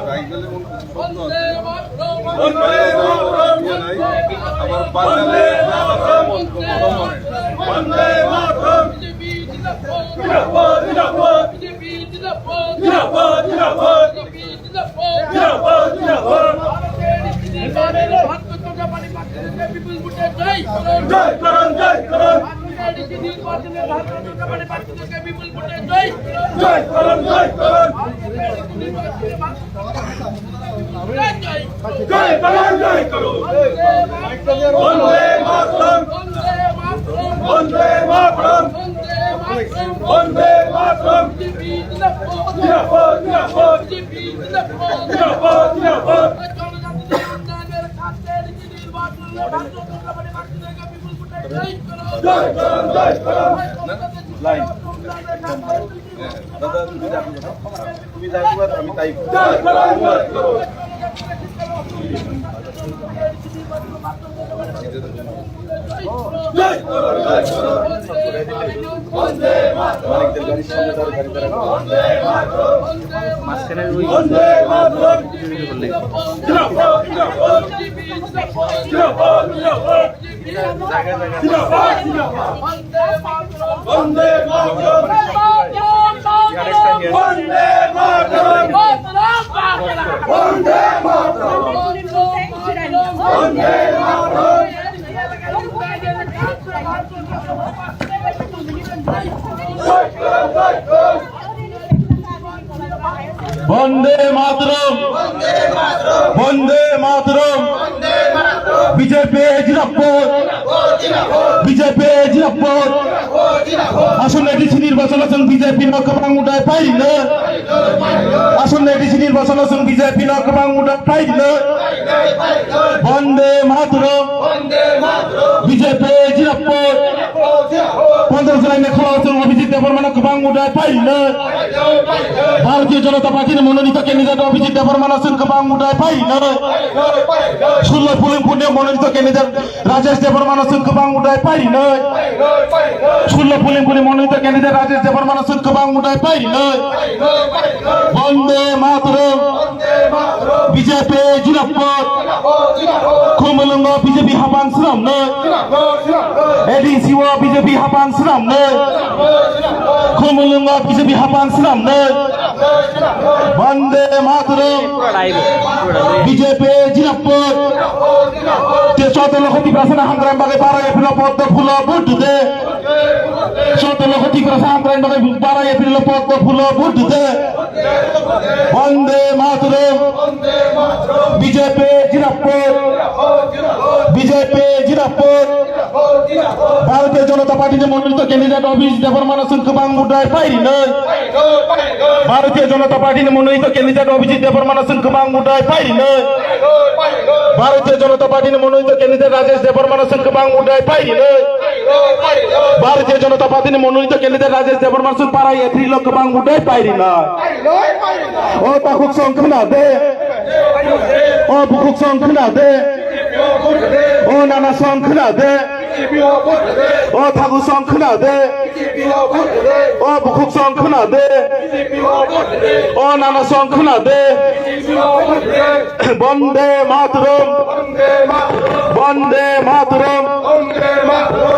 বন্দে মাতরম। বন্দে মাতরম। বন্দে মাতরম। বন্দে মাতরম। জিন্দাবাদ, জিন্দাবাদ। জিন্দাবাদ, জিন্দাবাদ। জিন্দাবাদ, জিন্দাবাদ। ভারতীয় জনতা পার্টি বিপুল ভোটে জয় করুন। জয় করুন, জয় করুন। ভারতীয় জনতা পার্টি বিপুল ভোটে জয় করুন। জয় করুন, জয় করুন। জয় করুন, জয় করুন। বন্দে মাতরম। বন্দে মাতরম। বন্দে মাতরম। জিন্দাবাদ, জিন্দাবাদ। জিন্দাবাদ, জিন্দাবাদ। জয় করুন, জয় করুন। লাইন। দাদা, তুমি যাও, তুমি যাও। তুমি যাও, তুমি যাও, আমি তাই। জয় করুন, জয় করুন। জয় করুন, জয় করুন। মালিকদের গাড়ির সামনে দাঁড়াও, গাড়ি দাঁড়াও। মাঝখানে ওই বন্দে মাতরম। জিন্দাবাদ, জিন্দাবাদ। জিন্দাবাদ, জিন্দাবাদ। বন্দে মাতরম। বন্দে মাতরম। বন্দে মাতরম। বন্দে মাতরম। বন্দে মাতরম। বন্দে মাতরম। বিজেপি জিন্দাবাদ। বিজেপি জিন্দাবাদ। Asonni A D C nirbachon o chwng B J P no kwbang vote pai rino. Asonni A D C nirbachon o chwng B J P no kwbang vote pai rino. Bande Mataram. Bande Mataram. B J P Jinapur. Jinapur, Jinapur. Pondro July ni khoro chwng Abhijit Debbarma no kwbang vote pai rino. Pai rino, pai rino. Bharatiya Janata Party ni mononito candidate Abhijit Debbarma no chwng kwbang vote pai rino. Pai rino, pai rino. Sullo polling booth ni mononito candidate Rajesh Debbarma no chwng kwbang vote pai rino. Pai rino, pai rino. Sullo polling booth ni mononito candidate Rajesh Debbarma no chwng kwbang vote pai rino. Pai rino, pai rino. Bande Mataram. Bande Mataram. B J P Jinapur. Jinapur, Jinapur. Khumulwngo B J P hapang swnamnai. Jinapur, Jinapur. A D C o B J P hapang swnamnai. Jinapur, Jinapur. Khumulwngo B J P hapang swnamnai. Jinapur, Jinapur. Bande Mataram. B J P Jinapur. Jinapur, Jinapur. Te chotolo khoti prasana hamkrai bagwi bara epilo poddo phulo vote de. Chotolo khoti prasana hamkrai bagwi bara epilo poddo phulo vote de. Bande Mataram. B J P Jinapur. B J P Jinapur. Bharatiya Janata Party ni mononito candidate Abhijit Debbarma no chwng kwbang vote pai rino. Bharatiya Janata Party ni mononito candidate Abhijit Debbarma no chwng kwbang vote pai rino. Bharatiya Janata Party ni mononito candidate Rajesh Debbarma no chwng kwbang vote pai rino. Bharatiya Janata Party ni mononito candidate Rajesh Debbarma no chwng parai April o kwbang vote pai rino. O takhuk song khna de. O bukhuk song khna de. O nana song khna de. O thagu song khna de. O bukhuk song khna de. O nana song khna de. Bande Mataram. Bande Mataram.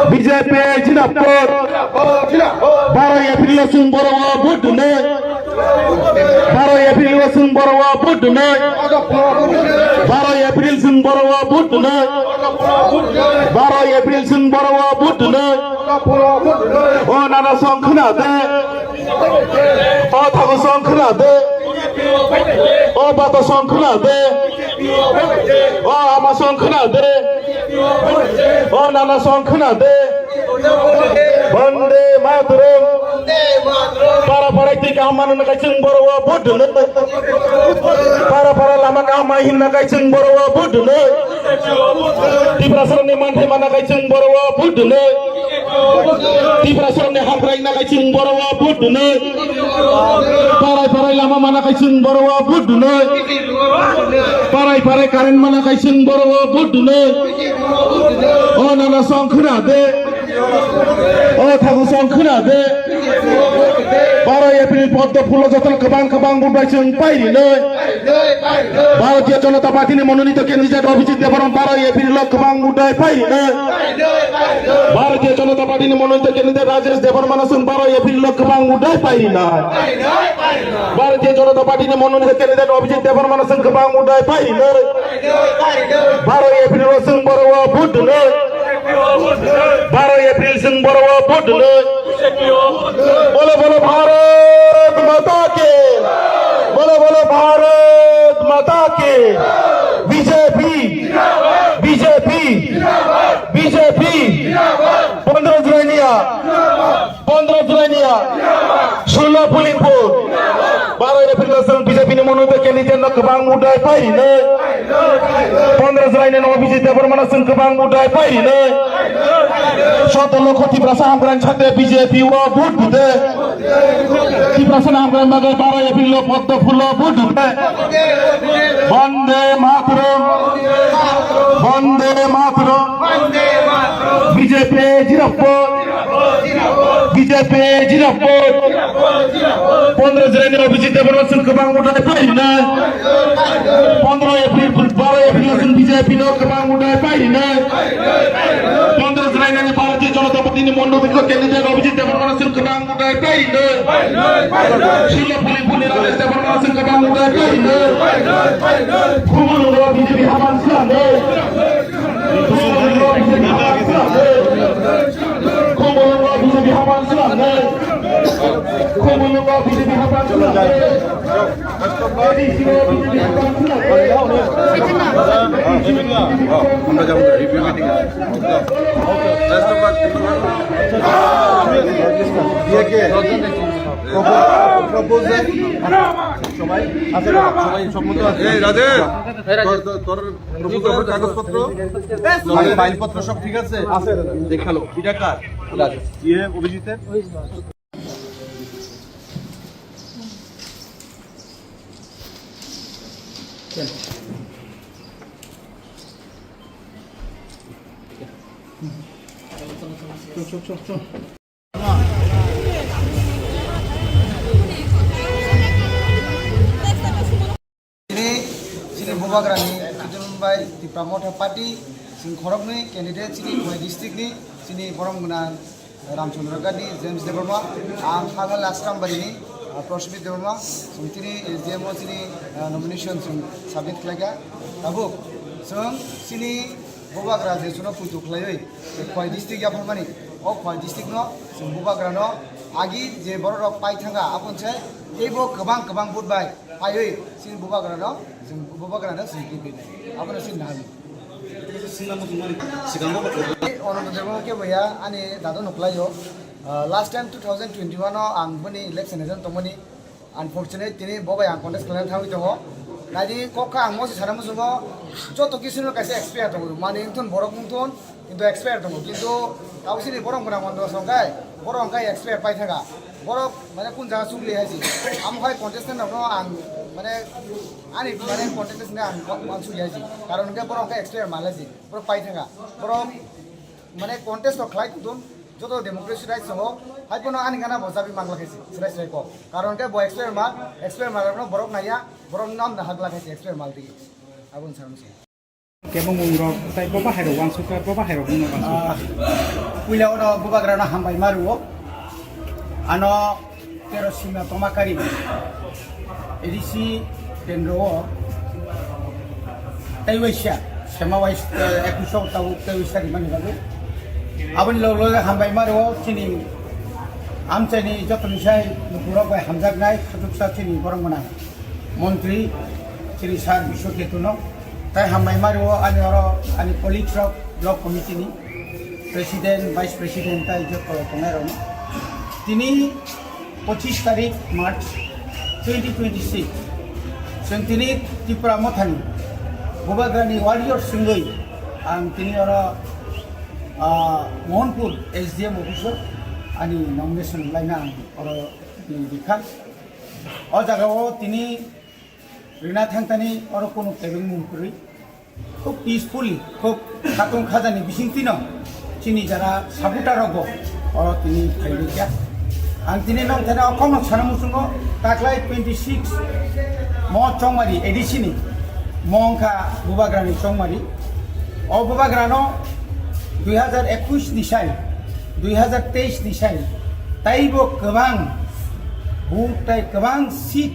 B J P Jinapur. Baro April o chwng boro o vote dune. Baro April o chwng boro o vote dune. Baro April chwng boro o vote dune. Baro April chwng boro o vote dune. O nana song khna de. O thagu song khna de. O bata song khna de. O ama song khna de. O nana song khna de. Bande Mataram. Para para twi kaham mano na kai chwng boro o vote dune. Para para lama kaham ma hin na kai chwng boro o vote dune. Tiprasarokni manthai mana kai chwng boro o vote dune. Tiprasarokni hamkrai na kai chwng boro o vote dune. Parai parai lama mana kai chwng boro o vote dune. Parai parai current mana kai chwng boro o vote dune. O nana song khna de. O thagu song khna de. Baro April poddo phulo jotono kwbang kwbang vote bai chwng pai rino. Bharatiya Janata Party ni mononito candidate Abhijit Debbarma baro April o kwbang vote bai phai rinai. Bharatiya Janata Party ni mononito candidate Rajesh Debbarma no chwng baro April o kwbang vote bai phai rinai. Bharatiya Janata Party ni mononito candidate Abhijit Debbarma no chwng kwbang vote bai phai rinai. Baro April o chwng boro o vote rinai. Baro April chwng boro o vote rinai. Bolo bolo Bharat Mata ki. Bolo bolo Bharat Mata ki. B J P. B J P. B J P. Pondro Julainiya. Pondro Julainiya. Sullo Pulingpur. Baro April o chwng B J P ni mononito candidate no kwbang vote bai phai rinai. Pondro July ni nogo Abhijit Debbarma no chwng kwbang vote bai phai rinai. Soto lokho Tiprasa hamkrai sakte B J P o vote dite. Tiprasa hamkrai bagwi baro April o poddo phulo vote dite. Bande Mataram. Bande Mataram. B J P zirapur. B J P zirapur. Pondro July ni Abhijit Debbarma chwng kwbang vote bai phai rinai. Pondro April, baro April chwng B J P no kwbang vote bai phai rinai. Pondro July ni Bharatiya Janata Party ni mononito candidate Abhijit Debbarma no chwng kwbang vote bai phai rinai. Sullo Pulingpur ni Rajesh Debbarma no chwng kwbang vote bai phai rinai. Khumulwngo B J P hapan swnamnai. Khumulwngo B J P hapan swnamnai. Khumulwngo B J P hapan swnamnai. Khumulwngo B J P hapan swnamnai. A D C o B J P hapan swnamnai. আমরা যেমন review meeting. সবাই আছে, সবাই সম্মত আছে। এই রাজেশ, তোর, তোর, তোর কাগজপত্র, ফাইলপত্র সব ঠিক আছে? আছে দাদা। দেখালো, এটা কার? রাজেশ। ইয়ে, অভিজিতের? Chini, chini Bubagrani Khutung bai Tipra Motha Party, chini khoroknwi candidate chini Khowai district ni, chini borom gwnang Ramchandra Gandhi, James Debbarma, ang Phagal Asrambari ni, ah, Prashmit Debbarma, chwng chini S D M o chini, ah, nomination chwng submit khlaikha. Tabuk chwng chini Bubagra je chwngno puitu khlaiwi, je Khowai district yapharmani, o Khowai district no chwng Bubagra no agi je borok rok pai thangkha, aboni se teibo kwbang kwbang vote bai phaiwi chini Bubagra no, chwng Bubagra no chwng twi phinai. Abono chini nahani. Sigango Ananta Debbarma khe boya ani dado nuklaio. Ah, last time two thousand twenty-one o ang boni election agent tongmani. Unfortunate, tini bo bai ang contest khlaina thangwi tongo. Naidi kok kha ang mosi sana muchungo, joto kisu no kaisa expire tongo. Mani wngthun, borok wngthun, kintu expire tongo. Kintu tabuk sini borok gwnang mondo songkai, borok hwnkhe expire pai thaka. Borok mane kun jaga chukli hai si. Amo hai contestant rokno ang mane ani mane contestant ang uansuk ya si. Karon hwnkhe borok hwnkhe expire mal hai si. Borok pai thaka. Borok mane contest rok khlai tongthun, joto democracy rights tongo, hai phano ani gana bo chabi mangla khaisi, chwrai chwrai kok. Karon khe bo expire mal, expire mal rokno borok naiya, borok nam na hagla khaisi expire mal tigi. Aboni sarmung se. Kebo mung rok, tai bo bahai rok uansuk kha, bo bahai rok mung rok uansuk kha. Ah, puila oro Bubagra no hambai ma rwo. Ano Tero Sima Tomakari, A D C kendro o tei waisa, sema wais, eh, ekusho tabuk tei waisa rimani bagwi. Aboni loge loge hambai ma rwo chini amchaini jotoni sai nukhungrok bai hamjaknai khatuksa chini borok gwnang montri chini sir Biswa Ketuno. Tai hambai ma rwo ani oro ani colleagues rok block committee ni president, vice president tai joto tongnai rok. Tini pochis tarik March twenty twenty-six. Chwng tini Tipra Mothani Bubagrani warrior swngwi ang tini oro, ah, Mohanpur S D M office o ani nomination laina ang oro tini rikha. O jaga o tini rina thangtani oro kunu kebeng mung kwrwi. Khub peacefully, khub khatung khajani bisingtwino chini jara supporter rokbo oro tini phairokya. Ang tini nongthani o kokno sana muchungo, taklai twenty-six Mo Chongmari A D C ni, mo wngkha Bubagrani Chongmari. O Bubagrano dui hazar ekush ni sai, dui hazar teis ni sai, taibo kwbang vote tai kwbang seat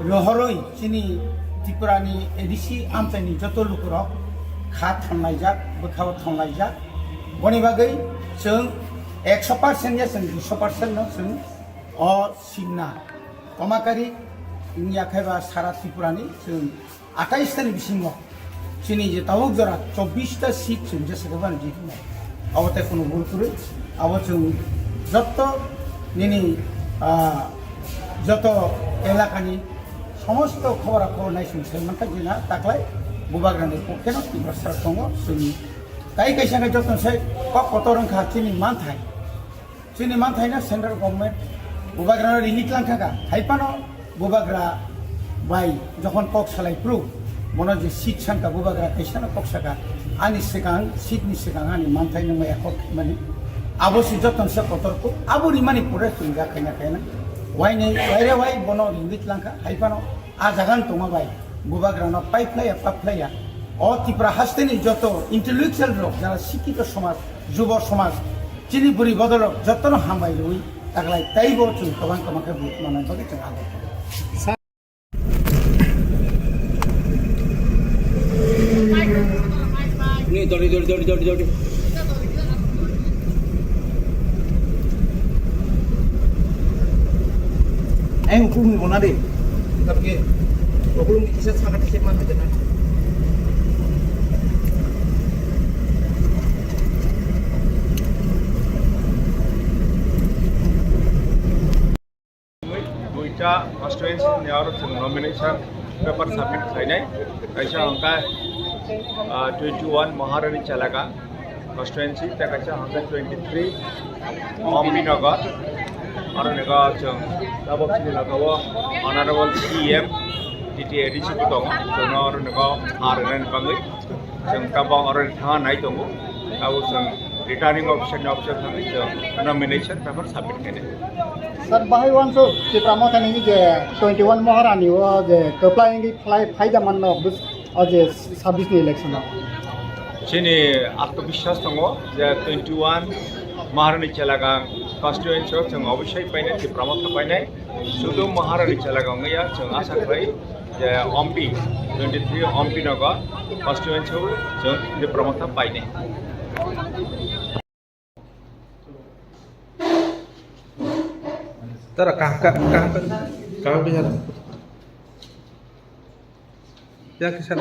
rohorwi chini Tripurani A D C amchaini joto lukurok kha thanglaijak, bwkhao thanglaijak. Boni bagwi chwng ekso percent ya chwng duiso percent no chwng o signa komakari wngya khe ba sara Tripurani chwng atais tani bisingo chini je tabuk jora chobbish ta seat chwng jesa khe bani jitnai. Abo tei kuno bul kwrwi. Abo chwng jotto nini, ah, joto elakani somosto khobor khobor nai chwng sai mankha jina taklai Bubagrani pokkeno Tripura sara tongo chwng. Tai kaisa khe joto sai kok kotor wngkha chini manthai. Chini manthaino central government Bubagrano ringwi tlangkha ka, hai phano Bubagra bai jokhon kok salai phuru, bono je seat sanka Bubagra kaisano kok saka, ani swkang, seat ni swkang ani manthai nungma ekot khaimani, abo se jotono se kotor kuk, abo rimani pore chwng ja khaina khaina, wainai, waire wai bono ringwi tlangkha, hai phano. A jaga wng tongma bai Bubagrano paiphlaiya, paiphlaiya. O Tripura hasteni joto intellectual rok, jara sikito somaj, jubo somaj, chini bwrwi bodolrok jotono hambai rwi taklai teibo chwng kwbang kwbang khe vote manna bagwi chwng agor. Ni dori, dori, dori, dori, dori. Ayang ukulung ni bona de. Tapi ukulung ni kisa sangat kisa mana jana. Duita constituency ni aro chwng nomination paper submit khlainai. Kaisa hwnkha, ah, twenty one Maharani Chelaka constituency, tei kaisa hwnkha twenty three Ombinagar. Aro nokha chwng tabok chini nokha o Honorable C M T T A D C bo tongo. Chwngno aro nokha ha rwnani bagwi. Chwng tabok oro thangna nai tongo. Tabok chwng returning officer ni office o thangwi chwng nomination paper submit khainai. Sir, bahai wansuk Tipra Mothani je twenty one Maharani o je kwplai wngwi phlai phaida manno bus-, o je sabbish ni election o. Chini atmobiswas tongo je twenty one Maharani Chelakang constituency o chwng obosai painai, Tipra Motha painai. Sudu Maharani Chelakang wngya, chwng asa khlai je Ompi, twenty three Ompi Nagar constituency o chwng Tipra Motha painai. Tara kaham ka, kaham ka, kaham ka jana. Ya kisa.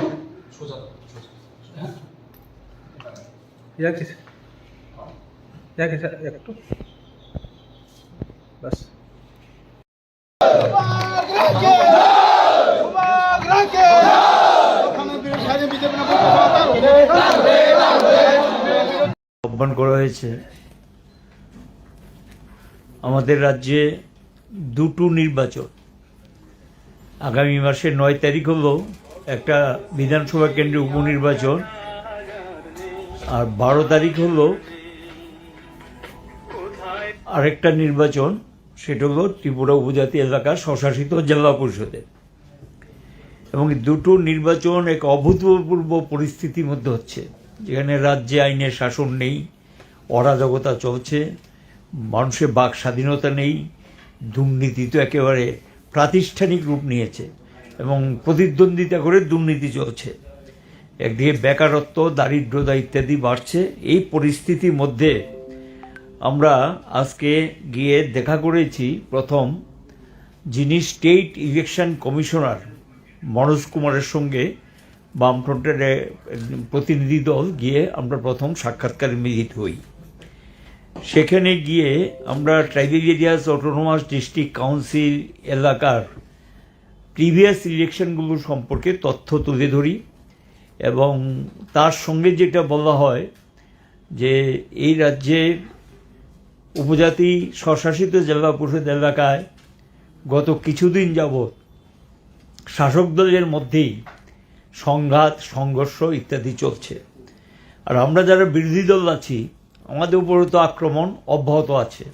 Ya kisa. Ya kisa, ya kisa. Bas. আহ্বান করা হয়েছে। আমাদের রাজ্যে দুটো নির্বাচন, আগামী মাসের নয় তারিখ হলো একটা বিধানসভা কেন্দ্রে উপনির্বাচন, আর বারো তারিখ হলো আরেকটা নির্বাচন, সেটা হলো ত্রিপুরা উপজাতি এলাকার স্বশাসিত জেলা পরিষদের। এবং এই দুটো নির্বাচন এক অভূতপূর্ব পরিস্থিতির মধ্যে হচ্ছে, যেখানে রাজ্যে আইনের শাসন নেই, অরাজকতা চলছে, মানুষের বাক স্বাধীনতা নেই, দুর্নীতি তো একেবারে প্রাতিষ্ঠানিক রূপ নিয়েছে এবং প্রতিদ্বন্দ্বিতা করে দুর্নীতি চলছে। একদিকে বেকারত্ব, দারিদ্রতা ইত্যাদি বাড়ছে। এই পরিস্থিতির মধ্যে আমরা আজকে গিয়ে দেখা করেছি প্রথম যিনি স্টেট ইলেকশন কমিশনার মনোজ কুমারের সঙ্গে বামফ্রন্টের এ-, প্রতিনিধি দল গিয়ে আমরা প্রথম সাক্ষাৎকারে মিলিত হই। সেখানে গিয়ে আমরা tribal areas autonomous district council এলাকার প্রিভিয়াস ইলেকশনগুলো সম্পর্কে তথ্য তুলে ধরি এবং তার সঙ্গে যেটা বলা হয় যে এই রাজ্যে উপজাতি স্বশাসিত জেলা পরিষদ এলাকায় গত কিছুদিন যাবৎ শাসক দলের মধ্যেই সংঘাত, সংঘর্ষ ইত্যাদি চলছে। আর আমরা যারা বিরোধী দল আছি, আমাদের উপরে তো আক্রমণ অব্যাহত আছে।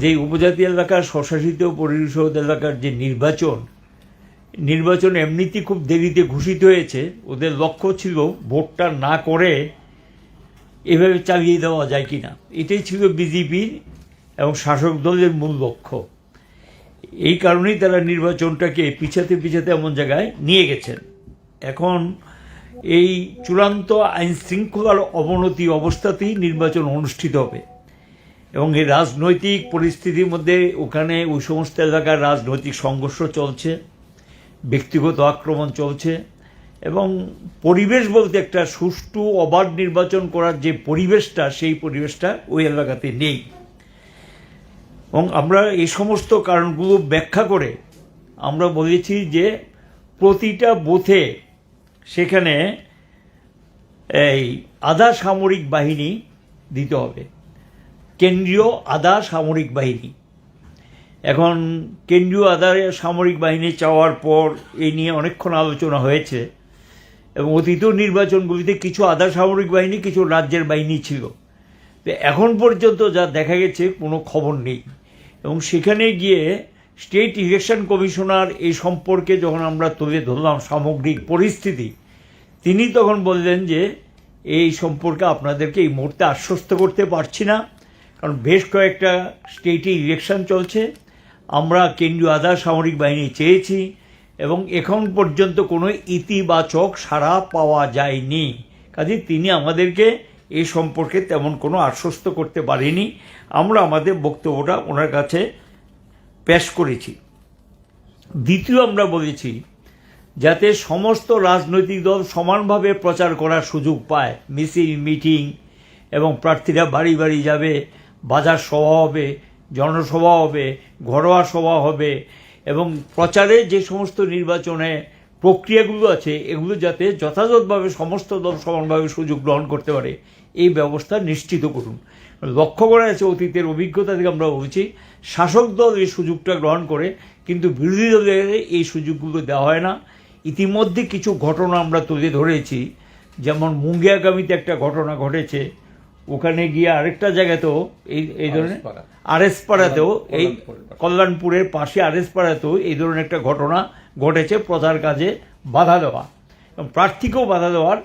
যে উপজাতি এলাকার স্বশাসিত পরিষদ এলাকার যে নির্বাচন, নির্বাচন এমনিতেই খুব দেরিতে ঘোষিত হয়েছে, ওদের লক্ষ্য ছিল ভোটটা না করে এভাবে চালিয়ে দেওয়া যায় কিনা, এটাই ছিল বিজেপির এবং শাসক দলের মূল লক্ষ্য। এই কারণেই তারা নির্বাচনটাকে পিছাতে পিছাতে এমন জায়গায় নিয়ে গেছেন। এখন এই চূড়ান্ত আইন শৃঙ্খলার অবনতি অবস্থাতেই নির্বাচন অনুষ্ঠিত হবে। এবং এই রাজনৈতিক পরিস্থিতির মধ্যে ওখানে ওই সমস্ত এলাকার রাজনৈতিক সংঘর্ষ চলছে, ব্যক্তিগত আক্রমণ চলছে, এবং পরিবেশ বলতে একটা সুষ্ঠু অবাধ নির্বাচন করার যে পরিবেশটা, সেই পরিবেশটা ওই এলাকাতে নেই। এবং আমরা এই সমস্ত কারণগুলো ব্যাখ্যা করে আমরা বলেছি যে প্রতিটা বুথে সেখানে এই আধা সামরিক বাহিনী দিতে হবে, কেন্দ্রীয় আধা সামরিক বাহিনী। এখন কেন্দ্রীয় আধা সামরিক বাহিনী চাওয়ার পর এই নিয়ে অনেকক্ষণ আলোচনা হয়েছে এবং অতীত নির্বাচনগুলিতে কিছু আধা সামরিক বাহিনী, কিছু রাজ্যের বাহিনী ছিল। তো এখন পর্যন্ত যা দেখা গেছে, কোনো খবর নেই। এবং সেখানে গিয়ে স্টেট ইলেকশন কমিশনার এই সম্পর্কে যখন আমরা তুলে ধরলাম সামগ্রিক পরিস্থিতি, তিনি তখন বললেন যে এই সম্পর্কে আপনাদেরকে এই মুহূর্তে আশ্বস্ত করতে পারছি না, কারণ বেশ কয়েকটা স্টেটে ইলেকশন চলছে। আমরা কেন্দ্রীয় আধা সামরিক বাহিনী চেয়েছি এবং এখন পর্যন্ত কোনো ইতিবাচক সাড়া পাওয়া যায়নি। কাজে তিনি আমাদেরকে এ সম্পর্কে তেমন কোনো আশ্বস্ত করতে পারেনি। আমরা আমাদের বক্তব্যটা ওনার কাছে পেশ করেছি। দ্বিতীয়, আমরা বলেছি যাতে সমস্ত রাজনৈতিক দল সমানভাবে প্রচার করার সুযোগ পায়, মিছিল, মিটিং এবং প্রার্থীরা বাড়ি বাড়ি যাবে, বাজার সভা হবে, জনসভা হবে, ঘরোয়া সভা হবে এবং প্রচারে যে সমস্ত নির্বাচনে প্রক্রিয়াগুলো আছে, এগুলো যাতে যথাযথভাবে সমস্ত দল সমানভাবে সুযোগ গ্রহণ করতে পারে, এই ব্যবস্থা নিশ্চিত করুন। লক্ষ্য করা গেছে, অতীতের অভিজ্ঞতা থেকে আমরা বলছি, শাসক দল এই সুযোগটা গ্রহণ করে, কিন্তু বিরোধী দলের এই সুযোগগুলো দেওয়া হয় না। ইতিমধ্যে কিছু ঘটনা আমরা তুলে ধরেছি, যেমন মুঙ্গিয়াকামিতে একটা ঘটনা ঘটেছে, ওখানে গিয়ে আরেকটা জায়গাতেও এই এই ধরনের আরএস পাড়া। আরএস পাড়াতেও এই কল্যাণপুরের পাশে। কল্যাণপুরের পাশে আরএস পাড়াতেও এই ধরনের একটা ঘটনা ঘটেছে, প্রচার কাজে বাধা দেওয়া এবং প্রার্থীকেও বাধা দেওয়ার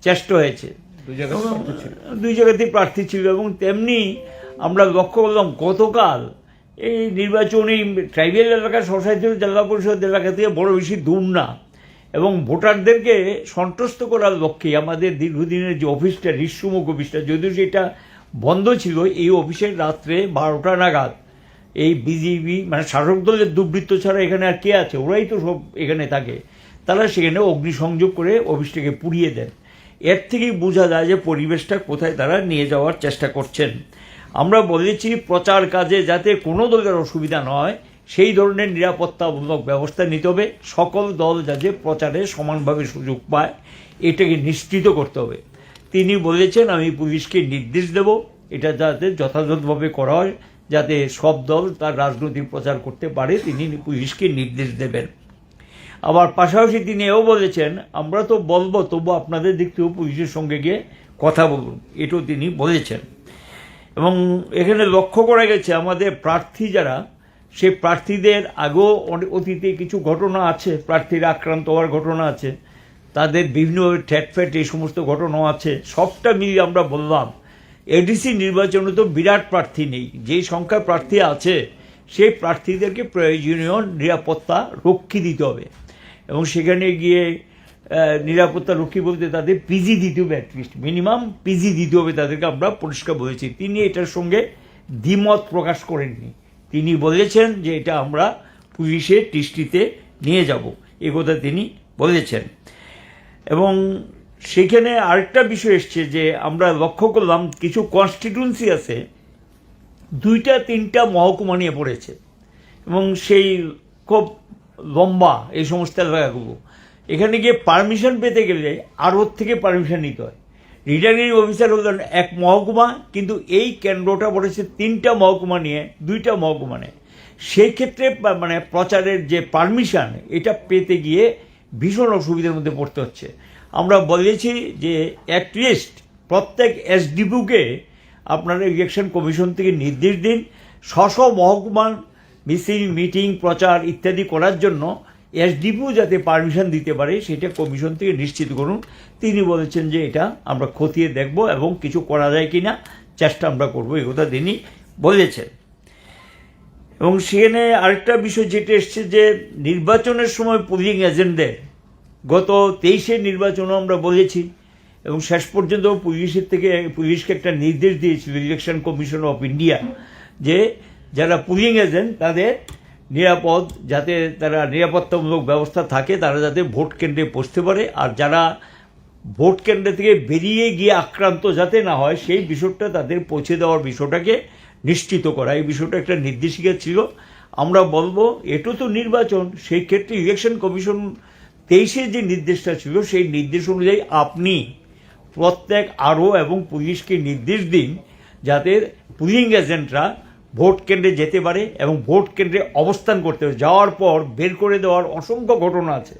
চেষ্টা হয়েছে। দুই জায়গাতে প্রার্থী ছিল। দুই জায়গাতেই প্রার্থী ছিল এবং তেমনি আমরা লক্ষ্য করলাম গতকাল এই নির্বাচনী ট্রাইবাল এলাকা, স্বশাসিত জেলা পরিষদ এলাকা থেকে বড় বেশি দূর না এবং ভোটারদেরকে সন্তুষ্ট করার লক্ষ্যে আমাদের দীর্ঘদিনের যে অফিসটা, ঋষ্যমুখ অফিসটা, যদিও সেটা বন্ধ ছিল, এই অফিসের রাত্রে বারোটা নাগাদ এই বিজেপি, মানে শাসক দলের দুর্বৃত্ত ছাড়া এখানে আর কে আছে, ওরাই তো সব এখানে থাকে, তারা সেখানে অগ্নিসংযোগ করে অফিসটাকে পুড়িয়ে দেন। এর থেকেই বোঝা যায় যে পরিবেশটা কোথায় তারা নিয়ে যাওয়ার চেষ্টা করছেন। আমরা বলেছি প্রচার কাজে যাতে কোনো দলের অসুবিধা না হয়, সেই ধরনের নিরাপত্তামূলক ব্যবস্থা নিতে হবে। সকল দল যাতে প্রচারে সমানভাবে সুযোগ পায়, এটাকে নিশ্চিত করতে হবে। তিনি বলেছেন, "আমি পুলিশকে নির্দেশ দেব, এটা যাতে যথাযথভাবে করা হয়, যাতে সব দল তার রাজনৈতিক প্রচার করতে পারে, তিনি পুলিশকে নির্দেশ দেবেন।" আবার পাশাপাশি তিনি এও বলেছেন, "আমরা তো বলবো, তবু আপনাদের দিক থেকেও পুলিশের সঙ্গে গিয়ে কথা বলুন", এটাও তিনি বলেছেন। এবং এখানে লক্ষ্য করা গেছে, আমাদের প্রার্থী যারা, সেই প্রার্থীদের আগেও অনে-, অতীতে কিছু ঘটনা আছে, প্রার্থীরা আক্রান্ত হওয়ার ঘটনা আছে, তাদের বিভিন্নভাবে থ্রেট ফ্যাট, এই সমস্ত ঘটনা আছে। সবটা মিলিয়ে আমরা বললাম, এডিসি নির্বাচনে তো বিরাট প্রার্থী নেই, যেই সংখ্যায় প্রার্থী আছে সেই প্রার্থীদেরকে প্রয়োজনীয় নিরাপত্তা রক্ষী দিতে হবে এবং সেখানে গিয়ে, আহ, নিরাপত্তা রক্ষী বলতে তাদের পিজি দিতে হবে, অ্যাটলিস্ট মিনিমাম পিজি দিতে হবে তাদেরকে, আমরা পরিষ্কার বলেছি। তিনি এটার সঙ্গে দ্বিমত প্রকাশ করেননি। তিনি বলেছেন যে এটা আমরা পুলিশের দৃষ্টিতে নিয়ে যাব, এ কথা তিনি বলেছেন। এবং সেখানে আরেকটা বিষয় এসছে যে আমরা লক্ষ্য করলাম কিছু কনস্টিটিউয়েন্সি আছে, দুইটা তিনটা মহকুমা নিয়ে পড়েছে এবং সেই খুব লম্বা এই সমস্ত এলাকাগুলো। এখানে গিয়ে পারমিশন পেতে গেলে আরও থেকে পারমিশন নিতে হয়। রিটার্নিং অফিসার হলেন এক মহকুমা, কিন্তু এই কেন্দ্রটা পড়েছে তিনটা মহকুমা নিয়ে, দুইটা মহকুমা নিয়ে। সেই ক্ষেত্রে পা-, মানে প্রচারের যে পারমিশন, এটা পেতে গিয়ে ভীষণ অসুবিধার মধ্যে পড়তে হচ্ছে। আমরা বলেছি যে অ্যাটলিস্ট প্রত্যেক এসডিপিওকে আপনারা ইলেকশন কমিশন থেকে নির্দেশ দিন, স্ব স্ব মহকুমার মিছিল, মিটিং, প্রচার ইত্যাদি করার জন্য এসডিপিও যাতে পারমিশন দিতে পারে, সেটা কমিশন থেকে নিশ্চিত করুন। তিনি বলেছেন যে এটা আমরা খতিয়ে দেখব এবং কিছু করা যায় কিনা চেষ্টা আমরা করব, এই কথা তিনি বলেছেন। এবং সেখানে আরেকটা বিষয় যেটা এসছে, যে নির্বাচনের সময় পোলিং এজেন্টদের, গত তেইশে নির্বাচনও আমরা বলেছি, এবং শেষ পর্যন্ত পুলিশের থেকে, পুলিশকে একটা নির্দেশ দিয়েছিল ইলেকশন কমিশন অফ ইন্ডিয়া, যে যারা পোলিং এজেন্ট, তাদের নিরাপদ, যাতে তারা নিরাপত্তামূলক ব্যবস্থা থাকে, তারা যাতে ভোট কেন্দ্রে পৌঁছতে পারে। আর যারা ভোট কেন্দ্র থেকে বেরিয়ে গিয়ে আক্রান্ত যাতে না হয়, সেই বিষয়টা তাদের পৌঁছে দেওয়ার বিষয়টাকে নিশ্চিত করা, এই বিষয়টা একটা নির্দেশিকা ছিল। আমরা বলবো, এটা তো নির্বাচন, সেই ক্ষেত্রে ইলেকশন কমিশন তেইশে যে নির্দেশটা ছিল, সেই নির্দেশ অনুযায়ী আপনি প্রত্যেক আরও এবং পুলিশকে নির্দেশ দিন, যাতে পোলিং এজেন্টরা ভোট কেন্দ্রে যেতে পারে এবং ভোট কেন্দ্রে অবস্থান করতে পারে। যাওয়ার পর বের করে দেওয়ার অসংখ্য ঘটনা আছে।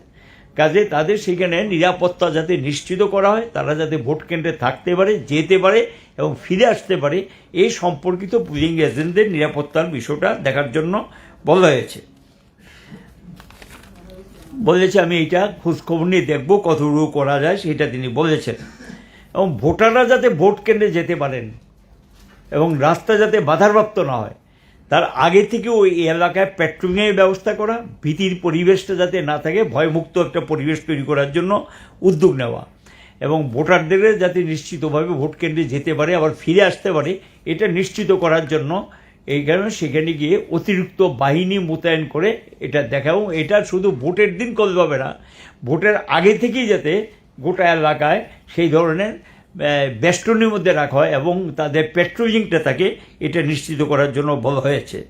কাজে তাদের সেখানে নিরাপত্তা যাতে নিশ্চিত করা হয়, তারা যাতে ভোট কেন্দ্রে থাকতে পারে, যেতে পারে এবং ফিরে আসতে পারে, এই সম্পর্কিত পোলিং এজেন্টদের নিরাপত্তার বিষয়টা দেখার জন্য বলা হয়েছে। বলেছে, "আমি এটা খোঁজ খবর নিয়ে দেখব, কতটুকু করা যায়," সেটা তিনি বলেছেন। এবং ভোটাররা যাতে ভোট কেন্দ্রে যেতে পারেন এবং রাস্তা যাতে বাধাপ্রাপ্ত না হয়, তার আগে থেকে ওই এলাকায় প্যাট্রোলিংয়ের ব্যবস্থা করা, ভীতির পরিবেশটা যাতে না থাকে, ভয়মুক্ত একটা পরিবেশ তৈরি করার জন্য উদ্যোগ নেওয়া এবং ভোটারদের যাতে নিশ্চিতভাবে ভোট কেন্দ্রে যেতে পারে, আবার ফিরে আসতে পারে, এটা নিশ্চিত করার জন্য এই কারণে সেখানে গিয়ে অতিরিক্ত বাহিনী মোতায়েন করে এটা দেখা। এবং এটা শুধু ভোটের দিন করলে হবে না, ভোটের আগে থেকেই যাতে গোটা এলাকায় সেই ধরনের, আহ, বেষ্টনীর মধ্যে রাখা হয় এবং তাদের প্যাট্রোলিংটা থাকে, এটা নিশ্চিত করার জন্য বলা হয়েছে।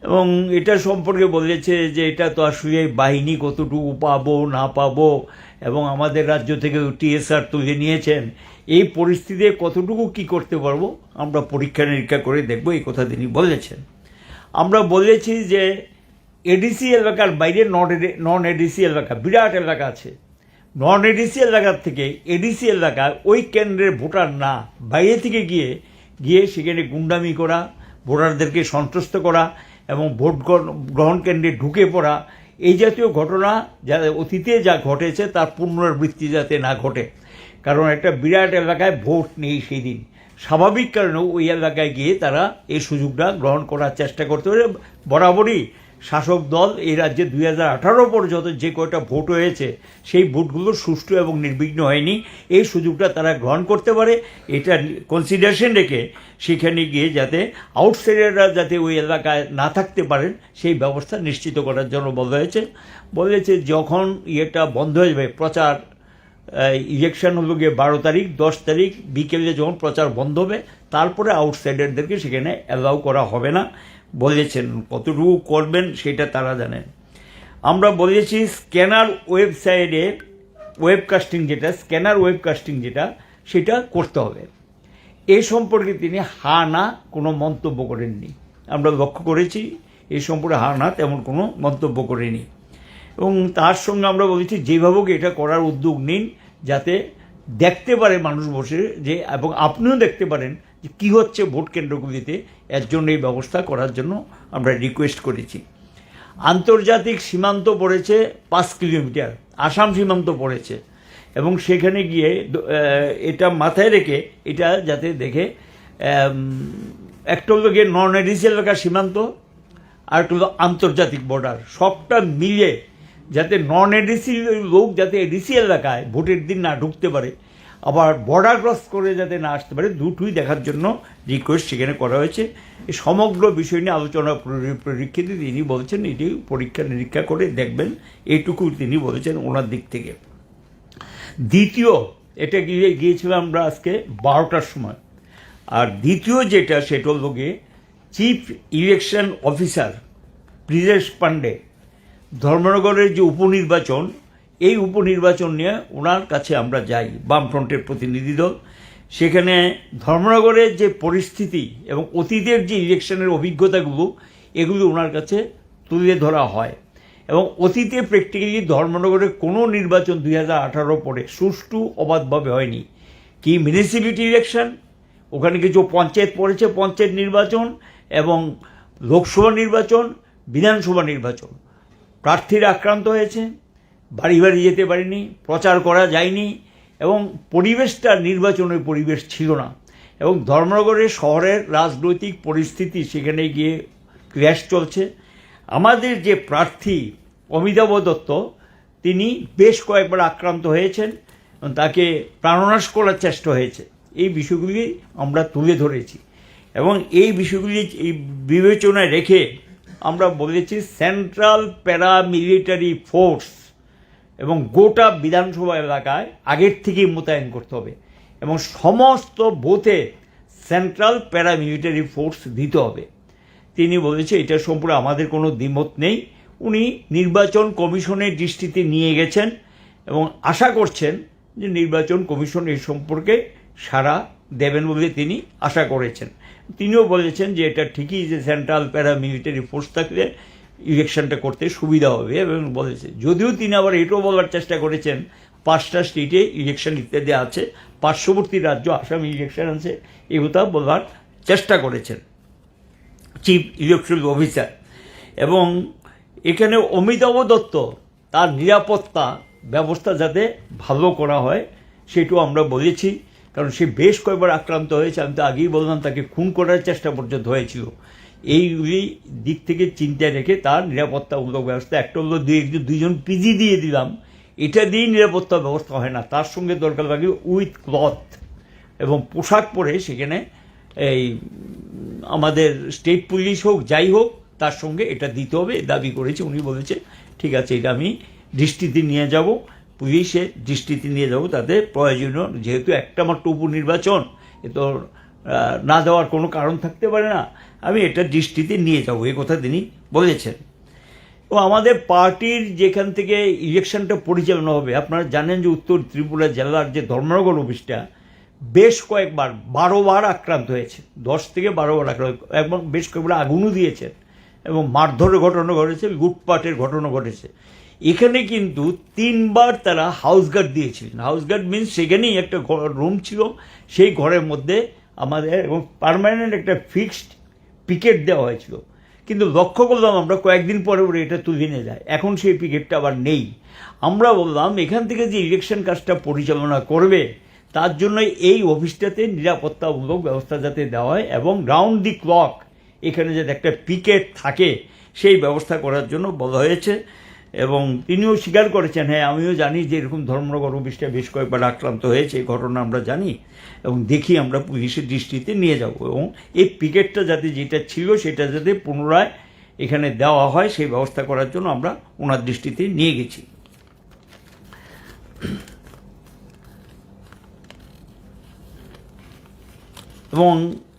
এবং এটা সম্পর্কে বলেছে যে এটা তো আসলে বাহিনী কতটুকু পাবো না পাবো, এবং আমাদের রাজ্য থেকে টিএসআর তুলে নিয়েছেন, এই পরিস্থিতিতে কতটুকু কি করতে পারবো, আমরা পরীক্ষা নিরীক্ষা করে দেখবো, এই কথা তিনি বলেছেন। আমরা বলেছি যে এডিসি এলাকার বাইরে নন এডি-, নন এডিসি এলাকা, বিরাট এলাকা আছে। নন এডিসি এলাকা থেকে এডিসি এলাকায় ওই কেন্দ্রের ভোটার না, বাইরে থেকে গিয়ে, গিয়ে সেখানে গুন্ডামি করা, ভোটারদেরকে সন্ত্রস্ত করা এবং ভোট গ্রহণ, গ্রহণ কেন্দ্রে ঢুকে পড়া, এই জাতীয় ঘটনা যা অতীতে যা ঘটেছে, তার পুনরাবৃত্তি যাতে না ঘটে। কারণ একটা বিরাট এলাকায় ভোট নেই সেই দিন, স্বাভাবিক কারণে ওই এলাকায় গিয়ে তারা এই সুযোগটা গ্রহণ করার চেষ্টা করতে পারে। বরাবরই শাসক দল এই রাজ্যে দুই হাজার আঠারো পর্যন্ত যে কয়টা ভোট হয়েছে, সেই ভোটগুলো সুষ্ঠু এবং নির্বিঘ্ন হয়নি। এই সুযোগটা তারা গ্রহণ করতে পারে, এটা কনসিডারেশন রেখে সেখানে গিয়ে যাতে আউটসাইডাররা যাতে ওই এলাকায় না থাকতে পারেন, সেই ব্যবস্থা নিশ্চিত করার জন্য বলা হয়েছে। বলেছে, যখন ইয়েটা বন্ধ হয়ে যাবে, প্রচার, আহ, ইলেকশন হলো গিয়ে বারো তারিখ, দশ তারিখ বিকেলে যখন প্রচার বন্ধ হবে, তারপরে আউটসাইডারদেরকে সেখানে অ্যালাউ করা হবে না বলেছেন। কতটুকু করবেন সেটা তারা জানেন। আমরা বলেছি, স্ক্যানার ওয়েবসাইটে ওয়েবকাস্টিং যেটা, স্ক্যানার ওয়েবকাস্টিং যেটা, সেটা করতে হবে। এ সম্পর্কে তিনি হা না কোনো মন্তব্য করেননি। আমরা লক্ষ্য করেছি, এ সম্পর্কে হা না তেমন কোনো মন্তব্য করেনি। এবং তার সঙ্গে আমরা বলেছি, যেভাবে হোক এটা করার উদ্যোগ নিন, যাতে দেখতে পারে মানুষ বসে, যে, এবং আপনিও দেখতে পারেন যে কী হচ্ছে ভোট কেন্দ্রগুলিতে, এর জন্য এই ব্যবস্থা করার জন্য আমরা রিকোয়েস্ট করেছি। আন্তর্জাতিক সীমান্ত পড়েছে পাঁচ কিলোমিটার, আসাম সীমান্ত পড়েছে, এবং সেখানে গিয়ে দ-, আহ, এটা মাথায় রেখে এটা যাতে দেখে, আম, একটা হলো গিয়ে নন এডিসি এলাকার সীমান্ত, আর একটা হলো আন্তর্জাতিক বর্ডার, সবটা মিলে যাতে নন এডিসি লোক যাতে এডিসি এলাকায় ভোটের দিন না ঢুকতে পারে, আবার বর্ডার ক্রস করে যাতে না আসতে পারে, দুটোই দেখার জন্য রিকোয়েস্ট সেখানে করা হয়েছে। এই সমগ্র বিষয় নিয়ে আলোচনা পরি-, পরিপ্রেক্ষিতে তিনি বলছেন, এটি পরীক্ষা নিরীক্ষা করে দেখবেন, এইটুকু তিনি বলেছেন ওনার দিক থেকে। দ্বিতীয়, এটা গিয়ে, গিয়েছিলাম আমরা আজকে বারোটার সময়। আর দ্বিতীয় যেটা, সেটা হলো গিয়ে চিফ ইলেকশন অফিসার ব্রিজেশ পান্ডে ধর্মনগরের যে উপনির্বাচন, এই উপনির্বাচন নিয়ে ওনার কাছে আমরা যাই, বামফ্রন্টের প্রতিনিধি দল। সেখানে ধর্মনগরের যে পরিস্থিতি এবং অতীতের যে ইলেকশনের অভিজ্ঞতাগুলো, এগুলো ওনার কাছে তুলে ধরা হয়। এবং অতীতে প্র্যাকটিক্যালি ধর্মনগরের কোনো নির্বাচন দুই হাজার আঠারো পরে সুষ্ঠু অবাধভাবে হয়নি। কি মিউনিসিপ্যালিটি ইলেকশন, ওখানে কিছু পঞ্চায়েত পড়েছে, পঞ্চায়েত নির্বাচন এবং লোকসভা নির্বাচন, বিধানসভা নির্বাচন, প্রার্থীরা আক্রান্ত হয়েছে, বাড়ি বাড়ি যেতে পারেনি, প্রচার করা যায়নি এবং পরিবেশটা নির্বাচনের পরিবেশ ছিল না। এবং ধর্মনগরের শহরের রাজনৈতিক পরিস্থিতি সেখানে গিয়ে ক্র্যাশ চলছে। আমাদের যে প্রার্থী অমিতাভ দত্ত, তিনি বেশ কয়েকবার আক্রান্ত হয়েছেন এবং তাকে প্রাণনাশ করার চেষ্টা হয়েছে। এই বিষয়গুলি আমরা তুলে ধরেছি এবং এই বিষয়গুলি এই বিবেচনায় রেখে আমরা বলেছি, সেন্ট্রাল প্যারামিলিটারি ফোর্স এবং গোটা বিধানসভা এলাকায় আগের থেকেই মোতায়েন করতে হবে এবং সমস্ত বুথে সেন্ট্রাল প্যারামিলিটারি ফোর্স দিতে হবে। তিনি বলেছে, এটা সম্পর্কে আমাদের কোনো দ্বিমত নেই। উনি নির্বাচন কমিশনের দৃষ্টিতে নিয়ে গেছেন এবং আশা করছেন যে নির্বাচন কমিশন এই সম্পর্কে সাড়া দেবেন বলে তিনি আশা করেছেন। তিনিও বলেছেন যে এটা ঠিকই যে সেন্ট্রাল প্যারামিলিটারি ফোর্স থাকলে ইলেকশনটা করতে সুবিধা হবে এবং বলেছে, যদিও তিনি আবার এটাও বলার চেষ্টা করেছেন পাঁচটা স্টেটে ইলেকশন ইত্যাদি আছে, পার্শ্ববর্তী রাজ্য আসামে ইলেকশন আছে, এ কথা বলার চেষ্টা করেছেন চিফ ইলেকশন অফিসার। এবং এখানে অমিতাভ দত্ত তার নিরাপত্তা ব্যবস্থা যাতে ভালো করা হয়, সেটাও আমরা বলেছি। কারণ সে বেশ কয়েকবার আক্রান্ত হয়েছে, আমি তো আগেই বললাম, তাকে খুন করার চেষ্টা পর্যন্ত হয়েছিল। এই দিক থেকে চিন্তায় রেখে তার নিরাপত্তামূলক ব্যবস্থা, একটা হলো দুই একজন, দুইজন পিজি দিয়ে দিলাম, এটা দিয়েই নিরাপত্তা ব্যবস্থা হয় না। তার সঙ্গে দরকার লাগে উইথ ক্লথ এবং পোশাক পরে সেখানে এই আমাদের স্টেট পুলিশ হোক, যাই হোক, তার সঙ্গে এটা দিতে হবে, দাবি করেছে। উনি বলেছে, ঠিক আছে, এটা আমি দৃষ্টিতে নিয়ে যাব, পুলিশের দৃষ্টিতে নিয়ে যাব, তাতে প্রয়োজনীয়, যেহেতু একটা মাত্র উপনির্বাচন, এ তো আহ, না দেওয়ার কোনো কারণ থাকতে পারে না, আমি এটা দৃষ্টিতে নিয়ে যাব, এই কথা তিনি বলেছেন। ও আমাদের পার্টির যেখান থেকে ইলেকশনটা পরিচালনা হবে, আপনারা জানেন যে উত্তর ত্রিপুরা জেলার যে ধর্মনগর অফিসটা বেশ কয়েকবার, বারো বার আক্রান্ত হয়েছে, দশ থেকে বারো বার আক্রান্ত, এবং বেশ কয়েকবার আগুনও দিয়েছে এবং মারধরের ঘটনা ঘটেছে, লুটপাটের ঘটনা ঘটেছে। এখানে কিন্তু তিনবার তারা হাউস গার্ড দিয়েছিলেন। হাউস গার্ড মিনস সেখানেই একটা রুম ছিল, সেই ঘরের মধ্যে আমাদের এবং পার্মানেন্ট একটা ফিক্সড পিকেট দেওয়া হয়েছিল। কিন্তু লক্ষ্য করলাম আমরা, কয়েকদিন পরে পরে এটা তুলে নিয়ে যায়, এখন সেই পিকেটটা আবার নেই। আমরা বললাম, এখান থেকে যে ইলেকশন কাজটা পরিচালনা করবে, তার জন্য এই অফিসটাতে নিরাপত্তামূলক ব্যবস্থা যাতে দেওয়া হয় এবং রাউন্ড দি ক্লক এখানে যাতে একটা পিকেট থাকে, সেই ব্যবস্থা করার জন্য বলা হয়েছে। এবং তিনিও স্বীকার করেছেন, হ্যাঁ, আমিও জানি যে এরকম ধর্মনগর অফিসটা বেশ কয়েকবার আক্রান্ত হয়েছে, এই ঘটনা আমরা জানি এবং দেখি, আমরা পুলিশের দৃষ্টিতে নিয়ে যাব এবং এই পিকেটটা যাতে, যেটা ছিল, সেটা যাতে পুনরায় এখানে দেওয়া হয়, সেই ব্যবস্থা করার জন্য আমরা ওনার দৃষ্টিতে নিয়ে গেছি। এবং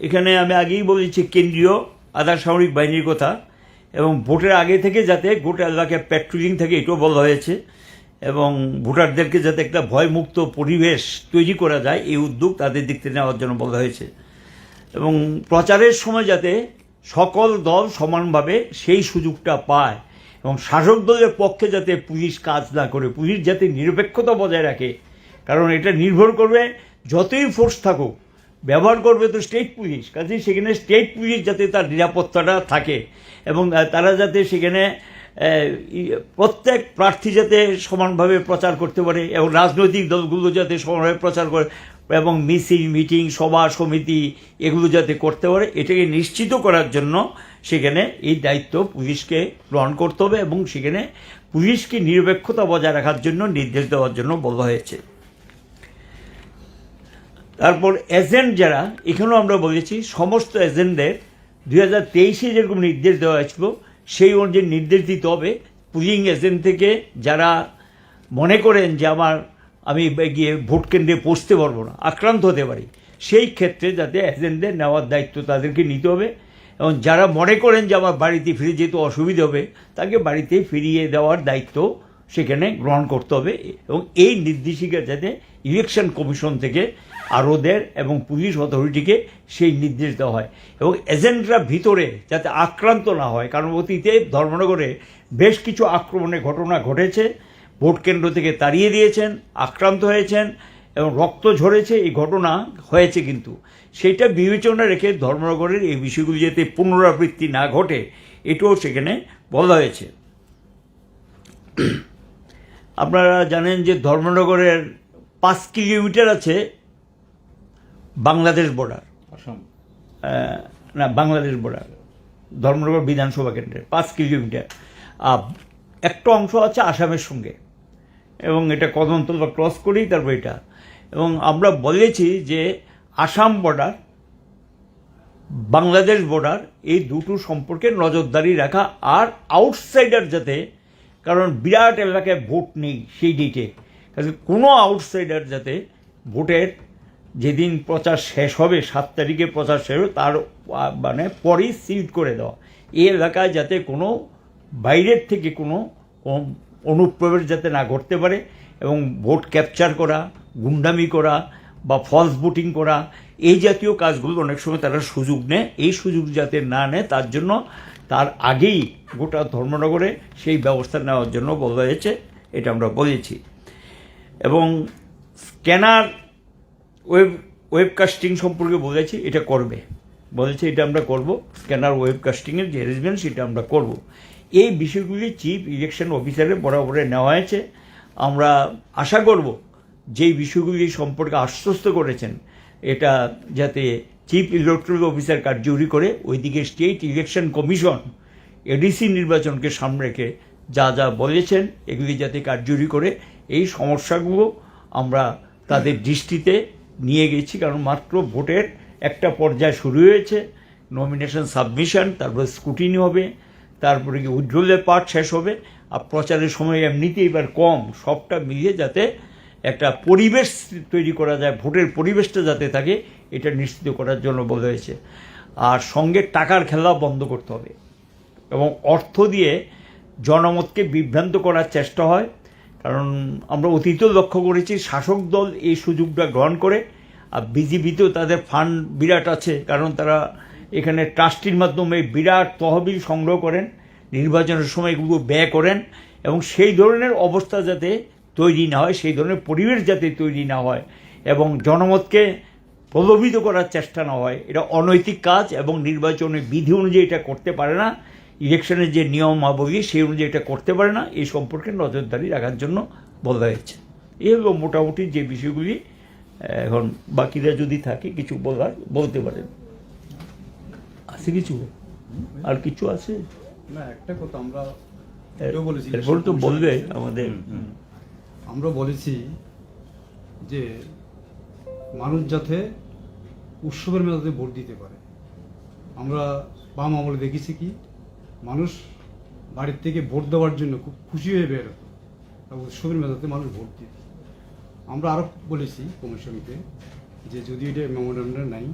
এখানে আমি আগেই বলেছি কেন্দ্রীয় আধা সামরিক বাহিনীর কথা, এবং ভোটের আগে থেকে যাতে গোটা এলাকায় প্যাট্রোলিং থাকে, এটাও বলা হয়েছে। এবং ভোটারদেরকে যাতে একটা ভয়মুক্ত পরিবেশ তৈরি করা যায়, এই উদ্যোগ তাদের দিক থেকে নেওয়ার জন্য বলা হয়েছে। এবং প্রচারের সময় যাতে সকল দল সমানভাবে সেই সুযোগটা পায় এবং শাসক দলের পক্ষে যাতে পুলিশ কাজ না করে, পুলিশ যাতে নিরপেক্ষতা বজায় রাখে। কারণ এটা নির্ভর করবে, যতই ফোর্স থাকুক, ব্যবহার করবে তো স্টেট পুলিশ, কাজেই সেখানে স্টেট পুলিশ যাতে তার নিরাপত্তাটা থাকে এবং, আহ, তারা যাতে সেখানে, আহ, ই-, প্রত্যেক প্রার্থী যাতে সমানভাবে প্রচার করতে পারে এবং রাজনৈতিক দলগুলো যাতে সমানভাবে প্রচার করে এবং মিছিল, মিটিং, সভা সমিতি এগুলো যাতে করতে পারে, এটাকে নিশ্চিত করার জন্য সেখানে এই দায়িত্ব পুলিশকে গ্রহণ করতে হবে এবং সেখানে পুলিশকে নিরপেক্ষতা বজায় রাখার জন্য নির্দেশ দেওয়ার জন্য বলা হয়েছে। তারপর এজেন্ট যারা, এখানেও আমরা বলেছি, সমস্ত এজেন্টদের দুই হাজার তেইশে যেরকম নির্দেশ দেওয়া হয়েছিল, সেই অনুযায়ী নির্দেশ দিতে হবে। পুলিং এজেন্ট থেকে যারা মনে করেন যে আমার, আমি বে-, গিয়ে ভোট কেন্দ্রে পৌঁছতে পারবো না, আক্রান্ত হতে পারি, সেই ক্ষেত্রে যাতে এজেন্টদের নেওয়ার দায়িত্ব তাদেরকে নিতে হবে। এবং যারা মনে করেন যে আমার বাড়িতে ফিরে যেতে অসুবিধা হবে, তাকে বাড়িতে ফিরিয়ে দেওয়ার দায়িত্ব সেখানে গ্রহণ করতে হবে। এবং এই নির্দেশিকা যাতে ইলেকশন কমিশন থেকে আরও দেয় এবং পুলিশ অথরিটিকে সেই নির্দেশ দেওয়া হয়। এবং এজেন্টরা ভিতরে যাতে আক্রান্ত না হয়, কারণ অতীতে ধর্মনগরে বেশ কিছু আক্রমণের ঘটনা ঘটেছে, ভোট কেন্দ্র থেকে তাড়িয়ে দিয়েছেন, আক্রান্ত হয়েছেন এবং রক্ত ঝরেছে, এই ঘটনা হয়েছে। কিন্তু সেইটা বিবেচনা রেখে ধর্মনগরের এই বিষয়গুলি যাতে পুনরাবৃত্তি না ঘটে, এটাও সেখানে বলা হয়েছে। আপনারা জানেন যে ধর্মনগরের পাঁচ কিলোমিটার আছে বাংলাদেশ বর্ডার। আসাম। আহ, না, বাংলাদেশ বর্ডার, ধর্মনগর বিধানসভা কেন্দ্রে পাঁচ কিলোমিটার। আহ, একটা অংশ আছে আসামের সঙ্গে, এবং এটা কদমতলা ক্রস করেই তারপর এটা। এবং আমরা বলেছি যে আসাম বর্ডার, বাংলাদেশ বর্ডার, এই দুটো সম্পর্কে নজরদারি রাখা, আর আউটসাইডার যাতে, কারণ বিরাট এলাকায় ভোট নেই সেই ডেটে, কাজে কোনো আউটসাইডার যাতে ভোটের যেদিন প্রচার শেষ হবে, সাত তারিখে প্রচার শেষ হবে, তার, আহ, মানে পরেই সিল করে দেওয়া, এই এলাকায় যাতে কোনো বাইরের থেকে কোনো অ-, অনুপ্রবেশ যাতে না ঘটতে পারে, এবং ভোট ক্যাপচার করা, গুন্ডামি করা বা ফলস ভোটিং করা, এই জাতীয় কাজগুলো অনেক সময় তারা সুযোগ নেয়। এই সুযোগ যাতে না নেয়, তার জন্য তার আগেই গোটা ধর্মনগরে সেই ব্যবস্থা নেওয়ার জন্য বলা হয়েছে, এটা আমরা বলেছি। এবং স্ক্যানার ওয়েব, ওয়েব কাস্টিং সম্পর্কে বলেছি, এটা করবে, বলেছে এটা আমরা করব। স্ক্যানার ওয়েব কাস্টিংয়ের যে অ্যারেঞ্জমেন্ট, সেটা আমরা করব। এই বিষয়গুলি চিফ ইলেকশন অফিসারের বরাবরে নেওয়া হয়েছে। আমরা আশা করব যে বিষয়গুলি সম্পর্কে আশ্বস্ত করেছেন, এটা যাতে চিফ ইলেকটরাল অফিসার কার্যকরী করে, ওইদিকে স্টেট ইলেকশন কমিশন এডিসি নির্বাচনকে সামনে রেখে যা যা বলেছেন, এগুলি যাতে কার্যকরী করে, এই সমস্যাগুলো আমরা তাদের দৃষ্টিতে নিয়ে গেছি। কারণ মাত্র ভোটের একটা পর্যায় শুরু হয়েছে, নমিনেশন সাবমিশন, তারপরে স্ক্রুটিনি হবে, তারপরে কি উইথড্রলের পার্ট শেষ হবে। আর প্রচারের সময় এমনিতেই এবার কম, সবটা মিলিয়ে যাতে একটা পরিবেশ তৈরি করা যায়, ভোটের পরিবেশটা যাতে থাকে, এটা নিশ্চিত করার জন্য বলা হয়েছে। আর সঙ্গে টাকার খেলা বন্ধ করতে হবে এবং অর্থ দিয়ে জনমতকে বিভ্রান্ত করার চেষ্টা হয়। কারণ আমরা অতীতেও লক্ষ্য করেছি, শাসক দল এই সুযোগটা গ্রহণ করে। আর বিজেপিতেও তাদের ফান্ড বিরাট আছে, কারণ তারা এখানে ট্রাস্টির মাধ্যমে বিরাট তহবিল সংগ্রহ করেন, নির্বাচনের সময় এগুলো ব্যয় করেন, এবং সেই ধরনের অবস্থা যাতে তৈরি না হয়, সেই ধরনের পরিবেশ যাতে তৈরি না হয় এবং জনমতকে প্রলোভিত করার চেষ্টা না হয়, এটা অনৈতিক কাজ এবং নির্বাচনের বিধি অনুযায়ী এটা করতে পারে না, ইলেকশনের যে নিয়মাবলী সেই অনুযায়ী এটা করতে পারে না, এই সম্পর্কে নজরদারি রাখার জন্য বলা হয়েছে। এই হলো মোটামুটি যে বিষয়গুলি। এখন বাকিরা যদি থাকে কিছু বলার, বলতে পারেন। আছে কিছু? আর কিছু আছে? না, একটা কথা আমরা এর-, এটাও বলেছি, এরপরে তো বলবে আমাদের। হুম, হুম। আমরা বলেছি যে মানুষ যাতে উৎসবের মেলাতে ভোট দিতে পারে। আমরা বাম আমলে দেখেছি কি, মানুষ বাড়ির থেকে ভোট দেওয়ার জন্য খুব খুশি হয়ে বের হতো, আর উৎসবের মেলাতে মানুষ ভোট দিত। আমরা আরও বলেছি কমিশনকে যে যদি এটা মেমোরেন্ডাম নাই,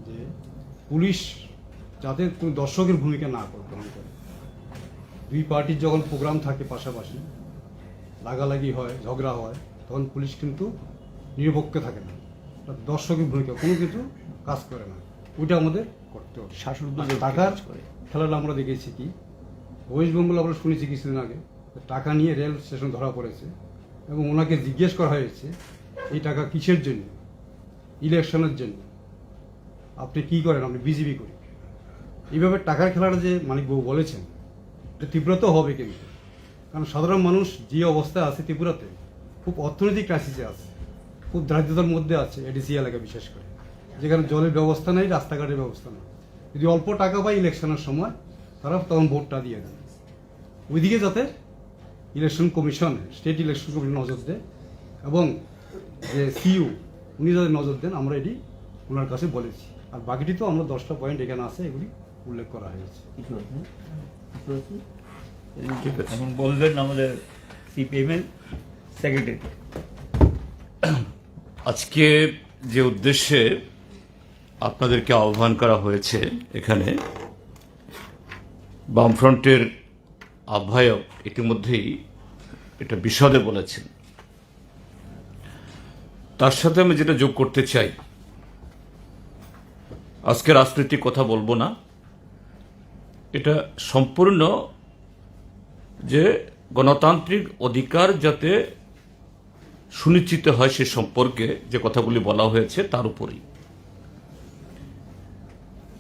যে পুলিশ যাতে কোনো দর্শকের ভূমিকা না করে, গ্রহণ করে। দুই পার্টির যখন প্রোগ্রাম থাকে পাশাপাশি, লাগালাগি হয়, ঝগড়া হয়, তখন পুলিশ কিন্তু নিরপেক্ষ থাকে না, তার দর্শকের ভূমিকা, কোনো কিছু কাজ করে না। ওইটা আমাদের করতে হবে। শাসন আর দলের টাকার কাজ করে। খেলাটা আমরা দেখেছি কি, ওয়েস্ট বেঙ্গল আমরা শুনেছি কিছুদিন আগে, টাকা নিয়ে রেল স্টেশন ধরা পড়েছে এবং ওনাকে জিজ্ঞেস করা হয়েছে, "এই টাকা কিসের জন্য?" "ইলেকশনের জন্য।" "আপনি কি করেন?" "আপনি বিজেপি করি।" এইভাবে টাকার খেলাটা যে মানিক বাবু বলেছেন, এটা তীব্র তো হবে কিন্তু, কারণ সাধারণ মানুষ যে অবস্থায় আছে ত্রিপুরাতে, খুব অর্থনৈতিক ক্রাইসিসে আছে, খুব দারিদ্রতার মধ্যে আছে এডিসি এলাকা বিশেষ করে, যেখানে জলের ব্যবস্থা নেই, রাস্তাঘাটের ব্যবস্থা নেই। যদি অল্প টাকা পায় ইলেকশনের সময়, তারা তখন ভোটটা দিয়ে দেয়। ওইদিকে যাতে election commission, state election commission নজর দেয় এবং যে সিইও উনি যাতে নজর দেন, আমরা এটি ওনার কাছে বলেছি। আর বাকিটি তো আমরা দশটা পয়েন্ট এখানে আছে, এগুলি উল্লেখ করা হয়েছে। কিছু আছে? কিছু আছে? ঠিক আছে। এখন বলবেন আমাদের সিপিএম এর সেক্রেটারি। আজকে যে উদ্দেশ্যে আপনাদেরকে আহ্বান করা হয়েছে এখানে, বামফ্রন্টের আহ্বায়ক ইতিমধ্যেই এটা বিশদে বলেছেন। তার সাথে আমি যেটা যোগ করতে চাই, আজকে রাজনৈতিক কথা বলবো না, এটা সম্পূর্ণ যে গণতান্ত্রিক অধিকার যাতে সুনিশ্চিত হয় সে সম্পর্কে যে কথাগুলি বলা হয়েছে তার উপরই।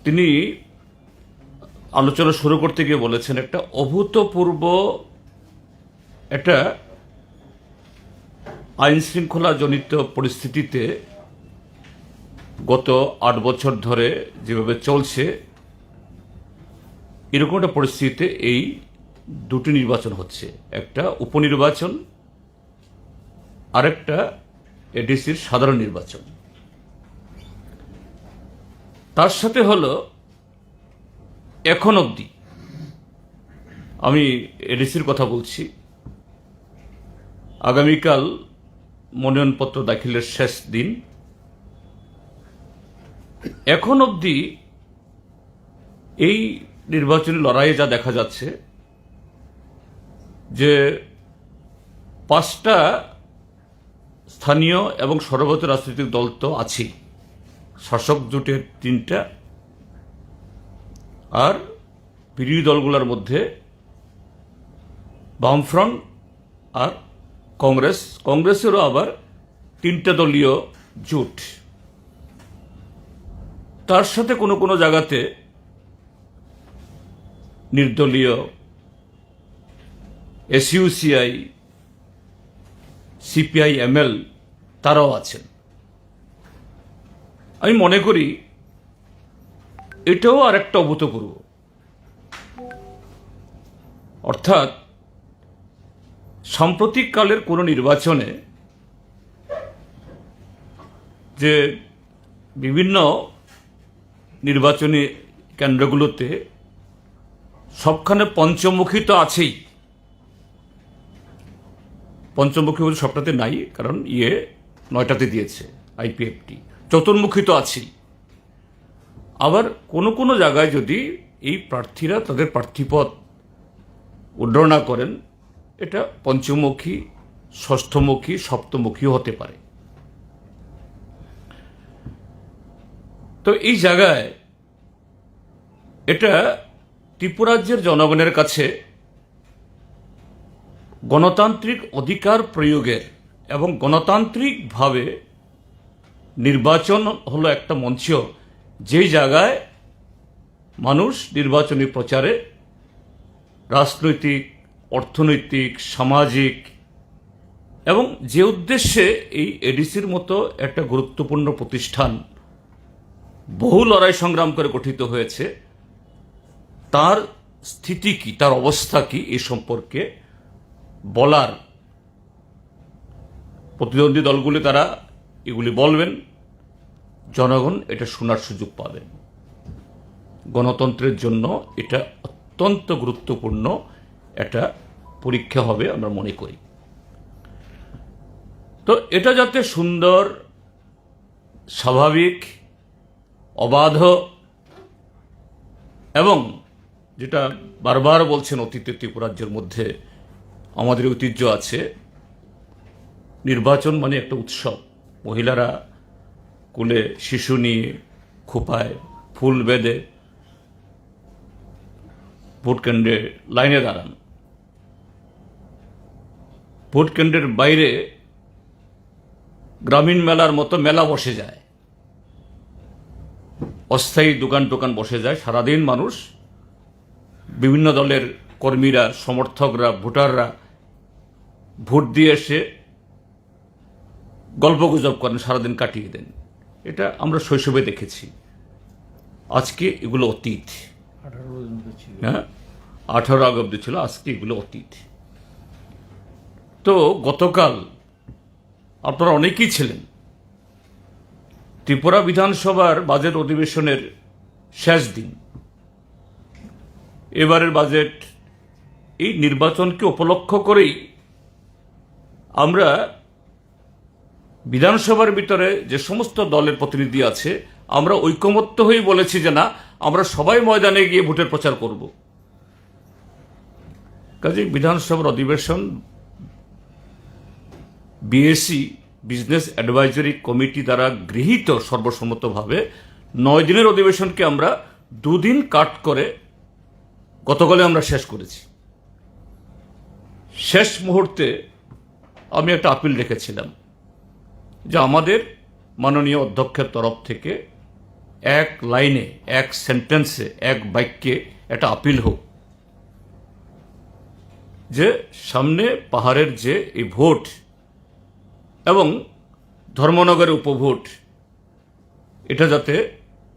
তিনি আলোচনা শুরু করতে গিয়ে বলেছেন, একটা অভূতপূর্ব একটা আইন শৃঙ্খলা জনিত পরিস্থিতিতে গত আট বছর ধরে যেভাবে চলছে, এরকম একটা পরিস্থিতিতে এই দুটি নির্বাচন হচ্ছে, একটা উপনির্বাচন, আরেকটা এডিসির সাধারণ নির্বাচন। তার সাথে হলো, এখন অবধি, আমি এডিসির কথা বলছি, আগামীকাল মনোনয়নপত্র দাখিলের শেষ দিন। এখন অবধি এই নির্বাচনী লড়াইয়ে যা দেখা যাচ্ছে যে পাঁচটা স্থানীয় এবং সর্বভারতীয় রাজনৈতিক দল তো আছেই, শাসক জোটের তিনটা, আর বিরোধী দলগুলোর মধ্যে বামফ্রন্ট আর কংগ্রেস, কংগ্রেসেরও আবার তিনটা দলীয় জোট। তার সাথে কোনো কোনো জায়গাতে নির্দলীয়, এসইউসিআই, সিপিআই এমএল, তারাও আছেন। আমি মনে করি এটাও আরেকটা অভূতপূর্ব। অর্থাৎ সাম্প্রতিক কালের কোনো নির্বাচনে যে বিভিন্ন নির্বাচনী কেন্দ্রগুলোতে সবখানে পঞ্চমুখী তো আছেই, পঞ্চমুখী বলতে সবটাতে নাই, কারণ ইয়ে নয়টাতে দিয়েছে আইপিএফটি, চতুর্মুখী তো আছেই। আবার কোনো কোনো জায়গায় যদি এই প্রার্থীরা তাদের প্রার্থীপদ উড্র না করেন, এটা পঞ্চমুখী, ষষ্ঠমুখী, সপ্তমুখীও হতে পারে। তো এই জায়গায় এটা ত্রিপুরাজ্যের জনগণের কাছে গণতান্ত্রিক অধিকার প্রয়োগের এবং গণতান্ত্রিকভাবে নির্বাচন হলো একটা মঞ্চ, যেই জায়গায় মানুষ নির্বাচনী প্রচারে রাজনৈতিক, অর্থনৈতিক, সামাজিক এবং যে উদ্দেশ্যে এই এডিসির মতো একটা গুরুত্বপূর্ণ প্রতিষ্ঠান বহু লড়াই সংগ্রাম করে গঠিত হয়েছে, তার স্থিতি কি, তার অবস্থা কি, এ সম্পর্কে বলার প্রতিদ্বন্দ্বী দলগুলি তারা এগুলি বলবেন, জনগণ এটা শোনার সুযোগ পাবেন। গণতন্ত্রের জন্য এটা অত্যন্ত গুরুত্বপূর্ণ একটা পরীক্ষা হবে আমরা মনে করি। তো এটা যাতে সুন্দর, স্বাভাবিক, অবাধ এবং যেটা বারবার বলছেন, অতীতে ত্রিপুরাজ্যের মধ্যে আমাদের ঐতিহ্য আছে, নির্বাচন মানে একটা উৎসব। মহিলারা কোলে শিশু নিয়ে, খোঁপায় ফুল বেঁধে ভোট কেন্দ্রে লাইনে দাঁড়ান। ভোট কেন্দ্রের বাইরে গ্রামীণ মেলার মতো মেলা বসে যায়, অস্থায়ী দোকান টোকান বসে যায়। সারাদিন মানুষ, বিভিন্ন দলের কর্মীরা, সমর্থকরা, ভোটাররা ভোট দিয়ে এসে গল্প গুজব করেন, সারাদিন কাটিয়ে দেন। এটা আমরা শৈশবে দেখেছি। আজকে এগুলো অতীত। আঠারো পর্যন্ত ছিল। হ্যাঁ, আঠারো আগ অব্দি ছিল, আজকে এগুলো অতীত। তো গতকাল আপনারা অনেকেই ছিলেন ত্রিপুরা বিধানসভার বাজেট অধিবেশনের শেষ দিন। এবারের বাজেট এই নির্বাচনকে উপলক্ষ করেই আমরা বিধানসভার ভিতরে যে সমস্ত দলের প্রতিনিধি আছে, আমরা ঐকমত্য হয়ে বলেছি যে না, আমরা সবাই ময়দানে গিয়ে ভোটের প্রচার করব। কাজেই বিধানসভার অধিবেশন বিএসি, বিজনেস অ্যাডভাইজরি কমিটি দ্বারা গৃহীত সর্বসম্মতভাবে নয় দিনের অধিবেশনকে আমরা দুদিন কাট করে গতকালে আমরা শেষ করেছি। শেষ মুহূর্তে আমি একটা আপিল রেখেছিলাম যে আমাদের মাননীয় অধ্যক্ষের তরফ থেকে এক লাইনে, এক সেন্টেন্সে, এক বাক্যে একটা আপিল হোক। যে সামনে পাহাড়ের যে এই ভোট এবং ধর্মনগরের উপভোট, এটা যাতে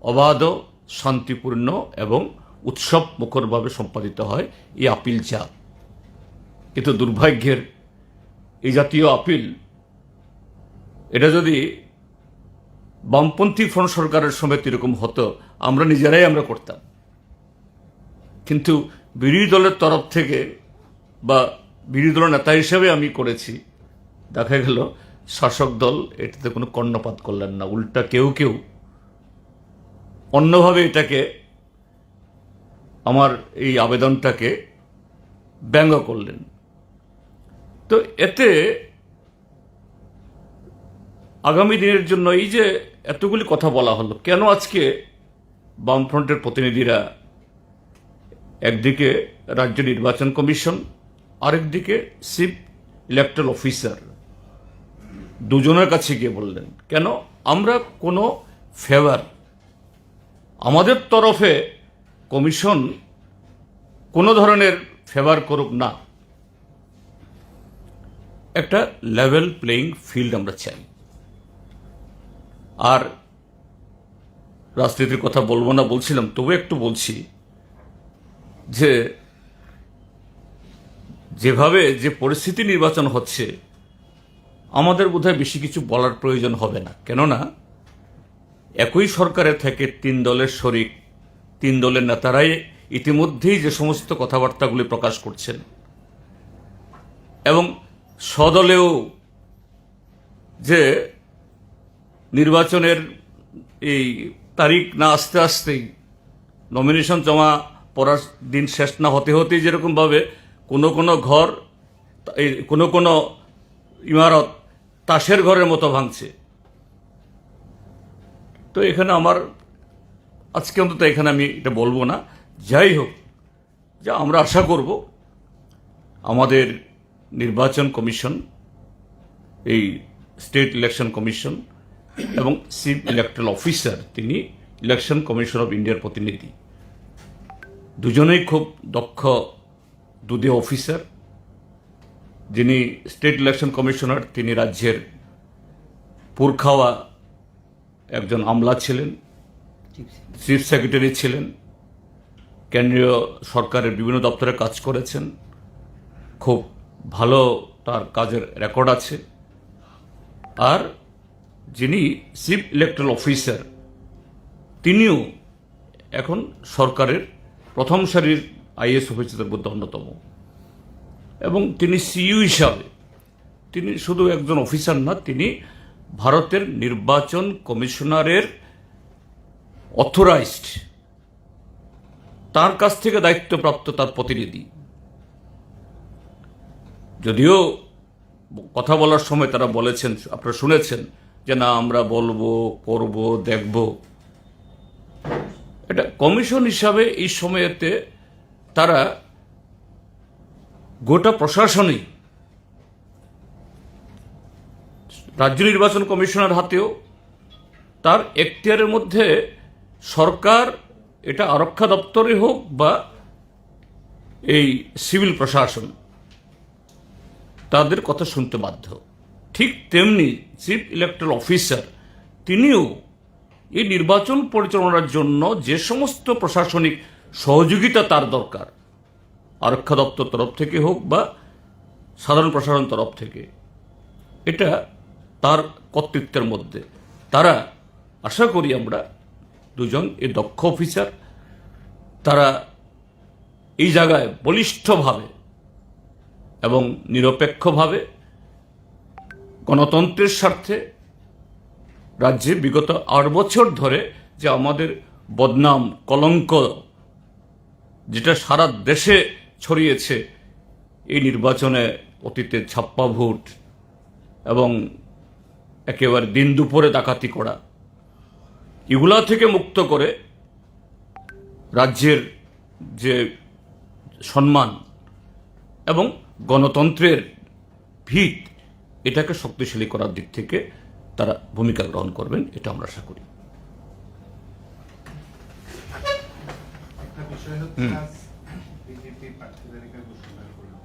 অবাধ, শান্তিপূর্ণ এবং উৎসব মুখরভাবে সম্পাদিত হয়, এই আপিল চায়। কিন্তু দুর্ভাগ্যের এই জাতীয় আপিল, এটা যদি বামপন্থী ফ্রন্ট সরকারের সময় এরকম হতো, আমরা নিজেরাই আমরা করতাম। কিন্তু বিরোধী দলের তরফ থেকে বা বিরোধী দলের নেতা হিসেবে আমি করেছি, দেখা গেল শাসক দল এটাতে কোনো কর্ণপাত করলেন না, উল্টা কেউ কেউ অন্যভাবে এটাকে, আমার এই আবেদনটাকে ব্যঙ্গ করলেন। তো এতে আগামী দিনের জন্য এই যে এতগুলি কথা বলা হলো, কেন আজকে বামফ্রন্টের প্রতিনিধিরা একদিকে রাজ্য নির্বাচন কমিশন, আরেকদিকে চিফ ইলেকট্রাল অফিসার, দুজনের কাছে গিয়ে বললেন, কেন আমরা কোনো ফেভার, আমাদের তরফে কমিশন কোনো ধরনের ফেভার করুক না, একটা লেভেল প্লেইং ফিল্ড আমরা চাই। আর রাজনীতির কথা বলবো না বলছিলাম, তবু একটু বলছি যে যেভাবে যে পরিস্থিতি নির্বাচন হচ্ছে, আমাদের বোধহয় বেশি কিছু বলার প্রয়োজন হবে না। কেননা একই সরকারে থেকে তিন দলের শরিক, তিন দলের নেতারাই ইতিমধ্যেই যে সমস্ত কথাবার্তাগুলি প্রকাশ করছেন এবং সদলেও যে নির্বাচনের এই তারিখ না আসতে আসতেই, নমিনেশন জমা পড়ার দিন শেষ না হতে হতেই যেরকমভাবে কোনো কোনো ঘর, এই কোনো কোনো ইমারত তাসের ঘরের মতো ভাঙছে। তো এখানে আমার, আজকে অন্তত এখানে আমি এটা বলবো না। যাই হোক, যা আমরা আশা করব, আমাদের নির্বাচন কমিশন, এই স্টেট ইলেকশন কমিশন এবং চিফ ইলেকট্রাল অফিসার, তিনি ইলেকশন কমিশন অফ ইন্ডিয়ার প্রতিনিধি, দুজনেই খুব দক্ষ দুদে অফিসার। যিনি স্টেট ইলেকশন কমিশনার, তিনি রাজ্যের পুরখাওয়া একজন আমলা ছিলেন, চিফ সেক্রেটারি ছিলেন, কেন্দ্রীয় সরকারের বিভিন্ন দপ্তরে কাজ করেছেন, খুব ভালো তার কাজের রেকর্ড আছে। আর যিনি চিফ ইলেকট্রাল অফিসার, তিনিও এখন সরকারের প্রথম সারির আইএএস অফিসারদের মধ্যে অন্যতম। এবং তিনি সিইউ হিসাবে, তিনি শুধু একজন অফিসার না, তিনি ভারতের নির্বাচন কমিশনারের অথরাইজড, তার কাছ থেকে দায়িত্বপ্রাপ্ত তার প্রতিনিধি। যদিও কথা বলার সময় তারা বলেছেন, আপনারা শুনেছেন যে, "না, আমরা বলবো, করব, দেখব।" এটা কমিশন হিসাবে এই সময়তে তারা গোটা প্রশাসনই রাজ্য নির্বাচন কমিশনার হাতেও, তার এখতিয়ারের মধ্যে সরকার, এটা আরক্ষা দপ্তরে হোক বা এই সিভিল প্রশাসন, তাদের কথা শুনতে বাধ্য। ঠিক তেমনি চিফ ইলেকট্রাল অফিসার, তিনিও এই নির্বাচন পরিচালনার জন্য যে সমস্ত প্রশাসনিক সহযোগিতা তার দরকার, আরক্ষা দপ্তর তরফ থেকে হোক বা সাধারণ প্রশাসন তরফ থেকে, এটা তার কর্তৃত্বের মধ্যে। তারা, আশা করি আমরা, দুজন এই দক্ষ অফিসার, তারা এই জায়গায় বলিষ্ঠভাবে এবং নিরপেক্ষভাবে গণতন্ত্রের স্বার্থে রাজ্যে বিগত আট বছর ধরে যে আমাদের বদনাম, কলঙ্ক, যেটা সারা দেশে ছড়িয়েছে, এই নির্বাচনে অতীতে ছাপ্পা ভোট এবং একেবারে দিন দুপুরে ডাকাতি করা, এগুলা থেকে মুক্ত করে রাজ্যের যে সম্মান এবং গণতন্ত্রের ভিত, এটাকে শক্তিশালী করার দিক থেকে তারা ভূমিকা গ্রহণ করবেন, এটা আমরা আশা করি। একটা বিষয় হচ্ছে, হুম। আজ বিজেপি প্রার্থী তালিকা ঘোষণা করলো।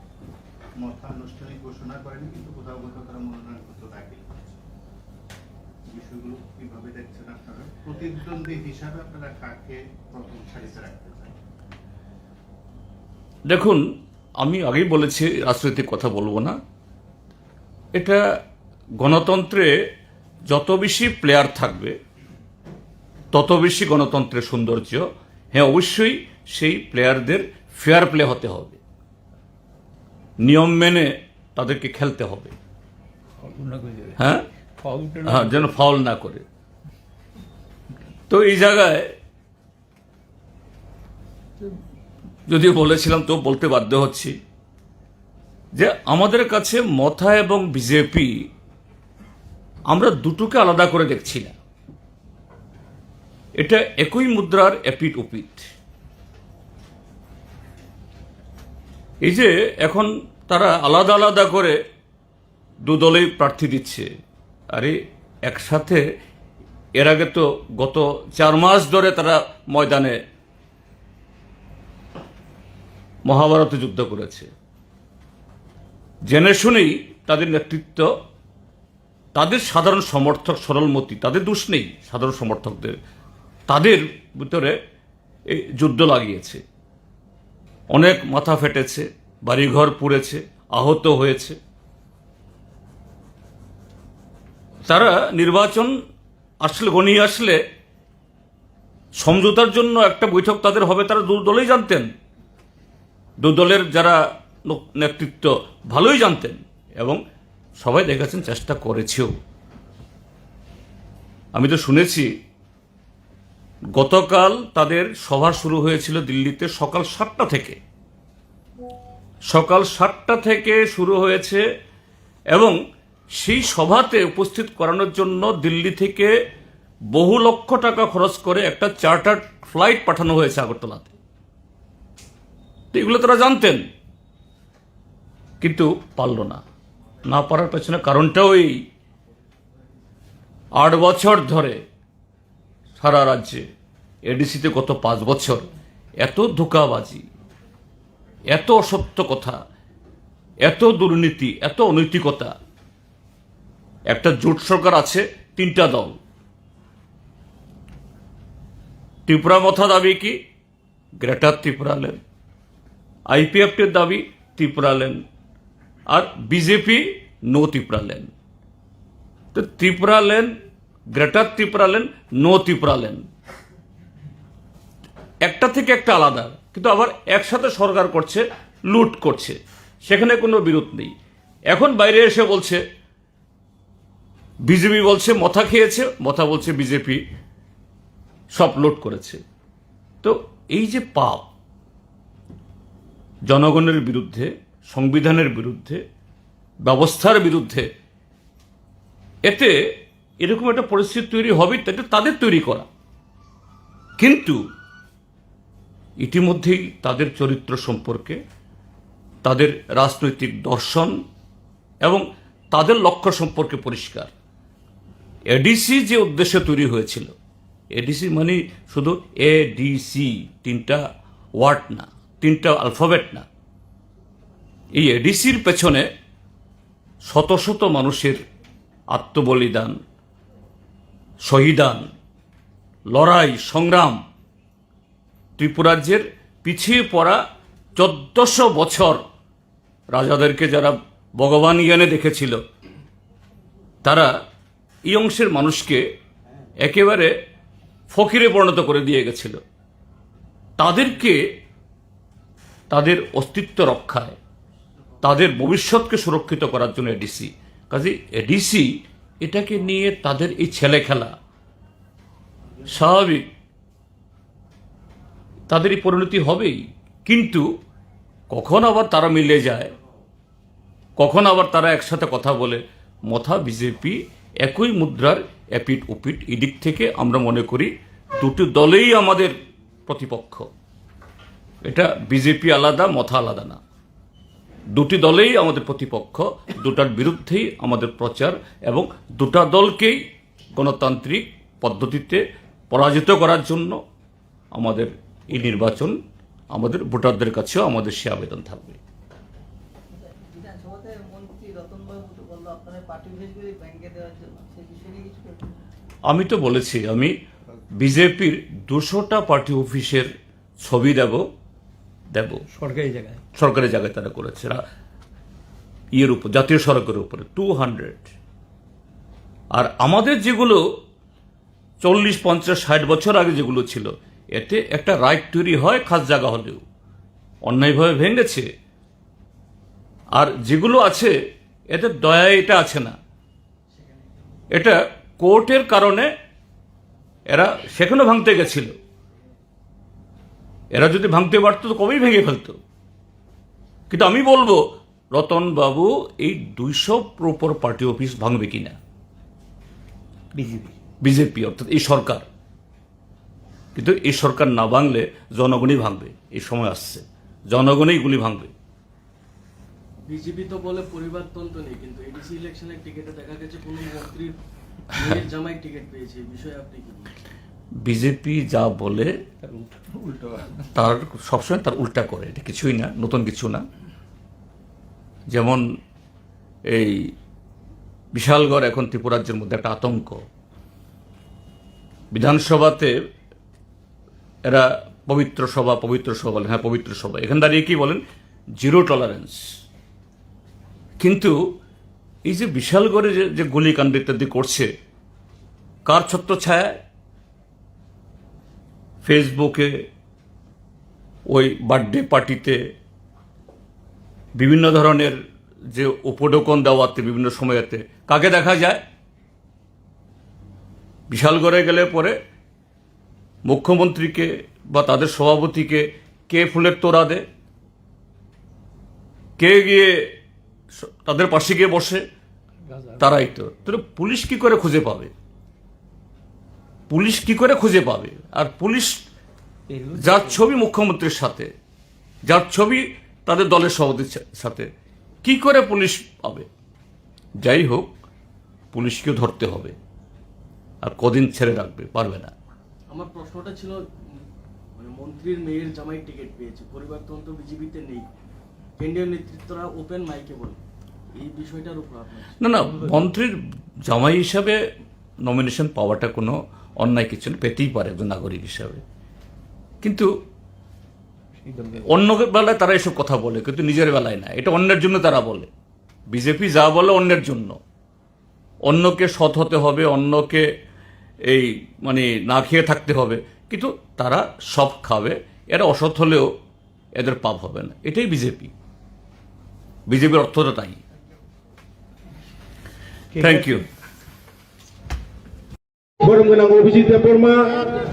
মথা আনুষ্ঠানিক ঘোষণা করেনি, কিন্তু কোথাও কোথাও তারা মনোনয়নপত্র দাখিল করেছে। বিষয়গুলো কিভাবে দেখছেন আপনারা? প্রতিদ্বন্দ্বী হিসাবে আপনারা কাকে প্রথম সারিতে রাখতে চান? দেখুন, আমি আগেই বলেছি, রাজনৈতিক কথা বলবো না। এটা গণতন্ত্রে যত বেশি প্লেয়ার থাকবে, তত বেশি গণতন্ত্রের সৌন্দর্য। হ্যাঁ, অবশ্যই সেই প্লেয়ারদের ফেয়ার প্লে হতে হবে, নিয়ম মেনে তাদেরকে খেলতে হবে। ফাউল না করে। হ্যাঁ? ফাউলটা না হ্যাঁ, করে। যেন ফাউল না করে। তো এই জায়গায় যদিও বলেছিলাম, তো বলতে বাধ্য হচ্ছি যে আমাদের কাছে মথা এবং বিজেপি, আমরা দুটোকে আলাদা করে দেখছি না। এটা একই মুদ্রার এপিঠ ওপিঠ। এই যে এখন তারা আলাদা আলাদা করে দু দলেই প্রার্থী দিচ্ছে, আরে, একসাথে এর আগে তো গত চার মাস ধরে তারা ময়দানে মহাভারতে যুদ্ধ করেছে। জেনে শুনেই তাদের নেতৃত্ব, তাদের সাধারণ সমর্থক, সরলমতি, তাদের দোষ নেই, সাধারণ সমর্থকদের, তাদের ভিতরে এই যুদ্ধ লাগিয়েছে। অনেক মাথা ফেটেছে, বাড়িঘর পুড়েছে, আহত হয়েছে। তারা নির্বাচন আসলে, ঘনিয়ে আসলে সমঝোতার জন্য একটা বৈঠক তাদের হবে, তারা দু দলেই জানতেন। দু দলের যারা ন-, নেতৃত্ব ভালোই জানতেন এবং সবাই দেখেছেন, চেষ্টা করেছেও। আমি তো শুনেছি গতকাল তাদের সভা শুরু হয়েছিল দিল্লিতে সকাল সাতটা থেকে। সকাল সাতটা থেকে শুরু হয়েছে এবং সেই সভাতে উপস্থিত করানোর জন্য দিল্লি থেকে বহু লক্ষ টাকা খরচ করে একটা চার্টার্ড ফ্লাইট পাঠানো হয়েছে আগরতলাতে। তো এগুলো তারা জানতেন, কিন্তু পারল না। না পারার পেছনে কারণটাও এই, আট বছর ধরে সারা রাজ্যে এডিসিতে গত পাঁচ বছর এত ধোঁকাবাজি, এত অসত্য কথা, এত দুর্নীতি, এত অনৈতিকতা। একটা জোট সরকার আছে, তিনটা দল। ত্রিপুরা মথা দাবি কি? গ্রেটার ত্রিপুরাল্যান্ড। আইপিএফটির দাবি ত্রিপুরাল্যান্ড। আর বিজেপি নো ত্রিপুরাল্যান্ড। তো ত্রিপুরাল্যান্ড, গ্রেটার ত্রিপুরাল্যান্ড, নো ত্রিপুরাল্যান্ড, একটা থেকে একটা আলাদা, কিন্তু আবার একসাথে সরকার করছে, লুট করছে, সেখানে কোনো বিরোধ নেই। এখন বাইরে এসে বলছে, বিজেপি বলছে মথা খেয়েছে, মথা বলছে বিজেপি সব লুট করেছে। তো এই যে পাপ, জনগণের বিরুদ্ধে, সংবিধানের বিরুদ্ধে, ব্যবস্থার বিরুদ্ধে, এতে এরকম একটা পরিস্থিতি তৈরি হবে, এটা তাদের তৈরি করা। কিন্তু ইতিমধ্যেই তাদের চরিত্র সম্পর্কে, তাদের রাজনৈতিক দর্শন এবং তাদের লক্ষ্য সম্পর্কে পরিষ্কার। এডিসি যে উদ্দেশ্যে তৈরি হয়েছিল, এডিসি মানে শুধু এডিসি, তিনটা ওয়ার্ড না, তিনটা অ্যালফাবেট না। এই এডিসির পেছনে শত শত মানুষের আত্মবলিদান, শহীদান, লড়াই, সংগ্রাম। ত্রিপুরাজ্যের পিছিয়ে পড়া চোদ্দশো বছর রাজাদেরকে যারা ভগবান জ্ঞানে দেখেছিল, তারা এই অংশের মানুষকে একেবারে ফকিরে পরিণত করে দিয়ে গেছিল। তাদেরকে, তাদের অস্তিত্ব রক্ষায়, তাদের ভবিষ্যৎকে সুরক্ষিত করার জন্য এডিসি। কাজেই এডিসি এটাকে নিয়ে তাদের এই ছেলে খেলা স্বাভাবিক, তাদের এই পরিণতি হবেই। কিন্তু কখন আবার তারা মিলে যায়, কখন আবার তারা একসাথে কথা বলে, মথা বিজেপি একই মুদ্রার এপিঠ ওপিঠ। এদিক থেকে আমরা মনে করি দুটি দলেই আমাদের প্রতিপক্ষ। এটা বিজেপি আলাদা, মথা আলাদা না। দুটি দলেই আমাদের প্রতিপক্ষ, দুটার বিরুদ্ধেই আমাদের প্রচার এবং দুটা দলকেই গণতান্ত্রিক পদ্ধতিতে পরাজিত করার জন্য আমাদের এই নির্বাচন, আমাদের ভোটারদের কাছেও আমাদের সে আবেদন থাকবে। পার্টি অফিসগুলি ব্যাংকে দেওয়ার জন্য সেই বিষয়ে কিছু করবেন? আমি তো বলেছি, আমি বিজেপির দুশোটা পার্টি অফিসের ছবি দেব, দেব। সরকারি জায়গায়। সরকারি জায়গায় তারা করেছে, রা-, ইয়ের উপর, জাতীয় সড়কের উপরে টু হান্ড্রেড। আর আমাদের যেগুলো চল্লিশ, পঞ্চাশ, ষাট বছর আগে যেগুলো ছিল, এতে একটা রাইট তৈরি হয়, খাস জায়গা হলেও অন্যায়ভাবে ভেঙেছে। আর যেগুলো আছে, এতে দয়া এটা আছে না, এটা কোর্টের কারণে এরা সেখানেও ভাঙতে গেছিল। এরা যদি ভাঙতে পারতো তো কবেই ভেঙে ফেলতো। কিন্তু আমি বলবো, রতন বাবু, এই দুইশো প্রপার পার্টি অফিস ভাঙবে কিনা? বিজেপি। বিজেপি, অর্থাৎ এই সরকার। কিন্তু এই সরকার না ভাঙলে জনগণই ভাঙবে। এই সময় আসছে, জনগণই এগুলি ভাঙবে। বিজেপি তো বলে পরিবারতন্ত্র নেই, কিন্তু এডিসি ইলেকশনের টিকিটে দেখা গেছে কোনো মন্ত্রীর মেয়ের জামাই টিকিট পেয়েছে, এই বিষয়ে আপনি কি বলবেন? বিজেপি যা বলে, তার উল্টো। তার সবসময় তার উল্টা করে, এটা কিছুই না, নতুন কিছু না। যেমন এই বিশালগড় এখন ত্রিপুরাজ্যের মধ্যে একটা আতঙ্ক। বিধানসভাতে এরা পবিত্র সভা, পবিত্র সভা বলেন, হ্যাঁ, পবিত্র সভা। এখানে দাঁড়িয়ে কি বলেন? Zero tolerance. কিন্তু এই যে বিশালগড়ে যে, যে গুলিকাণ্ড ইত্যাদি করছে, কার ছত্রছায়ায়? ফেসবুকে, ওই বার্থডে পার্টিতে, বিভিন্ন ধরনের যে উপঢৌকন দেওয়াতে বিভিন্ন সময়তে কাকে দেখা যায়? বিশালগড়ে গেলে পরে মুখ্যমন্ত্রীকে বা তাদের সভাপতিকে কে ফুলের তোড়া দেয়, কে গিয়ে স-, তাদের পাশে গিয়ে বসে, তারাই তো। তাহলে পুলিশ কি করে খুঁজে পাবে? পুলিশ কি করে খুঁজে পাবে? আর পুলিশ, যার ছবি মুখ্যমন্ত্রীর সাথে, যার ছবি তাদের দলের সভাপতির সা-, সাথে, কি করে পুলিশ পাবে? যাই হোক, পুলিশকেও ধরতে হবে। আর কদিন ছেড়ে রাখবে? পারবে না। আমার প্রশ্নটা ছিল, উম, মানে, মন্ত্রীর মেয়ের জামাই টিকিট পেয়েছে, পরিবারতন্ত্র বিজেপিতে নেই, কেন্দ্রীয় নেতৃত্বরা ওপেন মাইকে বলে, এই বিষয়টার উপর আপনার না, না, মন্ত্রীর জামাই হিসাবে নমিনেশন পাওয়াটা কোনো অন্যায় কিছু না, পেতেই পারে একজন নাগরিক হিসাবে। কিন্তু অন্য বেলায় তারা এসব কথা বলে, কিন্তু নিজের বেলায় না, এটা অন্যের জন্য তারা বলে। বিজেপি যা বলে অন্যের জন্য, অন্যকে সৎ হতে হবে, অন্যকে এই মানে না খেয়ে থাকতে হবে, কিন্তু তারা সব খাবে। এরা অসৎ হলেও এদের পাপ হবে না, এটাই বিজেপি। বিজেপির অর্থটা তাই। ঠিক থ্যাংক আছে। You. Borom gwnang Abhijit Debbarma,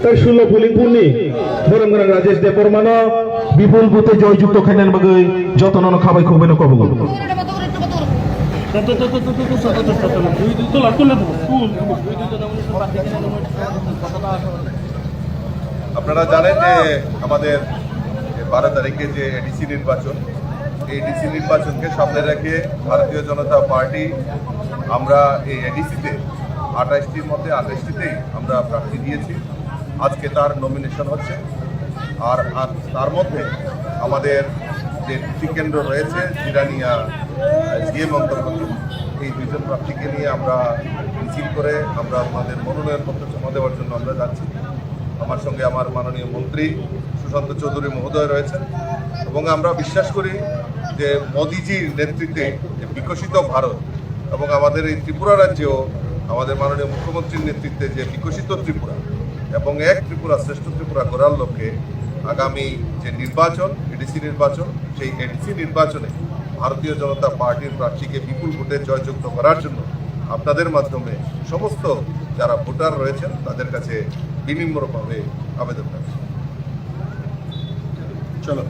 tei Sullo Pulingpurni borom gwnang Rajesh Debbarmano bipul vote-e joyjukto khainani bagwi jotono khabai khukbaino kobogo. আপনারা জানেন যে আমাদের যে বারো তারিখে যে এডিসি নির্বাচন, এই এডিসি নির্বাচনকে সামনে রেখে ভারতীয় জনতা পার্টি, আমরা এই এডিসিতে আঠাশটির মধ্যে আঠাশটিতেই আমরা প্রার্থী দিয়েছি। আজকে তার নমিনেশন হচ্ছে। আর, আর তার মধ্যে আমাদের যে দুটি কেন্দ্র রয়েছে, জিরানিয়া, আহ, সিএম অন্তর্গত, এই দুইজন প্রার্থীকে নিয়ে আমরা মিছিল করে আমরা ওনাদের মনোনয়নপত্র জমা দেওয়ার জন্য আমরা যাচ্ছি। আমার সঙ্গে আমার মাননীয় মন্ত্রী সুশান্ত চৌধুরী মহোদয় রয়েছেন এবং আমরা বিশ্বাস করি যে মোদিজির নেতৃত্বে যে বিকশিত ভারত এবং আমাদের এই ত্রিপুরা রাজ্যেও আমাদের মাননীয় মুখ্যমন্ত্রীর নেতৃত্বে যে বিকশিত ত্রিপুরা এবং এক ত্রিপুরা শ্রেষ্ঠ ত্রিপুরা গড়ার লক্ষ্যে আগামী যে নির্বাচন, এডিসি নির্বাচন, সেই এডিসি নির্বাচনে ভারতীয় জনতা পার্টির প্রার্থীকে বিপুল ভোটে জয়যুক্ত করার জন্য আপনাদের মাধ্যমে সমস্ত যারা ভোটার রয়েছেন তাদের কাছে বিনম্রভাবে আবেদন রাখছি। চলো।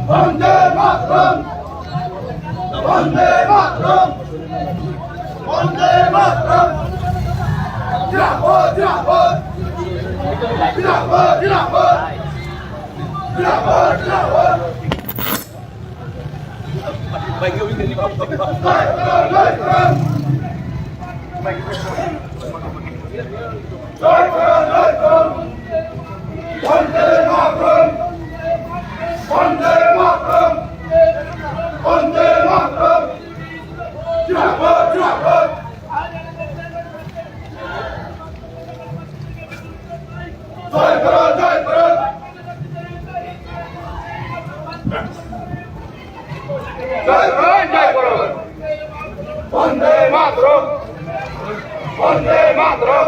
Bande Mataram! Bande Mataram! Bande Mataram! Zindabad, zindabad! Zindabad, zindabad! Zindabad, zindabad! Jai Hind, Jai Bharat. Bande Mataram. Bande Mataram.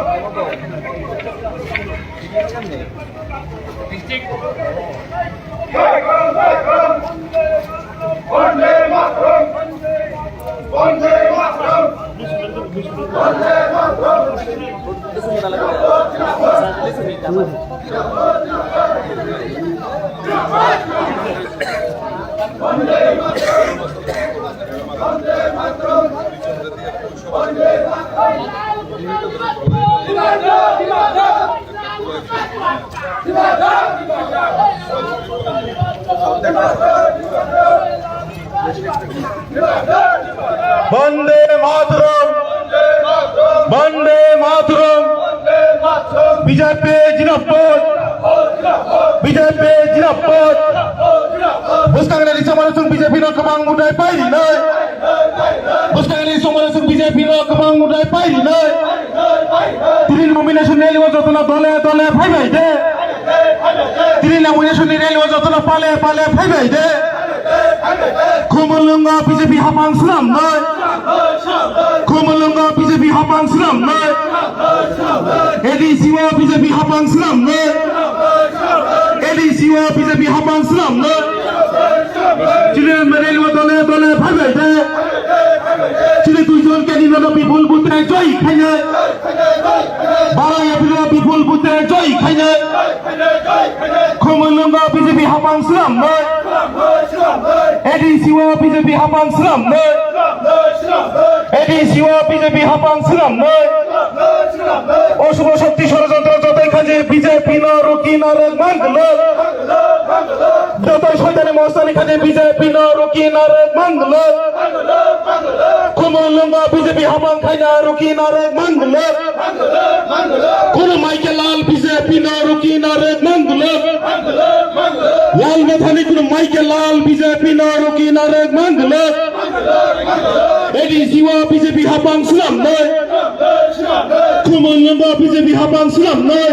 Jai Hind, Jai Bharat. Bande Mataram. Bande Mataram. Bande Mataram! Bande Mataram! B J P zindabad! B J P zindabad! Bwskangni songmani chwng B J P no kwbang mwtai pai rinai. Bwskangni songmani chwng B J P no kwbang mwtai pai rinai. Tini nomination rally o jotono dole dole phaibai de. Tini nomination rally o jotono pale pale phaibai de. Khumulwngo B J P hapang swnamnai. Khumulwngo B J P hapang swnamnai. A D C o B J P hapang swnamnai. A D C o B J P hapang swnamnai. Chini rally o dole dole phaibai de. Chini duijon candidate no bipul butre joy khainai. Baro April o bipul butre joy khainai. Khumulwngo B J P hapang swnamnai. A D C o B J P hapang swnamnai. A D C o B J P hapang swnamnai. Oshubho shokti shorojontro jotoi khaje B J P no ruki narwk mangwlwk. Jotoi soitani mostani khaje B J P no ruki narwk mangwlwk. Khumulwngo B J P hapang khaina ruki narwk mangwlwk. Khulumai khe lal B J P no ruki narwk mangwlwk. Lal Mathani khulumai khe lal B J P no ruki narwk mangwlwk. A D C o B J P hapang swnamnai. Khumulwngo B J P hapang swnamnai.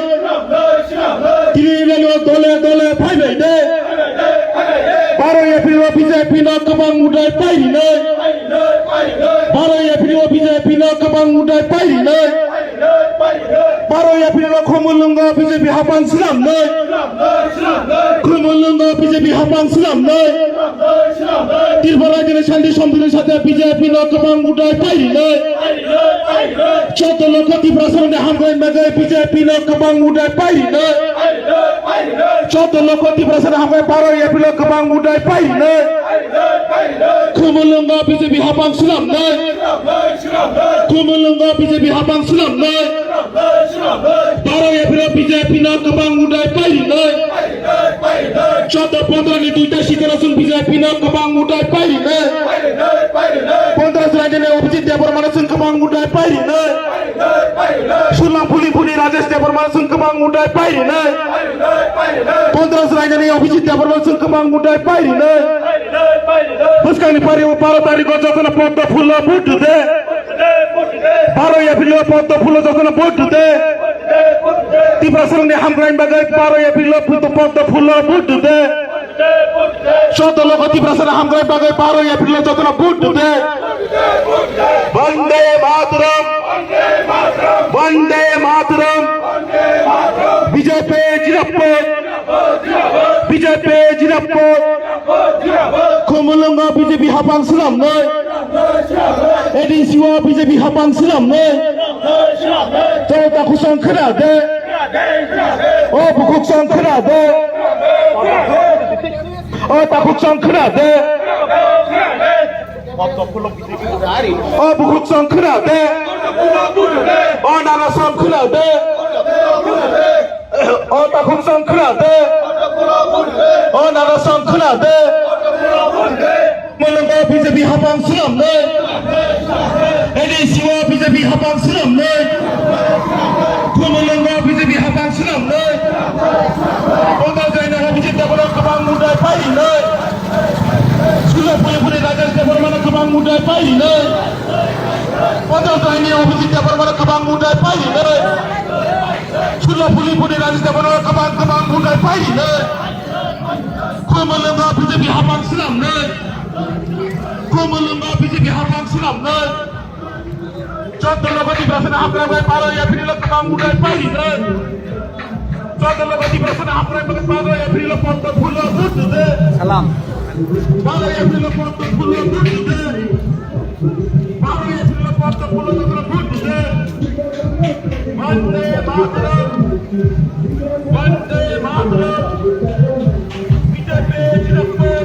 Tini rally o dole dole phaibai de. Baro April o B J P no kwbang mudai pairinai. Baro April o B J P no kwbang mudai pairinai. Baro April o Khumulwngo B J P hapang swnamnai. Khumulwngo B J P hapang swnamnai. Tripura rajyoni shanti sampriti sate B J P no kwbang mudai pairinai. Chauddho lokho Tiprasarokni hamkrai bagwi B J P no kwbang mudai pairinai. Chauddho lokho Tiprasarokni hamkrai baro April o kwbang mudai pairinai. Khumulwngo B J P hapang swnamnai. Khumulwngo B J P hapang swnamnai. Baro April o B J P no kwbang mudai pairinai. Chauddho pondro ni duita seat o chwng B J P no kwbang mudai pairinai. Pondro Chwraini Abhijit Debbarma no chwng kwbang mudai pairinai. Sullang Phulipuni Rajesh Debbarma no chwng kwbang mudai pairinai. Pondro Chwraini Abhijit Debbarma no chwng kwbang mudai pairinai. Bwskangni pari o baro tarikh o jotono poddo phulo vote rwdi. Baro April o poddo phulo jotono vote rwdi. Tiprasarokni hamkraini bagwi baro April o poddo phulo vote rwdi. Chauddho lokho Tiprasarokni hamkraini bagwi baro April o jotono vote rwdi. Bande Mataram. Bande Mataram. B J P Jinapur. B J P Jinapur. Khumulwngo B J P hapang swnamnai. A D C o B J P hapang swnamnai. Tei takhuk song khna de. O bukhuk song khna de. O takhuk song khna de. O bukhuk song khna de. O nana song khna de. O takhuk song khna de. O nana song khna de. Khumulwngo B J P hapang swnamnai. A D C o B J P hapang swnamnai. Khumulwngo B J P hapang swnamnai. Pondro Chwraini Abhijit Debbarma kwbang mudai pairinai. Sullang Phulipuni Rajesh Debbarma no kwbang mudai pairinai. Pondro Chwraini Abhijit Debbarma no kwbang mudai pairinai. Sullang Phulipuni Rajesh Debbarma no kwbang kwbang mudai pairinai. Khumulwngo B J P hapang swnamnai. Khumulwngo B J P hapang swnamnai. Chauddho lokho Tiprasarokni hamkraini bagwi baro April o kwbang mudai pairinai. Chauddho lokho Tiprasarokni hamkraini bagwi baro April o poddo phulo vote rwdi. Salam. Baro April o poddo phulo vote rwdi. Baro April o poddo phulo vote rwdi. Vande Mataram. Vande Mataram. B J P Jinapur.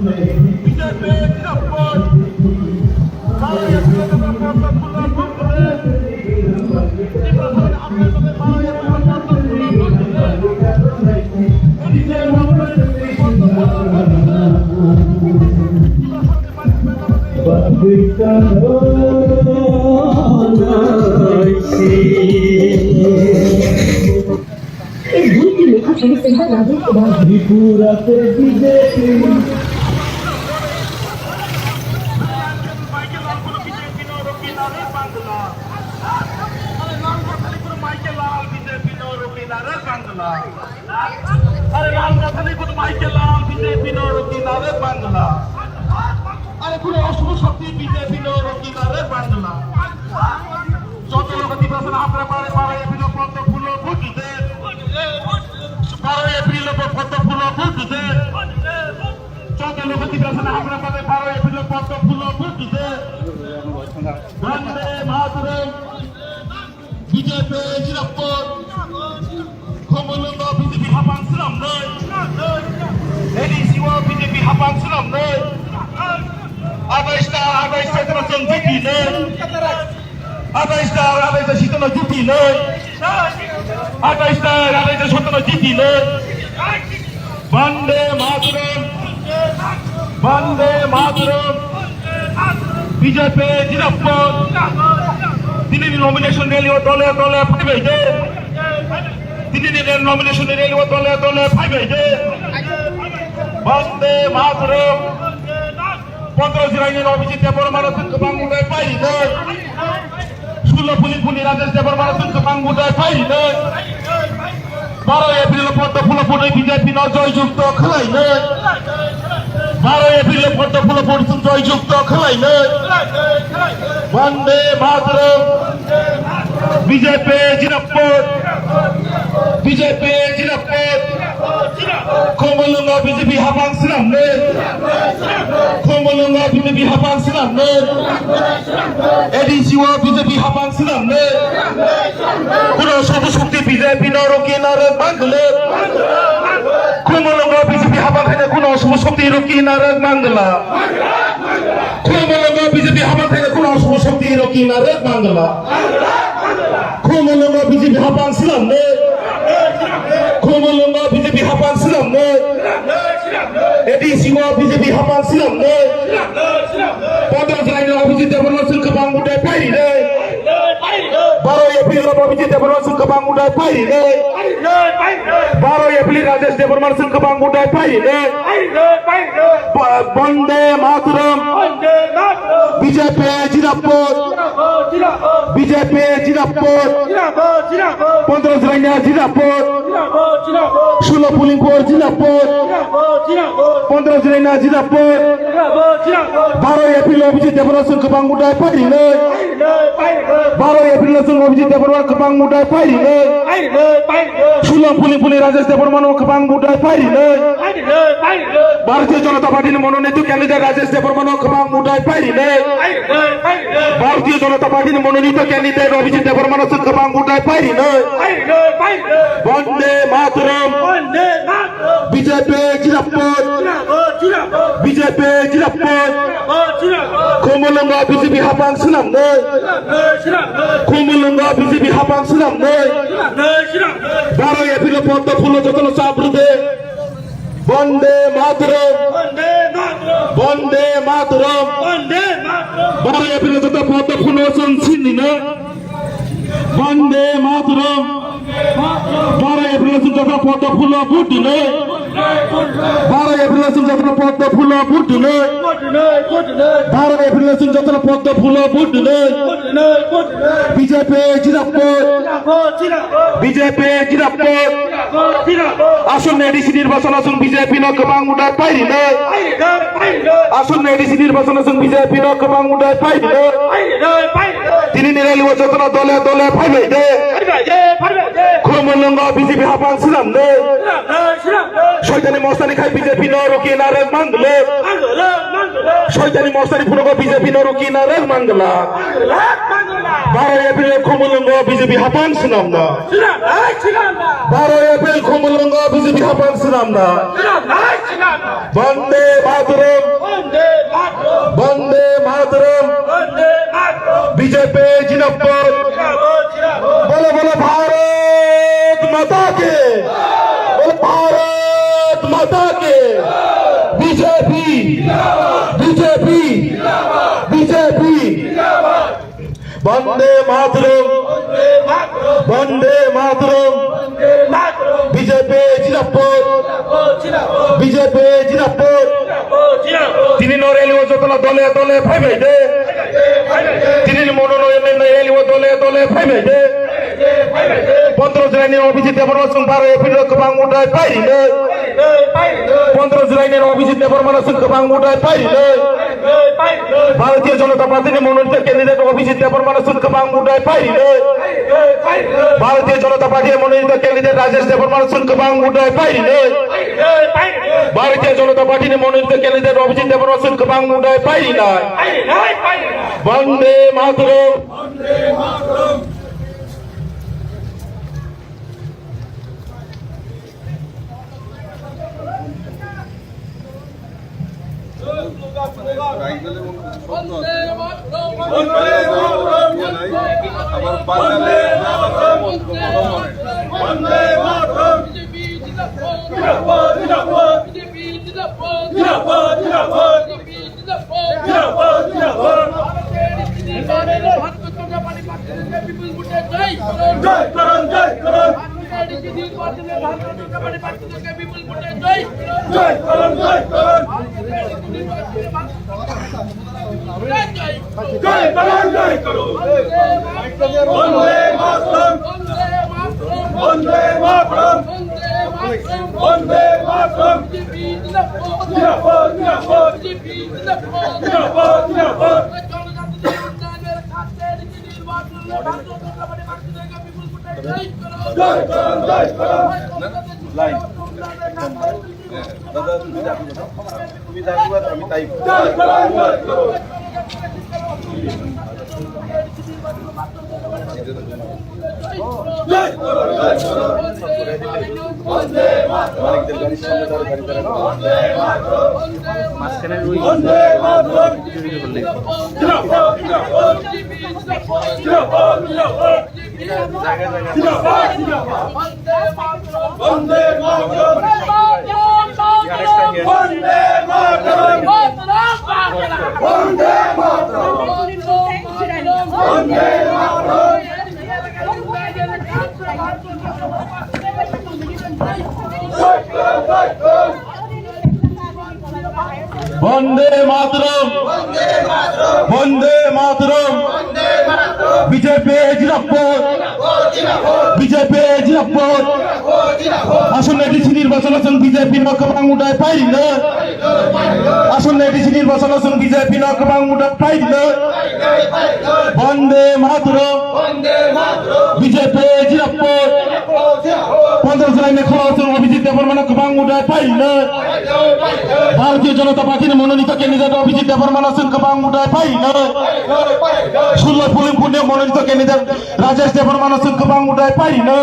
B J P Jinapur. Tripura te B J P. Are Lal Gathani kutu Michael Lal B J P no rokina re Bangla. Are kuno Ashok Shakti B J P no rokina re Bangla. Joto logo Tiprasa hamkrai baro April o poddo phulo vote dite. Baro April o poddo phulo vote dite. Joto logo Tiprasa hamkrai baro April o poddo phulo vote dite. Vande Mataram. B J P Jinapur, Khumulwngo B J P hapang swnamnai, A D C o B J P hapang swnamnai, atais ta atais ta chwng jitinai, atais ta atais ta sitono jitinai, atais ta atais ta sitono jitinai. Vande Mataram. Vande Mataram. B J P Jinapur. Tini ni nomination rally o dole dole phaibai de. Tini ni nomination rally o dole dole phaibai de. Vande Mataram. Pondro Chwraini Abhijit Debbarma no chwng kwbang mudai pairinai. Sullo Phulipuni Rajesh Debbarma no chwng kwbang mudai pairinai. Baro April o poddo phulo phunwi B J P no joy jukto khwlainai. Baro April o poddo phulo phulo joy jukto khwlainai. Bande Mataram. B J P Jinapur. B J P Jinapur. Khumulwngo B J P hapang swnamnai. Khumulwngo B J P hapang swnamnai. A D C o B J P hapang swnamnai. Kuno sobo shokti B J P no rokina rwk mangwlwk. Khumulwngo B J P hapang khaina kuno sobo shokti rokina rwk mangwlwk. Khumulwngo B J P hapang khaina kuno sobo shokti rokina rwk mangwlwk. Khumulwngo B J P hapang swnamnai. Khumulwngo B J P hapang swnamnai. A D C o B J P hapang swnamnai. Pondro Julaini Abhijit Debbarma chwng kwbang budai phairinai. Baro April o Abhijit Debbarma chwng kwbang budai phairinai. Baro April Rajesh Debbarma chwng kwbang budai phairinai. Ba-, Bande Mataram. B J P Jinapur. B J P Jinapur. Pondro Julaini Jinapur. Sulo Pulingpur Jinapur. Pondro Julaini Jinapur. Baro April o Abhijit Debbarma chwng kwbang budai phairinai. Baro April o chwng Abhijit Debbarma kwbang budai phairinai. Sulo Pulingpur Rajesh Debbarma no kwbang budai phairinai. Bharatiya Janata Party ni mononito candidate Rajesh Debbarma no kwbang budai phairinai. Bharatiya Janata Party ni mononito candidate Abhijit Debbarma no chwng kwbang budai phairinai. Bande Mataram. B J P Jinapur. B J P Jinapur. Khumulwngo B J P hapang swnamnai. Khumulwngo B J P hapang swnamnai. Baro April o poddo phulo jotono chap rwdi. Bande Mataram. Bande Mataram. Baro April o joto poddo phulo chwng sinina. Bande Mataram. Baro April o chwng joto poddo phulo vote dinai. Baro April o chwng joto poddo phulo vote dinai. Baro April o chwng joto poddo phulo vote dinai. B J P Jinapur. B J P Jinapur. Asonni A D C nirbachon o chwng B J P no kwbang budai phairinai. Asonni A D C nirbachon o chwng B J P no kwbang budai phairinai. Tini ni rally o jotono dole dole phaibai de. Khumulwngo B J P hapang swnamnai. Soitani mostani khai B J P no rokina rwk mangwlwk. Soitani mostani phunugo B J P no rokina rwk mangwlwk. Baro April Khumulwngo B J P hapang swnamna. Baro April Khumulwngo B J P hapang swnamna. Bande Mataram. Bande Mataram. B J P Jinapur. Bolo bolo Bharat Mata ki. Bolo Bharat Mata ki. B J P. B J P. B J P. Bande Mataram. Bande Mataram. B J P Jinapur. B J P Jinapur. Tini no rally o jotono dole dole phaibai de. Tini ni mono no rally o dole dole phaibai de. Pondro Julaini Abhijit Debbarma chwng baro April o kwbang budai phairinai. Pondro Julaini Abhijit Debbarma no chwng kwbang budai phairinai. Bharatiya Janata Party ni mononito candidate Abhijit Debbarma no chwng kwbang budai phairinai. Bharatiya Janata Party ni mononito candidate Rajesh Debbarma no chwng kwbang budai phairinai. Bharatiya Janata Party ni mononito candidate Abhijit Debbarma no chwng kwbang budai phairinai. Bande Mataram. Line. দাদা, তুমি যাবি কোথায়? তুমি যাবি কোথায়? আমি তাই। মাঝখানে ওই Bande Mataram! Bande Mataram! B J P Jinapur! B J P Jinapur! Asonne D C nirbachon o chwng B J P no kwbang udai pairino. Asonne D C nirbachon o chwng B J P no kwbang udai pairino. Bande Mataram! B J P Jinapur! Pondro July ni khoro chwng Abhijit Debbarma no kwbang udai pairino. Bharatiya Janata Party ni mononito candidate Abhijit Debbarma no chwng kwbang udai pairino. Sullo Pulimpur ni mononito candidate Rajesh Debbarma no chwng kwbang udai pairino.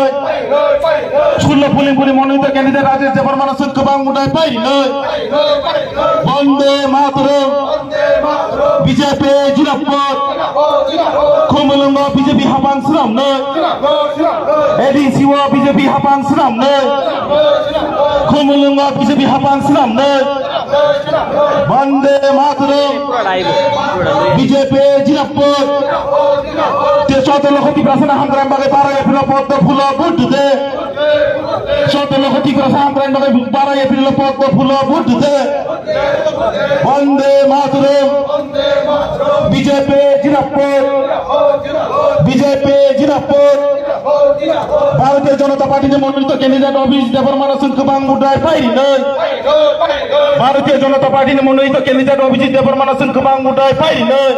Sullo Pulimpur ni mononito candidate Rajesh Debbarma no chwng kwbang udai pairino. Bande Mataram! B J P Jinapur! Khumulwngo B J P hapang swnamnai. A D C o B J P hapang swnamnai. Khumulwngo B J P hapang swnamnai. Bande Mataram! B J P Jinapur! Te soto lokho Tiprasano hamkrai bagwi baro April o poddo phulo vote dite. Soto lokho Tiprasano hamkrai bagwi baro April o poddo phulo vote dite. Bande Mataram! B J P Jinapur! B J P Jinapur! Bharatiya Janata Party ni mononito candidate Abhijit Debbarma no chwng kwbang vote dai pairinai. Bharatiya Janata Party ni mononito candidate Abhijit Debbarma no chwng kwbang vote dai pairinai.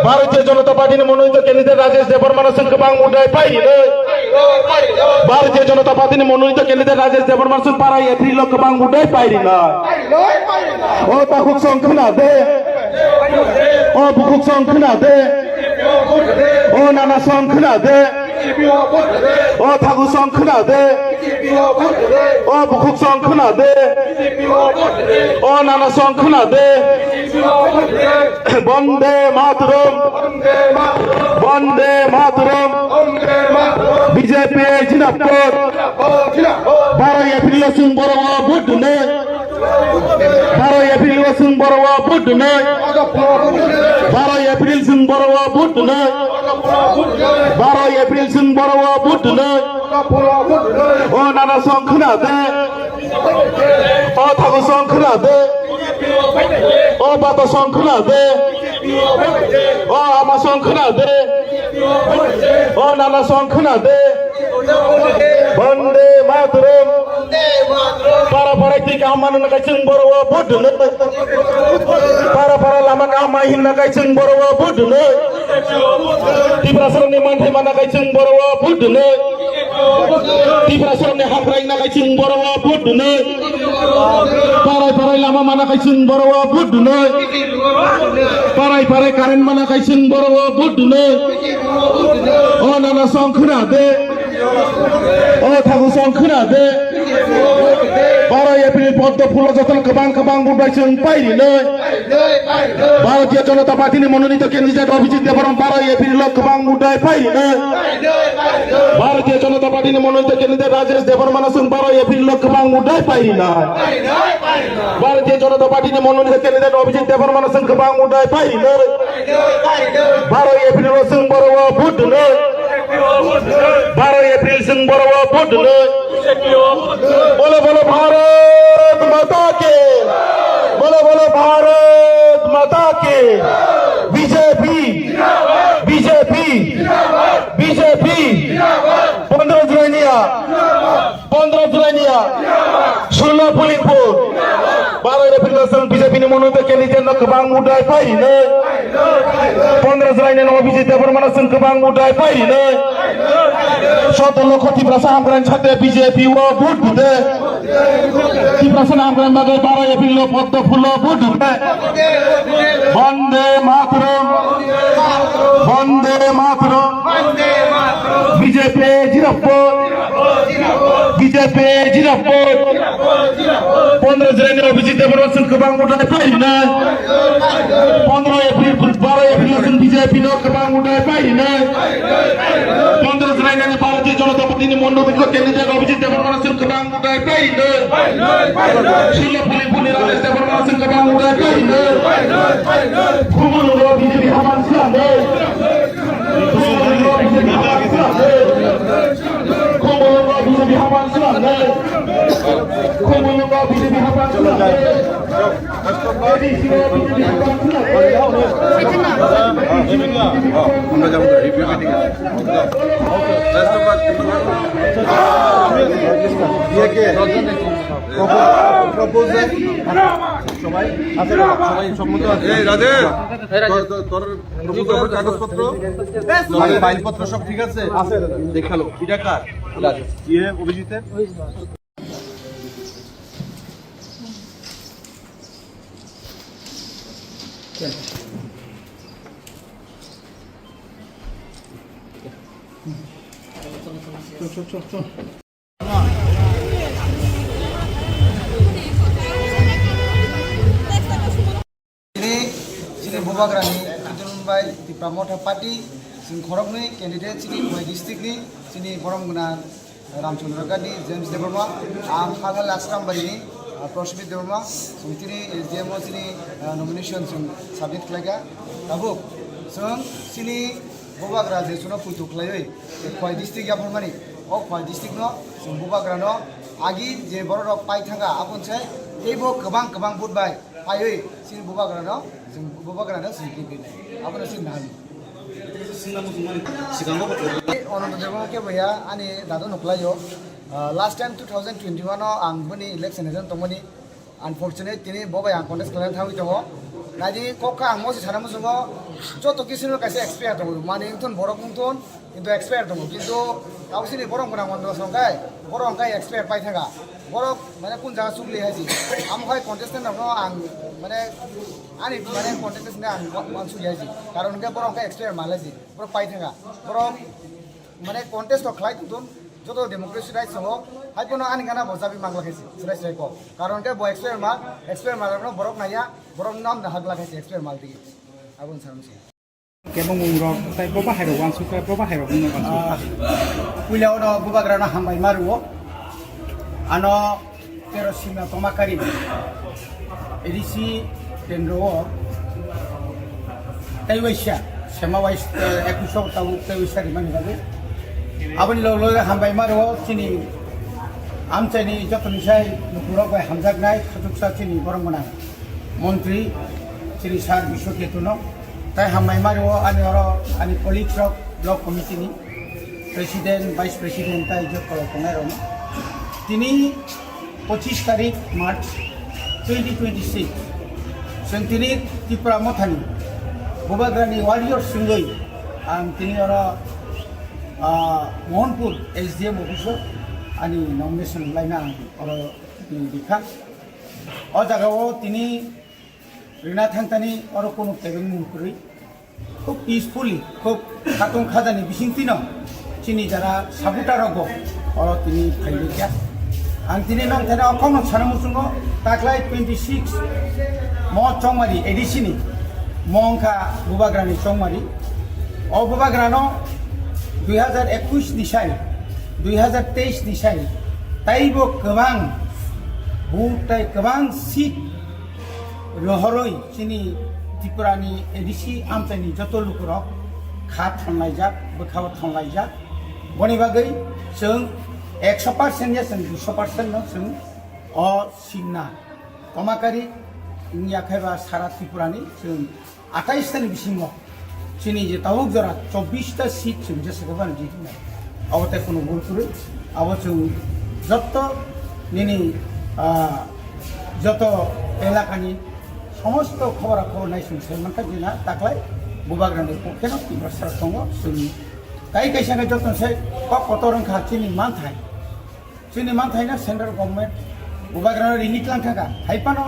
Bharatiya Janata Party ni mononito candidate Rajesh Debbarma no chwng kwbang vote dai pairinai. Bharatiya Janata Party ni mononito candidate Rajesh Debbarma no chwng para April o kwbang vote dai pairinai. O takhuk song khna de. O bukhuk song khna de. O nana song khna de. O thagu song khna de. O bukhuk song khna de. O nana song khna de. Bande Mataram. Bande Mataram. B J P Jinapur. Baro April o chwng boro o vote dune. Baro April o chwng boro o vote dune. Baro April chwng boro o vote dune. Baro April chwng boro o vote dune. O nana song khna de. O thagu song khna de. O bata song khna de. O ama song khna de. O nana song khna de. Bande Mataram. Para para ti kaham manu nakai chwng boro o vote dune. Para para lama kaham mai hin nakai chwng boro o vote dune. Tiprasarokni manthai mana kai chwng boro o vote dune. Tiprasarokni hamkrai na kai chwng boro o vote dune. Parai parai lama mana kai chwng boro o vote dune. Parai parai current mana kai chwng boro o vote dune. O nana song khna de. O thagu song khna de. Baro April poddo phulo jotono kwbang kwbang vote bai chwng pairinai. Bharatiya Janata Party ni mononito candidate Abhijit Debbarma baro April o kwbang vote bai pairinai. Bharatiya Janata Party ni mononito candidate Rajesh Debbarma no chwng baro April o kwbang vote bai pairinai. Bharatiya Janata Party ni mononito candidate Abhijit Debbarma no chwng kwbang vote bai pairinai. Baro April o chwng boro o vote dune. Baro April chwng boro o vote dune. Bolo bolo Bharat Mata ki. Bolo bolo Bharat Mata ki. B J P. B J P. B J P. Pondro July niya. Pondro July niya. Sullo Pulipur. Teno kwbang mutai phairino. Pondro Jwlaini no Abhijit Debbarmano chwng kwbang mutai phairino. Soto lokho Tiprasa hamkrai sakte B J P o vote dite. Tiprasa hamkrai bagwi baro April lo poddo phulo vote dite. Bande Mataram. Bande Mataram. B J P zindabad. B J P zindabad. Pondro Jwlaini Abhijit Debbarma chwng kwbang mutai phairina. Pondro April, baro April chwng B J P no kwbang mutai phairina. Pondro Jwlaini Bharatiya Janata Party ni Mondol Bidhok candidate Abhijit Debbarma chwng kwbang mutai phairina. Solo Phulipuni Rajesh Debbarma chwng kwbang mutai phairina. Khumulwngo B J P hapan swnamnai. এই রাজেশ, তোর, তোর, তোর কাগজপত্র, ফাইলপত্র সব ঠিক আছে? আছে, দাদা। দেখালো, এটা কার? ইয়ে, অভিজিতের? চল, চল, চল, চল। Chini, chini Bubagrani, Kiturun bai Tipra Motha Party, chwng khoroknwi candidate chini Khowai district ni, chini borom gwnang Ramchandra Gandhi, James Debbarma, ang Halhal Asrambari ni, ah, Prashmit Debbarma, chwng chini S D M o chini, ah, nomination chwng submit khlaikha. Tabuk chwng chini Bubagra je chuno puitu khlaiwi, Khowai district yapharmani, o Khowai district no chwng Bubagra no agi je borok rok pai thangkha, aboni sai teibo kwbang kwbang vote bai paiwi chini Bubagra no, chwng Bubagra no chwng kiphilnai. Abono chwng nahani. Sikango bo Ananta Debbarma khe bwya ani dadu nuklaio. Ah, last time two thousand twenty-one o ang boni election agent tongmani. Unfortunate, tini bo bai ang contest khlaina thangwi tongo. Naidi kok kha ang mosi sana muchungo, joto kisino kaisa expire tongo. Mani wngthun, borok wngthun, kintu expire tongo. Kintu abo sini borok gwnang wngthun songkai, borok wngkai expire pai thangkha. Borok mane kun jaga chukli haisi. Amo hai contestant rokno ang mane ani mane contestant ang wa-, wansukya haisi. Karon hwnkhe borok wngkai expire mal haisi. Borok pai thangkha. Borok mane contest rok khlai tongthun, joto democracy rights tongo, hai phano ani gana bo chabi mangla khaisi, chwrai chwrai kok. Karon khe bo expert ma, expert ma rokno borok naiya, borok nam na hagla khaisi expert mal digi. Aboni sarmwse. Kebo mung rok, tai bo bahai rok wansuk, tai bo bahai rok wngno wansuk. Ah, puila ono Bubagra no hambai ma rwo. Ano Tero Sima Tomakari, A D C kendro o tei waisa, sema wais, eh, ekush o tabuk tei waisa rimani bagwi. Aboni log loge hambai ma rwo chini amchaini jotoni sai nukhurok bai hamjaknai suchuksa chini borok gwnang montri chini sir Biswaketu no. Tai hambai ma rwo ani oro ani colleagues rok block committee ni. President, Vice President tai jotto tongnai rok. Tini pochis tarik March twenty twenty-six. Chwng tini Tipra Mothani Bubagrani warrior singwi ang tini oro, ah, Mohanpur S D M office o ani nomination laina ang oro tini rikha. O jaga o tini rina thangtani oro kunu kebengmung kwrwi. Khub peacefully, khub khatung khajani bisingtwino chini jara supporter rokbo oro tini phailaiya. Ang tini nongthani o kokno sana muchungo taklai twenty six mo chongmari A D C ni mo wngkha Bubagrani chongmari. O Bubagrano dui hazar ekush ni sai, dui hazar teis ni sai taibo kwbang vote tai kwbang seat rohorwi chini Tripurani A D C amchaini joto lukurok kha thonlaijak, bwkhao thonlaijak. Boni bagwi chwng ekso percent ya chwng duiso percent no chwng o singna komakari wngya khaiba sara Tripurani chwng atais tani bisingo chini je tabuk jora chobbish ta seat chwng jesa khe bani jitinai. Abo tei kunu bul kwrwi. Abo chwng jotto nini, ah, joto elakani Somosto khobor khobor nai sung sai mankha jina taklai bubagrani pokhe no Tiprasa tongo sung. Tai kaisa khe joto se kok kotor wngkha chini manthai. Chini manthai no central government bubagrano rini tlang thangkha. Hai phano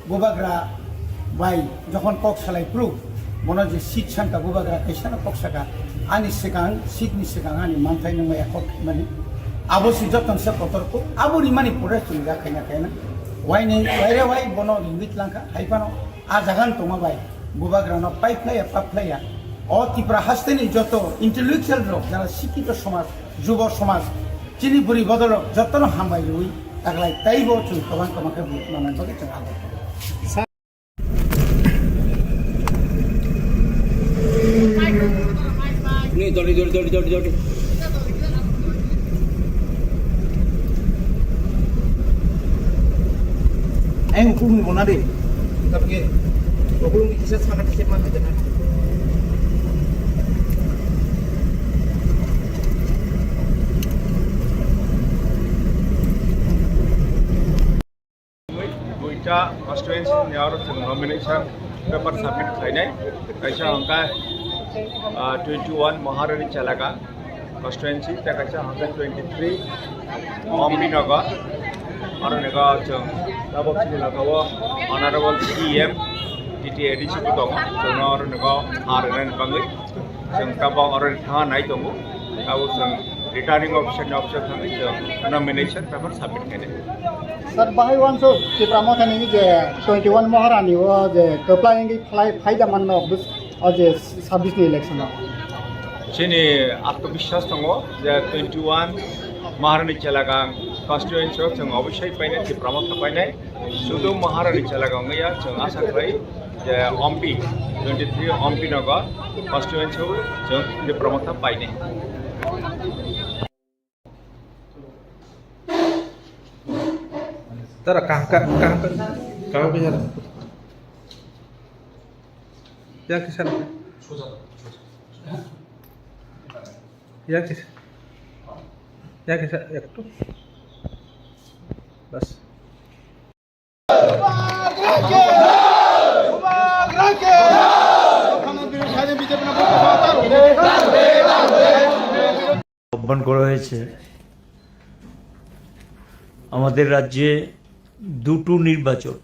bubagra bai jokhon kok salai phuru bono je seat sanka bubagra kaisa no kok saka ani swkang seat ni swkang ani manthai nungma ekot mani abo si joto se kotor ko abo rimani pore chunga khaina khaina. Waini waire wai bono rini tlang kha. Hai phano a jaga no tongma bai bubagrano paiphlaiya paphlaiya. O Tipra hasteni joto intellectual rok, jara sikito somaj, jubo somaj, chini buri bodol rok jotono hambai rwi taklai taibo chwng kwbang kwbang khe manna bagwi chwng abo. Ni dori, dori, dori, dori, dori. Ayang ukulung ni bona de. Tapi ukulung ni kisa sangat kisa mana aja na. Duita constituency ni aro chwng nomination paper submit khlainai. Kaisa hwnkha, ah, twenty one Maharani Chelaka constituency, tei kaisa hwnkha twenty three Omrinagar. Aro ni kok chwng tabok chini laka o Honorable C E M, T T A D C bo tongo. Chwng aro ni kok ha rwnani bagwi. Chwng tabok oro thangna nai tongo. Abo chwng returning officer ni officer thangwi chwng nomination paper submit khainai. Sir, bahai wansuk Tipra Motha ni je twenty one Maharani o je kwplai wngwi phlai phaida manno bus o je sabbish ni election o. Chini atmobiswas tongo je twenty one Maharani Chelaka constituency o chwng obosai painai, Tipra Motha painai. Sudu Maharani Chelaka wngya, chwng asa khlai je Ompi, twenty three Ompi Nagar constituency o chwng Tipra Motha painai. Tara kaham ka, kaham ka, kaham ka jara. Ya kisa. Ya kisa. Ya kisa, ektu. Bas. আহ্বান করা হয়েছে। আমাদের রাজ্যে দুটো নির্বাচন,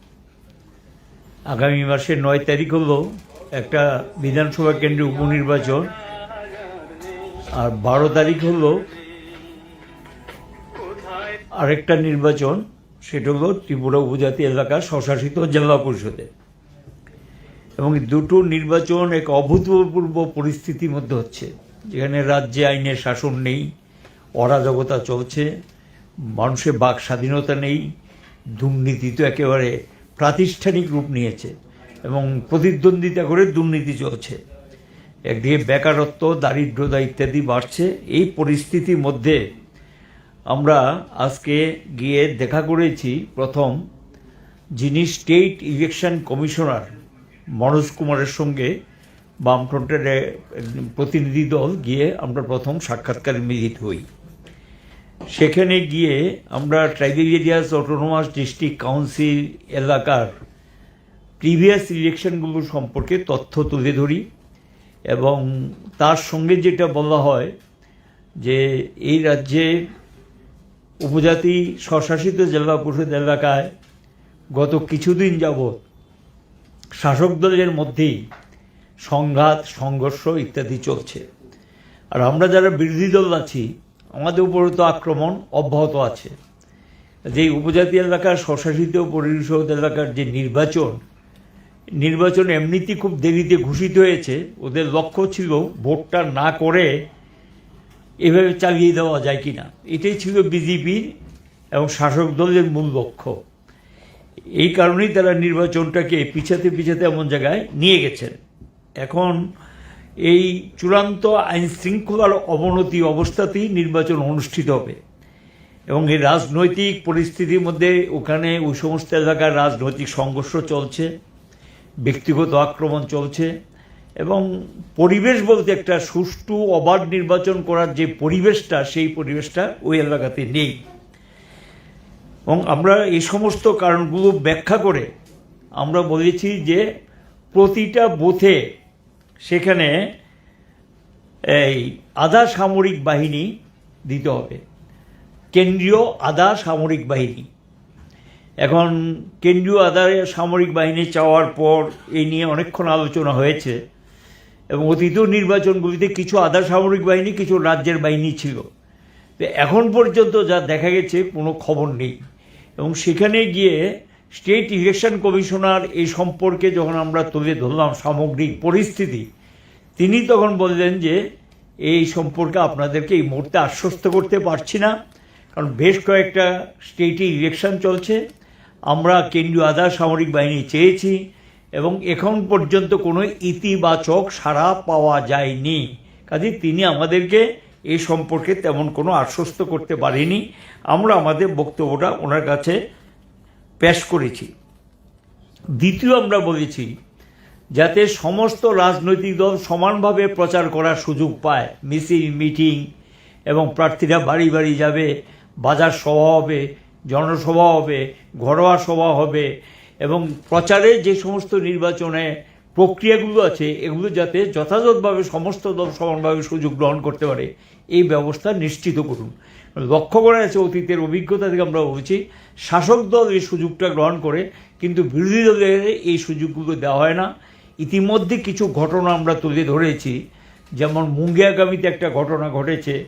আগামী মাসের নয় তারিখ হলো একটা বিধানসভা কেন্দ্রে উপনির্বাচন, আর বারো তারিখ হলো আরেকটা নির্বাচন, সেটা হলো ত্রিপুরা উপজাতি এলাকা স্বশাসিত জেলা পরিষদে। এবং এই দুটো নির্বাচন এক অভূতপূর্ব পরিস্থিতির মধ্যে হচ্ছে, যেখানে রাজ্যে আইনের শাসন নেই, অরাজকতা চলছে, মানুষের বাক স্বাধীনতা নেই, দুর্নীতি তো একেবারে প্রাতিষ্ঠানিক রূপ নিয়েছে এবং প্রতিদ্বন্দ্বিতা করে দুর্নীতি চলছে। একদিকে বেকারত্ব, দারিদ্রতা ইত্যাদি বাড়ছে। এই পরিস্থিতির মধ্যে আমরা আজকে গিয়ে দেখা করেছি প্রথম যিনি স্টেট ইলেকশন কমিশনার মনোজ কুমারের সঙ্গে বামফ্রন্টের এ-, প্রতিনিধি দল গিয়ে আমরা প্রথম সাক্ষাৎকারে মিলিত হই। সেখানে গিয়ে আমরা tribal areas autonomous district council এলাকার প্রিভিয়াস ইলেকশনগুলো সম্পর্কে তথ্য তুলে ধরি এবং তার সঙ্গে যেটা বলা হয় যে এই রাজ্যে উপজাতি স্বশাসিত জেলা পরিষদ এলাকায় গত কিছুদিন যাবৎ শাসক দলের মধ্যেই সংঘাত, সংঘর্ষ ইত্যাদি চলছে। আর আমরা যারা বিরোধী দল আছি, আমাদের উপরে তো আক্রমণ অব্যাহত আছে। যে উপজাতি এলাকার স্বশাসিত পরিষদ এলাকার যে নির্বাচন, নির্বাচন এমনিতেই খুব দেরিতে ঘোষিত হয়েছে। ওদের লক্ষ্য ছিল ভোটটা না করে এভাবে চালিয়ে দেওয়া যায় কিনা, এটাই ছিল বিজেপির এবং শাসক দলের মূল লক্ষ্য। এই কারণেই তারা নির্বাচনটাকে পিছাতে পিছাতে এমন জায়গায় নিয়ে গেছেন। এখন এই চূড়ান্ত আইন শৃঙ্খলার অবনতি অবস্থাতেই নির্বাচন অনুষ্ঠিত হবে এবং এই রাজনৈতিক পরিস্থিতির মধ্যে ওখানে ওই সমস্ত এলাকার রাজনৈতিক সংঘর্ষ চলছে, ব্যক্তিগত আক্রমণ চলছে এবং পরিবেশ বলতে একটা সুষ্ঠু অবাধ নির্বাচন করার যে পরিবেশটা, সেই পরিবেশটা ওই এলাকাতে নেই। এবং আমরা এই সমস্ত কারণগুলো ব্যাখ্যা করে আমরা বলেছি যে প্রতিটা বুথে সেখানে এই আধা সামরিক বাহিনী দিতে হবে, কেন্দ্রীয় আধা সামরিক বাহিনী। এখন কেন্দ্রীয় আধা সামরিক বাহিনী চাওয়ার পর এই নিয়ে অনেকক্ষণ আলোচনা হয়েছে এবং অতীতেও নির্বাচনগুলিতে কিছু আধা সামরিক বাহিনী, কিছু রাজ্যের বাহিনী ছিল। তো এখন পর্যন্ত যা দেখা গেছে, কোনো খবর নেই। এবং সেখানে গিয়ে স্টেট ইলেকশন কমিশনার এই সম্পর্কে যখন আমরা তুলে ধরলাম সামগ্রিক পরিস্থিতি, তিনি তখন বললেন যে এই সম্পর্কে আপনাদেরকে এই মুহূর্তে আশ্বস্ত করতে পারছি না, কারণ বেশ কয়েকটা স্টেটে ইলেকশন চলছে। আমরা কেন্দ্রীয় আধা সামরিক বাহিনী চেয়েছি এবং এখন পর্যন্ত কোনো ইতিবাচক সাড়া পাওয়া যায়নি। কাজে তিনি আমাদেরকে এ সম্পর্কে তেমন কোনো আশ্বস্ত করতে পারেনি। আমরা আমাদের বক্তব্যটা ওনার কাছে পেশ করেছি। দ্বিতীয়, আমরা বলেছি যাতে সমস্ত রাজনৈতিক দল সমানভাবে প্রচার করার সুযোগ পায়, মিছিল, মিটিং এবং প্রার্থীরা বাড়ি বাড়ি যাবে, বাজার সভা হবে, জনসভা হবে, ঘরোয়া সভা হবে এবং প্রচারে যে সমস্ত নির্বাচনে প্রক্রিয়াগুলো আছে, এগুলো যাতে যথাযথভাবে সমস্ত দল সমানভাবে সুযোগ গ্রহণ করতে পারে, এই ব্যবস্থা নিশ্চিত করুন। লক্ষ্য করা গেছে, অতীতের অভিজ্ঞতা থেকে আমরা বলছি, শাসক দল এই সুযোগটা গ্রহণ করে, কিন্তু বিরোধী দলের এই সুযোগগুলো দেওয়া হয় না। ইতিমধ্যে কিছু ঘটনা আমরা তুলে ধরেছি, যেমন মুঙ্গিয়াকামিতে একটা ঘটনা ঘটেছে,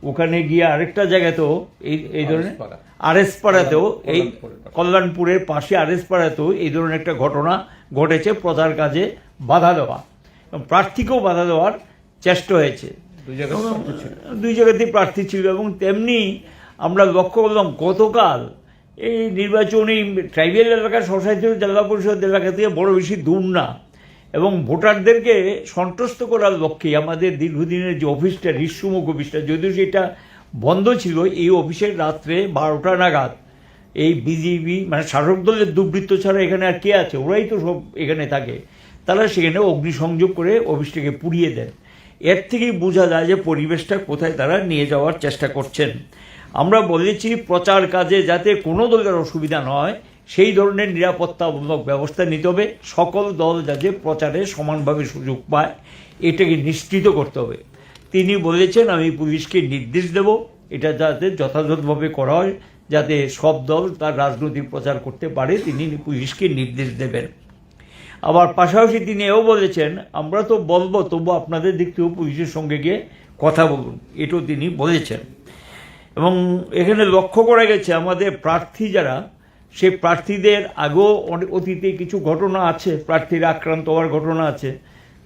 ওখানে গিয়ে আরেকটা জায়গাতেও এই, এই ধরনের আরএস পাড়া। আরএস পাড়াতেও এই কল্যাণপুরের পাশে। কল্যাণপুরের পাশে আরএস পাড়াতেও এই ধরনের একটা ঘটনা ঘটেছে, প্রচার কাজে বাধা দেওয়া এবং প্রার্থীকেও বাধা দেওয়ার চেষ্টা হয়েছে। দুই জায়গাতে প্রার্থী ছিল। দুই জায়গাতেই প্রার্থী ছিল এবং তেমনি আমরা লক্ষ্য করলাম গতকাল এই নির্বাচনী ট্রাইবাল এলাকা স্বশাসিত জেলা পরিষদ এলাকা থেকে বড় বেশি দূর না এবং ভোটারদেরকে সন্তুষ্ট করার লক্ষ্যে আমাদের দীর্ঘদিনের যে অফিসটা, রিসমুখ অফিসটা, যদিও সেটা বন্ধ ছিল, এই অফিসের রাত্রে বারোটা নাগাদ এই বিজেপি, মানে শাসক দলের দুর্বৃত্ত ছাড়া এখানে আর কে আছে, ওরাই তো সব এখানে থাকে, তারা সেখানে অগ্নিসংযোগ করে অফিসটাকে পুড়িয়ে দেন। এর থেকেই বোঝা যায় যে পরিবেশটা কোথায় তারা নিয়ে যাওয়ার চেষ্টা করছেন। আমরা বলেছি প্রচার কাজে যাতে কোনো দলের অসুবিধা নয়, সেই ধরনের নিরাপত্তামূলক ব্যবস্থা নিতে হবে, সকল দল যাতে প্রচারে সমানভাবে সুযোগ পায়, এটাকে নিশ্চিত করতে হবে। তিনি বলেছেন, "আমি পুলিশকে নির্দেশ দেব এটা যাতে যথাযথভাবে করা হয়, যাতে সব দল তার রাজনৈতিক প্রচার করতে পারে, তিনি পুলিশকে নির্দেশ দেবেন।" আবার পাশাপাশি তিনি এও বলেছেন, "আমরা তো বলবো, তবু আপনাদের দিক থেকেও পুলিশের সঙ্গে গিয়ে কথা বলুন", এটাও তিনি বলেছেন। এবং এখানে লক্ষ্য করা গেছে, আমাদের প্রার্থী যারা, সেই প্রার্থীদের আগেও অনেক অতীতে কিছু ঘটনা আছে, প্রার্থীরা আক্রান্ত হওয়ার ঘটনা আছে,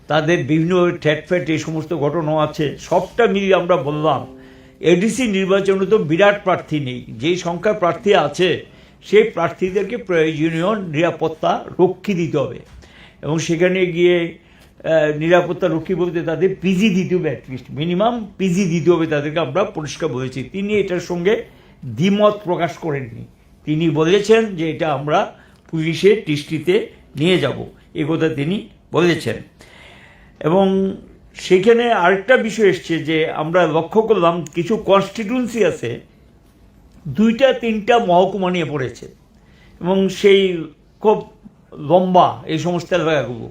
তাদের বিভিন্নভাবে থ্রেট ফ্যাট, এই সমস্ত ঘটনা আছে। সবটা মিলিয়ে আমরা বললাম, এডিসি নির্বাচনে তো বিরাট প্রার্থী নেই, যেই সংখ্যা প্রার্থী আছে, সেই প্রার্থীদেরকে প্রয়োজনীয় নিরাপত্তা রক্ষী দিতে হবে এবং সেখানে গিয়ে, আহ, নিরাপত্তা রক্ষী বলতে তাদের পিজি দিতে হবে, অ্যাটলিস্ট মিনিমাম পিজি দিতে হবে তাদেরকে, আমরা পরিষ্কার বলেছি। তিনি এটার সঙ্গে দ্বিমত প্রকাশ করেননি। তিনি বলেছেন যে এটা আমরা পুলিশের দৃষ্টিতে নিয়ে যাব, এ কথা তিনি বলেছেন। এবং সেখানে আরেকটা বিষয় এসছে যে আমরা লক্ষ্য করলাম কিছু কনস্টিটিউয়েন্সি আছে, দুইটা তিনটা মহকুমা নিয়ে পড়েছে এবং সেই খুব লম্বা এই সমস্ত এলাকাগুলো।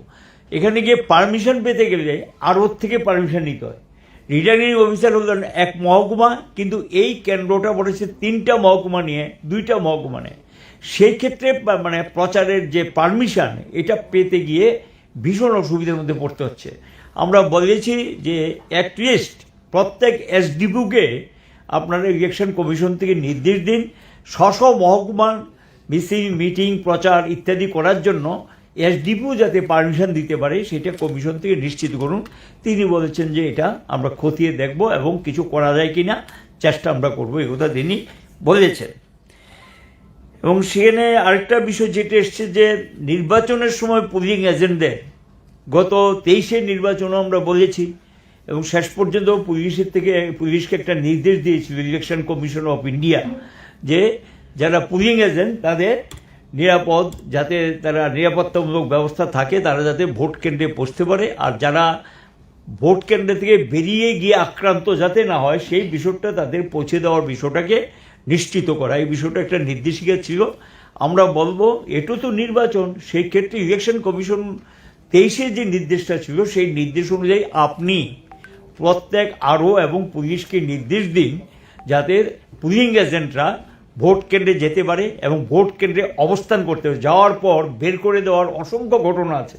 এখানে গিয়ে পারমিশন পেতে গেলে আরও থেকে পারমিশন নিতে হয়। রিটার্নিং অফিসার হলেন এক মহকুমা, কিন্তু এই কেন্দ্রটা পড়েছে তিনটা মহকুমা নিয়ে, দুইটা মহকুমা নিয়ে। সেই ক্ষেত্রে পা-, মানে প্রচারের যে পারমিশন, এটা পেতে গিয়ে ভীষণ অসুবিধার মধ্যে পড়তে হচ্ছে। আমরা বলেছি যে অ্যাটলিস্ট প্রত্যেক এসডিপিওকে আপনারা ইলেকশন কমিশন থেকে নির্দেশ দিন, স্ব স্ব মহকুমার মিছিল, মিটিং, প্রচার ইত্যাদি করার জন্য এসডিপিও যাতে পারমিশন দিতে পারে, সেটা কমিশন থেকে নিশ্চিত করুন। তিনি বলেছেন যে এটা আমরা খতিয়ে দেখব এবং কিছু করা যায় কিনা চেষ্টা আমরা করব, এই কথা তিনি বলেছেন। এবং সেখানে আরেকটা বিষয় যেটা এসছে যে নির্বাচনের সময় পোলিং এজেন্টদের, গত তেইশে নির্বাচনও আমরা বলেছি এবং শেষ পর্যন্ত পুলিশের থেকে, পুলিশকে একটা নির্দেশ দিয়েছিল ইলেকশন কমিশন অফ ইন্ডিয়া যে যারা পোলিং এজেন্ট তাদের নিরাপদ, যাতে তারা নিরাপত্তামূলক ব্যবস্থা থাকে, তারা যাতে ভোট কেন্দ্রে পৌঁছতে পারে, আর যারা ভোট কেন্দ্র থেকে বেরিয়ে গিয়ে আক্রান্ত যাতে না হয়, সেই বিষয়টা তাদের পৌঁছে দেওয়ার বিষয়টাকে নিশ্চিত করা, এই বিষয়টা একটা নির্দেশিকা ছিল। আমরা বলবো, এটা তো নির্বাচন, সেই ক্ষেত্রে ইলেকশন কমিশন তেইশে যে নির্দেশটা ছিল, সেই নির্দেশ অনুযায়ী আপনি প্রত্যেক আরও এবং পুলিশকে নির্দেশ দিন, যাতে পুলিং এজেন্টরা ভোট কেন্দ্রে যেতে পারে এবং ভোট কেন্দ্রে অবস্থান করতে পারে। যাওয়ার পর বের করে দেওয়ার অসংখ্য ঘটনা আছে।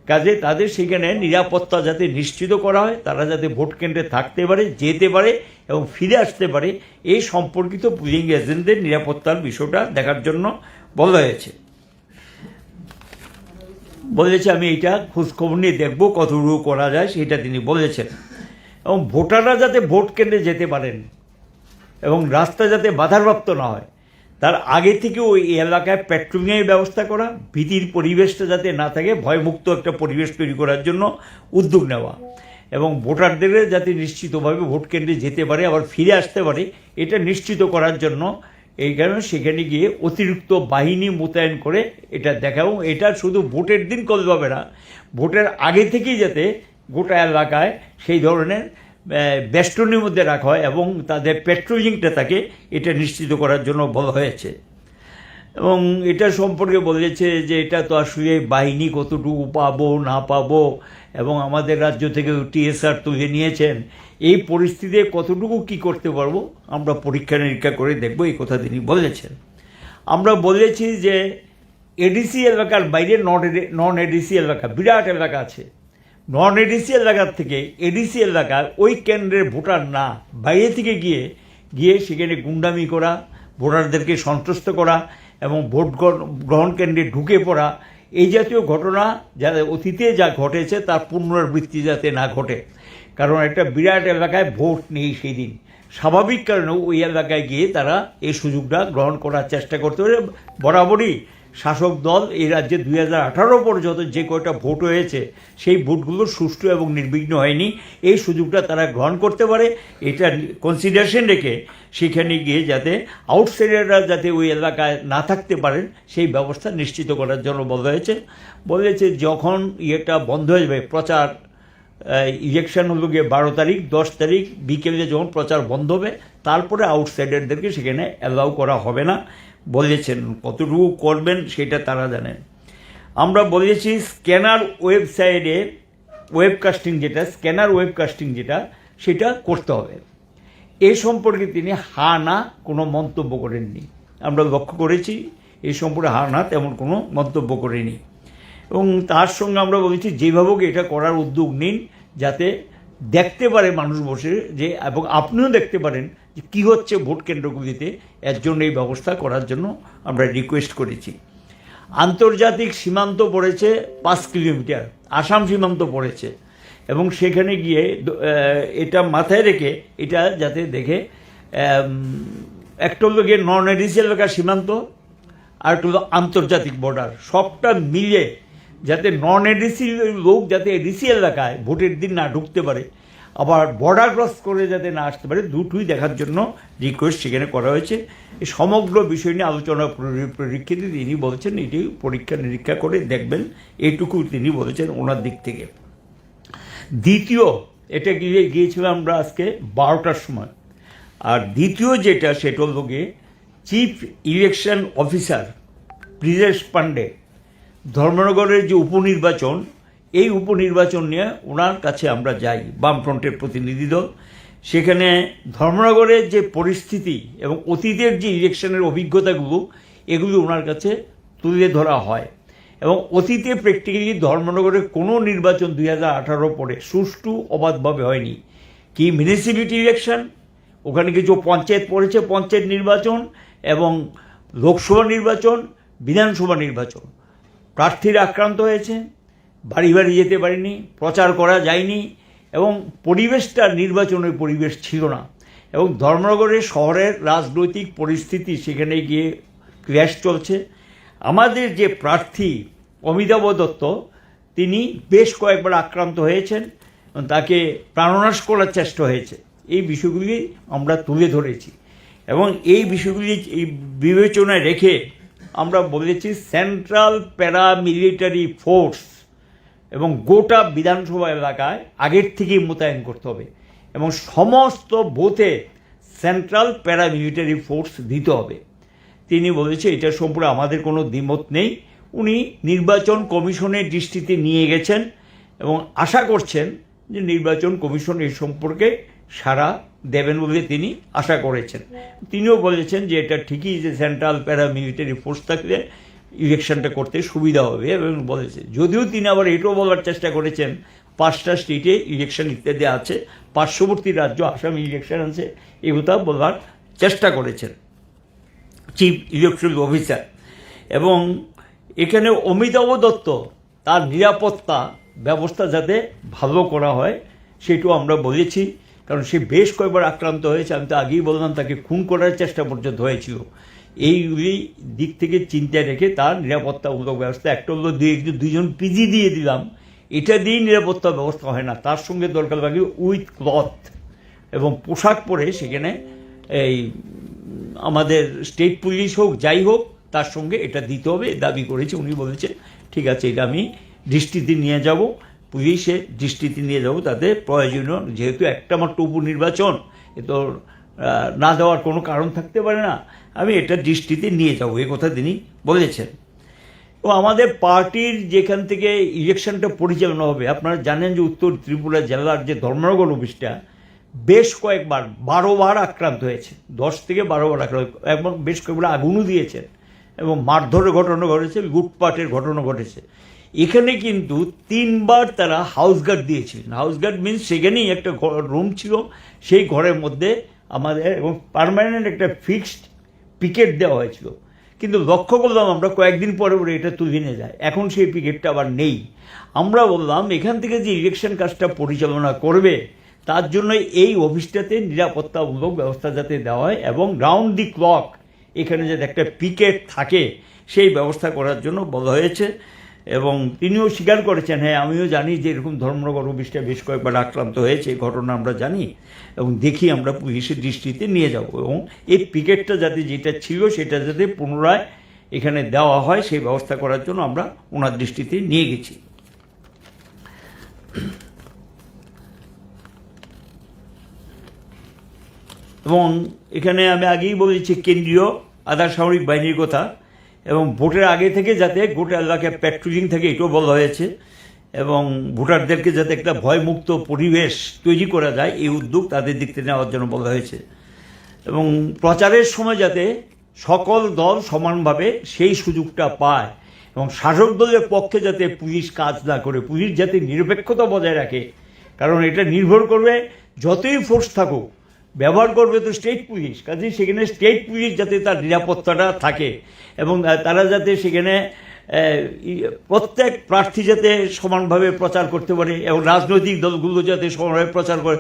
কাজে তাদের সেখানে নিরাপত্তা যাতে নিশ্চিত করা হয়, তারা যাতে ভোট কেন্দ্রে থাকতে পারে, যেতে পারে এবং ফিরে আসতে পারে, এই সম্পর্কিত পুলিং এজেন্টদের নিরাপত্তার বিষয়টা দেখার জন্য বলা হয়েছে। বলেছে, "আমি এটা খোঁজখবর নিয়ে দেখব, কতটুকু করা যায়," সেটা তিনি বলেছেন। এবং ভোটাররা যাতে ভোট কেন্দ্রে যেতে পারেন এবং রাস্তা যাতে বাধাপ্রাপ্ত না হয়, তার আগে থেকে ওই এলাকায় প্যাট্রোলিংয়ের ব্যবস্থা করা, ভীতির পরিবেশটা যাতে না থাকে, ভয়মুক্ত একটা পরিবেশ তৈরি করার জন্য উদ্যোগ নেওয়া এবং ভোটারদের যাতে নিশ্চিতভাবে ভোট কেন্দ্রে যেতে পারে, আবার ফিরে আসতে পারে, এটা নিশ্চিত করার জন্য এই কারণে সেখানে গিয়ে অতিরিক্ত বাহিনী মোতায়েন করে এটা দেখা। এবং এটা শুধু ভোটের দিন করা যাবে না, ভোটের আগে থেকেই যাতে গোটা এলাকায় সেই ধরনের, আহ, বেষ্টনীর মধ্যে রাখা হয় এবং তাদের প্যাট্রোলিংটা থাকে, এটা নিশ্চিত করার জন্য বলা হয়েছে। এবং এটা সম্পর্কে বলেছে যে এটা তো আসলে বাহিনী কতটুকু পাবো না পাবো, এবং আমাদের রাজ্য থেকে টিএসআর তুলে নিয়েছেন, এই পরিস্থিতিতে কতটুকু কি করতে পারবো আমরা পরীক্ষা নিরীক্ষা করে দেখবো, এই কথা তিনি বলেছেন। আমরা বলেছি যে এডিসি এলাকার বাইরে নন এডি-, নন এডিসি এলাকা, বিরাট এলাকা আছে, নন এডিসি এলাকার থেকে এডিসি এলাকায় ওই কেন্দ্রের ভোটার না, বাইরে থেকে গিয়ে, গিয়ে সেখানে গুন্ডামি করা, ভোটারদেরকে সন্ত্রস্ত করা এবং ভোট গ্র-, গ্রহণ কেন্দ্রে ঢুকে পড়া, এই জাতীয় ঘটনা যা অতীতে যা ঘটেছে তার পুনরাবৃত্তি যাতে না ঘটে। কারণ একটা বিরাট এলাকায় ভোট নেই সেই দিন, স্বাভাবিক কারণে ওই এলাকায় গিয়ে তারা এই সুযোগটা গ্রহণ করার চেষ্টা করতে পারে। বরাবরই শাসক দল এই রাজ্যে দুই হাজার আঠারো পর্যন্ত যে কয়টা ভোট হয়েছে, সেই ভোটগুলো সুষ্ঠু এবং নির্বিঘ্ন হয়নি। এই সুযোগটা তারা গ্রহণ করতে পারে, এটা কনসিডারেশন রেখে সেখানে গিয়ে যাতে আউটসাইডাররা যাতে ওই এলাকায় না থাকতে পারেন, সেই ব্যবস্থা নিশ্চিত করার জন্য বলা হয়েছে। বলেছে, যখন ইয়েটা বন্ধ হয়ে যাবে, প্রচার, আহ, ইলেকশন হলো গিয়ে বারো তারিখ, দশ তারিখ বিকেলে যখন প্রচার বন্ধ হবে, তারপরে আউটসাইডারদেরকে সেখানে অ্যালাউ করা হবে না বলেছেন। কতটুকু করবেন সেটা তারা জানেন। আমরা বলেছি স্ক্যানার ওয়েবসাইটে ওয়েবকাস্টিং যেটা, স্ক্যানার ওয়েবকাস্টিং যেটা, সেটা করতে হবে। এ সম্পর্কে তিনি হা না কোনো মন্তব্য করেননি। আমরা লক্ষ্য করেছি, এই সম্পর্কে হা না তেমন কোনো মন্তব্য করেনি। এবং তার সঙ্গে আমরা বলেছি, যেভাবে হোক এটা করার উদ্যোগ নিন, যাতে দেখতে পারে মানুষ বসে যে, এবং আপনিও দেখতে পারেন যে কী হচ্ছে ভোট কেন্দ্রগুলিতে, এর জন্য এই ব্যবস্থা করার জন্য আমরা রিকোয়েস্ট করেছি। আন্তর্জাতিক সীমান্ত পড়েছে পাঁচ কিলোমিটার, আসাম সীমান্ত পড়েছে, এবং সেখানে গিয়ে দ-, আহ, এটা মাথায় রেখে এটা যাতে দেখে, আম, একটা হলো গিয়ে নন এডিসি এলাকার সীমান্ত, আর একটা হলো আন্তর্জাতিক বর্ডার, সবটা মিলে যাতে নন এডিসি লোক যাতে এডিসি এলাকায় ভোটের দিন না ঢুকতে পারে, আবার বর্ডার ক্রস করে যাতে না আসতে পারে, দুটোই দেখার জন্য রিকোয়েস্ট সেখানে করা হয়েছে। এই সমগ্র বিষয় নিয়ে আলোচনার পরি-, পরিপ্রেক্ষিতে তিনি বলছেন, এটি পরীক্ষা নিরীক্ষা করে দেখবেন, এইটুকু তিনি বলেছেন ওনার দিক থেকে। দ্বিতীয়, এটা গিয়ে, গিয়েছিলাম আমরা আজকে বারোটার সময়। আর দ্বিতীয় যেটা, সেটা হলো গিয়ে চিফ ইলেকশন অফিসার ব্রিজেশ পান্ডে, ধর্মনগরের যে উপনির্বাচন, এই উপনির্বাচন নিয়ে ওনার কাছে আমরা যাই, বামফ্রন্টের প্রতিনিধি দল। সেখানে ধর্মনগরের যে পরিস্থিতি এবং অতীতের যে ইলেকশনের অভিজ্ঞতাগুলো, এগুলি ওনার কাছে তুলে ধরা হয়। এবং অতীতে প্র্যাকটিক্যালি ধর্মনগরের কোনো নির্বাচন দুই হাজার আঠারো পরে সুষ্ঠু অবাধভাবে হয়নি। কি মিউনিসিপ্যালিটি ইলেকশন, ওখানে কিছু পঞ্চায়েত পড়েছে, পঞ্চায়েত নির্বাচন এবং লোকসভা নির্বাচন, বিধানসভা নির্বাচন, প্রার্থীরা আক্রান্ত হয়েছে, বাড়ি বাড়ি যেতে পারেনি, প্রচার করা যায়নি এবং পরিবেশটা নির্বাচনের পরিবেশ ছিল না। এবং ধর্মনগরের শহরের রাজনৈতিক পরিস্থিতি সেখানে গিয়ে ক্ল্যাশ চলছে। আমাদের যে প্রার্থী অমিতাভ দত্ত, তিনি বেশ কয়েকবার আক্রান্ত হয়েছেন এবং তাকে প্রাণনাশ করার চেষ্টা হয়েছে। এই বিষয়গুলি আমরা তুলে ধরেছি এবং এই বিষয়গুলি এই বিবেচনায় রেখে আমরা বলেছি সেন্ট্রাল প্যারামিলিটারি ফোর্স এবং গোটা বিধানসভা এলাকায় আগের থেকেই মোতায়েন করতে হবে এবং সমস্ত বুথে সেন্ট্রাল প্যারামিলিটারি ফোর্স দিতে হবে। তিনি বলেছে, "এটা সম্পর্কে আমাদের কোনো দ্বিমত নেই।" উনি নির্বাচন কমিশনের দৃষ্টিতে নিয়ে গেছেন এবং আশা করছেন যে নির্বাচন কমিশন এই সম্পর্কে সাড়া দেবেন বলে তিনি আশা করেছেন। তিনিও বলেছেন যে এটা ঠিকই যে সেন্ট্রাল প্যারামিলিটারি ফোর্স থাকলে ইলেকশনটা করতে সুবিধা হবে এবং বলেছে, যদিও তিনি আবার এটাও বলার চেষ্টা করেছেন পাঁচটা স্টেটে ইলেকশন ইত্যাদি আছে, পার্শ্ববর্তী রাজ্য আসামে ইলেকশন আছে, এই কথা বলার চেষ্টা করেছেন চিফ ইলেকশন অফিসার। এবং এখানে অমিতাভ দত্ত তার নিরাপত্তা ব্যবস্থা যাতে ভালো করা হয়, সেটাও আমরা বলেছি। কারণ সে বেশ কয়েকবার আক্রান্ত হয়েছে, আমি তো আগেই বললাম, তাকে খুন করার চেষ্টা পর্যন্ত হয়েছিল। এই, এই দিক থেকে চিন্তায় রেখে তার নিরাপত্তামূলক ব্যবস্থা, একটা হলো দুই, একজন, দুইজন পিজি দিয়ে দিলাম, এটা দিয়েই নিরাপত্তা ব্যবস্থা হয় না, তার সঙ্গে দরকার লাগে উইথ ক্লথ এবং পোশাক পরে সেখানে এই, উম, আমাদের স্টেট পুলিশ হোক, যাই হোক, তার সঙ্গে এটা দিতে হবে, দাবি করেছে। উনি বলেছেন, "ঠিক আছে, এটা আমি দৃষ্টিতে নিয়ে যাব, পুলিশের দৃষ্টিতে নিয়ে যাব, তাতে প্রয়োজনীয়, যেহেতু একটা মাত্র উপনির্বাচন, এ তো, আহ, না দেওয়ার কোনো কারণ থাকতে পারে না, আমি এটা দৃষ্টিতে নিয়ে যাব", এই কথা তিনি বলেছেন। তো আমাদের পার্টির যেখান থেকে ইলেকশনটা পরিচালনা হবে, আপনারা জানেন যে উত্তর ত্রিপুরা জেলার যে ধর্মনগর অফিসটা বেশ কয়েকবার, বারো বার আক্রান্ত হয়েছে, দশ থেকে বারো বার আক্রান্ত, এবং বেশ কয়েকবার আগুনও দিয়েছেন এবং মারধরের ঘটনা ঘটেছে, লুটপাটের ঘটনা ঘটেছে। এখানে কিন্তু তিনবার তারা হাউস গার্ড দিয়েছিলেন। হাউস গার্ড মিন্স সেখানেই একটা রুম ছিল, সেই ঘরের মধ্যে আমাদের এবং পার্মানেন্ট একটা ফিক্সড পিকেট দেওয়া হয়েছিল। কিন্তু লক্ষ্য করলাম আমরা কয়েকদিন পরে পরে এটা তুলে নিয়ে যায়, এখন সেই পিকেটটা আবার নেই। আমরা বললাম এখান থেকে যে ইলেকশন কাজটা পরিচালনা করবে, তার জন্য এই অফিসটাতে নিরাপত্তামূলক ব্যবস্থা যাতে দেওয়া হয় এবং রাউন্ড দি ক্লক এখানে যাতে একটা পিকেট থাকে, সেই ব্যবস্থা করার জন্য বলা হয়েছে। এবং তিনিও স্বীকার করেছেন, "হ্যাঁ, আমিও জানি যে এরকম ধর্মনগর অফিসটা বেশ কয়েকবার আক্রান্ত হয়েছে, এই ঘটনা আমরা জানি এবং দেখি, আমরা পুলিশের দৃষ্টিতে নিয়ে যাব এবং এই পিকেটটা যাতে যেটা ছিল সেটা যাতে পুনরায় এখানে দেওয়া হয়, সেই ব্যবস্থা করার জন্য আমরা ওনার দৃষ্টিতে নিয়ে গেছি।" এবং এখানে আমি আগেই বলেছি কেন্দ্রীয় আধা সামরিক বাহিনীর কথা, এবং ভোটের আগে থেকে যাতে গোটা এলাকায় প্যাট্রোলিং থাকে, এটাও বলা হয়েছে, এবং ভোটারদেরকে যাতে একটা ভয়মুক্ত পরিবেশ তৈরি করা যায়, এই উদ্যোগ তাদের দিক থেকে নেওয়ার জন্য বলা হয়েছে। এবং প্রচারের সময় যাতে সকল দল সমানভাবে সেই সুযোগটা পায় এবং শাসক দলের পক্ষে যাতে পুলিশ কাজ না করে, পুলিশ যাতে নিরপেক্ষতা বজায় রাখে, কারণ এটা নির্ভর করবে, যতই ফোর্স থাকুক, ব্যবহার করবে তো স্টেট পুলিশ, কাজেই সেখানে স্টেট পুলিশ যাতে তার নিরাপত্তাটা থাকে এবং, আহ, তারা যাতে সেখানে, আহ, ই-, প্রত্যেক প্রার্থী যাতে সমানভাবে প্রচার করতে পারে এবং রাজনৈতিক দলগুলো যাতে সমানভাবে প্রচার করে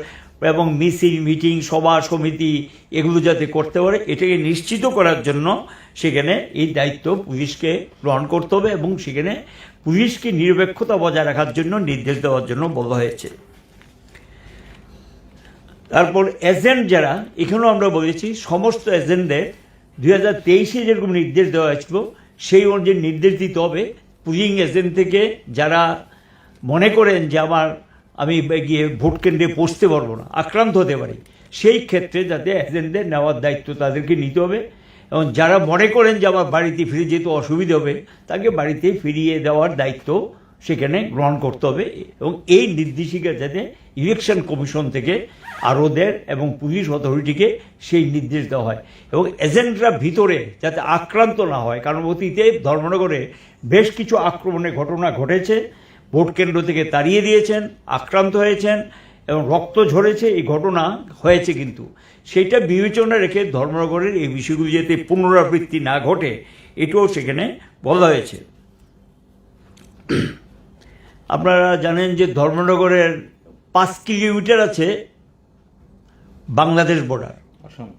এবং মিছিল, মিটিং, সভা সমিতি এগুলো যাতে করতে পারে, এটাকে নিশ্চিত করার জন্য সেখানে এই দায়িত্ব পুলিশকে গ্রহণ করতে হবে এবং সেখানে পুলিশকে নিরপেক্ষতা বজায় রাখার জন্য নির্দেশ দেওয়ার জন্য বলা হয়েছে। তারপর এজেন্ট যারা, এখানেও আমরা বলেছি সমস্ত এজেন্টদের দুই হাজার তেইশে যেরকম নির্দেশ দেওয়া হয়েছিল, সেই অনুযায়ী নির্দেশ দিতে হবে। পুলিং এজেন্ট থেকে যারা মনে করেন যে আমার, আমি গিয়ে ভোট কেন্দ্রে পৌঁছতে পারবো না, আক্রান্ত হতে পারি, সেই ক্ষেত্রে যাতে এজেন্টদের নেওয়ার দায়িত্ব তাদেরকে নিতে হবে। এবং যারা মনে করেন যে আমার বাড়িতে ফিরে যেতে অসুবিধা হবে, তাকে বাড়িতে ফিরিয়ে দেওয়ার দায়িত্ব সেখানে গ্রহণ করতে হবে। এবং এই নির্দেশিকা যাতে ইলেকশন কমিশন থেকে আরও দেয় এবং পুলিশ অথরিটিকে সেই নির্দেশ দেওয়া হয় এবং এজেন্টরা ভিতরে যাতে আক্রান্ত না হয়, কারণ অতীতে ধর্মনগরে বেশ কিছু আক্রমণের ঘটনা ঘটেছে, ভোট কেন্দ্র থেকে তাড়িয়ে দিয়েছেন, আক্রান্ত হয়েছেন এবং রক্ত ঝরেছে, এই ঘটনা হয়েছে। কিন্তু সেইটা বিবেচনা রেখে ধর্মনগরের এই বিষয়গুলি যাতে পুনরাবৃত্তি না ঘটে, এটাও সেখানে বলা হয়েছে। আপনারা জানেন যে ধর্মনগরের পাঁচ কিলোমিটার আছে বাংলাদেশ বর্ডার। আসাম।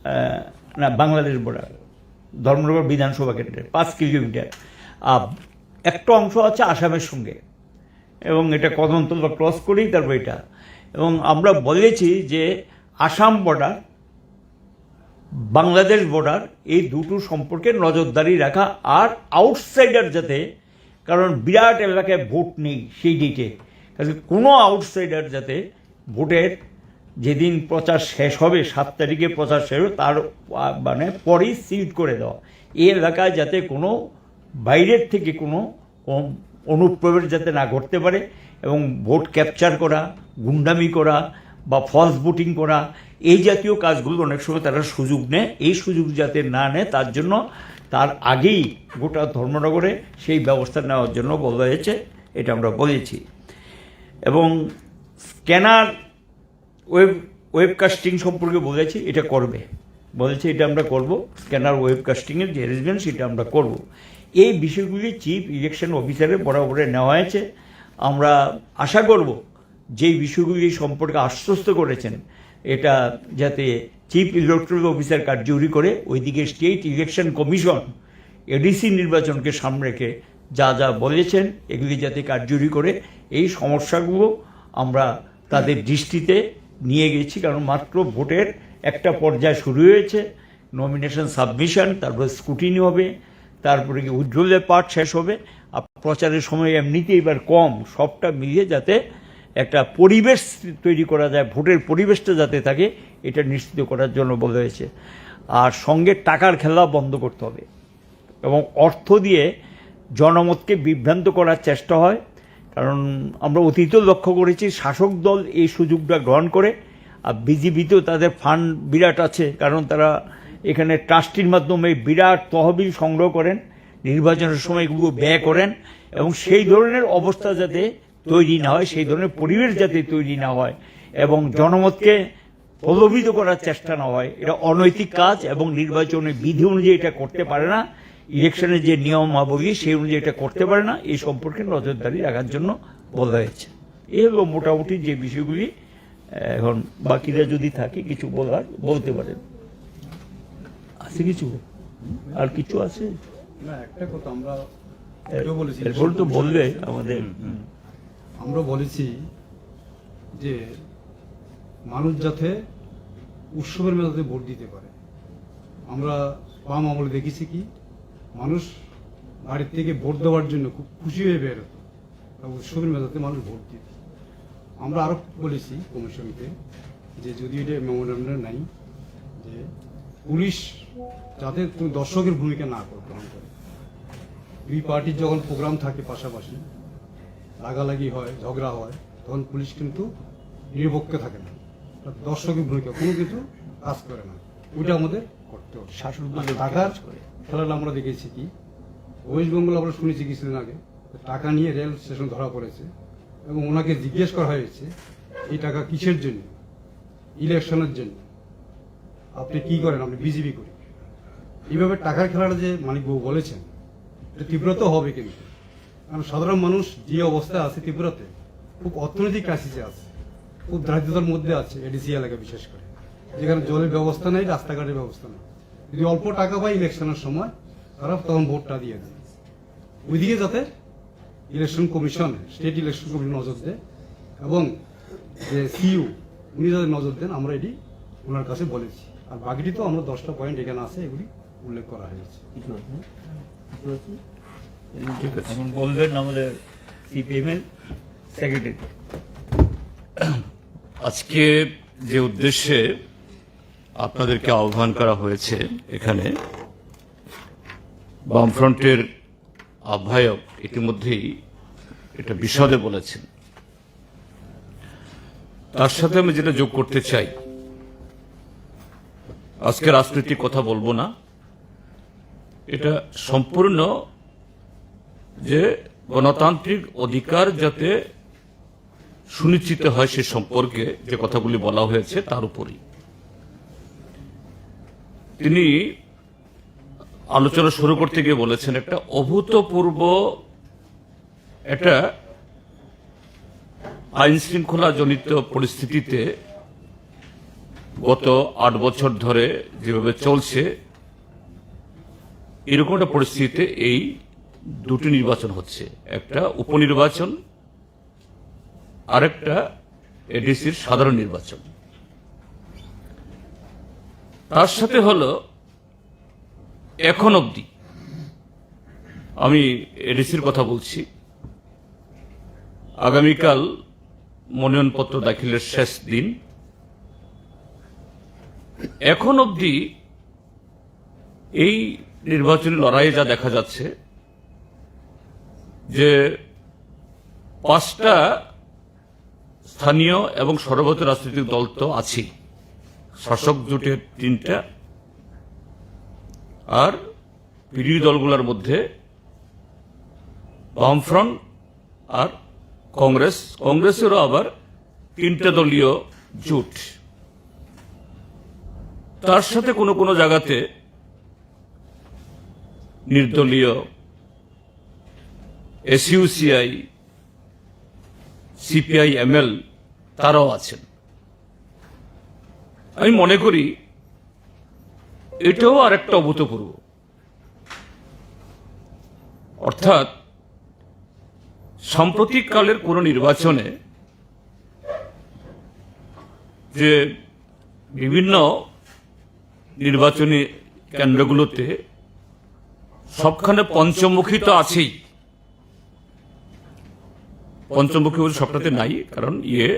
আহ, না, বাংলাদেশ বর্ডার, ধর্মনগর বিধানসভা কেন্দ্রে পাঁচ কিলোমিটার। আর একটা অংশ আছে আসামের সঙ্গে, এবং এটা কদমতলা ক্রস করেই তারপর এটা। এবং আমরা বলেছি যে আসাম বর্ডার, বাংলাদেশ বর্ডার, এই দুটো সম্পর্কে নজরদারি রাখা, আর আউটসাইডার যাতে, কারণ বিরাট এলাকায় ভোট নেই সেই ডেটে, কাজে কোনো আউটসাইডার যাতে ভোটের যেদিন প্রচার শেষ হবে, সাত তারিখে প্রচার শেষ হবে, তার আ, মানে পরেই সিল করে দেওয়া। এই এলাকায় যাতে কোনো বাইরের থেকে কোনো অ- অনুপ্রবেশ যাতে না ঘটতে পারে এবং ভোট ক্যাপচার করা, গুন্ডামি করা বা ফলস ভোটিং করা, এই জাতীয় কাজগুলো অনেক সময় তারা সুযোগ নেয়। এই সুযোগ যাতে না নেয়, তার জন্য তার আগেই গোটা ধর্মনগরে সেই ব্যবস্থা নেওয়ার জন্য বলা হয়েছে, এটা আমরা বলেছি। এবং স্ক্যানার ওয়েব ওয়েব কাস্টিং সম্পর্কে বলেছি, এটা করবে, বলেছে এটা আমরা করব। স্ক্যানার ওয়েব কাস্টিংয়ের যে অ্যারেঞ্জমেন্ট, সেটা আমরা করব। এই বিষয়গুলি চিফ ইলেকশন অফিসারের বরাবরে নেওয়া হয়েছে। আমরা আশা করব যে বিষয়গুলি সম্পর্কে আশ্বস্ত করেছেন, এটা যাতে চিফ ইলেকটরাল অফিসার কার্যকরী করে, ওইদিকে স্টেট ইলেকশন কমিশন এডিসি নির্বাচনকে সামনে রেখে যা যা বলেছেন, এগুলি যাতে কার্যকরী করে, এই সমস্যাগুলো আমরা তাদের দৃষ্টিতে নিয়ে গেছি। কারণ মাত্র ভোটের একটা পর্যায় শুরু হয়েছে, নমিনেশন সাবমিশন, তারপরে স্ক্রুটিনি হবে, তারপরে কি উইথড্রলের পার্ট শেষ হবে। আর প্রচারের সময় এমনিতেই এবার কম, সবটা মিলিয়ে যাতে একটা পরিবেশ তৈরি করা যায়, ভোটের পরিবেশটা যাতে থাকে, এটা নিশ্চিত করার জন্য বলা হয়েছে। আর সঙ্গে টাকার খেলা বন্ধ করতে হবে এবং অর্থ দিয়ে জনমতকে বিভ্রান্ত করার চেষ্টা হয়। কারণ আমরা অতীতেও লক্ষ্য করেছি, শাসক দল এই সুযোগটা গ্রহণ করে। আর বিজেপিতেও তাদের ফান্ড বিরাট আছে, কারণ তারা এখানে ট্রাস্টির মাধ্যমে বিরাট তহবিল সংগ্রহ করেন, নির্বাচনের সময় এগুলো ব্যয় করেন, এবং সেই ধরনের অবস্থা যাতে তৈরি না হয়, সেই ধরনের পরিবেশ যাতে তৈরি না হয় এবং জনমতকে প্রলোভিত করার চেষ্টা না হয়, এটা অনৈতিক কাজ এবং নির্বাচনের বিধি অনুযায়ী এটা করতে পারে না, ইলেকশনের যে নিয়মাবলী সেই অনুযায়ী এটা করতে পারে না, এই সম্পর্কে নজরদারি রাখার জন্য বলা হয়েছে। এই হলো মোটামুটি যে বিষয়গুলি। এখন বাকিরা যদি থাকে কিছু বলার, বলতে পারেন। আছে কিছু? আর কিছু আছে? না, একটা কথা আমরা এ-, এটাও বলেছি, এরপর তো বলবে আমাদের। হুম, হুম। আমরা বলেছি যে মানুষ যাতে উৎসবের মেলাতে ভোট দিতে পারে। আমরা বাম আমলে দেখেছি কি, মানুষ বাড়ির থেকে ভোট দেওয়ার জন্য খুব খুশি হয়ে বের হতো। আর উৎসবের মেলাতে মানুষ ভোট দিত। আমরা আরো বলেছি কমিশনকে যে যদি এটা মেমোরেন্ডাম নাই, যে পুলিশ যাতে কোনো দর্শকের ভূমিকা না করে, গ্রহণ করে। দুই পার্টির যখন প্রোগ্রাম থাকে পাশাপাশি, লাগালাগি হয়, ঝগড়া হয়, তখন পুলিশ কিন্তু নিরপেক্ষ থাকে না, তার দর্শকের ভূমিকা কোনো কিছু কাজ করে না। ওইটা আমাদের করতে হবে। শাসন আর দলের টাকার কাজ করে। খেলাটা আমরা দেখেছি কি, ওয়েস্ট বেঙ্গল আমরা শুনেছি কিছুদিন আগে, টাকা নিয়ে রেল স্টেশন ধরা পড়েছে এবং ওনাকে জিজ্ঞেস করা হয়েছে, "এই টাকা কিসের জন্য? ইলেকশনের জন্য। আপনি কি করেন?" "আপনি বিজেপি করি।" এইভাবে টাকার খেলাটা যে মানিক বাবু বলেছেন, এটা তীব্রতা হবে কিন্তু, কারণ সাধারণ মানুষ যে অবস্থায় আছে ত্রিপুরাতে, খুব অর্থনৈতিক ক্রাইসিসে আছে, খুব দারিদ্রতার মধ্যে আছে, এডিসি এলাকা বিশেষ করে, যেখানে জলের ব্যবস্থা নেই, রাস্তাঘাটের ব্যবস্থা নেই। যদি অল্প টাকা পায় ইলেকশনের সময়, তারা তখন ভোটটা দিয়ে দেয়। ওইদিকে যাতে election commission, state election commission নজর দেয় এবং যে সিইও, উনি যাতে নজর দেন, আমরা এটি ওনার কাছে বলেছি। আর বাকিটি তো আমরা দশটা পয়েন্ট এখানে আছে, এগুলি উল্লেখ করা হয়েছে। কিছু আছে? কিছু আছে? ঠিক আছে। এখন বলবেন আমাদের সিপিএম এর সেক্রেটারি। আজকে যে উদ্দেশ্যে আপনাদেরকে আহ্বান করা হয়েছে, এখানে বামফ্রন্টের আহ্বায়ক ইতিমধ্যেই এটা বিশদে বলেছেন। তার সাথে আমি যেটা যোগ করতে চাই, আজকে রাজনৈতিক কথা বলবো না, এটা সম্পূর্ণ যে গণতান্ত্রিক অধিকার যাতে সুনিশ্চিত হয় সে সম্পর্কে যে কথাগুলি বলা হয়েছে তার উপরই। তিনি আলোচনা শুরু করতে গিয়ে বলেছেন, একটা অভূতপূর্ব একটা আইন শৃঙ্খলা জনিত পরিস্থিতিতে গত আট বছর ধরে যেভাবে চলছে, এরকম একটা পরিস্থিতিতে এই দুটি নির্বাচন হচ্ছে, একটা উপনির্বাচন, আরেকটা এডিসির সাধারণ নির্বাচন। তার সাথে হলো, এখন অবধি আমি এডিসির কথা বলছি, আগামীকাল মনোনয়নপত্র দাখিলের শেষ দিন। এখন অবধি এই নির্বাচনী লড়াইয়ে যা দেখা যাচ্ছে যে পাঁচটা স্থানীয় এবং সর্বভারতীয় রাজনৈতিক দল তো আছেই, শাসক জোটের তিনটা, আর বিরোধী দলগুলোর মধ্যে বামফ্রন্ট আর কংগ্রেস, কংগ্রেসেরও আবার তিনটা দলীয় জোট। তার সাথে কোনো কোনো জায়গাতে নির্দলীয় এসইউসিআই, সিপিআইএমএল তারাও আছেন। আমি মনে করি এটাও আরেকটা অভূতপূর্ব। অর্থাৎ সাম্প্রতিক কালের কোনো নির্বাচনে যে বিভিন্ন নির্বাচনী কেন্দ্রগুলোতে সবখানে পঞ্চমুখী তো আছেই, পঞ্চমুখী বলতে সবটাতে নাই, কারণ ইয়ে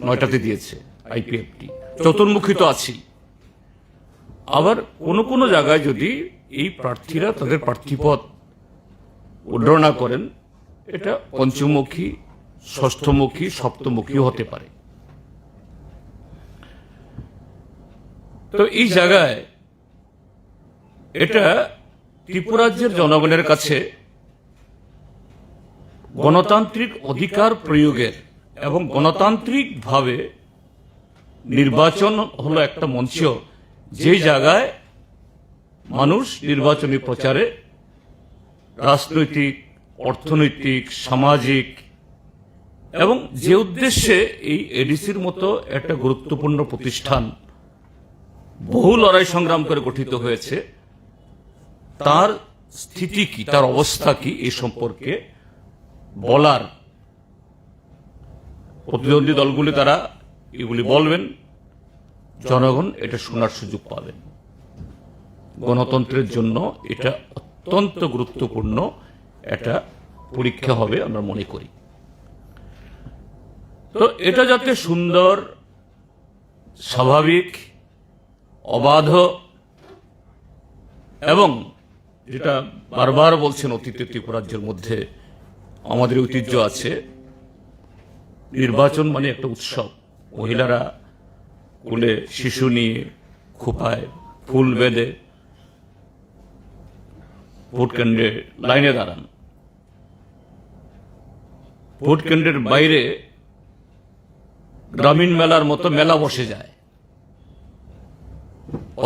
নয়টাতে দিয়েছে আইপিএফটি, চতুর্মুখী তো আছেই। আবার কোনো কোনো জায়গায় যদি এই প্রার্থীরা তাদের প্রার্থীপদ উইথড্র না করেন, এটা পঞ্চমুখী, ষষ্ঠমুখী, সপ্তমুখীও হতে পারে। তো এই জায়গায় এটা ত্রিপুরাজ্যের জনগণের কাছে গণতান্ত্রিক অধিকার প্রয়োগের এবং গণতান্ত্রিকভাবে নির্বাচন হলো একটা মঞ্চ, যেই জায়গায় মানুষ নির্বাচনী প্রচারে রাজনৈতিক, অর্থনৈতিক, সামাজিক এবং যে উদ্দেশ্যে এই এডিসির মতো একটা গুরুত্বপূর্ণ প্রতিষ্ঠান বহু লড়াই সংগ্রাম করে গঠিত হয়েছে, তার স্থিতি কি, তার অবস্থা কি, এই সম্পর্কে বলার প্রতিদ্বন্দ্বী দলগুলি তারা এগুলি বলবেন, জনগণ এটা শোনার সুযোগ পাবেন। গণতন্ত্রের জন্য এটা অত্যন্ত গুরুত্বপূর্ণ একটা পরীক্ষা হবে আমরা মনে করি। তো এটা যাতে সুন্দর, স্বাভাবিক, অবাধ এবং যেটা বারবার বলছেন, অতীতে ত্রিপুরাজ্যের মধ্যে আমাদের ঐতিহ্য আছে, নির্বাচন মানে একটা উৎসব। মহিলারা কোলে শিশু নিয়ে, খোঁপায় ফুল বেঁধে ভোট কেন্দ্রে লাইনে দাঁড়ান। ভোট কেন্দ্রের বাইরে গ্রামীণ মেলার মতো মেলা বসে যায়,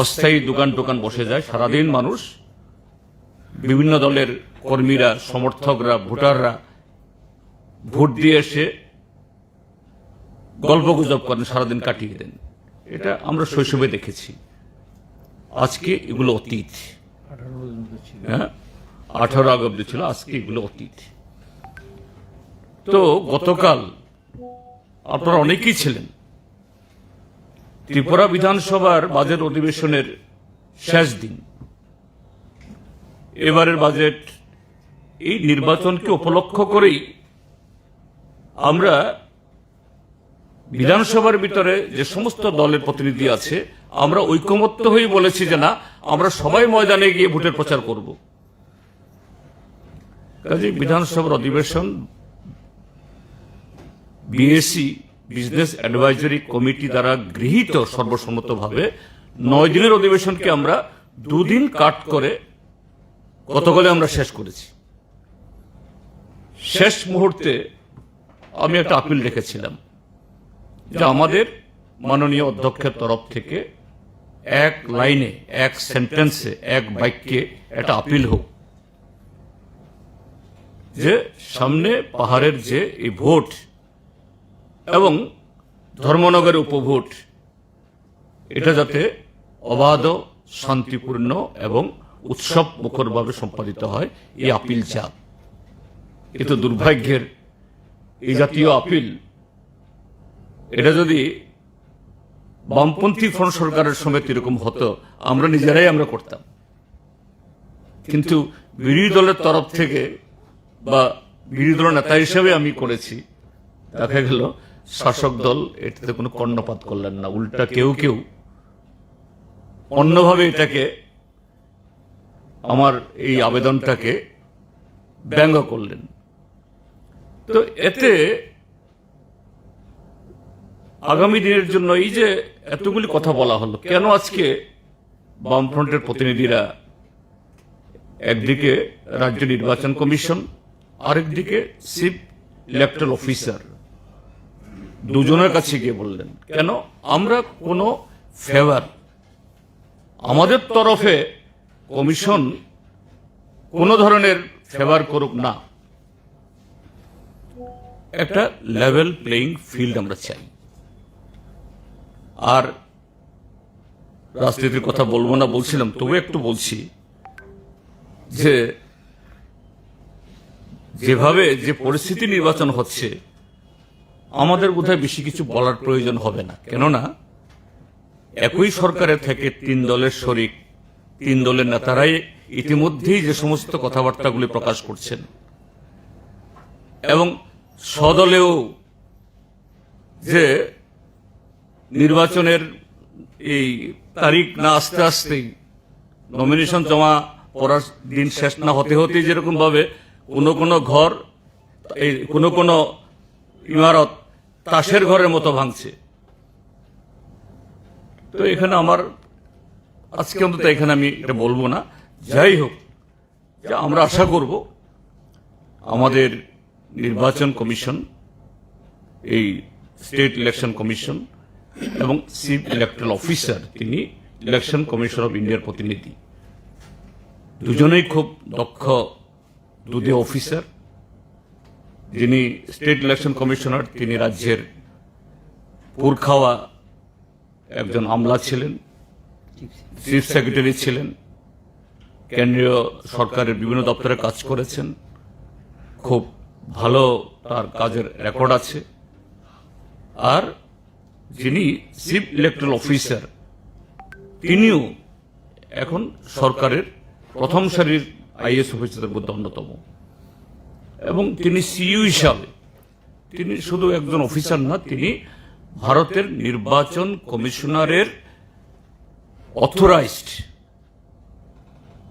অস্থায়ী দোকান টোকান বসে যায়। সারাদিন মানুষ, বিভিন্ন দলের কর্মীরা, সমর্থকরা, ভোটাররা ভোট দিয়ে এসে গল্প গুজব করেন, সারাদিন কাটিয়ে দেন। এটা আমরা শৈশবে দেখেছি। আজকে এগুলো অতীত। হ্যাঁ, আঠারো আগস্ট ছিল, আজকে এগুলো অতীত। তো গতকাল আপনারা অনেকেই ছিলেন, ত্রিপুরা বিধানসভার বাজেট অধিবেশনের শেষ দিন। এবারের বাজেট, এই নির্বাচনকে উপলক্ষ করেই আমরা বিধানসভার ভিতরে যে সমস্ত দলের প্রতিনিধি আছে, আমরা ঐকমত্য হয়ে বলেছি যে না, আমরা সবাই ময়দানে গিয়ে ভোটের প্রচার করব। কাজেই বিধানসভার অধিবেশন বিএসি, বিজনেস অ্যাডভাইজারি কমিটি দ্বারা গৃহীত সর্বসম্মতভাবে নয় দিনের অধিবেশনকে আমরা দুদিন কাট করে গতকালে আমরা শেষ করেছি। শেষ মুহূর্তে আমি একটা আপিল রেখেছিলাম যে আমাদের মাননীয় অধ্যক্ষের তরফ থেকে এক লাইনে, এক সেন্টেন্সে, এক বাক্যে একটা আপিল হোক যে সামনে পাহাড়ের যে এই ভোট এবং ধর্মনগরের উপভোট, এটা যাতে অবাধ, শান্তিপূর্ণ এবং উৎসব মুখরভাবে সম্পাদিত হয়, এই আপিল চাপ। এ তো দুর্ভাগ্যের, এই জাতীয় আপিল, এটা যদি বামপন্থী ফ্রন্ট সরকারের সময় এরকম হতো, আমরা নিজেরাই আমরা করতাম। কিন্তু বিরোধী দলের তরফ থেকে বা বিরোধী দলের নেতা হিসেবে আমি করেছি, দেখা গেল শাসক দল এটাতে কোনো কর্ণপাত করলেন না, উল্টা কেউ কেউ অন্যভাবে এটাকে, আমার এই আবেদনটাকে ব্যঙ্গ করলেন। তো এতে আগামী দিনের জন্য এই যে এতগুলি কথা বলা হলো, কেন আজকে বামফ্রন্টের প্রতিনিধিরা একদিকে রাজ্য নির্বাচন কমিশন, আরেকদিকে চিফ ইলেকট্রাল অফিসার, দুজনের কাছে গিয়ে বললেন, কেন আমরা কোনো ফেভার, আমাদের তরফে কমিশন কোনো ধরনের ফেভার করুক না, একটা লেভেল প্লেইং ফিল্ড আমরা চাই। আর রাজনীতির কথা বলবো না বলছিলাম, তবু একটু বলছি যে যেভাবে যে পরিস্থিতি নির্বাচন হচ্ছে, আমাদের বোধহয় বেশি কিছু বলার প্রয়োজন হবে না। কেননা একই সরকারে থেকে তিন দলের শরিক, তিন দলের নেতারাই ইতিমধ্যেই যে সমস্ত কথাবার্তাগুলি প্রকাশ করছেন এবং স্বদলেও যে নির্বাচনের এই তারিখ না আসতে আসতেই, নমিনেশন জমা পড়ার দিন শেষ না হতে হতেই যেরকম ভাবে কোনো কোনো ঘর, এই কোনো কোনো ইমারত তাসের ঘরের মতো ভাঙছে। তো এখানে আমার, আজকে অন্তত এখানে আমি এটা বলবো না। যাই হোক, যে আমরা আশা করব আমাদের নির্বাচন কমিশন, এই স্টেট ইলেকশন কমিশন এবং চিফ ইলেকট্রাল অফিসার, তিনি ইলেকশন কমিশন অফ ইন্ডিয়ার প্রতিনিধি, দুজনেই খুব দক্ষ দুদে অফিসার। যিনি স্টেট ইলেকশন কমিশনার, তিনি রাজ্যের পুরখাওয়া একজন আমলা ছিলেন, চিফ সেক্রেটারি ছিলেন, কেন্দ্রীয় সরকারের বিভিন্ন দপ্তরে কাজ করেছেন, খুব ভালো তার কাজের রেকর্ড আছে। আর যিনি চিফ ইলেকট্রাল অফিসার, তিনিও এখন সরকারের প্রথম সারির আইএএস অফিসারদের মধ্যে অন্যতম। এবং তিনি সিইও হিসাবে, তিনি শুধু একজন অফিসার না, তিনি ভারতের নির্বাচন কমিশনারের অথরাইজড,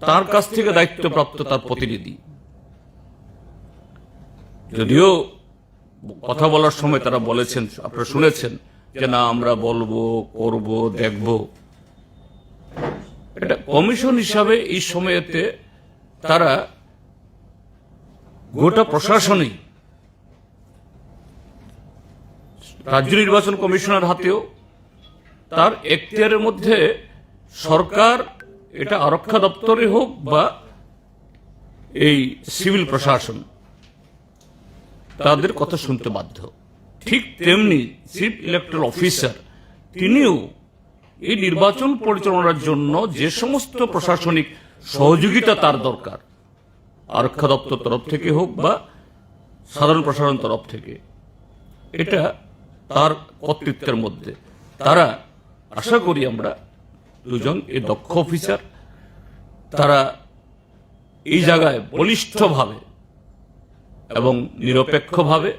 তার কাছ থেকে দায়িত্বপ্রাপ্ত তার প্রতিনিধি। যদিও কথা বলার সময় তারা বলেছেন, আপনারা শুনেছেন যে, "না, আমরা বলবো, করব, দেখব।" এটা কমিশন হিসাবে এই সময়তে তারা গোটা প্রশাসনেই, রাজ্য নির্বাচন কমিশনার হাতেও, তার এখতিয়ারের মধ্যে সরকার, এটা আরক্ষা দপ্তরে হোক বা এই সিভিল প্রশাসন, তাদের কথা শুনতে বাধ্য। ঠিক তেমনি চিফ ইলেকট্রাল অফিসার, তিনিও এই নির্বাচন পরিচালনার জন্য যে সমস্ত প্রশাসনিক সহযোগিতা তার দরকার, আরক্ষা দপ্তর তরফ থেকে হোক বা সাধারণ প্রশাসন তরফ থেকে, এটা তার কর্তৃত্বের মধ্যে। তারা, আশা করি আমরা, দুজন এই দক্ষ অফিসার, তারা এই জায়গায় বলিষ্ঠভাবে এবং নিরপেক্ষভাবে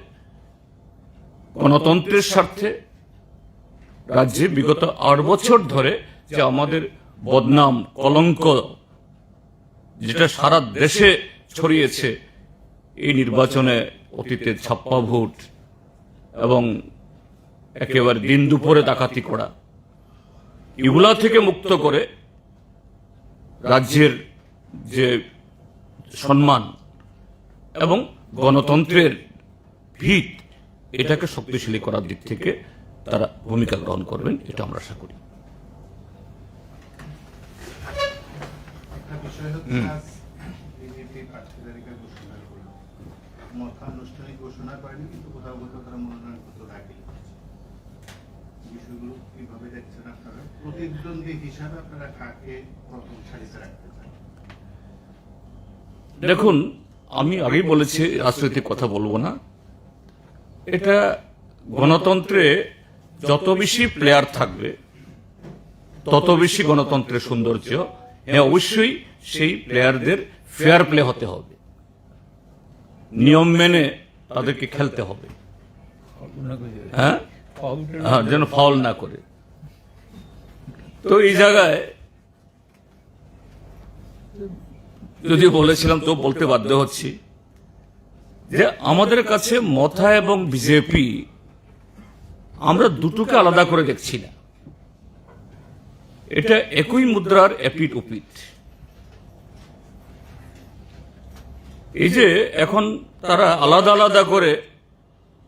গণতন্ত্রের স্বার্থে রাজ্যে বিগত আট বছর ধরে যে আমাদের বদনাম, কলঙ্ক, যেটা সারা দেশে ছড়িয়েছে, এই নির্বাচনে অতীতে ছাপ্পা ভোট এবং একেবারে দিন দুপুরে ডাকাতি করা, এগুলা থেকে মুক্ত করে রাজ্যের যে সম্মান এবং গণতন্ত্রের ভিত, এটাকে শক্তিশালী করার দিক থেকে তারা ভূমিকা গ্রহণ করবেন, এটা আমরা আশা করি। একটা বিষয় হচ্ছে, হুম। আজ বিজেপি প্রার্থী তালিকা ঘোষণা করলো, মতানুষ্ঠানিক ঘোষণা করেনি, কিন্তু কোথাও কোথাও তারা মনোনয়নপত্র দাখিল করেছে। বিষয়গুলো কিভাবে দেখছেন আপনারা? প্রতিদ্বন্দ্বী হিসাবে আপনারা কাকে প্রথম সারিতে রাখতে চান? দেখুন, আমি আগেই বলেছি, রাজনৈতিক কথা বলবো না। এটা গণতন্ত্রে যত বেশি প্লেয়ার থাকবে, তত বেশি গণতন্ত্রের সৌন্দর্য। হ্যাঁ, অবশ্যই সেই প্লেয়ারদের ফেয়ার প্লে হতে হবে, নিয়ম মেনে তাদেরকে খেলতে হবে। হ্যাঁ, হ্যাঁ, যেন ফাউল না করে। তো এই জায়গায় যদিও বলেছিলাম, তো বলতে বাধ্য হচ্ছি যে আমাদের কাছে মথা এবং বিজেপি, আমরা দুটোকে আলাদা করে দেখছি না। এটা একই মুদ্রার এপিঠ ওপিঠ। এই যে এখন তারা আলাদা আলাদা করে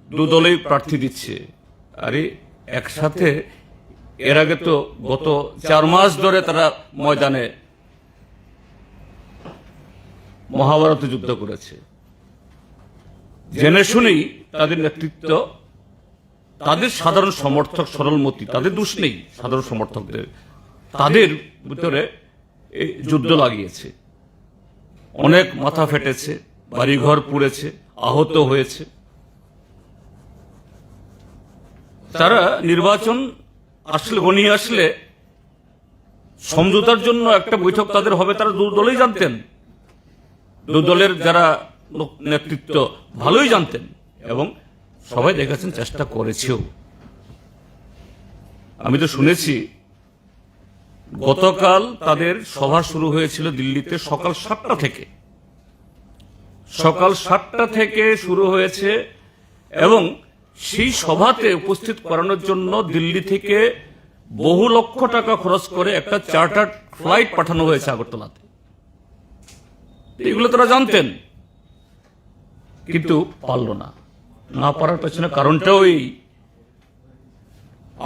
দু দলেই প্রার্থী দিচ্ছে, আরে একসাথে এর আগে তো গত চার মাস ধরে তারা ময়দানে মহাভারতে যুদ্ধ করেছে। জেনে শুনেই তাদের নেতৃত্ব, তাদের সাধারণ সমর্থক, সরলমতি, তাদের দোষ নেই, সাধারণ সমর্থকদের, তাদের ভিতরে এই যুদ্ধ লাগিয়েছে। অনেক মাথা ফেটেছে, বাড়িঘর পুড়েছে, আহত হয়েছে। তারা নির্বাচন আসলে, ঘনিয়ে আসলে সমঝোতার জন্য একটা বৈঠক তাদের হবে, তারা দু দলেই জানতেন। দু দলের যারা লোক, নেতৃত্ব ভালোই জানতেন এবং সবাই দেখেছেন, চেষ্টা করেছেও। আমি তো শুনেছি গতকাল তাদের সভা শুরু হয়েছিল দিল্লিতে সকাল সাতটা থেকে। সকাল সাতটা থেকে শুরু হয়েছে এবং সেই সভাতে উপস্থিত করানোর জন্য দিল্লি থেকে বহু লক্ষ টাকা খরচ করে একটা চার্টার্ড ফ্লাইট পাঠানো হয়েছে আগরতলাতে। তো এগুলো তারা জানতেন, কিন্তু পারল না। না পারার পেছনে কারণটাও এই,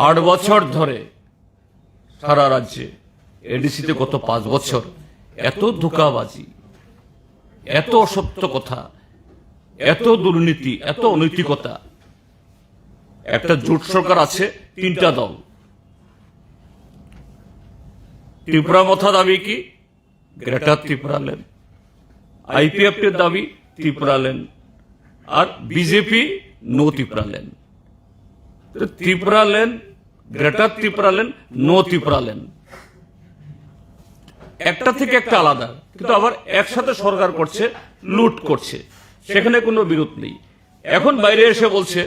আট বছর ধরে সারা রাজ্যে এডিসিতে গত পাঁচ বছর এত ধোঁকাবাজি, এত অসত্য কথা, এত দুর্নীতি, এত অনৈতিকতা। একটা জোট সরকার আছে, তিনটা দল। ত্রিপুরা মথা দাবি কি? গ্রেটার ত্রিপুরা ল্যান্ড। আইপিএফটির দাবি ত্রিপুরা ল্যান্ড, আর বিজেপি নো ত্রিপুরা ল্যান্ড। তো Tripura land, greater Tripura land, no Tripura land, একটা থেকে একটা আলাদা, কিন্তু আবার একসাথে সরকার করছে, লুট করছে, সেখানে কোনো বিরোধ নেই। এখন বাইরে এসে বলছে,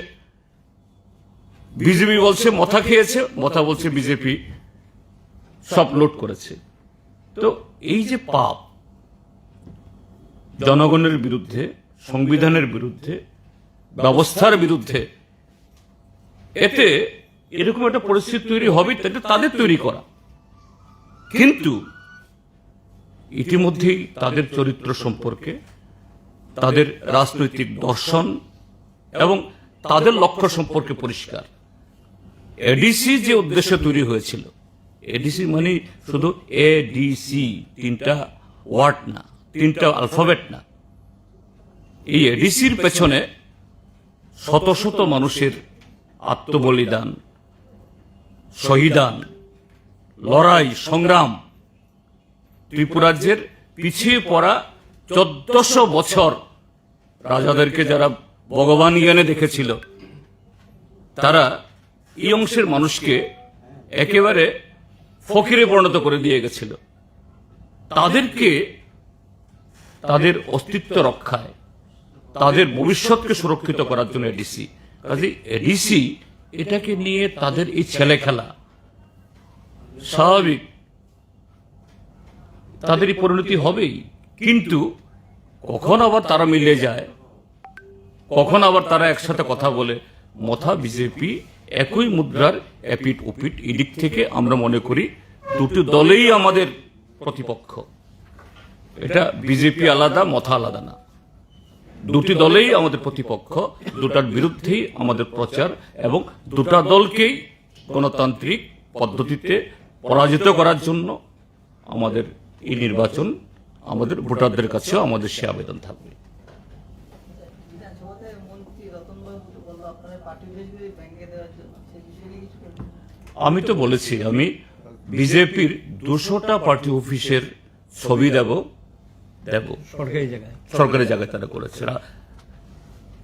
বিজেপি বলছে মথা খেয়েছে, মথা বলছে বিজেপি সব লুট করেছে। তো এই যে পাপ, জনগণের বিরুদ্ধে, সংবিধানের বিরুদ্ধে, ব্যবস্থার বিরুদ্ধে, এতে এরকম একটা পরিস্থিতি তৈরি হবে, এটা তাদের তৈরি করা। কিন্তু ইতিমধ্যেই তাদের চরিত্র সম্পর্কে, তাদের রাজনৈতিক দর্শন এবং তাদের লক্ষ্য সম্পর্কে পরিষ্কার। এডিসি যে উদ্দেশ্যে তৈরি হয়েছিল, এডিসি মানে শুধু এডিসি, তিনটা ওয়ার্ড না, তিনটা অ্যালফাবেট না। এই এডিসির পেছনে শত শত মানুষের আত্মবলিদান, শহীদান, লড়াই, সংগ্রাম। ত্রিপুরাজ্যের পিছিয়ে পড়া চোদ্দশো বছর রাজাদেরকে যারা ভগবান জ্ঞানে দেখেছিল, তারা এই অংশের মানুষকে একেবারে ফকিরে পরিণত করে দিয়ে গেছিল। তাদেরকে, তাদের অস্তিত্ব রক্ষায়, তাদের ভবিষ্যৎকে সুরক্ষিত করার জন্য এডিসি। কাজে এডিসি এটাকে নিয়ে তাদের এই ছেলে খেলা স্বাভাবিক, তাদেরই পরিণতি হবেই। কিন্তু কখন আবার তারা মিলে যায়, কখন আবার তারা একসাথে কথা বলে, মথা বিজেপি একই মুদ্রার এপিঠ ওপিঠ। এদিক থেকে আমরা মনে করি দুটি দলেই আমাদের প্রতিপক্ষ। এটা বিজেপি আলাদা, মথা আলাদা না। দুটি দলেই আমাদের প্রতিপক্ষ, দুটার বিরুদ্ধেই আমাদের প্রচার এবং দুটা দলকেই গণতান্ত্রিক পদ্ধতিতে পরাজিত করার জন্য আমাদের এই নির্বাচন, আমাদের ভোটারদের কাছেও আমাদের সে আবেদন থাকবে। বিধানসভাতে মন্ত্রী রতন বাবু তো বললো আপনারা পার্টি অফিসগুলি ভেঙে দেওয়ার জন্য, সেই বিষয়ে কিছু বলবেন? আমি তো বলেছি, আমি বিজেপির দুশোটা পার্টি অফিসের ছবি দেব, দেব। সরকারি জায়গায়। সরকারি জায়গায় তারা করেছে, রা-,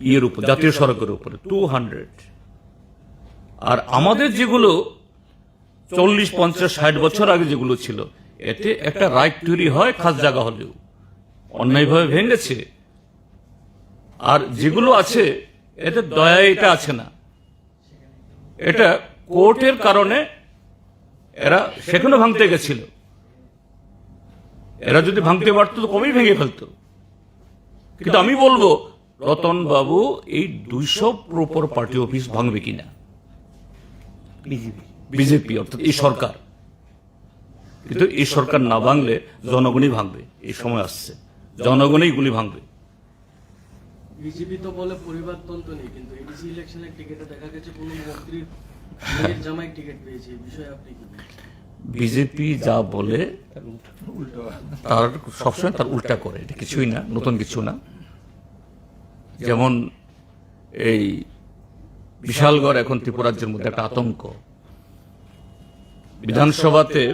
ইয়ের উপর, জাতীয় সড়কের উপরে টু হান্ড্রেড। আর আমাদের যেগুলো চল্লিশ, পঞ্চাশ, ষাট বছর আগে যেগুলো ছিল, এতে একটা রাইট তৈরি হয়, খাস জায়গা হলেও অন্যায়ভাবে ভেঙেছে। আর যেগুলো আছে, এতে দয়া এটা আছে না, এটা কোর্টের কারণে এরা সেখানে ভাঙতে গেছিল। এরা যদি ভাঙতে পারতো তো কবেই ভেঙে ফেলতো। কিন্তু আমি বলবো, রতন বাবু এই দুইশো প্রো-, পর পার্টি অফিস ভাঙবে কিনা? বিজেপি। বিজেপি, অর্থাৎ এই সরকার। কিন্তু এই সরকার না ভাঙলে জনগণই ভাঙবে। এই সময় আসছে, জনগণই এগুলি ভাঙবে। বিজেপি তো বলে পরিবারতন্ত্র নেই, কিন্তু এডিসি ইলেকশনের টিকিটে দেখা গেছে কোনো মন্ত্রীর মেয়ের জামাই টিকিট পেয়েছে, এই বিষয়ে আপনি কি বলবেন? বিজেপি যা বলে, তার সবসময় তার উল্টা করে, এটা কিছুই না, নতুন কিছু না। যেমন এই বিশালগড় এখন ত্রিপুরা রাজ্যের মধ্যে একটা আতঙ্ক। বিধানসভাতে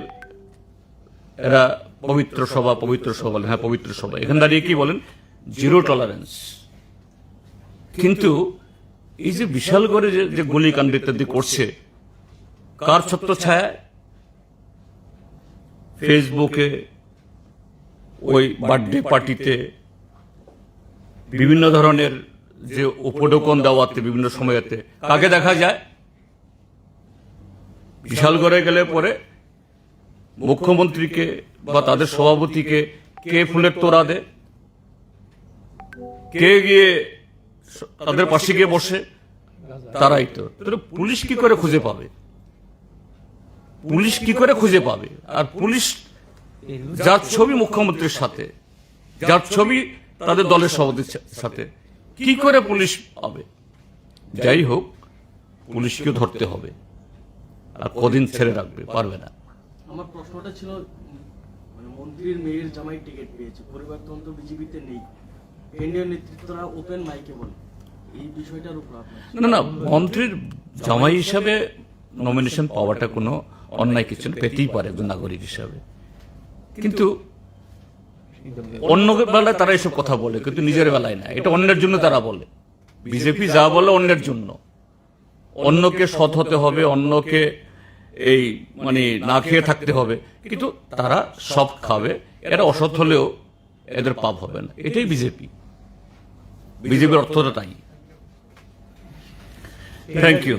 এরা পবিত্র সভা, পবিত্র সভা বলেন, হ্যাঁ, পবিত্র সভা। এখানে দাঁড়িয়ে কি বলেন? Zero tolerance. কিন্তু এই যে বিশালগড়ে যে, যে গুলিকাণ্ড ইত্যাদি করছে, কার ছত্রছায়ায়? ফেসবুকে, ওই বার্থডে পার্টিতে, বিভিন্ন ধরনের যে উপঢৌকন দেওয়াতে বিভিন্ন সময়তে কাকে দেখা যায়? বিশালগড়ে গেলে পরে মুখ্যমন্ত্রীকে বা তাদের সভাপতিকে কে ফুলের তোড়া দেয়, কে গিয়ে স-, তাদের পাশে গিয়ে বসে? তারাই তো। তাহলে পুলিশ কি করে খুঁজে পাবে? পুলিশ কি করে খুঁজে পাবে? আর পুলিশ যার ছবি মুখ্যমন্ত্রীর সাথে, যার ছবি তাদের দলের সভাপতির সা-, সাথে, কি করে পুলিশ পাবে? যাই হোক, পুলিশকেও ধরতে হবে। আর কদিন ছেড়ে রাখবে? পারবে না। আমার প্রশ্নটা ছিল, উম, মানে, মন্ত্রীর মেয়ের জামাই টিকিট পেয়েছে, পরিবারতন্ত্র বিজেপিতে নেই, কেন্দ্রীয় নেতৃত্বরা ওপেন মাইকে বলে, এই বিষয়টার উপর আপনার না, না, মন্ত্রীর জামাই হিসাবে নমিনেশন পাওয়াটা কোনো অন্যায় কিছু না, পেতেই পারে একজন নাগরিক হিসাবে। কিন্তু অন্য বেলায় তারা এসব কথা বলে, কিন্তু নিজের বেলায় না, এটা অন্যের জন্য তারা বলে। বিজেপি যা বলে অন্যের জন্য, অন্যকে সৎ হতে হবে, অন্যকে এই মানে না খেয়ে থাকতে হবে, কিন্তু তারা সব খাবে। এরা অসৎ হলেও এদের পাপ হবে না। এটাই বিজেপি, বিজেপির অর্থটা তাই। Thank you.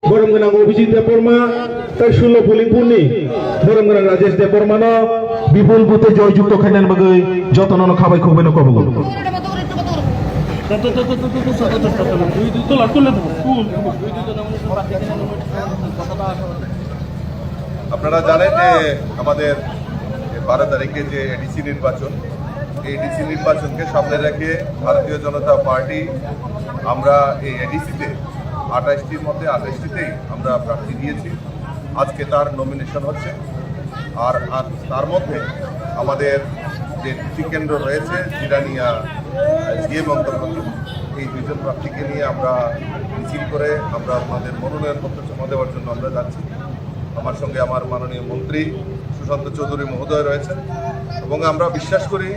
Boromgwnang Abhijit Debbarma, tai sulo Pulingpurni Boromgwnang Rajesh Debbarmano bipul vote joy jukto khainani bagwi jotono khabai khukbai no kobogo. আপনারা জানেন যে আমাদের বারো তারিখে যে এডিসি নির্বাচন, এই এডিসি নির্বাচনকে সামনে রেখে ভারতীয় জনতা পার্টি আমরা এই এডিসিতে আঠাশটির মধ্যে আঠাশটিতেই আমরা প্রার্থী দিয়েছি। আজকে তার নমিনেশন হচ্ছে। আর, আর তার মধ্যে আমাদের যে দুটি কেন্দ্র রয়েছে, জিরানিয়া, জিএম অন্তর্গত, এই দুইজন প্রার্থীকে নিয়ে আমরা মিছিল করে আমরা আমাদের মনোনয়নপত্র জমা দেওয়ার জন্য আমরা যাচ্ছি। আমার সঙ্গে আমার মাননীয় মন্ত্রী সুশান্ত চৌধুরী মহোদয় রয়েছেন এবং আমরা বিশ্বাস করি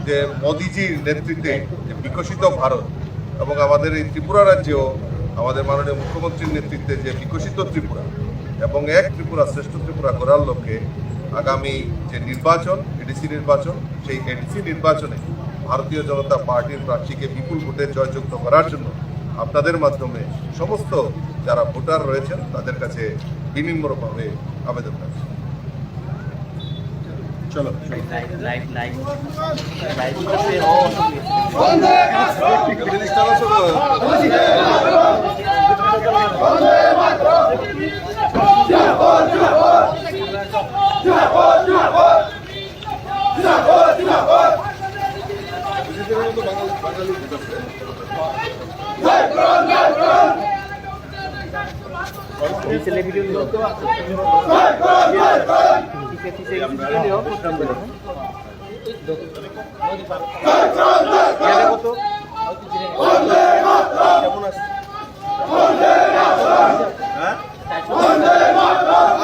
যে মোদিজির নেতৃত্বে যে বিকশিত ভারত এবং আমাদের এই ত্রিপুরা রাজ্যেও আমাদের মাননীয় মুখ্যমন্ত্রীর নেতৃত্বে যে বিকশিত ত্রিপুরা এবং এক ত্রিপুরা শ্রেষ্ঠ ত্রিপুরা গড়ার লক্ষ্যে আগামী যে নির্বাচন, এডিসি নির্বাচন, সেই এডিসি নির্বাচনে ভারতীয় জনতা পার্টির প্রার্থীকে বিপুল ভোটে জয়যুক্ত করার জন্য আপনাদের মাধ্যমে সমস্ত যারা ভোটার রয়েছেন তাদের কাছে বিনম্রভাবে আবেদন রাখছি। চলো। Live, live, live.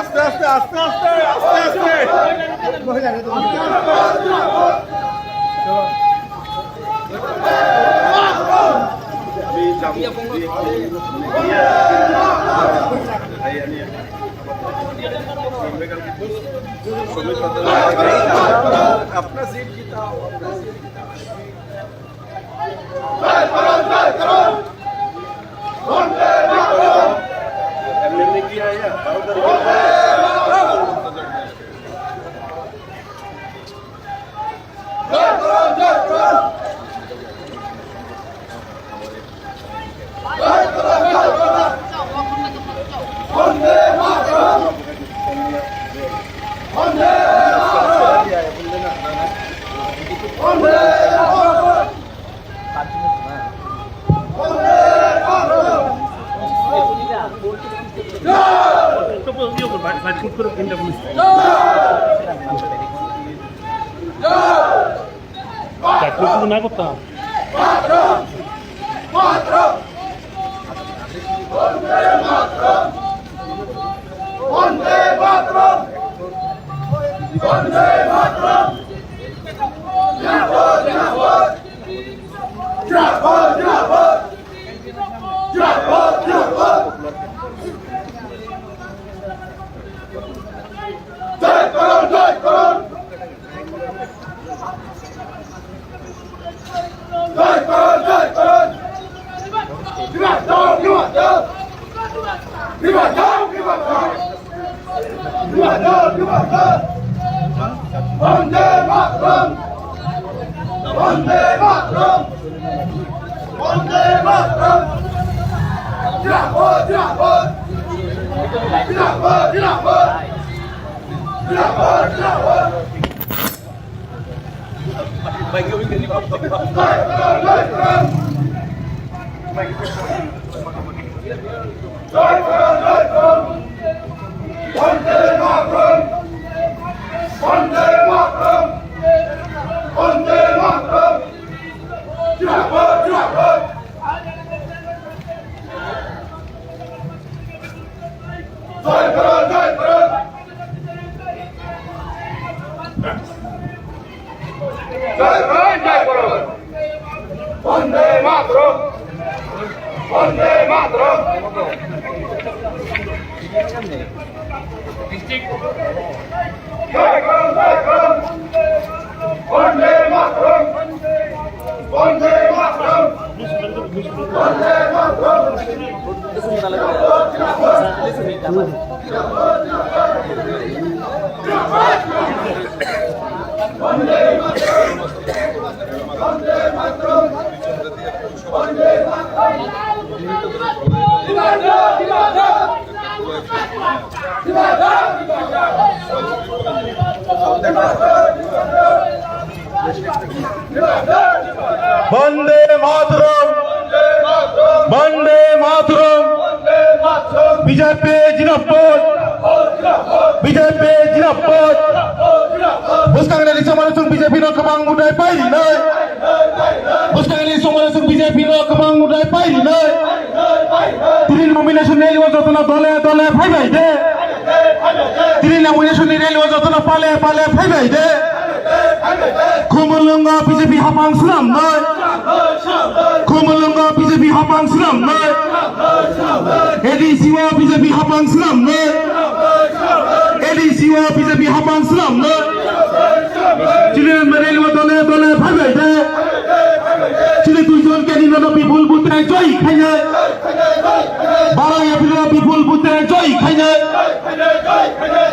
আস্তে, আস্তে, আস্তে, আস্তে, আস্তে, আস্তে। अपना सीट जिताओ, अपना सीट जिताओ। एमएलए किया है या? बारह तारीख को। Bande Mataram! Bande Mataram! Bande Mataram! Zindabad, zindabad! Zindabad, zindabad! Zindabad, zindabad! Jai Bharat, Jai Bharat. Bande Mataram. Bande Mataram. Jai Bharat, Jai Bharat. Bande Mataram. Bande Mataram. Bande Mataram! Bande Mataram! B J P zindabad! B J P zindabad! Bwskangni somani chwng B J P no kwbang mudai pai rinai. Bwskangni somani chwng B J P no kwbang mudai pai rinai. Tini nomination rally o jotono dole dole phaibai de. Tini nomination rally o jotono pale pale phaibai de. Khumulwngo B J P hapang swnamnai. Khumulwngo B J P hapang swnamnai. A D C o B J P hapang swnamnai. A D C o B J P hapang swnamnai. Chini rally o dole dole phaibai de. Chini duijon candidate no bipul butre joy khainai. Baro April o bipul butre joy khainai.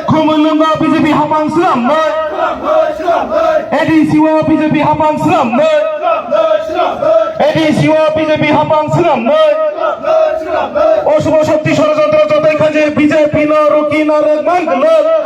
Khumulwngo B J P hapang swnamnai. A D C o B J P hapang swnamnai. A D C o B J P hapang swnamnai. O subo shokti shorojontro jotoi khaje B J P no ruki narwk man glok.